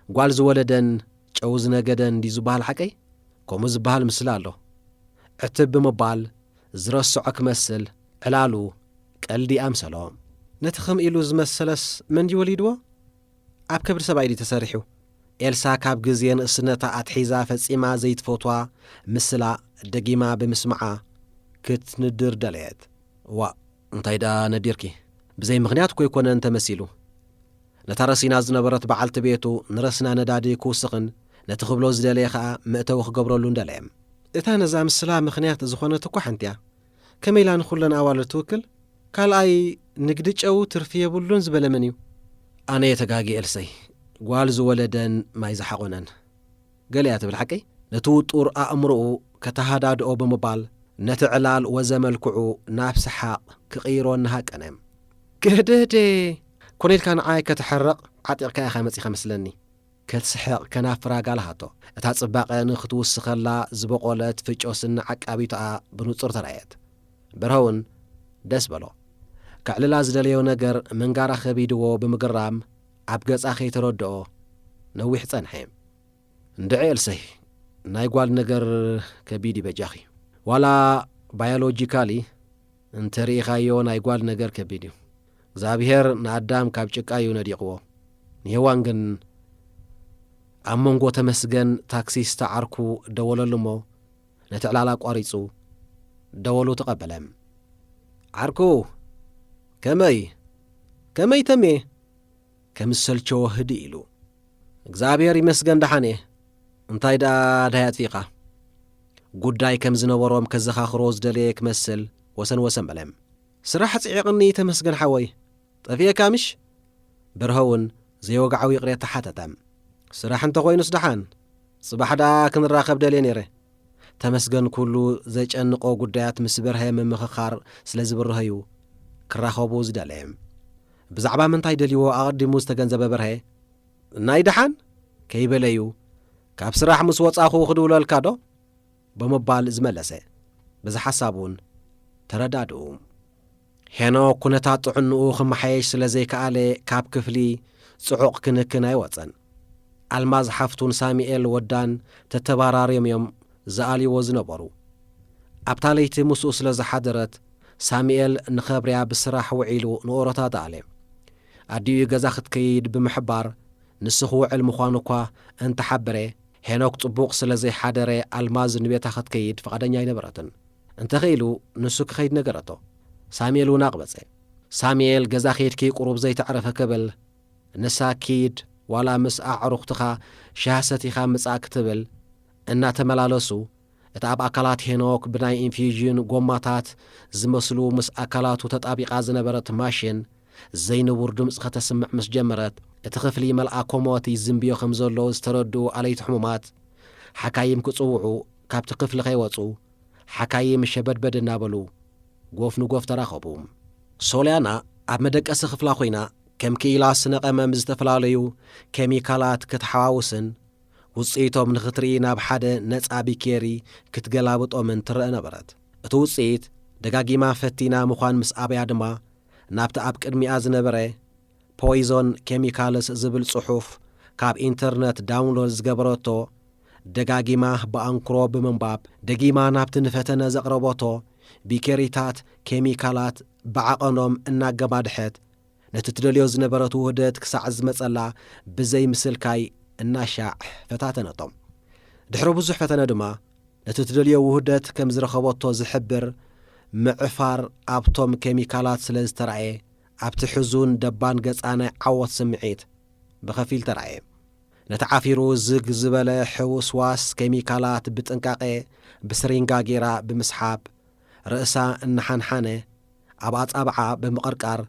ጓል ዝወለደን ጨው ዝነገደን እንዲ ዝበሃል ሓቀይ? ከምኡ ዝበሃል ምስላ ኣሎ። ዕትብ ብምባል ዝረስዖ ክመስል ዕላሉ ቀልዲ ኣምሰሎ። ነቲ ከም ኢሉ ዝመሰለስ መን ድዩ ወሊድዎ? ኣብ ከብዲ ሰብኣይ ድዩ ተሰሪሑ? ኤልሳ ካብ ግዜ ንእስነታ ኣትሒዛ ፈጺማ ዘይትፈትዋ ምስላ ደጊማ ብምስምዓ ክትንድር ደለየት። ዋእ፣ እንታይ ደኣ ነዲርኪ? ብዘይ ምኽንያት እኮ ኣይኮነን ተመሲሉ። ነታ ረሲና ዝነበረት በዓልቲ ቤቱ ንረስና ነዳዲ ክውስኽን ነቲ ክብሎ ዝደለየ ኸኣ መእተዊ ክገብረሉን ደለየ። እታ ነዛ ምስላ ምኽንያት ዝኾነት እኮ ሓንቲ እያ። ከመይ ኢላ ንኹለን ኣዋልድ ትውክል? ካልኣይ ንግዲ ጨው ትርፊ የብሉን ዝበለ መን እዩ? ኣነ እየ ተጋጊ ኤልሰይ። ጓል ዝወለደን ማይ ዝሓቖነን። ገለ እያ ትብል ሓቀይ? ነቲ ውጡር ኣእምሮኡ ከተሃዳድኦ ብምባል ነቲ ዕላል ወዘ መልክዑ ናብ ሰሓቕ ክቕይሮ እናሃቀነ። ገደደ! ኮነ ኢልካ ንዓይ ከተሕርቕ ዓጢቕካ ኢኻ መጺኻ መስለኒ። ከትስሕቕ ከናፍራ ጋልሃቶ። እታ ጽባቐ ንኽትውስኸላ ዝበቖለት ፍጮ ስኒ ዓቃቢቶኣ ብንጹር ተራእየት። በርሀ እውን ደስ በሎ። ከዕልላ ዝደለዮ ነገር ምንጋራ ከቢድዎ ብምግራም ኣብ ገጻ ከይተረድኦ ነዊሕ ጸንሐ። እንድዒ ኤልሰይ፣ ናይ ጓል ነገር ከቢድ እዩ በጃኺ። ዋላ ባዮሎጂካሊ እንተ ርኢኻዮ ናይ ጓል ነገር ከቢድ እዩ። እግዚኣብሄር ንኣዳም ካብ ጭቃ እዩ ነዲቕዎ። ንሄዋን ግን ኣብ መንጎ ተመስገን ታክሲስታ ዓርኩ ደወለሉ እሞ ነቲ ዕላል ኣቋሪጹ ደወሉ ተቐበለ። ዓርኩ፣ ከመይ? ከመይ ተሜ? ከም ዝሰልቸዎ ህድእ ኢሉ። እግዚኣብሔር ይመስገን ደሓን እየ። እንታይ ደኣ ዳይ ኣጥፊእኻ? ጉዳይ ከም ዝነበሮም ከዘኻኽሮ ዝደለየ ክመስል ወሰን ወሰን በለ። ስራሕ ጽዒቕኒ ተመስገን ሓወይ። ጠፊኤካ ምሽ? በርሀ እውን ዘይወግዓዊ ይቕሬታ ሓተተ። ስራሕ እንተኾይኑስ ደሓን፣ ጽባሕ ደኣ ክንራኸብ ደልየ ነይረ። ተመስገን ኩሉ ዘጨንቖ ጉዳያት ምስ በርሀ ምምኽኻር ስለ ዝብርሀዩ ክራኸቡ ዝደለየ። ብዛዕባ ምንታይ ደልይዎ ኣቐዲሙ ዝተገንዘበ በርሀ፣ ናይ ደሓን ከይበለዩ፣ ካብ ስራሕ ምስ ወጻኹ ክድውለልካ ዶ? ብምባል ዝመለሰ። በዚ ሓሳብ እውን ተረዳድኡ። ሄኖክ ኩነታት ጥዕንኡ ክመሓየሽ ስለ ዘይከኣለ ካብ ክፍሊ ጽዑቕ ክንክን ኣይወጸን። ኣልማዝ ሓፍቱን ሳሚኤል ወዳን ተተባራርዮም እዮም ዝኣልይዎ ዝነበሩ። ኣብታ ለይቲ ምስኡ ስለ ዝሓደረት ሳሚኤል ንኸብርያ ብስራሕ ውዒሉ ንኦሮታት ኣለ። ኣዲኡ ገዛ ክትከይድ ብምሕባር ንሱ ክውዕል ምዃኑ እኳ እንተሓበረ፣ ሄኖክ ጽቡቕ ስለ ዘይሓደረ ኣልማዝ ንቤታ ክትከይድ ፍቓደኛ ኣይነበረትን። እንተኽኢሉ ንሱ ክኸይድ ነገረቶ። ሳሙኤል እውን ኣቕበጸ። ሳሙኤል ገዛ ኬድኪ ቁሩብ ዘይተዕረፈ ክብል፣ ንሳ ኪድ ዋላ ምስ ኣዕሩኽትኻ ሻሂ ሰቲኻ ምጻእ ክትብል እናተመላለሱ፣ እታ ኣብ ኣካላት ሄኖክ ብናይ ኢንፊውዥን ጎማታት ዝመስሉ ምስ ኣካላቱ ተጣቢቓ ዝነበረት ማሽን ዘይንቡር ድምጺ ከተስምዕ ምስ ጀመረት፣ እቲ ክፍሊ መልኣከ ሞት ይዝንብዮ ከም ዘሎ ዝተረድኡ ኣለይቲ ሕሙማት፣ ሓካይም ክጽውዑ ካብቲ ክፍሊ ከይወጹ፣ ሓካይም ሸበድበድ እናበሉ ጎፍ ንጎፍ ተራኸቡ። ሶልያና ኣብ መደቀሲ ክፍላ ኮይና፣ ከም ክኢላ ስነ ቀመም ዝተፈላለዩ ኬሚካላት ክትሓዋውስን ውጽኢቶም ንኽትርኢ ናብ ሓደ ነጻ ቢኬሪ ክትገላብጦምን ትረአ ነበረት። እቲ ውጽኢት ደጋጊማ ፈቲና ምዃን ምስ ኣበያ ድማ፣ ናብቲ ኣብ ቅድሚኣ ዝነበረ ፖይዞን ኬሚካልስ ዝብል ጽሑፍ ካብ ኢንተርነት ዳውንሎድ ዝገበረቶ ደጋጊማ ብኣንክሮ ብምንባብ፣ ደጊማ ናብቲ ንፈተነ ዘቕረበቶ ቢኬሪታት ኬሚካላት ብዓቐኖም እናገማድሐት፣ ነቲ ትደልዮ ዝነበረት ውህደት ክሳዕ ዝመጸላ ብዘይ ምስልካይ እናሻዕ ፈታተነቶም። ድሕሪ ብዙሕ ፈተነ ድማ፣ ነቲ ትደልዮ ውህደት ከም ዝረኸበቶ ዝሕብር ምዕፋር ኣብቶም ኬሚካላት ስለ ዝተራእየ፣ ኣብቲ ሕዙን ደባን ገጻ ናይ ዓወት ስምዒት ብኸፊል ተራእየ። ነቲ ዓፊሩ ዝግ ዝበለ ሕውስዋስ ኬሚካላት ብጥንቃቐ ብስሪንጋ ጌራ ብምስሓብ፣ ርእሳ እናሓንሓነ፣ ኣብ ኣጻብዓ ብምቕርቃር፣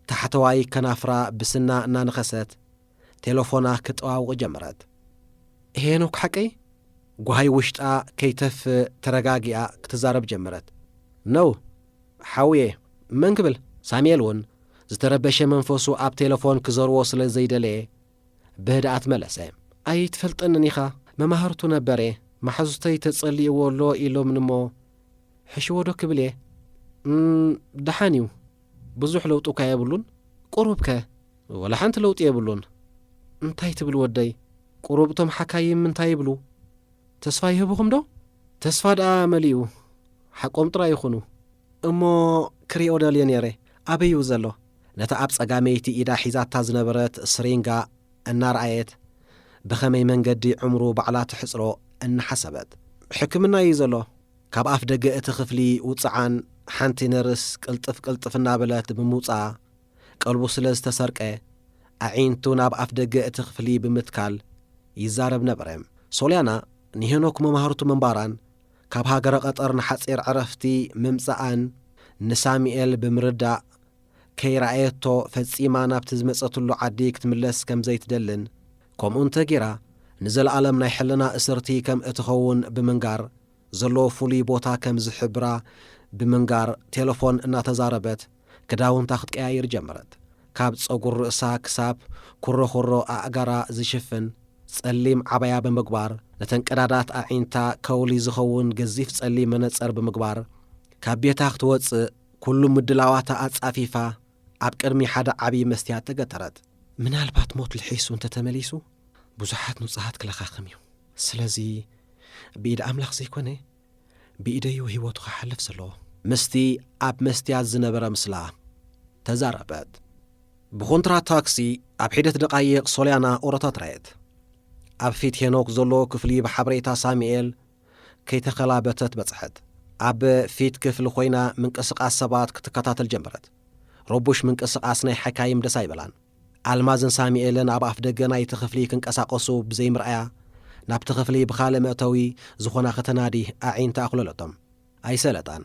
ታሕተዋይ ከናፍራ ብስና እናነኸሰት፣ ቴለፎና ክጠዋውቕ ጀመረት። "ሄኖክ ሓቀይ?" ጓሃይ ውሽጣ ከይተፍእ ተረጋጊኣ ክትዛረብ ጀመረት። "ነው፣ ሓውየ፣ መን ክብል?" ሳሙኤል እውን ዝተረበሸ መንፈሱ ኣብ ቴለፎን ክዘርዎ ስለ ዘይደለየ ብህድኣት መለሰ። "ኣይትፈልጠንን ኢኻ፣ መማህርቱ ነበረ፣ ማሕዙተይ ተጸሊእዎ ኣሎ ኢሎምኒ እሞ፣ ሕሽዎ ዶ ክብል እየ?" "እም፣ ደሓን እዩ፣ ብዙሕ ለውጢ እኳ የብሉን። ቁሩብ ከ?" "ወላ ሓንቲ ለውጢ የብሉን። እንታይ ትብል ወደይ? ቁሩብ እቶም ሓካይም እንታይ ይብሉ? ተስፋ ይህብኹም ዶ?" "ተስፋ ደኣ መሊኡ፣ ሓቆም ጥራይ ይኹኑ። እሞ ክሪኦ ደልየ ነይረ፣ ኣበይ እዩ ዘሎ?" ነታ ኣብ ጸጋመይቲ ኢዳ ሒዛታ ዝነበረት ስሪንጋ እናረኣየት፣ ብኸመይ መንገዲ ዕምሩ ባዕላ ትሕጽሮ እናሓሰበት፣ "ሕክምና እዩ ዘሎ። ካብ ኣፍ ደገ እቲ ክፍሊ ውጽዓን" ሓንቲ ነርስ ቅልጥፍ ቅልጥፍ እናበለት ብምውጽኣ፣ ቀልቡ ስለ ዝተሰርቀ፣ ኣዒንቱ ናብ ኣፍ ደገ እቲ ክፍሊ ብምትካል ይዛረብ ነበረ። ሶልያና ንሄኖክ መማህርቱ ምንባራን ካብ ሃገረ ቀጠር ንሓጺር ዕረፍቲ ምምጻኣን ንሳሙኤል ብምርዳእ፣ ከይረኣየቶ ፈጺማ ናብቲ ዝመጸትሉ ዓዲ ክትምለስ ከም ዘይትደልን፣ ከምኡ እንተ ጌራ ንዘለኣለም ናይ ሕልና እስርቲ ከም እትኸውን ብምንጋር፣ ዘለዎ ፍሉይ ቦታ ከም ዝሕብራ ብምንጋር፣ ቴለፎን እናተዛረበት ክዳውንታ ክትቀያይር ጀመረት። ካብ ጸጉር ርእሳ ክሳብ ኩሮኹሮ ኣእጋራ ዝሽፍን ጸሊም ዓባያ ብምግባር፣ ነተን ቀዳዳት ኣዒንታ ከውሊ ዝኸውን ገዚፍ ጸሊም መነጸር ብምግባር፣ ካብ ቤታ ክትወጽእ ኩሉ ምድላዋታ ኣጻፊፋ ኣብ ቅድሚ ሓደ ዓቢ መስትያት ተገተረት። ምናልባት ሞት ልሒሱ እንተ ተመሊሱ፣ ብዙሓት ንጹሃት ክለኻኽም እዩ። ስለዚ ብኢድ ኣምላኽ ዘይኮነ፣ ብኢደዩ ህይወቱ ክሓልፍ ዘለዎ። ምስቲ ኣብ መስትያት ዝነበረ ምስላ ተዛረበት። ብኮንትራት ታክሲ ኣብ ሒደት ደቓይቕ ሶልያና ኦሮታት ረኣየት። ኣብ ፊት ሄኖክ ዘሎ ክፍሊ ብሓበሬታ ሳሙኤል ከይተኸላበተት በጽሐት። ኣብ ፊት ክፍሊ ኮይና ምንቅስቓስ ሰባት ክትከታተል ጀመረት። ረቡሽ ምንቅስቓስ ናይ ሓካይም ደስ ኣይበላን። ኣልማዝን ሳሙኤልን ኣብ ኣፍ ደገ ናይቲ ክፍሊ ክንቀሳቐሱ ብዘይምርኣያ፣ ናብቲ ክፍሊ ብኻልእ መእተዊ ዝኾና ከተናዲ ኣዒንታ ኣኹለለቶም። ኣይሰለጣን።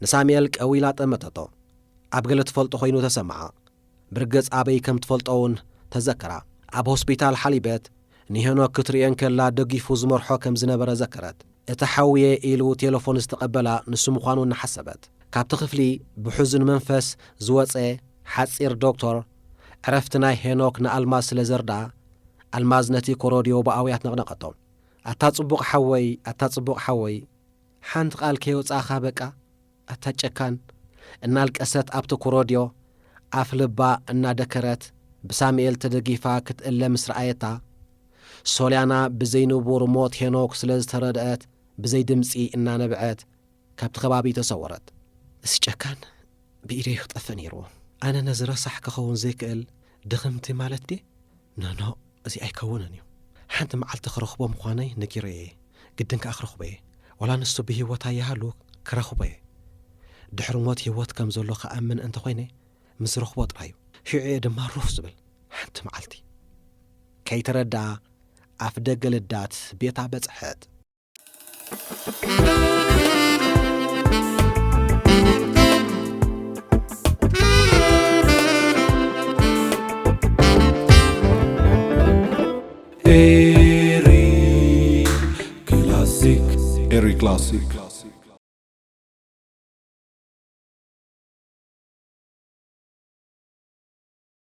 ንሳሙኤል ቀዊላ ጠመተቶ። ኣብ ገለ ትፈልጦ ኮይኑ ተሰምዓ። ብርግጽ ኣበይ ከም ትፈልጦ እውን ተዘከራ። ኣብ ሆስፒታል ሓሊበት ንሄኖክ ክትርእዮ እንከላ ደጊፉ ዝመርሖ ከም ዝነበረ ዘከረት። እቲ ሓውየ ኢሉ ቴለፎን ዝተቐበላ ንሱ ምዃኑ እናሓሰበት፣ ካብቲ ክፍሊ ብሕዙን መንፈስ ዝወጸ ሓጺር ዶክተር፣ ዕረፍቲ ናይ ሄኖክ ንኣልማዝ ስለ ዘርድኣ፣ ኣልማዝ ነቲ ኮሮድዮ ብኣውያት ነቕነቐቶ። "ኣታ ጽቡቕ ሓወይ፣ ኣታ ጽቡቕ ሓወይ፣ ሓንቲ ቃል ከየውጻእኻ በቃ፣ ኣታ ጨካን!" እናልቀሰት ኣብቲ ኮሮድዮ ኣፍ ልባ እናደከረት ብሳሙኤል ተደጊፋ ክትእለ ምስ ረኣየታ፣ ሶልያና ብዘይ ንቡር ሞት ሄኖክ ስለ ዝተረድአት ብዘይ ድምጺ እናነብዐት ካብቲ ከባቢ ተሰወረት። "እዚ ጨካን ብኢደይ ክጠፍእ ነይርዎ። ኣነ ነዚ ረሳሕ ክኸውን ዘይክእል ድኽምቲ ማለት ድየ? ኖኖ፣ እዚ ኣይከውንን እዩ። ሓንቲ መዓልቲ ክረኽቦ ምዃነይ ነጊረዮ እየ። ግድን ከኣ ክረኽቦ እየ። ዋላ ንሱ ብህይወት ኣይሃሉ ክረኽቦ እየ። ድሕሪ ሞት ህይወት ከም ዘሎ ክኣምን እንተኾይነ ምስ ዝረኽቦ ጥራይ እዩ። ሽዑ እየ ድማ ሩፍ ዝብል። ሓንቲ መዓልቲ።" ከይተረድኣ ኣፍ ደገ ልዳት ቤታ በጽሐት። ኤሪ ክላሲክ። ኤሪ ክላሲክ።